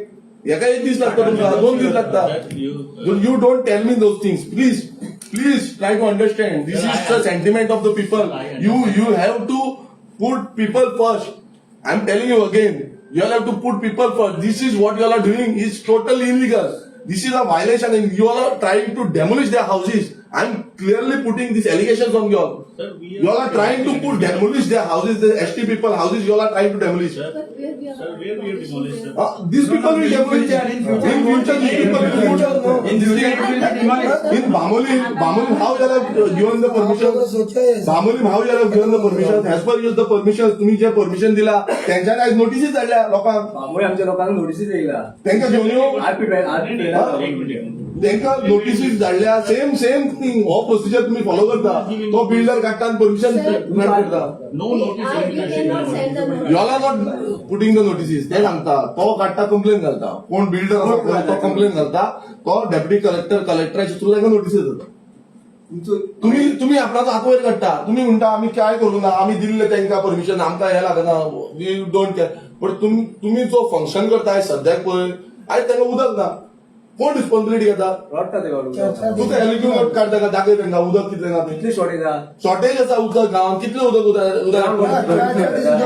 हेका एक दीस लागता तुमकां, 2 दीस लागता. You don't tell me those things, please. Please try to understand, this is the sentiment of the people. You have to put people first. I am telling you again, you all have to put people first. This is what you all are doing is totally illegal. This is a violation and you all are trying to demolish their houses. I am clearly putting these allegations on you all. Sir, we You all are trying to put demolish their houses, the ST people houses, you all are trying to demolish. Sir, sir, where we have demolished, sir? These people will demolish. In future, these people will put. In future, it will be demolished. In Bambolim, Bambolim, how you all have given the permission? Bambolim, how you all have given the permission? As per you the permission, तुम्ही जे परमिशन दिला त्यांच्यानी आयज नोटीसीस धाडल्या लोकांक. बांबोळी आमच्या लोकांक नोटीसीस येयला. तांकां घेवन येवं. RP RP. एक मिनिट. तांकां नोटीसीस धाडल्या. सेम सेम थिंग, हो प्रोसिजर तुम्ही फॉलो करता. तो बिल्डर काडटा आनी परमिशन करता. No notice. You cannot send the notice. You are not putting the notices. ते सांगता, तो काडटा, कंप्लेन घालता. कोण बिल्डर आसा पळय, तो कंप्लेन घालता. तो डेप्युटी कलेक्टर, कलेक्टराच्या थ्रू तांकां नोटीसीस जाता. तुम्ही आपणाचो हात वयर काडटा. तुम्ही म्हणटा आमी काय करूं ना, आमी दिल्ले तांकां परमिशन, आमकां हें लागना, we don't care. But तुमी जो फंक्शन करता सद्याक पळय, आयज तांकां उदक ना, कोण रिस्पॉन्सिबिलिटी घेता? रडटा ते. तूं ते एलक्यू काडटा का? दाखय तांकां उदक कितलें ना तें. कितली शॉर्टेज आहा. शॉर्टेज आसा उदक गांवांत. कितलें उदक उदक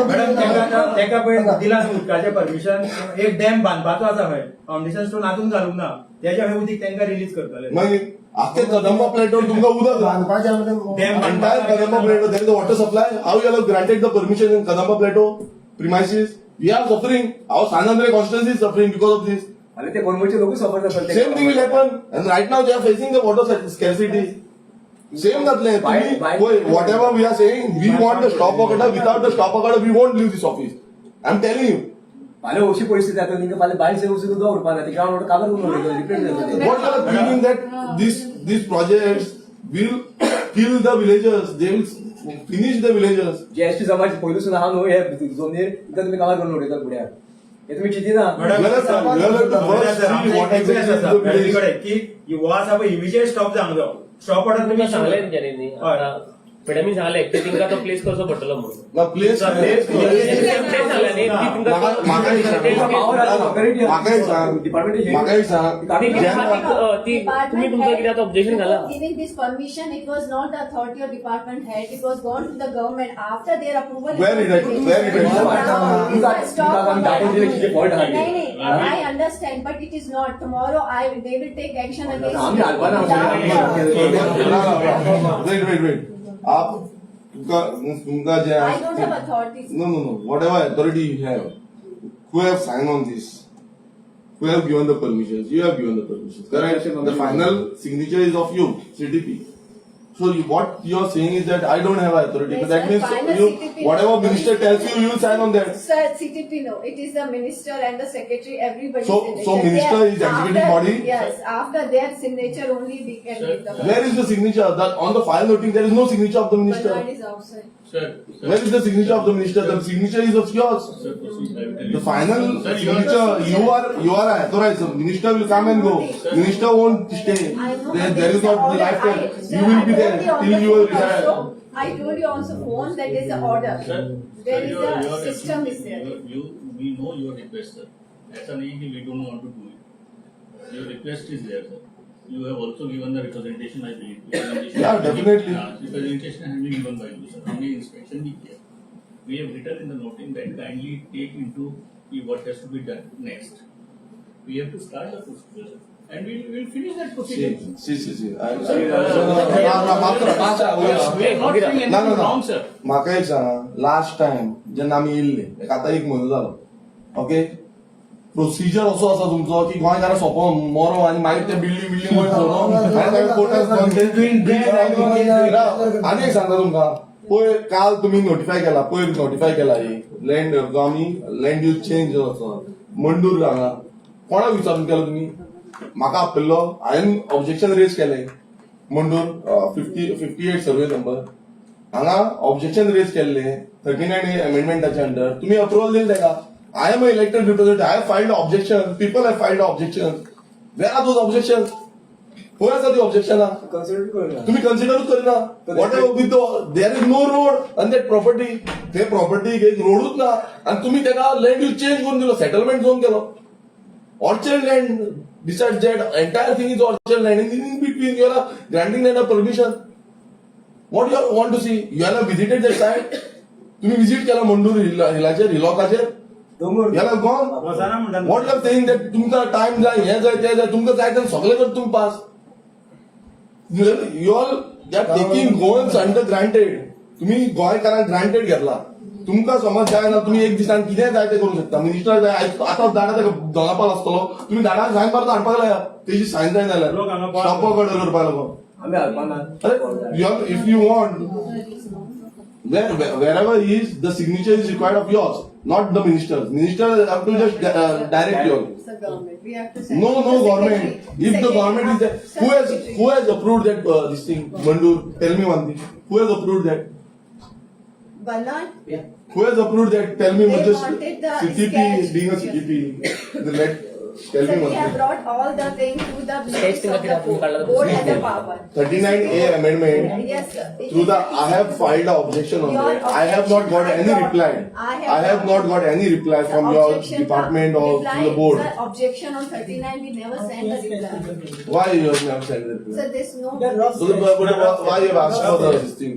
मॅडम, तेका पळय दिला न्हू उदकाचें परमिशन. एक डॅम बांदपाचो आसा खंय, फावंडेशन स्टोन आजून घालूंक ना, तेज्या खंय उदीक तांकां रिलीज करतले. मागीर आख्खे कदंबा प्लॅटोर तुमकां उदक ना. Dam. Entire Kadamba Plateau, there is a water supply. How you have granted the permission in Kadamba Plateau premises? We are suffering. Our San Andre constituency is suffering because of this. आनी ते गोरमेंटचे लोकूय सफर जातात. Same thing will happen. And right now they are facing the water scarcity. Same जातलें. तुम्ही पळय, whatever we are saying, we want the stop work order. Without the stop work order, we won't leave this office. I am telling you. फाल्यां अशी परिस्थिती जाता तांकां, फाल्यां बायल सेव सुद्दां उरपा ना. ती ग्रावंड वॉटर काबार करून उडयतले, रिप्लेस जातले. What you are thinking that these projects will kill the villagers? They will finish the villagers. J S T समाज पयलूसून आहा न्हू हे जमनीर, तिका तुमी काबार करून उडयतात फुड्याक, हे तुमी चिंतिना. की हो आसा पळय इमिजिएट स्टॉप जावंक जाय, स्टॉप ऑर्डर तुमी सांगलें तेंच्यांनी न्ही, मॅडमी सांगलें की तिंका तो प्लेस करचो पडटलो म्हणून. ना, प्लेस प्लेस सांगलें न्ही ती तुमकां. म्हाका एक सांग, म्हाका एक सांग, म्हाका एक सांग. ती तुमी तुमकां कितें आतां ऑब्जेक्शन घाला. Giving this permission, it was not the authority or department head, it was gone to the government after their approval. Where it is? Where it is? Stop. दाखोवन दिलें कितें fault आहा नाही नाही, I understand, but it is not. Tomorrow I they will take action against आमी हालपाना. Wait, wait, wait. आप तुमकां तुमकां जे I don't have authority. No. Whatever authority you have, who have signed on this? Who have given the permissions? You have given the permissions. Correct? The final signature is of you, CTP. So you, what you are saying is that I don't have authority. Yes, But that sir, means final you, CTP. Whatever minister tells you, you will sign on that. Sir, CTP no. It is the minister and the secretary, everybody. So minister is executive body? Yes, after their signature only we can give the. Where is the signature? That on the file noting there is no signature of the minister. Bernard is outside. Sir, sir, Where is the signature of the minister? The signature is of yours. Sir, proceed. I will tell you. The final Sir, you are- signature, you are authorized. The minister will come and go. Minister won't stay. I know. There, but there is the not the order. Lifetime. Sir, You will I be there told you on till the you will phone retire. also. I told you on the phone that is the order. Sir, There sir, is a system is there. We know your request, sir. ऐसा नहीं कि we don't want to do it. Your request is there, sir. You have also given the representation, I believe. Representation Yeah, definitely. Yeah, representation has been given by you, sir. हमने inspection भी किया. We have written in the noting that kindly take into कि what has to be done next. We have to start the procedure, sir. And we will finish that procedure. See, see, see. Sir, we are not saying ना, anything ना. Wrong, sir. म्हाका एक सांग, लास्ट टायम जेन्ना आमी येयल्ले, आतां एक म्हयनो जालो, ओके, प्रोसिजर असो आसा तुमचो की गोंयकारां सोंपो मरो आनी मागीर ते बिल्डींग बिल्डींग वयर सरोन मागीर कोर्टान. आनी एक सांगता तुमकां, पयर काल तुमी नोटिफाय केला, पयर नोटिफाय केला एक लँड जो आमी लँड यूज चेंज आसा मंडूर हांगा, कोणाक विचारून केलो तुमी? म्हाका आपयल्लो? हांवें ऑब्जेक्शन रेज केलें. मंडूर 58 सर्वे नंबर हांगा ऑब्जेक्शन रेज केल्ले 39 अमेंडमेंटाच्या अंडर. तुमी अप्रुवल दिले ताका. I am a elected representative. I have filed objection. People have filed objection. Where are those objection? खंय आसा ती ऑब्जेक्शनां? तुम्ही कन्सिडरूच करिना. What with there is no road on that property. ते प्रॉपर्टीक एक रोडूच ना आनी तुम्ही ताका लँड यूज चेंज करून दिलो, सेटलमेंट झोन केलो. Orchard land, besides that, entire thing is orchard land. In between you are granting them a permission. What you want to see? You have visited that site? तुम्ही विजिट केला मंडूर हिलाचेर, हिलॉकाचेर? You have gone? What you are saying that तुमकां टायम जाय, हें जाय, तें जाय, तुमकां जाय तेन्ना सगळें करता तुमी pass. You all they are taking Goans under granted. तुम्ही गोंयकारांक ग्रांटेड घेतला. तुमकां समज जाय ना, तुमी एक दिसान कितें जाय तें करूंक शकता. मिनिस्टर जाय आतां धाडा ताका, दोनापाल आसतलो, तुमी धाडा, सायन मारता हाडपाक लाया. तेजी सायन जाय जाल्यार स्टॉप वर्क ऑर्डर करपाक लागो. अरे, if you want, wherever he is, the signature is required of yours, not the minister's. Minister have to just direct you all. It's a government. We have to send. No, no The government. secretary- If the government is there, who has approved that this thing, Mandur? Tell me one thing. Who has approved that? Bernard, Who has approved that? Tell me. They Just wanted the CTP sketch. Being a CTP, the let tell sir, me we one have thing. Brought all the thing to the Sketch notice of the board. Board has a power. 39A amendment. Yes, sir. It Through is the, a I have filed a objection on Your that. I have not got objection, any I got. Reply. I have I have got. Not got any reply Sir, from your objection, department or reply, from the board. Sir, objection on 39, we never sent the reply. Why you have never sent the reply? Sir, there's no. So the, but why you have asked for the this thing?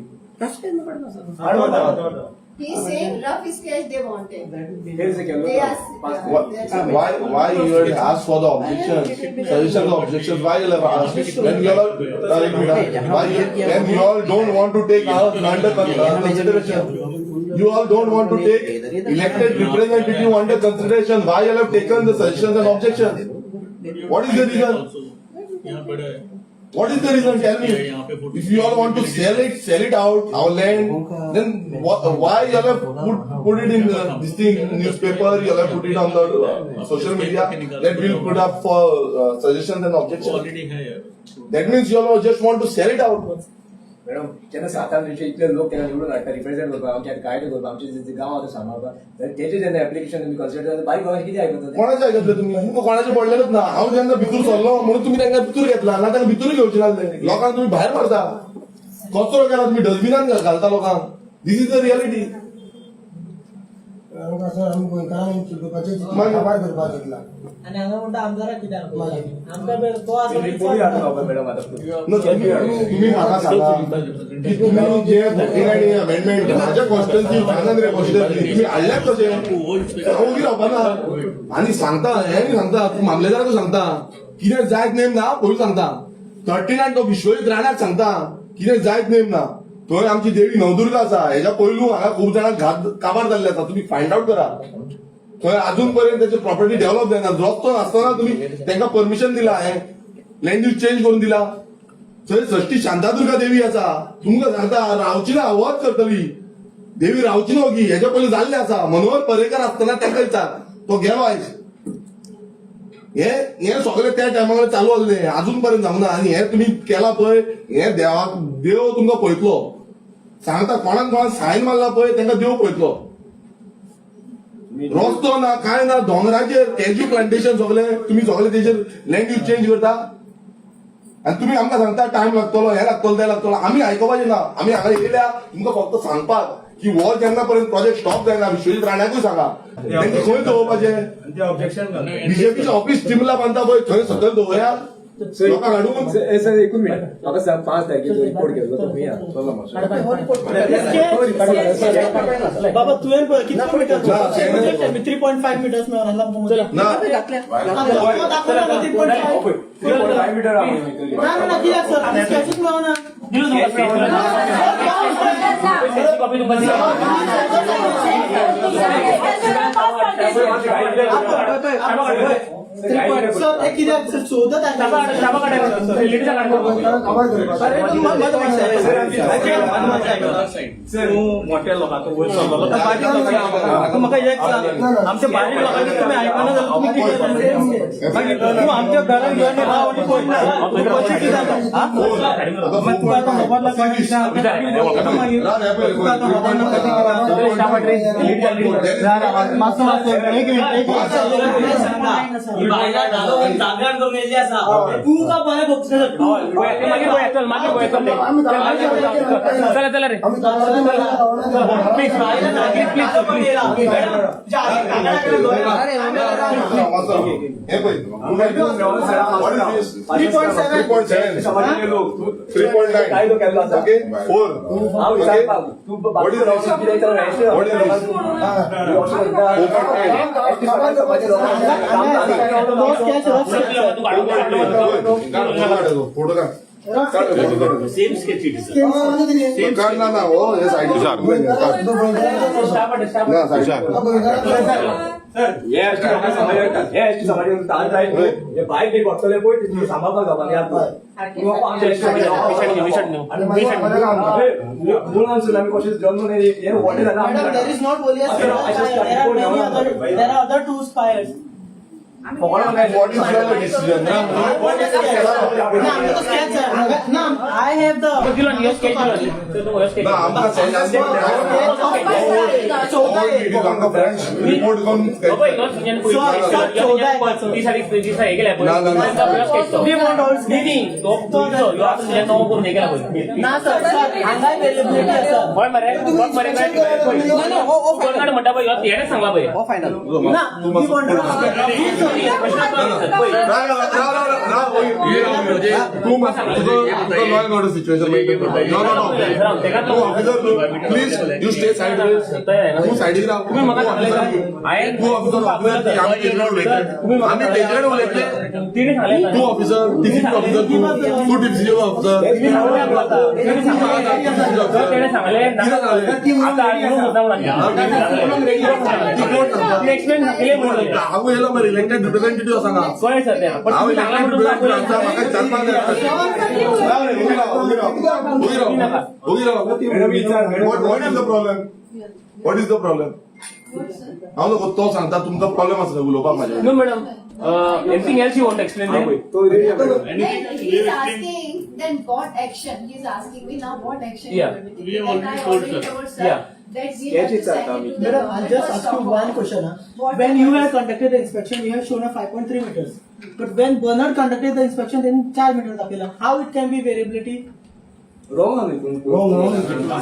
He is saying rough sketch they wanted. They are. Why you had asked for the objections, suggestions, objections? Why you have asked when you all are, एक minute, why you, when you all don't want to take our under consideration? You all don't want to take elected representative under consideration. Why you have taken the suggestions and objections? What is the reason? यहाँ बड़ा है. What is the reason? Tell me. If you all want to sell it out, our land, then why you all have put it in this thing, newspaper, you all have put it on the social media, that we'll put up for suggestions and objections. Already है यार. That means you all just want to sell it out. Madam, जेन्ना सातान दिवचे इतले लोक तेका निवडून हाडटा, रिप्रेझेंट करपाक, आमच्या गायड करपाक, आमचे जे गांव आसा सांबाळपाक, जाल्यार तेजे जेन्ना एप्लिकेशन तुमी कन्सिडर जाल्यार बारीक लोकांचे कितें आयकतले? कोणाचे आयकतले तुमी? तुमकां कोणाचें पडलेलेच ना. हांव जेन्ना भितूर सरलो म्हणून तुमी तांकां भितूर घेतला ना, तांकां भितूर घेवचे नासले. लोकांक तुमी भायर मारता, कचरो केला तुमी, डस्टबिनान घालता लोकांक. This is the reality. आमकां सर, आमी गोंयकारांक चुकोवपाचें काबार करपाक घेतला. आनी हांगा म्हणटा आमदाराक कित्याक आमकां तो आसा. रिपोर्टूय हाडून मॅडम आतां. ना, तुम्ही म्हाका सांगा की तुम्ही जे 39 अमेंडमेंट माझ्या कॉन्स्टिट्युन्सी, आनंद कॉन्स्टिट्युन्सी तुम्ही हाडल्यात कशें? हांव ओगी रावपाना आनी सांगता, हें सांगता, तूं मामलेदाराकूय सांगता, कितें जायत नेम ना पयलीं सांगता. 39 तो विश्वजीत राण्याक सांगता, कितें जायत नेम ना. थंय आमची देवी नवदुर्गा आसा. हेच्या पयलू हांगा खूब जाणांक घात काबार जाल्ले आसा. तुमी फायंड आउट करा. थंय अजून पर्यंत त्याची प्रॉपर्टी डेव्हलप जायना. रस्तो नासतना तुमी तांकां परमिशन दिला, हें लँड यूज चेंज करून दिला. थंय षष्टी शांतादुर्गा देवी आसा. तुमकां सांगता, रावची ना, वच करतली देवी, रावची ना ओगी. हेच्या पयलीं जाल्लें आसा. मनोहर पर्रेकर आसतना तांकां विचार, तो गेलो आयज. हे हे सगळें त्या टायमार चालू आसलें, अजून पर्यंत जावंक ना. आनी हे तुमी केला पळय, हे देवाक, देव तुमकां पळयतलो. सांगता, कोणाक कोणाक सायन मारला पळय, तांकां देव पळयतलो. रस्तो ना, काय ना, दोंगराचेर कॅज्यू प्लांटेशन सगळे तुमी सगळे तेजेर लँड यूज चेंज करता आनी तुमी आमकां सांगता टायम लागतलो, हें लागतलो, तें लागतलो. आमी आयकुपाचें ना. आमी हांगा येयल्या तुमकां फक्त सांगपाक की हो जेन्ना पर्यंत प्रोजेक्ट स्टॉप जायना, विश्वजीत राण्याकूय सांगा, तेंकां खंय दवरपाचें? ऑब्जेक्शन. बीजेपीचें ऑफिस चिमला बांदता पळय, थंय सकयल दवरया लोकांक हाडून. सर, एकूच मिनट, म्हाका सांग, 5 तारखेचो रिपोर्ट घेतलो तो खंय आहा? बाबा, तुवें पळय कितले मिटर, 3.5 मिटर्स मेळना. ना. दाखयला 3.5. 5 मिटर. ना ना ना, कित्याक सर, आमी स्केचूच मेळना. दिलो तुमकां कॉपी, तुमकां दिलो. सर, हे कित्याक सर, 14 तारखेर. तूं मोठ्या लोकांचो वयर सरलेलो, तो बारीक लोकांचो. म्हाका एक सांग, आमच्या बारीक लोकांचे तुमी आयकना जाल्यार तुमी कितें? मागीर तूं आमच्या घरान येवन राव आनी पळय ना, तूं कशें कितें जाता? मागीर तुका आतां मोबायला मागीर तुका आतां मोबायल. मातसो मातसो. एक मिनिट, एक तू का बरें बघतलो तू मागीर पळया, चल मागीर पळया, चल चला चला रे, प्लीज प्लीज प्लीज. हे पळय, 3.7, 3.9, okay, 4, okay. What is this? What is this? 4.9. Photo काढ, फोटो काढ. Same sketch it is. काढ ना ना, हो हे साईड ना, साईड. हे एसटी लोकांक समाज, हे एसटी समाज जाय न्हू, हे बायक बी पडटले पळय, तितून सांबाळपाक जावपा न्ही आतां. आमच्या एसटी मुळान सुद्दां आमी कशें जल्म हे व्हडलें जालें. Madam, there is not only a there are many other, there are other two spires. What is your decision? ना, आमकां स्केच जाय. ना, I have the दिलो न्ही, स्केच दिलो न्ही. ना, आमकां आमकां फ्रेंच रिपोर्ट करून ना ना ना. ना सर, सर हांगाय व्हेरिएबिलिटी आसा. हय मरे, मरे कर्नाटक म्हणटा पळय, हेणें सांगला पळय. ना, we want तूं तुजो law and order situation. No no no, तूं officer, please you stay side. तूं सायडीक राव. तुमी म्हाका सांगलें, हांवें तूं ऑफिसर, ऑफिसर, आमी तेजे कडेन उलयतले, आमी तेजे कडेन उलयतले. तिणें सांगलें. तूं ऑफिसर, टीसीपी ऑफिसर, तूं तूं टीसीपी ऑफिसर. तेणें सांगलें. कितें सांगलें? आतां येवंक सोदता म्हणून एक्सप्लेन केलें म्हणून. हांव येयलो मरे, इलेक्टेड रिप्रेझेंटेटिव्ह आसा हांगा. कळ्ळें सर तें, पण हांव तुमी सांगलां इलेक्टेड म्हणून तुमकां रिप्रेझेंटेटिव्ह आसा, म्हाका विचारपाक जाय. ओगी राव, ओगी राव, ओगी राव. What is the problem? What is the problem? हांव नको, तो सांगता तुमकां प्रॉब्लेम आसा उलोवपाक म्हाजे. No madam, anything else you want explain? He is asking then what action? He is asking me now what action Yeah. you will be taking. We have And already I told, already sir. told sir Yeah. that we have to send it to the Madam, I'll government just for ask you stop one order. question. Huh? What When you have conducted the inspection, you have shown a 5.3 meters. But when Bernard conducted the inspection, then 4 meters दाखयला. How it can be variability? Wrong आहा न्ही.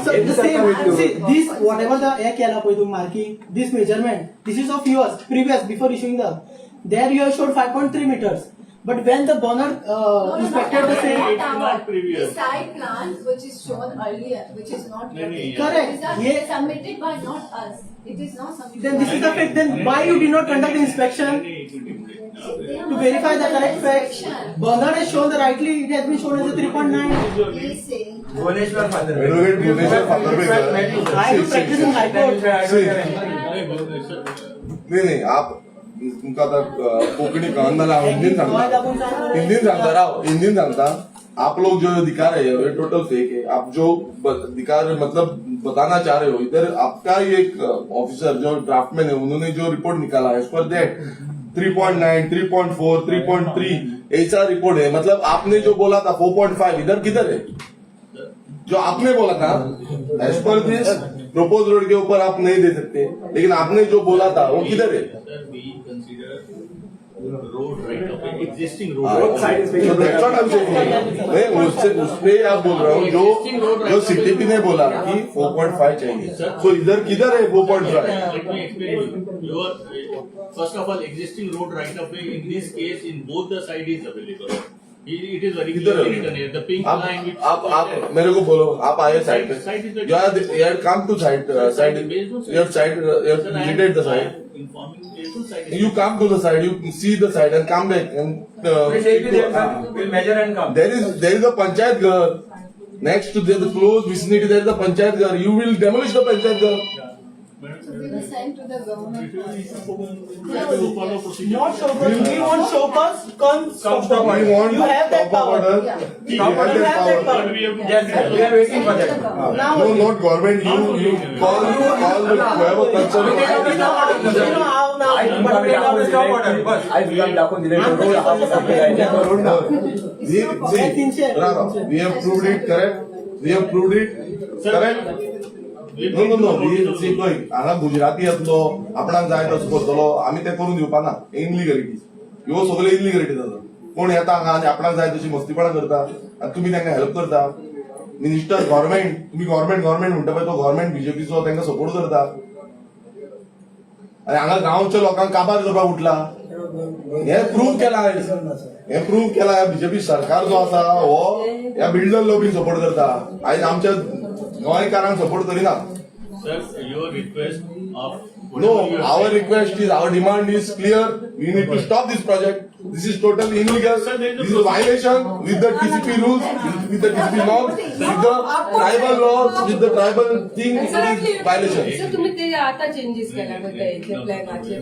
So the same, see, this whatever the हे केला पळय तूं marking, this measurement, this is of yours, previous, before issuing the. There you have showed 5.3 meters. But when the Bernard No, no, inspected not the same, our, It's not not our. previous. The site plan which is shown earlier, which is not No, no, yeah. Correct. It is not Yeah. submitted by not us. It is not submitted. Then this by is the fact. Then why you did not conduct the inspection They have to not verify the done correct facts? inspection. Bernard has shown the rightly, it has been shown as a 3.9. He is saying. Bhubaneswar father. Advocate Bhubaneswar Fatarpekar. I do practice in High Court. नाही नाही, आप तुमकां आतां कोंकणी कळना जाल्यार हांव हिंदीन सांगता, हिंदीन सांगता, राव, हिंदीन सांगता. आप लोग जो दिखा रहे हो ये टोटल फेक है. आप जो दिखा रहे, मतलब बताना चाह रहे हो, इधर आपका ही एक ऑफिसर जो ड्राफ्टमैन है, उन्होंने जो रिपोर्ट निकाला है, पर that 3.9, 3.4, 3.3 ऐसा रिपोर्ट है. मतलब आपने जो बोला था 4.5, इधर किधर है? जो आपने बोला था as per this propose road K ऊपर आप नहीं दे सकते, लेकिन आपने जो बोला था वो किधर है? Sir, we consider road right of way, existing road. हाँ, site inspection. So that's what I'm saying. नहीं, उससे उसपे आप बोल रहा हूँ, जो जो सीटीपी ने बोला कि 4.5 चाहिए, तो इधर किधर है 4.5? Let me explain you. Your, first of all, existing road right of way in this case in both the side is available. It is very किधर clearly Hai? written here. The pink आप line which आप मेरे को बोलो, आप आए side pay, Site is you are you have come to site, site, you have site, you have Sir, I am- visited the I site. am informing you to site. You come to the site, you see the site and come back and We'll take you there, sir. We'll measure and come. There is a panchayat ghar next to the close vicinity. There is a panchayat ghar. You will demolish the panchayat ghar. So we will send to the government. Follow procedure. Not show cause. We want show cause. Come stop stop order. We want You have that stop power. order. Yeah. We You have have that that power. power. Yes, we are waiting for that. Now No, not government. You call the whoever concerned. We know how. We know how now. Stop order, बस. आयज तुका आमी दाखोवन दिले रोड आहा रोड ना. We, see, Rara, we have proved it correct. We have proved it correct. No, see, पळय, हांगा गुजराती येतलो, आपणाक जाय तसो करतलो, आमी ते करून दिवपा ना. इनलिगलिटीज ह्यो सगळ्यो इनलिगलिटीज आसा. कोण येता हांगा आनी आपणाक जाय तशी मस्तीपणा करता आनी तुमी तांकां हेल्प करता. मिनिस्टर, गव्हर्मेंट, तुमी गव्हर्मेंट गव्हर्मेंट म्हणटा पळय, तो गव्हर्मेंट बीजेपीचो तांकां सपोर्ट करता आनी हांगा गांवच्या लोकांक काबार करपाक उठला. हे प्रूव्ह केला आयज, हे प्रूव्ह केला. बीजेपी सरकार जो आसा हो ह्या बिल्डर लॉबीक सपोर्ट करता. आयज आमच्या गोंयकारांक सपोर्ट करिना. Sir, your request of No, our request is, our demand is clear. We need to stop this project. This is totally illegal. This is violation with the TCP rules, with the TCP norms, with the tribal laws, with the tribal thing. It is violation. Sir, तुम्ही ते आता चेंजेस केला पळय इथले प्लॅनाचे.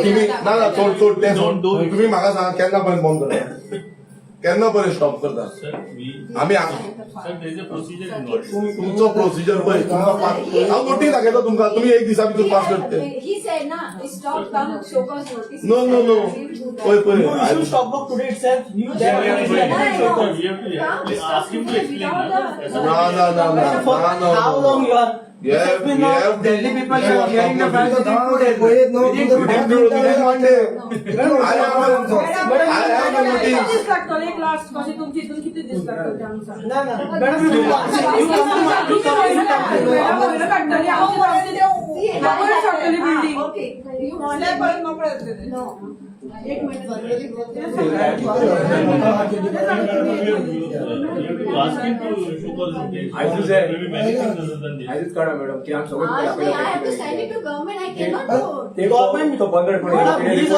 तुम्ही ना ना, सोड सोड ते सोड. तुम्ही म्हाका सांगा, केन्ना पर्यंत बंद करता, केन्ना पर्यंत स्टॉप करता आमी? Sir, there is a procedure involved. तुमचो प्रोसिजर पळय, तुमकां हांव नोटीस दाखयता तुमकां, तुम्ही एक दिसा भितर पास करते. He said, na, stop, come, show cause notice. No, पळय पळय. You issue stop work today itself. You We have to ask him to explain. ना ना ना ना ना ना. How long you are? You have, you have Delhi people are hearing the files within 2 days. Within 2 days, within one day. I have a notice. दीस लागतले एक लास्ट कशें तुमची हितून किती दीस लागतले ते आमकां सांग. ना ना मॅडम, you काडटली आमची बिल्डींग. Okay. You want परत मोकळे जातले ते. No. एक minute. You have to ask him to show cause notice. There may be many things other than this. आयजूच काडा मॅडम की आमी सगळें आज नाही, I have to send it to government. I cannot go. Government तो बंद Madam, You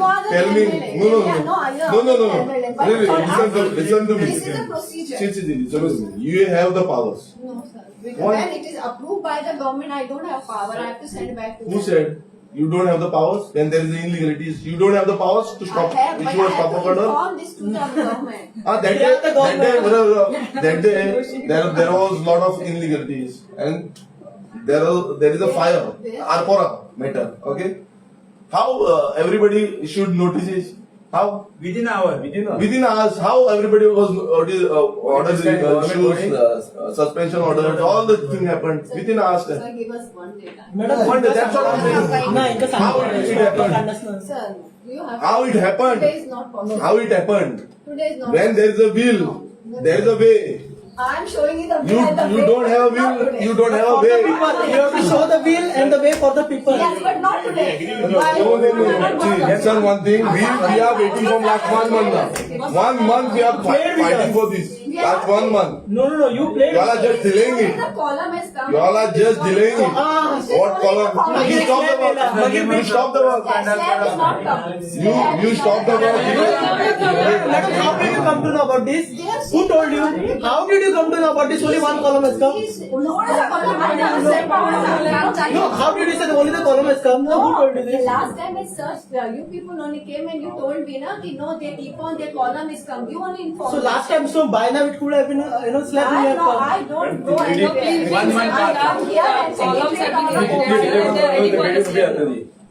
are the Tell me, MLA. no, no, Yeah, no, you are no, no, no, the MLA. But Really, for listen to, us, listen to me. This is a procedure. See, see, see, listen to me. You have the powers. No, sir. Because What? when it is approved by the government, I don't have power. I have to send back to Who them. said you don't have the powers? Then there is illegalities. You don't have the powers to stop, I have, but issue I a stop have work to order. inform this to the government. Ah, that They day, are the that day, government. that day, there was lot of illegalities and there is a fire, Arpora matter. Okay, how everybody issued notices? How Within hour. Within hours? How everybody was ordered, issues, suspension orders, all the thing happened within hours. Sir, give us one day time. Madam, One day, that's what I'm saying. ना हिंका How it happened? सांग. Sir, you have. How it happened? Today is not possible. How it happened? Today is not. When there is a will, there is a way. I am showing you the You will and the you way, don't but have a not will. today. You don't have a For the way. people, you have to show the will and the way for the people. Yes, but not today. No, no, no. See, listen one thing. We are waiting from last one month now. One month we are fighting for this. Last one month. No, you played. You all are just delaying it. The column has come. You all are just delaying it. What column? You stop the work. You stop the work. Slab is not come. You stop the work. Madam, how did you come to know about this? Who told you? How did you come to know about this? Only one column has come. No, how did you say only the column has come? No, who told you this? Last time I searched, you people only came and you told me na ki no, they keep on their column is come. You only informed. So last time, so by now it could have been, slab I will have know, come. I don't go anywhere. One month. I come here and Columns secretary have been come. there, they are ready for the slab.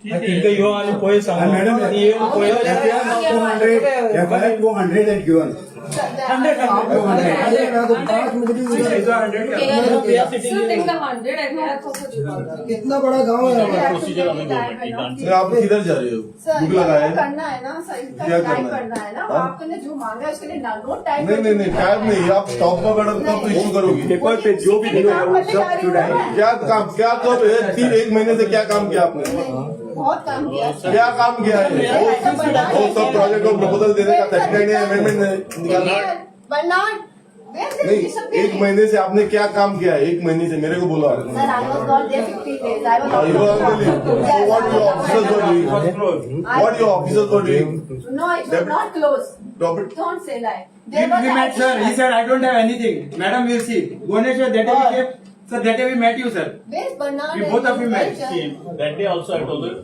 तिंका यो आनी पळय सांग madam, येवन पळय. 200, FIR 200 had given. 100, 100. तो 5 मिनट. सर, तांकां 100 एफआयआर कसो दिवपाक? कितना बड़ा गांव है हमारा. Procedure on the government. Sir, आप किधर जा रहे हो? सर, बुक लगाया है? करना है ना सर, इसका क्या टाइम करना है? करना है ना. हाँ? आपने जो मांगा है उसके लिए नो टाइम. नहीं नहीं नहीं, टाइम नहीं. आप स्टॉप का ऑर्डर कब इशू करोगी? पेपर पे जो भी दिया है वो सब जुड़ा है. क्या काम, क्या कब है? तीन एक महीने से क्या काम किया आपने? बहुत काम किया. क्या काम किया है? वो सब प्रोजेक्ट को प्रपोजल देने का 39 अमेंडमेंट निकालना. बर्नार्ड. नहीं, एक महीने से आपने क्या काम किया है? एक महीने से मेरे को बोलो. Sir, I was not there 15 days. I was You were on the leave. So what your officers were doing? What your officers were doing? No, it was not closed. Drop it. Don't say lie. We There was we met, sir. He said, I don't have anything. Madam, we'll see. Bhubaneswar, that day we came. Sir, that day we met you, sir. Where's Bernard? We both of you met. See, that day also I told her,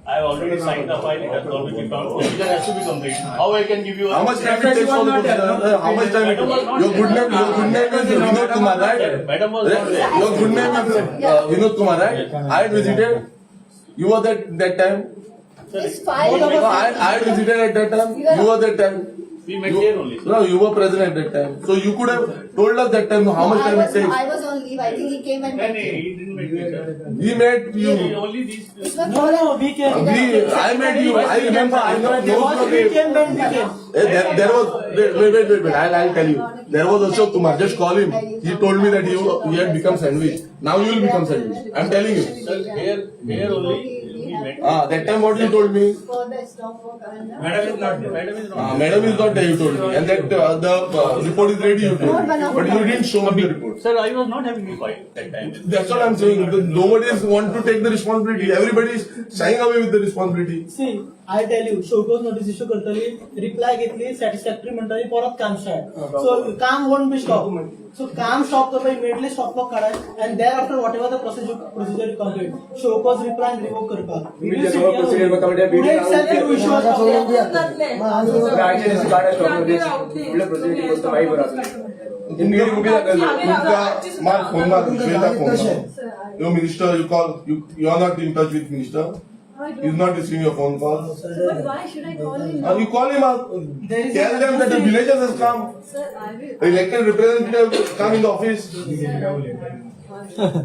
I have already signed the file, it has gone with the town. Procedure has to be complete. How I can give you a... How much time it takes for the procedure? How much time it takes? Your good name is Vinod Kumar, right? Madam was not there. Your good name is Vinod Kumar, right? I had visited. You were that time. This file. No, I had visited at that time. You were that time. We met here only, sir. No, you were present at that time. So you could have told us that time how much I time it was, takes. I was on leave. I think he came and No, met no, you. he didn't meet me, sir. He met you. Only these. No, no, we came. I met you. I remember. I know. First we came, then we came. There was wait, wait, wait, wait, wait. I'll tell you. There was Ashok Kumar. Just call him. He told me that he had become sandwich. Now you will become sandwich. I'm telling you. Sir, here only we met. Ah, that time what you told me? For the stop work and the- Madam is not there. Madam is not. Ah, madam is not there. You told me, and that the report is ready. You told me, but you didn't show me the report. Sir, I was not having the file that time. That's what I'm saying. Nobody is want to take the responsibility. Everybody is shying away with the responsibility. See, I tell you, show cause notice issue करतली, रिप्लाय घेतली, सॅटिस्फॅक्टरी म्हणटली, परत काम स्टार्ट. सो काम वोंट बी स्टॉप. सो काम स्टॉप करपाक इमिडिएटली स्टॉप वर्क काडाय and thereafter whatever the procedure you complete, show cause reply and revoke करपाक. फुडें itself you issue a stop work. तुमकां मार फोन मार श्वेता फोन मार. Yo minister, you call. You are not in touch with minister. He is not receiving your phone calls. But why should I call him? You call him up. There is Tell a- them that the villagers has come. Sir, I will. The elected representative come in the office.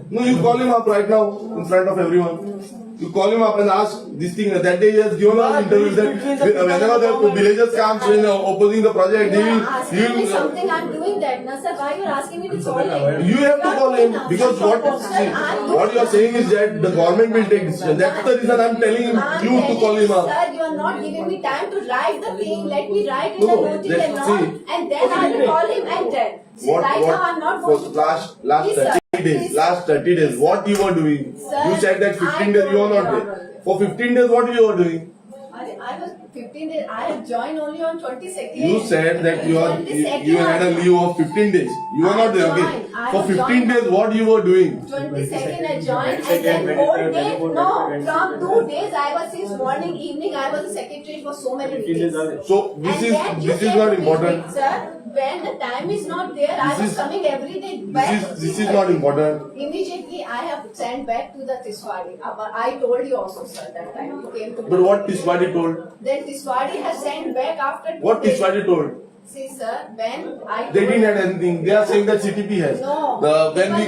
No, you call him up right now in front of everyone. You call him up and ask this thing. That day he has given us interviews that whenever the villagers comes in opposing the project, You he are will, he asking me will. something, I'm doing that. Now, sir, why you are asking me to call him? You have to call him because what see, what you are saying is that the government will take decision. That's the reason I'm telling him, I'm you to telling call him up. Sir, you are not giving me time to write the thing. Let me write in No, the notice let's and all, see. and then I will call him and tell. See, What right what now I'm not for going to. last Please, sir. 30 days, Please. last 30 days, what you were doing? Sir, You said that 15 I days you were told not you. there. For 15 days, what you were doing? I was 15 days. I have joined only on 22nd. You said that you are you had a leave of 15 days. You were I not there. Okay. joined. I For was 15 joined. days, what you were doing? 22nd I joined and then whole day, no, from 2 days I was since morning, evening, I was the secretary for so many meetings. So this And is then you this is came not to me, important. Sir, when the time is not there, I This was is- coming every day back. This is not important. Immediately I have sent back to the Tiswadi. I told you also, sir, that time you came to me. But what Tiswadi told? Then Tiswadi has sent back after 2 What days. Tiswadi told? See, sir, when I They told didn't have anything. They are saying that CTP has. No. When we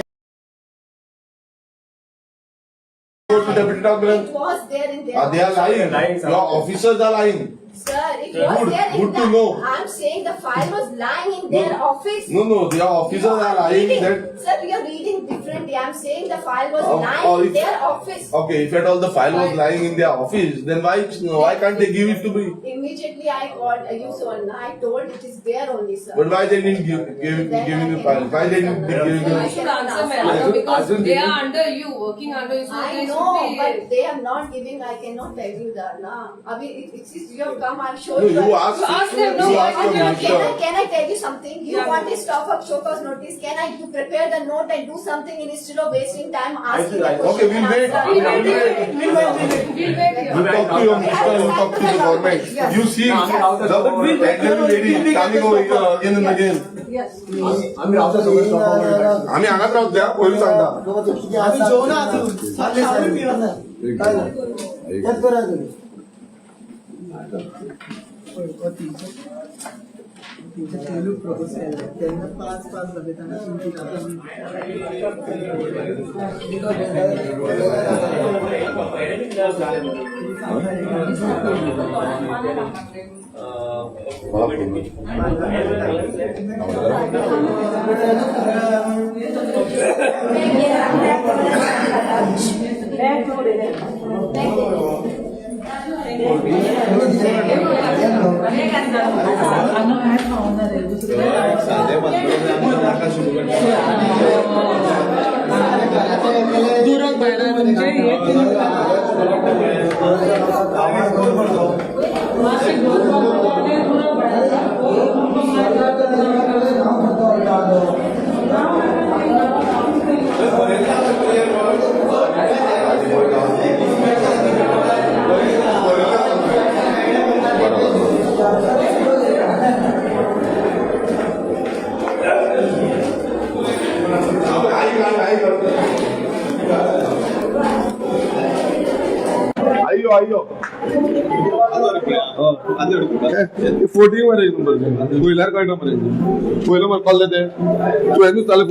go to deputy town planner, It was there in their they are lying. Your officers are lying. Sir, it was Good, there in good the, to know. I'm saying the file was lying in their office. No, no, their officers You are lying reading, that. Sir, we are reading differently. I'm saying the file was lying Or in if- their office. Okay, if at all the file was lying in their office, then why can't they give it to me? Immediately I called you, so I told it is there only, sir. But why they didn't give me the file? Why they didn't give You me? should answer, madam, because they are under you, working under you, so I they know, should be. but they are not giving. I cannot tell you that. Na, Abhi, it is you have come. I'm sure No, you you are. ask. You ask them, no, You why ask your did you minister. Can I tell you something? You Yeah. want a stop of show cause notice. Can I you prepare the note and do something instead of wasting time asking the question? Okay, we'll and wait. answer? We'll wait here. We'll wait here. You talk to your minister, you talk to the government. You see the elderly lady coming over here again and again. Yes. आम्ही हांगाच रावतले हा, पयलीं सांगता. आमी जेवना अजून, सावूय पिवना. तेच करा तुम्ही. तेंचे पयलू प्रपोज केल्ले तेन्ना पांच पांच दाखयतना तीन तीन. आइयो आइयो. फोटी मरे नंबर पयल्यार कळटा मरे, पयलो मरे कळ्ळें तें तुवेंनूच जालें.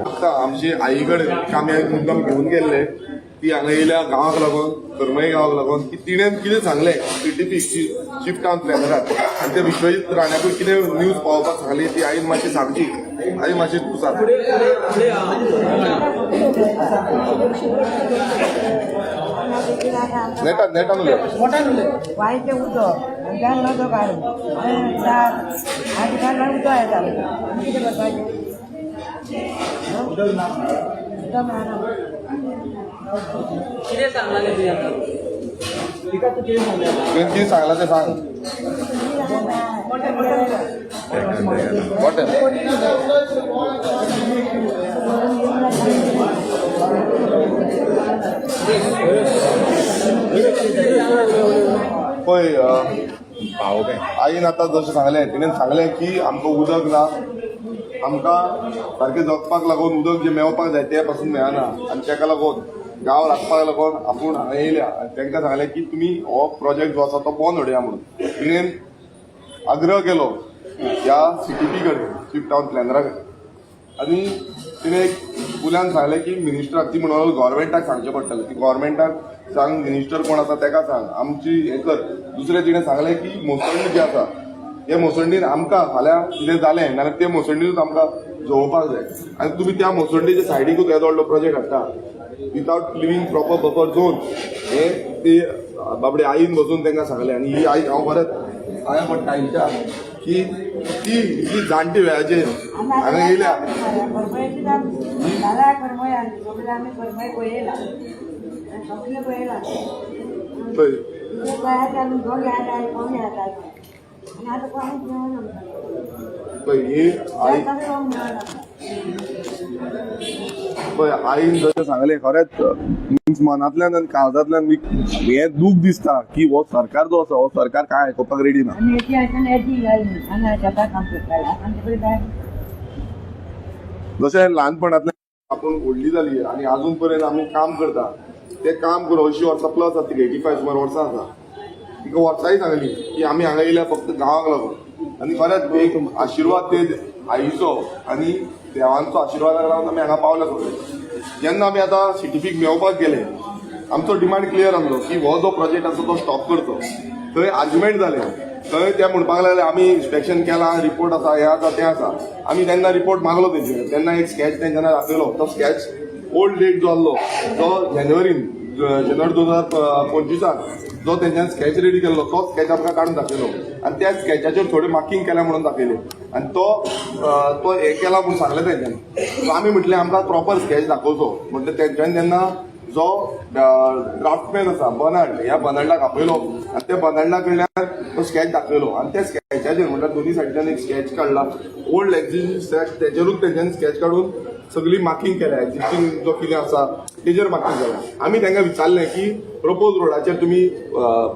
आतां आमची आई कडेन आमी मुद्दम घेवन गेल्ले, ती हांगा येयल्या गांवाक लागून, करमळे गांवाक लागून, की तिणें कितें सांगलें सीटीपी चीफ टावन प्लॅनराक आनी ते विश्वजीत राण्याकूय कितें न्यूज पावोवपाक सांगली ती आईन मातशी सांगची. आई मातशी तूं सांग. नेटान नेटान उलय. वायचें उदक आनी त्यान नजो काडून आनी काडल्यार उदक येता, कितें करपाचें? उदक मेळना. कितें सांगलां गे तुवें आतां? तिका तूं कितें सांगलें? तुवें कितें सांगलां तें सांग. मोठ्यान. पळय आईन आतां जशें सांगलें, तिणें सांगलें की आमकां उदक ना, आमकां सारकें जगपाक लागून उदक जें मेळपाक जाय तें पासून मेळना आनी ताका लागून गांव राखपाक लागून आपूण हांगा येयल्या. आनी तांकां सांगलें की तुमी हो प्रोजेक्ट जो आसा तो बंद उडया म्हणून. तिणें आग्रह केलो ह्या सीटीपी कडेन, चीफ टावन प्लॅनरा कडेन, आनी तिणें एक उल्यान सांगलें की मिनिस्टराक, ती म्हणून गव्हर्मेंटाक सांगचें पडटलें, की गव्हर्मेंटाक सांग, मिनिस्टर कोण आसा ताका सांग, आमची हें कर. दुसरें तिणें सांगलें की मोसंडी जी आसा हे मोसंडीन आमकां फाल्यां कितें जालें नाल्यार ते मोसंडीनूच आमकां जोवपाक जाय. आनी तुमी त्या मोसंडीच्या सायडीकूच येदो व्हडलो प्रोजेक्ट हाडटा without living proper buffer zone, हें ती बाबडे आईन बसून तांकां सांगलें. आनी ही आई हांव परत हांवें पडटा आईच्या की ती इतली जाणटी वेळाचेर हांगा येयल्या. पळय पळय ही आई, पळय आईन जशें सांगलें खरेंच मिन्स मनांतल्यान आनी काळजांतल्यान हें दूख दिसता की हो सरकार जो आसा हो सरकार काय आयकुपाक रेडी ना. जशें ल्हानपणांतल्यान आपूण व्हडली जाली आनी अजून पर्यंत आमी काम करता, तें काम करून 80 वर्सां प्लस आसा, 85 सुमार वर्सां आसा. तिका वर्सांय सांगली की आमी हांगा येयल्या फक्त गांवाक लागून. आनी खरेंच एक आशिर्वाद ते आईचो आनी देवांचो आशिर्वादाक लागून आमी हांगा पावले सगळे. जेन्ना आमी आतां सीटीपीक मेळपाक गेले, आमचो डिमांड क्लियर आसलो की हो जो प्रोजेक्ट आसा तो स्टॉप करचो. थंय आर्ग्युमेंट जाले, थंय ते म्हणपाक लागले आमी इन्स्पेक्शन केलां, रिपोर्ट आसा, हें आसा, तें आसा. आमी तेन्ना रिपोर्ट मागलो तेंचे, तेन्ना एक स्कॅच तेंच्यांनी दाखयलो. तो स्कॅच ओल्ड डेट जो आसलो तो जानेवारी 2025 जो तेंच्यांनी स्कॅच रेडी केल्लो तो स्कॅच आमकां काडून दाखयलो आनी त्या स्कॅचाचेर थोडे मार्किंग केल्या म्हणून दाखयले आनी तो तो हें केला म्हणून सांगलें तेंच्यांनी. सो आमी म्हटलें आमकां प्रॉपर स्कॅच दाखोवचो. म्हटलें तेंच्यांनी तेन्ना जो ड्राफ्टमॅन आसा बर्नार्ड, ह्या बर्नार्डाक आपयलो आनी त्या बर्नार्डा कडल्यान तो स्कॅच दाखयलो आनी त्या स्कॅचाचेर म्हटल्यार दोनी सायडीच्यान एक स्कॅच काडला, ओल्ड एक्झिस्टींग स्कॅच, तेजेरूच तेंच्यांनी स्कॅच काडून सगळी मार्किंग केल्या, एक्झिस्टींग जो कितें आसा तेजेर मार्किंग केल्या. आमी तांकां विचारलें की प्रपोज रोडाचेर तुमी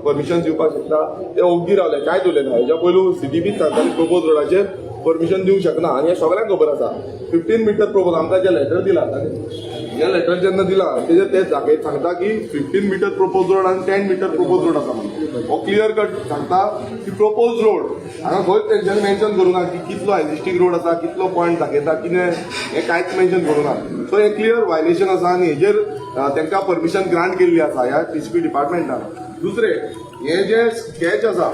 परमिशन दिवपाक शकता, ते ओग्गी रावले, कांयच उलयना. हेज्या पयलू सीटीपीच सांगताली प्रपोज रोडाचेर परमिशन दिवंक शकना आनी हें सगळ्यांक खबर आसा. 15 मिटर प्रपोज आमकां जें लेटर दिलां आनी हे लेटर जेन्ना दिला तेजेर ते जागे सांगता की 15 मिटर प्रोपोज रोड आनी 10 मिटर प्रोपोज रोड आसा म्हणून. हो क्लियर कट सांगता की प्रोपोज रोड. हांगा खंयच तेंच्यांनी मेन्शन करूं ना की कितलो एग्जिस्टींग रोड आसा, कितलो पॉयंट दाखयता, कितें, हें कांयच मेन्शन करूं ना. सो हें क्लियर व्हायलेशन आसा आनी हेजेर तांकां परमिशन ग्रांट केल्ली आसा ह्या टीसीपी डिपार्टमेंटान. दुसरें, हे जे स्कॅच आसा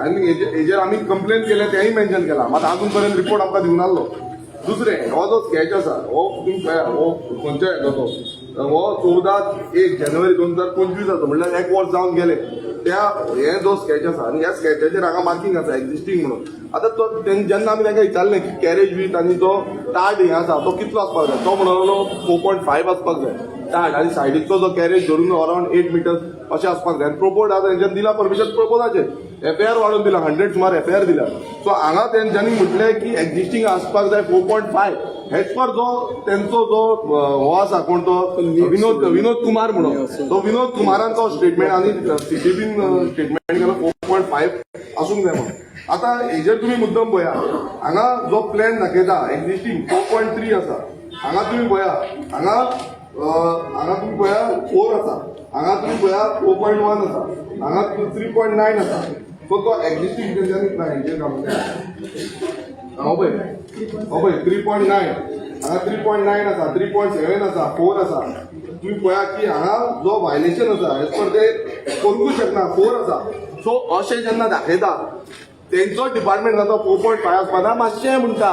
आनी हेजेर आमी कंप्लेन केल्या, तेंय मेन्शन केलां, मात अजून पर्यंत रिपोर्ट आमकां दिवंक नासलो. दुसरें, हो जो स्कॅच आसा, हो तुमी पळया, हो खंयच्या हेजो तो, हो 14/1 जानेवारी 2025 आसा, म्हणल्यार एक वर्स जावन गेले त्या. हे जो स्कॅच आसा आनी ह्या स्कॅचाचेर हांगा मार्किंग आसा एग्जिस्टींग म्हणून. आतां तो जेन्ना आमी तांकां विचारलें की कॅरेज विथ आनी जो ताड हे आसा तो कितलो आसपाक जाय, तो म्हणलो 4.5 आसपाक जाय ताड आनी सायडीचो जो कॅरेज धरून अरावंड 8 मिटर्स अशें आसपाक जाय. आनी प्रोपोज आतां तेंच्यांनी दिला परमिशन प्रोपोजाचेर, एफआयआर वाडोवन दिला, 100 सुमार एफआयआर दिला. सो हांगा तेंच्यांनी म्हटलें की एग्जिस्टींग आसपाक जाय 4.5 एज पर जो तेंचो जो हो आसा, कोण तो, विनोद विनोद कुमार म्हणून, तो विनोद कुमारान तो स्टेटमेंट आनी सीसीबीन स्टेटमेंट केलो 4.5 आसूंक जाय म्हणून. आतां हेजेर तुमी मुद्दम पळया, हांगा जो प्लॅन दाखयता एग्जिस्टींग 4.3 आसा. हांगा तुमी पळया, हांगा तुमी पळया 4 आसा, हांगा तुमी पळया 4.1 आसा, हांगा 3.9 आसा. सो तो एग्जिस्टींग तेंच्यांनी ना हेजेर काम. हो पळय, हो पळय, 3.9, हांगा 3.9 आसा, 3.7 आसा, 4 आसा. तुमी पळया की हांगा जो व्हायलेशन आसा एज पर ते करूंकूच शकना, 4 आसा. सो अशें जेन्ना दाखयता तेंचो डिपार्टमेंट जाता 4.5 आसपा ना, मातशें म्हणटा,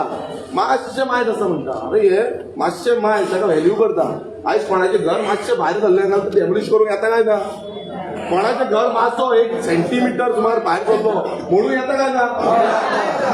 मातशें मायज आसा म्हणटा. अरे, हे मातशें मायज ताका व्हॅल्यू करता. आयज कोणाचें घर मातशें भायर सरलें जाल्यार डेमोलिश करूंक येता काय ना? कोणाचें घर मातसो 1 सेंटीमिटर सुमार भायर सरलो म्हणून येता काय ना?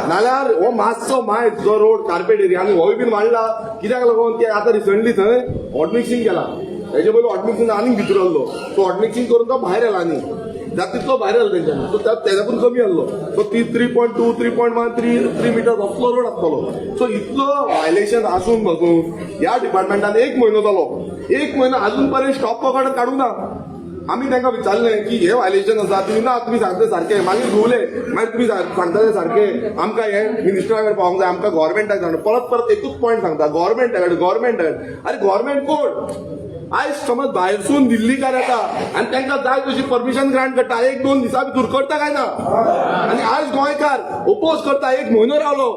नाल्यार हो मातसो मायज जो रोड कार्पेट एरिया आनी होय बीन वाडला कित्याक लागून? ते आतां रिसंटली थंय हॉट मिक्सिंग केला. हेजे पयलीं हॉट मिक्सिंग आनीक भितर आहलो. सो हॉट मिक्सिंग करून तो भायर आयला आनी जाता तितलो भायर आयलो तेंच्यांनी. सो तेज्याकून कमी आहलो. सो ती 3.2, 3.1, 3 3 मिटर असलो रोड आसतलो. सो इतलो व्हायलेशन आसून पासून ह्या डिपार्टमेंटान एक म्हयनो जालो, एक म्हयनो अजून पर्यंत स्टॉप वर्क काडूंक ना. आमी तांकां विचारलें की हे व्हायलेशन आसा, तुमी ना, तुमी सांगता सारकें. मागीर घुंवले, मागीर तुमी सांगता तें सारकें, आमकां हें मिनिस्टरा कडेन पावोंक जाय, आमकां गव्हर्मेंटाक जाय. परत परत एकूच पॉयंट सांगता, गव्हर्मेंटा कडेन, गव्हर्मेंटा कडेन. अरे, गव्हर्मेंट कोण? आयज समज भायरसून दिल्लीकार येता आनी तांकां जाय तशी परमिशन ग्रांट करता, एक दोन दिसा भितर करता काय ना? आनी आयज गोंयकार ओपोज करता, एक म्हयनो रावलो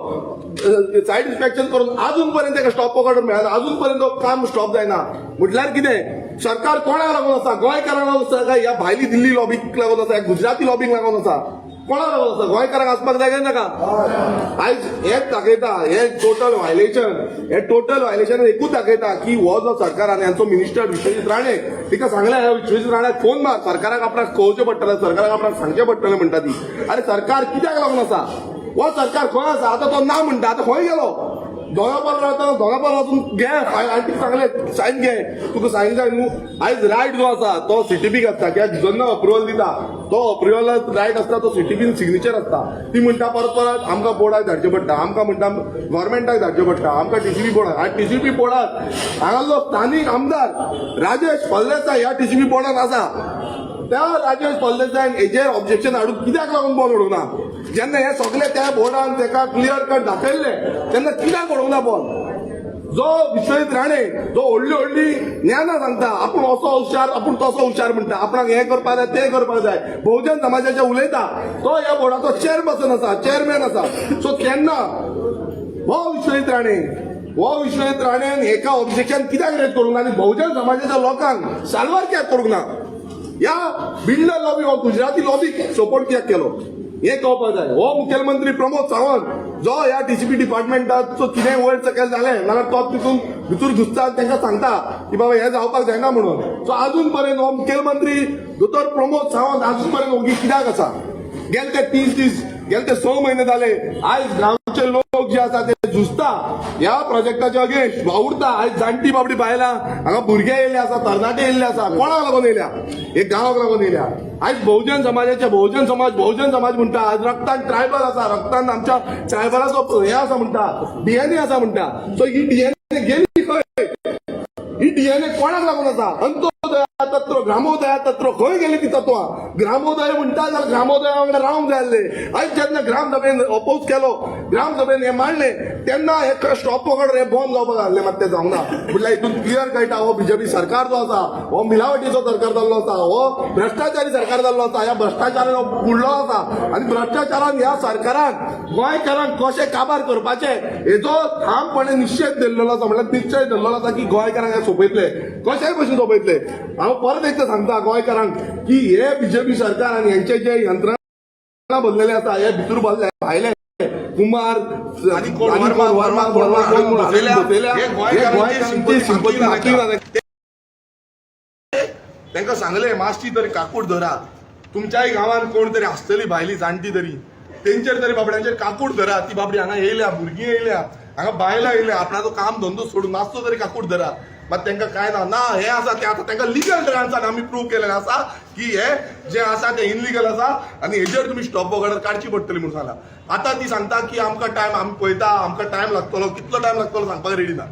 सायट इन्स्पेक्शन करून, अजून पर्यंत ताका स्टॉप ऑर्डर मेळना, अजून पर्यंत तो काम स्टॉप जायना. म्हटल्यार कितें? सरकार कोणाक लागून आसा? गोंयकारांक लागून आसा काय ह्या भायली दिल्ली लॉबीक लागून आसा, ह्या गुजराती लॉबीक लागून आसा? कोणाक लागून आसा? गोंयकारांक आसपाक जाय काय नाका? आयज हेच दाखयता हे टोटल व्हायलेशन. हे टोटल व्हायलेशन एकूच दाखयता की हो जो सरकार आनी हांचो मिनिस्टर विश्वजीत राणे, तिका सांगलें, ह्या विश्वजीत राण्याक फोन मार, सरकाराक आपणाक कळोवचें पडटलें, सरकाराक आपणाक सांगचें पडटलें म्हणटा ती. अरे, सरकार कित्याक लागून आसा? हो सरकार खंय आसा? आतां तो ना म्हणटा, आतां खंय गेलो? दोंगापार रावता, दोंगापार वचून घे आनी तिका सांगलें, सायन घे, तुका सायन जाय न्हू. आयज रायट जो आसा तो सीटीपीक आसता, कित्याक जेन्ना अप्रुवल दिता तो अप्रुवल रायट आसता, तो सीटीपीन सिग्नेचर आसता. ती म्हणटा परत परत आमकां बोर्डाक धाडचें पडटा, आमकां म्हणटा गव्हर्मेंटाक धाडचें पडटा, आमकां टीसीपी बोर्डाक. आनी टीसीपी बोर्डाक हांगासलो स्थानीक आमदार राजेश फळदेसाय ह्या टीसीपी बोर्डान आसा. त्या राजेश फळदेसायन हेजेर ऑब्जेक्शन हाडून कित्याक लागून बॉल उडोवंक ना? जेन्ना हे सगळे त्या बोर्डान ताका क्लियर कट दाखयल्ले तेन्ना कित्याक उडोवंक ना बॉल? जो विश्वजीत राणे जो व्हडली व्हडली ज्ञानां सांगता, आपूण असो हुशार, आपूण तसो हुशार म्हणटा, आपणाक हें करपाक जाय, तें करपाक जाय, बहुजन समाजाचे उलयता, तो ह्या बोर्डाचो चेअरपर्सन आसा, चेअरमॅन आसा. सो तेन्ना हो विश्वजीत राणेन हेका ऑब्जेक्शन कित्याक रेज करूंक ना आनी बहुजन समाजाच्या लोकांक साल्वार कित्याक करूंक ना? ह्या बिल्डर लॉबी हो गुजराती लॉबीक सपोर्ट कित्याक केलो हें कळपाक जाय. हो मुख्यमंत्री प्रमोद सावंत जो ह्या टीसीपी डिपार्टमेंटाचो कितेंय वयर सकयल जालें नाल्यार तो तितून भितर घुसता आनी तांकां सांगता की बाबा हें जावपाक जायना म्हणून. सो अजून पर्यंत हो मुख्यमंत्री दोतोर प्रमोद सावंत अजून पर्यंत ओगी कित्याक आसा? गेले ते 30 दीस, गेले ते 6 म्हयने जाले, आयज गांवचे लोक जे आसा ते झुजता ह्या प्रोजेक्टाच्या अगेन्स्ट, वावुरता. आयज जाणटी बाबडी बायलां हांगा, भुरगे येयल्ले आसा, तरणाटे येयल्ले आसा. कोणाक लागून येयल्या? हे गांवाक लागून येयल्या. आयज बहुजन समाजाचे, बहुजन समाज, बहुजन समाज म्हणटा, आज रक्तान ट्रायबल आसा, रक्तान आमच्या ट्रायबलाचो हे आसा म्हणटा, डीएनए आसा म्हणटा. सो ही डीएनए गेली खंय? ही डीएनए कोणाक लागून आसा? अंत्योदया तत्व, ग्रामोदया तत्व, खंय गेली ती तत्वां? ग्रामोदय म्हणटा जाल्यार ग्रामोदया वांगडा रावंक जाय आसले. आयज जेन्ना ग्रामसभेन अपोज केलो, ग्रामसभेन हें मांडलें. तेन्ना हे स्टॉप वॉक हे बंद जावपाक आसलें, मात तें जावंक ना. म्हटल्यार हितून क्लियर कळटा, हो बीजेपी सरकार जो आसा हो मिलावटीचो सरकार जाल्लो आसा, हो भ्रश्टाचारी सरकार जाल्लो आसा. ह्या भ्रश्टाचारान हो बुडलो आसा आनी भ्रश्टाचारान ह्या सरकारान गोंयकारांक कशें काबार करपाचें हेजो ठामपणे निश्चेप धरलेलो आसा. म्हळ्यार निश्चय धरलेलो आसा की गोंयकारांक हे सोंपयतले, कशेय भशेन सोंपयतले. हांव परत एकदां सांगता गोंयकारांक की हे बीजेपी सरकार आनी हेंचे जे यंत्रणा बसलेले आसा, हे भितर बसले भायले कुमार आनी कोण आनी वर्मा, वर्मा, वर्मा, वर्मा, कोण बसयल्या, बसयल्या, हे हे गोंयकारांची गोंयकारांची सिंपती सिंपती मागली ना. तांकां सांगलें मातशी तरी काकूट धरात, तुमच्याय गांवांत कोण तरी आसतली भायली जाणटी तरी, तेंचेर तरी बाबड्यांचेर काकूट धरात. ती बाबडी हांगा येयल्या, भुरगीं येयल्या, हांगा बायलां येयल्या, आपणाचो काम धंदो सोडून मातसो तरी काकूट धरात. मात तांकां कांय ना. ना हें आसा तें आसा, तांकां लिगल ग्राउंड्सान आमी प्रूव केलेलें आसा की हे जें आसा तें इनलिगल आसा आनी हेजेर तुमी स्टॉप ऑर्डर काडची पडटली म्हणून सांगला. आतां ती सांगता की आमकां टायम, आमी पळयता आमकां टायम लागतलो. कितलो टायम लागतलो सांगपाक रेडी ना.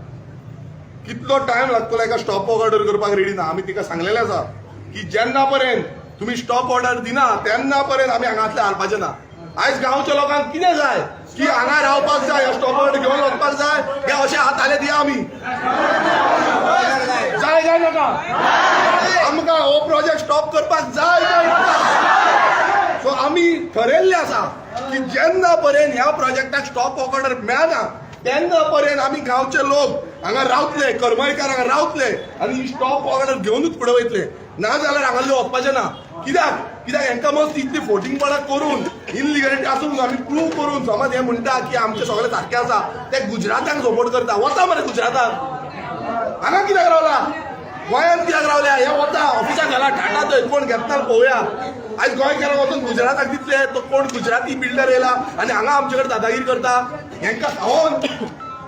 कितलो टायम लागतलो एका स्टॉप ऑर्डर करपाक रेडी ना. आमी तिका सांगलेलें आसा की जेन्ना पर्यंत तुमी स्टॉप ऑर्डर दिना तेन्ना पर्यंत आमी हांगांतले हालपाचे ना. आयज गांवच्या लोकांक कितें जाय की हांगा रावपाक जाय, स्टॉप ऑर्डर घेवन वचपाक जाय, हे अशे हात आले दिया आमी जाय काय नाका? आमकां हो प्रोजेक्ट स्टॉप करपाक जाय काय नाका? सो आमी ठरयल्लें आसा की जेन्ना पर्यंत ह्या प्रोजेक्टाक स्टॉप ऑर्डर मेळना तेन्ना पर्यंत आमी गांवचे लोक हांगा रावतले, करमळकार हांगा रावतले आनी ही स्टॉप ऑर्डर घेवनूच फुडें वयतले. ना जाल्यार हांगासरले वचपाचें ना. कित्याक कित्याक हेंकां मस्त इतली फोटिंगपणां करून इनलिगलिटी आसून आमी प्रूव करून समज हे म्हणटा की आमचे सगळे सारके आसा, ते गुजराताक सपोर्ट करता. वता मरे गुजराताक, हांगा कित्याक रावला? गोंयांत कित्याक रावल्या? हे वता ऑफिसाक घाला ठाटा, थंय कोण घेतना पळोवया. आयज गोंयकारांक वचून गुजराताक दितले, तो कोण गुजराती बिल्डर येयला आनी हांगा आमचे कडेन दादागिरी करता. हेंकां खावोन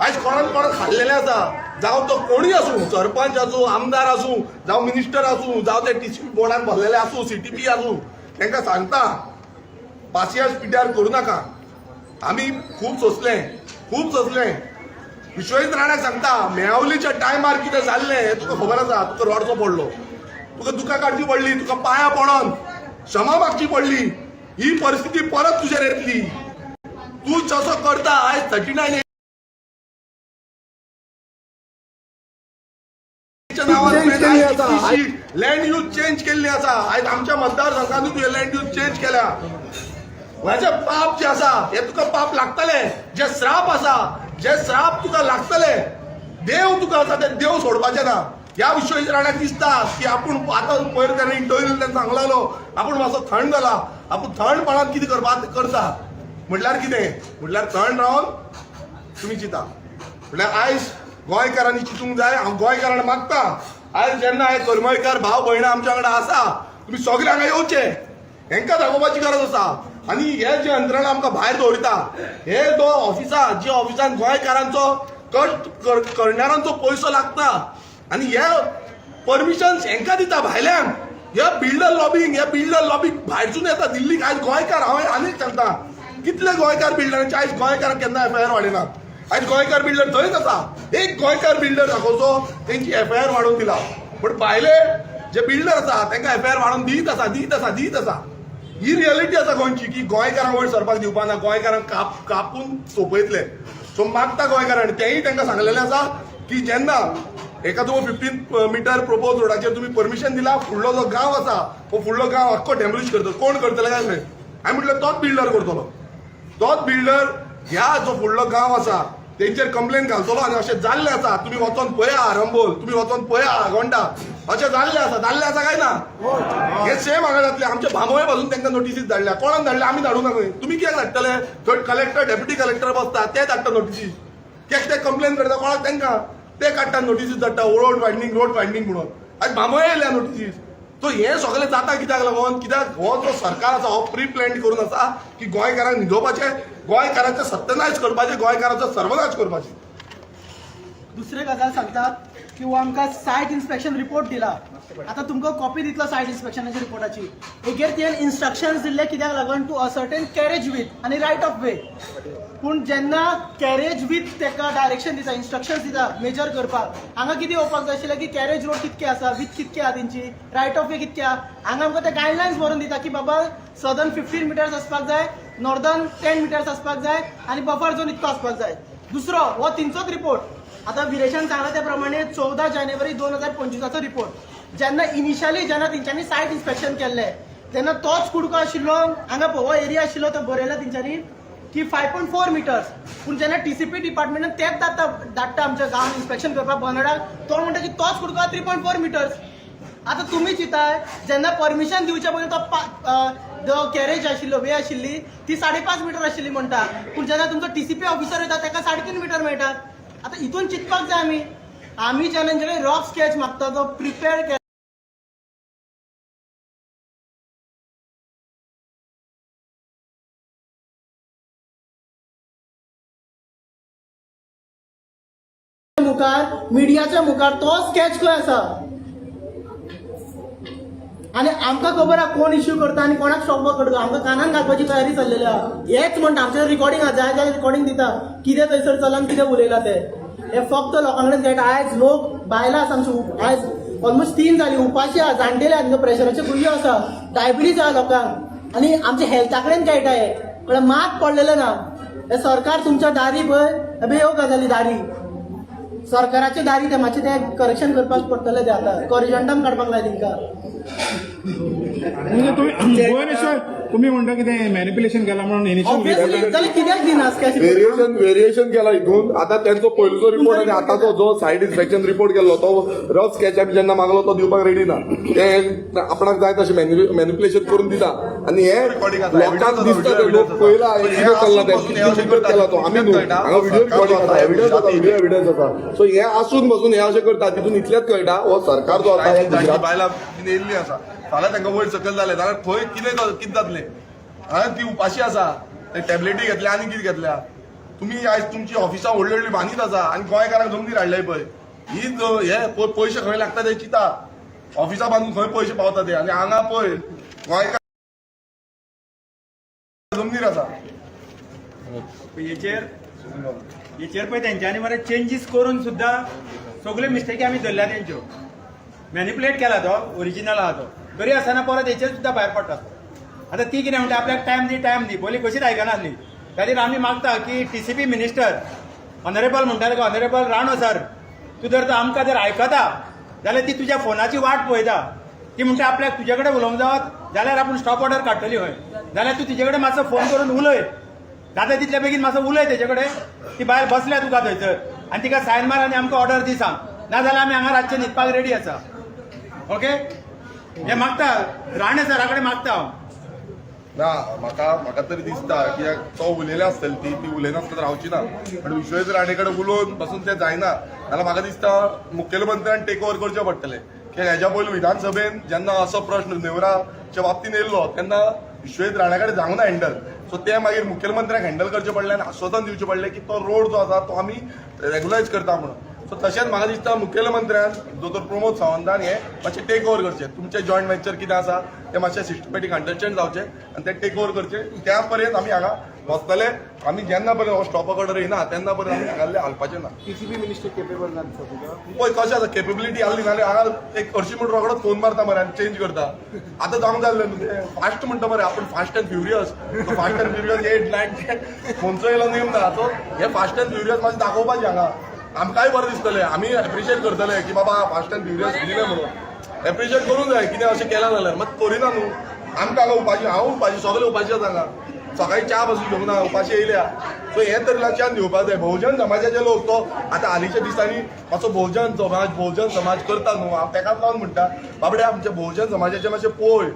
आयज कोणाक कोणाक खाल्लेलें आसा. जावं तो कोणूय आसूं, सरपंच आसूं, आमदार आसूं, जावं मिनिस्टर आसूं, जावं ते टीसीपी बोर्डान बसलेले आसूं, सीटीपी आसूं, तांकां सांगता पासियेंस पिड्ड्यार करूं नाका. आमी खूब सोंसलें, खूब सोंसलें. विश्वजीत राण्याक सांगता, मेवलीच्या टायमार कितें जाल्लें हें तुका खबर आसा. तुका रडचो पडलो, तुका दुकां काडची पडली, तुका पांयां पडोन क्षमा मागची पडली. ही परिस्थिती परत तुजेर येतली. तूं जसो करता आयज 39 लँड यूज चेंज केल्ली आसा. आयज आमच्या मतदारसंघांतूय तुवें लँड यूज चेंज केल्या. हेजे पाप जे आसा हे तुका पाप लागतले, जे श्राप आसा जे श्राप तुका लागतले. देव तुका आसा ते देव सोडपाचे ना. ह्या विश्वजीत राण्याक दिसता की आपूण आतां पयर तेणें इंटरव्यू तेणें सांगलेलो आपूण मातसो थंड जाला, आपूण थंडपणान कितें करपाक तें करता. म्हटल्यार कितें? म्हटल्यार थंड रावन तुमी चिंता. म्हटल्यार आयज गोंयकारांनी चिंतूंक जाय. हांव गोंयकारांक मागता, आयज जेन्ना हे करमळकार भाव भयणां आमच्या वांगडा आसा, तुमी सगळे हांगा येवचे, हेंकां दाखोवपाची गरज आसा. आनी हे जे यंत्रणा आमकां भायर दवरिता, हे जो ऑफिसा जे ऑफिसान गोंयकारांचो कश्ट करणाऱ्यांचो पयसो लागता आनी हे परमिशन्स हेंकां दिता भायल्यांक. हे बिल्डर लॉबींग, हे बिल्डर लॉबींग भायरसून येता दिल्लीक. आयज गोंयकार, हांव आनीक सांगता, कितले गोंयकार बिल्डरांचे आयज गोंयकार केन्ना एफआयआर वाडयना. आयज गोंयकार बिल्डर थंयच आसा. एक गोंयकार बिल्डर दाखोवचो तेंची एफआयआर वाडोवन दिला, बट भायले जे बिल्डर आसा तांकां एफआयआर वाडोवन दीत आसा, दीत आसा, दीत आसा. ही रियलिटी आसा गोंयची की गोंयकारांक वयर सरपाक दिवपा ना, गोंयकारांक कापून सोंपयतले. सो मागता गोंयकारांनी, तेंय तांकां सांगलेलें आसा की जेन्ना एका तुमी 15 मिटर प्रपोज रोडाचेर तुमी परमिशन दिला, फुडलो जो गांव आसा हो फुडलो गांव आख्खो डेमोलिश करतलो. कोण करतले काय न्हय? हांवें म्हटलें तोच बिल्डर करतलो, तोच बिल्डर ह्या जो फुडलो गांव आसा तेंचेर कंप्लेन घालतलो. आनी अशें जाल्लें आसा, तुमी वचोन पळया आरंबोल, तुमी वचोन पळया आगोंडा, अशें जाल्लें आसा. जाल्लें आसा काय ना? हे सेम हांगा जातलें. आमच्या भामोळे पासून तांकां नोटिसीस धाडल्या. कोणाक धाडल्या? आमी धाडूं ना न्हय. तुमी कित्याक धाडटले? थंय कलेक्टर, डेप्युटी कलेक्टर बसता, ते धाडटा नोटिसीस. कित्याक ते कंप्लेन करता कोणाक? तांकां ते काडटा नोटिसीस धाडटा, रोड वायडनींग, रोड वायडनींग म्हणून. आयज भामोळे येयल्या नोटिसीस. सो हें सगळें जाता कित्याक लागून? कित्याक हो जो सरकार आसा हो प्री प्लॅन करून आसा की गोंयकारांक न्हिदोवपाचें, गोंयकारांचें सत्यनाश करपाचें, गोंयकारांचो सर्वनाश करपाचें. दुसरे गजाल सांगतात की हो आमकां सायट इन्स्पेक्शन रिपोर्ट दिला. आतां तुमकां कॉपी दितलो सायट इन्स्पेक्शनाच्या रिपोर्टाची. हेगेर तुवें इन्स्ट्रक्शन्स दिल्ले कित्याक लागून टू असर्टेन कॅरेज विथ आनी रायट ऑफ वे. पूण जेन्ना कॅरेज विथ तेका डायरेक्शन दिता, इन्स्ट्रक्शन्स दिता मेजर करपाक, हांगा कितें येवपाक जाय आशिल्लें की कॅरेज रोड कितके आसा, विथ कितके आहा तेंची, रायट ऑफ वे कितके आहा. हांगा आमकां ते गायडलायन्स बरोवन दिता की बाबा सदर्न 15 मिटर्स आसपाक जाय, नॉर्दर्न 10 मिटर्स आसपाक जाय आनी बफर झोन इतको आसपाक जाय. दुसरो हो तेंचोच रिपोर्ट. आतां विरेशान सांगला त्या प्रमाणे 14 जानेवारी 2025चो रिपोर्ट, जेन्ना इनिशियली जेन्ना तेंच्यांनी सायट इन्स्पेक्शन केल्लें तेन्ना तोच कुडको आशिल्लो हांगा. हो एरिया आशिल्लो, तो बरयला तेंच्यांनी की 5.4 मिटर्स. पूण जेन्ना टीसीपी डिपार्टमेंटान तेच धाडटा धाडटा आमच्या गांवान इन्स्पेक्शन करपाक बर्नडाक, तो म्हणटा की तोच कुडको 3.4 मिटर्स. आतां तुमी चिंताय, जेन्ना परमिशन दिवच्या पयलीं तो जो कॅरेज आशिल्लो, वे आशिल्ली, ती 5.5 मिटर आशिल्ली म्हणटा. पूण जेन्ना तुमचो टीसीपी ऑफिसर येता ताका 3.5 मिटर मेळटात. आतां हितून चिंतपाक जाय आमी. आमी जेन्ना तेंचे रफ स्केच मागता, जो प्रिपेर मुखार, मिडियाच्या मुखार तो स्केच खंय आसा आनी आमकां खबर आहा कोण इश्यू करता आनी कोणाक स्टॉप करता. आमकां कानान घालपाची तयारी चल्लेली आहा. हेच म्हणटा, आमचें रिकॉर्डिंग आहा, जाय जाल्यार रिकॉर्डिंग दिता, कितें थंयसर चल्लां आनी कितें उलयलां तें. हे फक्त लोकां कडेन खेळटा. आयज लोक, बायलां आसा आमची, आयज ऑलमोस्ट 3 जाली उपाशी आहा. जाणटेले आहा, तांकां प्रेशराच्यो गुळयो आसा, डायबिटीज आहा लोकांक आनी आमच्या हेल्था कडेन खेळटा हे. म्हळ्यार मात पडलेलें ना हे सरकार तुमच्या दारी. पळय अबे, ह्यो गजाली दारी, सरकाराचे दारी ते मातशें ते करेक्शन करपाक पडटलें. ते आतां कॉरिजंडम काडपाक जाय तेंकां. म्हणजे तुम्ही भुवनेश्वर, तुम्ही म्हणता की ते मॅनिप्युलेशन केला म्हणून. ऑब्वियसली, जाल्यार कित्याक दिना स्कॅच? व्हेरिएशन, व्हेरिएशन केला हितून. आता त्यांचो पयलीचो रिपोर्ट आनी आतांचो जो सायट इन्स्पेक्शन रिपोर्ट केल्लो, तो रफ स्केच आमी जेन्ना मागलो तो दिवपाक रेडी ना. ते आपणाक जाय तशें मॅनिप्युलेशन करून दिता आनी हे लोकांक दिसता, ते लोक पळयला हे कितें चल्लां तें, कितें मिटर केला तो. आमी न्हू, हांगा व्हिडिओ रिकॉर्डिंग आसा, एविडन्स आसा, व्हिडिओ एविडन्स आसा. सो हे आसून बसून हे अशें करता, तितून इतलेंच कळटा, हो सरकार जो आसा हे गुजरात बायलां बीन येयल्ली आसा. फाल्यां तांकां वयर सकयल जालें जाल्यार खंय कितें कितें जातलें? हांवें ती उपाशी आसा, ते टॅबलेटी घेतल्या आनी कितें घेतल्या. तुमी आयज तुमची ऑफिसां व्हडली व्हडली बांदीत आसा आनी गोंयकारांक जमनीर हाडले पळय. ही हे पयशे खंय लागता ते चिंता. ऑफिसां बांदून खंय पयशे पावता ते आनी हांगा पळय गोंयकार जमनीर आसा. हेचेर हेचेर पळय, तेंच्यांनी मरे चेंजीस करून सुद्दां सगल्यो मिस्टेकी आमी धरल्या तेंच्यो. मॅनिपुलेट केला तो, ओरिजिनल आहा तो, तरी आसतना परत हेचेर सुद्दां भायर पडटा. आतां ती कितें म्हणटा, आपल्याक टायम दी, टायम दी. पयलीं कशीच आयकनासली. खातीर आमी मागता की टीसीपी मिनिस्टर ऑनरेबल म्हणटाले की ऑनरेबल राणो सर, तूं जर आमकां जर आयकता जाल्यार ती तुज्या फोनाची वाट पळयता. ती म्हणटा आपल्याक तुजे कडेन उलोवंक जावत जाल्यार आपूण स्टॉप ऑर्डर काडटली खंय. जाल्यार तूं तिजे कडेन मातसो फोन करून उलय, जाता तितल्या बेगीन मातसो उलय तेजे कडेन. ती बायल बसल्या तुका थंयसर आनी तिका सायन मार आनी आमकां ऑर्डर दी सांग, ना जाल्यार आमी हांगा रातचे न्हिदपाक रेडी आसा. ओके, हे मागता, राणे सरा कडेन मागता हांव. ना, म्हाका म्हाका तरी दिसता की तो उलयले आसतली, ती ती उलयनासतना रावची ना. पण विश्वजीत राणे कडेन उलोवन बसून तें जायना जाल्यार म्हाका दिसता मुखेलमंत्र्यान टेक ओवर करचें पडटलें. की हेज्या पयलू विधानसभेन जेन्ना असो प्रश्न नेवराच्या बाबतीन येयल्लो तेन्ना विश्वजीत राण्या कडेन जावंक ना हँडल. सो ते मागीर मुखेलमंत्र्याक हँडल करचें पडलें आनी आश्वासन दिवचें पडलें की तो रोड जो आसा तो आमी रेगुलरायज करता म्हणून. सो तशेंच म्हाका दिसता मुखेलमंत्र्यान दोतोर प्रमोद सावंतान हे मातशें टेक ओवर करचें. तुमचें जॉयंट वेंचर कितें आसा तें मातशें सिस्टमॅटीक अंडरस्टँड जावचें आनी तें टेक ओवर करचें. त्या पर्यंत आमी हांगा बसतले. आमी जेन्ना पर्यंत हो स्टॉप ऑर्डर येना तेन्ना पर्यंत आमी हांगासरले हालपाचें ना. टीसीपी मिनिस्टर केपेबल ना दिसता तुका? पळय कशें आसा, केपेबिलिटी आहली नाल्यार हांगा एक हरशीं म्हूण रोखडोच फोन मारता मरे आनी चेंज करता. आतां जावंक जाय न्हू तें फास्ट म्हणटा मरे आपूण, fast and furious. Fast and furious 8, 9, 10 खंयचो येयलो नेम ना. सो हे फास्ट अँड फ्युरियस मातशें दाखोवपाचें हांगा, आमकांय बरें दिसतलें, आमी एप्रिशिएट करतले की बाबा फास्ट अँड फ्युरियस दिलें म्हणून. एप्रिशिएट करूंक जाय कितें अशें केलां जाल्यार, मात करिना न्हू. आमकां हांगा उपाशी, हांव उपाशी, सगळे उपाशी आसा हांगा. सकाळी च्या पासून घेवंक ना, उपाशी येयल्या. सो हें तरी लक्षात घेवपाक जाय बहुजन समाजाचे लोक. तो आतां हालींच्या दिसांनी मातसो बहुजन समाज, बहुजन समाज करता न्हू, हांव तेकाच लावन म्हणटा, बाबडे आमच्या बहुजन समाजाचे मातशें पळय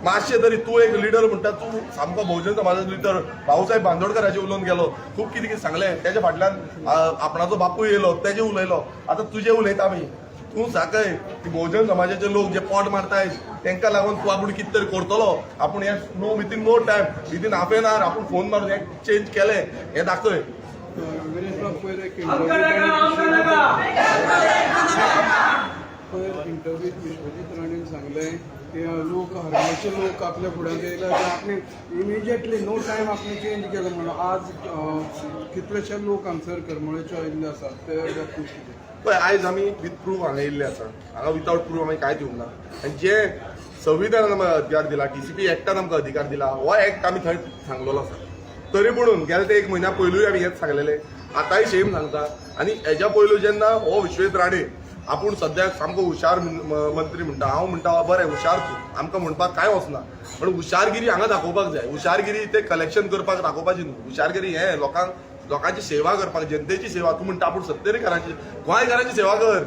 मातशें तरी. तूं एक लिडर म्हणटा, तूं सामको बहुजन समाजाचो लिडर. भाऊसाहेब बांदोडकराचेर उलोवन गेलो, खूब कितें कितें सांगलें. तेच्या फाटल्यान आपणाचो बापूय येयलो, तेजें उलयलो. आतां तुजें उलयता आमी. तूं दाखय की बहुजन समाजाचे लोक जे पोट मारताय तेंकां लागून तूं आपूण कितें तरी करतलो. आपूण हें no within no time, within half an hour आपूण फोन मारून हें चेंज केलें हें दाखय. विरेश बाब, पयर एक पयर इंटरव्यूत विश्वजीत राणेन सांगलें की लोक, हरमलचे लोक आपल्या फुड्यांत येयले, ते आपणे इमिजिएटली नो टायम आपणे चेंज केलें म्हणून. आज कितलेशे लोक हांगसर करमळेचे आयिल्ले आसात, ते बाबतींत कितें? पळय, आयज आमी विथ प्रूफ हांगा येयल्ले आसा. हांगा विदावट प्रूफ आमी कांय दिवंक ना. आनी जे संविधानान आमकां अधिकार दिला, टीसीपी एक्टान आमकां अधिकार दिला, हो एक्ट आमी थंय सांगलेलो आसा. तरी पुणून गेले ते एक म्हयन्या पयलूय आमी हेच सांगलेले, आतांय सेम सांगता. आनी हेज्या पयलू जेन्ना हो विश्वेश राणे आपूण सद्याक सामको हुशार मंत्री म्हणटा, हांव म्हणटा बरें हुशार तूं, आमकां म्हणपाक कांय वचना, पण हुशारगिरी हांगा दाखोवपाक जाय. हुशारगिरी ते कलेक्शन करपाक दाखोवपाची न्हू, हुशारगिरी हें लोकांची सेवा करपाक, जनतेची सेवा. तूं म्हणटा आपूण सत्तरीकारांची, गोंयकारांची सेवा कर,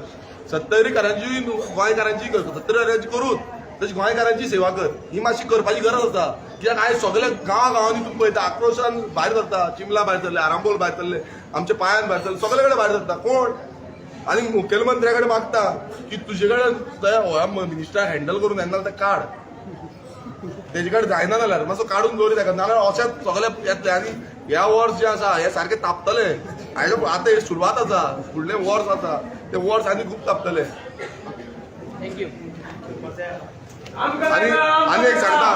सत्तरीकारांची गोंयकारांची कर, सत्तरीकारांची करूच, तशी गोंयकारांची सेवा कर. ही मातशी करपाची गरज आसा. कित्याक आयज सगळे गांवा गांवांनी तूं पळयता आक्रोशान भायर सरता, चिमला भायर सरले, आरांबोल भायर सरले, आमच्या पांयान भायर सरले, सगळे कडेन भायर सरता कोण. आनी मुखेलमंत्र्या कडेन मागता की तुजे कडेन ह्या मिनिस्टराक हँडल करून येना जाल्यार काड, तेजे कडेन जायना जाल्यार मातसो काडून दवरी ताका, नाजाल्यार अशेंच सगळे येतले. आनी ह्या वर्स जें आसा हें सारकें तापतलें. आतां हे सुरवात आसा, फुडलें वर्स आसा, ते वर्स आनी खूब तापतलें. Thank you. आनी आनी एक सांगता,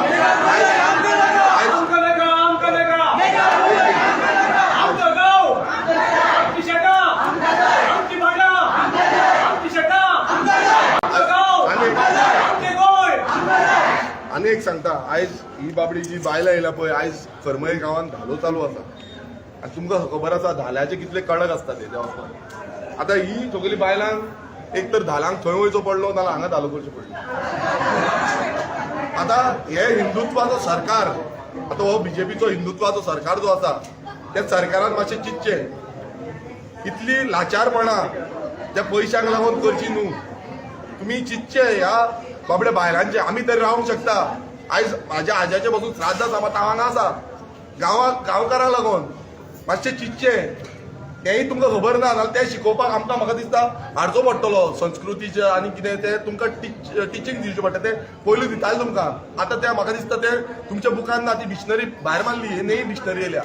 आनी एक सांगता, आयज ही बाबडी जी बायलां येयला पळय, आयज करमळे गांवांत धालो चालू आसा. आनी तुमकां खबर आसा धाल्याचे कितले कडक आसता ते देवाक. आतां ही सगळी बायलांक एक तर धालांक थंय वयचो पडलो, नाल्यार हांगा धालो करचो पडलो. आतां हे हिंदुत्वाचो सरकार, आतां हो बीजेपीचो हिंदुत्वाचो सरकार जो आसा, त्या सरकारान मातशें चिंतचें, इतली लाचारपणा त्या पयशांक लागून करची न्हू. तुमी चिंतचें ह्या बाबड्या बायलांचे. आमी तरी रावंक शकता. आयज म्हाज्या आज्याचे बसून श्राद्ध आसा, हांव हांगा आसा गांवाक, गांवकारांक लागून मातशें चिंतचें. तेंय तुमकां खबर ना जाल्यार तें शिकोवपाक आमकां म्हाका दिसता हाडचो पडटलो. संस्कृतीचें आनी कितें तें तुमकां टिचींग दिवचें पडटा. तें पयलू दिताले तुमकां, आतां तें म्हाका दिसता तें तुमच्या बुकान ना, ती डिक्शनरी भायर मारली, ही नवी डिक्शनरी येयल्या.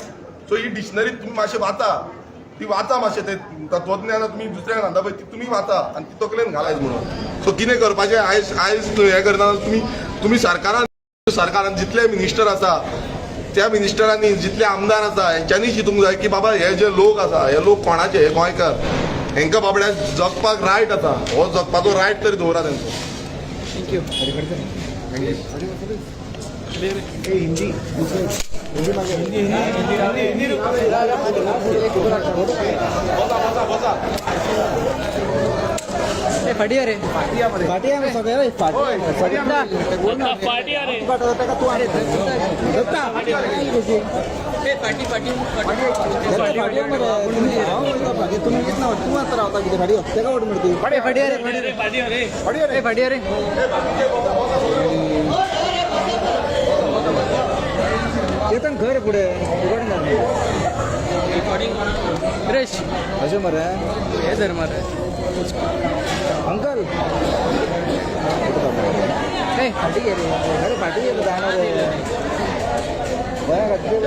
सो ही डिक्शनरी तुमी मातशें वाचा, ती वाचा मातशें, तें तत्वज्ञान तुमी दुसऱ्यांक सांगता पळय ती तुमी वाचा आनी ती तकलेन घालायच म्हणून. सो कितें करपाचें आयज, आयज हें करना तुमी, तुमी सरकारान जितले मिनिस्टर आसा त्या मिनिस्टरांनी, जितले आमदार आसा हेंच्यांनी चिंतूंक जाय की बाबा हे जे लोक आसा हे लोक कोणाचे, हे गोंयकार, हेंकां बाबड्या जगपाक रायट आसा, हो जगपाचो रायट तरी दवरा तेंचो. Thank you. Hindi फाटी रे, फाटी सगळे फाटी रे, फाटी फाटी तुमी कितें तूं आतां रावता कितें फाटी तेका वोट मरे तूं. फाटी रे, फाटी रे, फाटी रे. येता घर फुडें रिकॉर्डिंग फ्रेश अशें मरे, हे धर मरे अंकल फाटी गे रे, अरे फाटी गेले जायना रे, गोंया खातीर.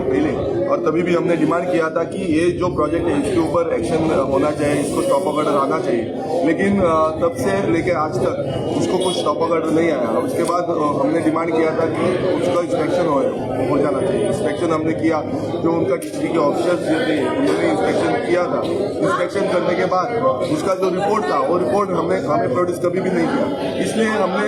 पहले और तभी भी हमने डिमांड किया था कि ये जो प्रोजेक्ट है इसके ऊपर एक्शन होना चाहिए, इसको स्टॉप ऑर्डर आना चाहिए, लेकिन तब से लेकर आज तक उसको कुछ स्टॉप ऑर्डर नहीं आया। उसके बाद हमने डिमांड किया था कि उसका इंस्पेक्शन हो जाना चाहिए। इंस्पेक्शन हमने किया, जो उनका डिस्ट्रिक्ट के ऑफिसर्स जो थे उन्होंने इंस्पेक्शन किया था। इंस्पेक्शन करने के बाद उसका जो रिपोर्ट था वो रिपोर्ट हमें प्रोड्यूस कभी भी नहीं किया, इसलिए हमने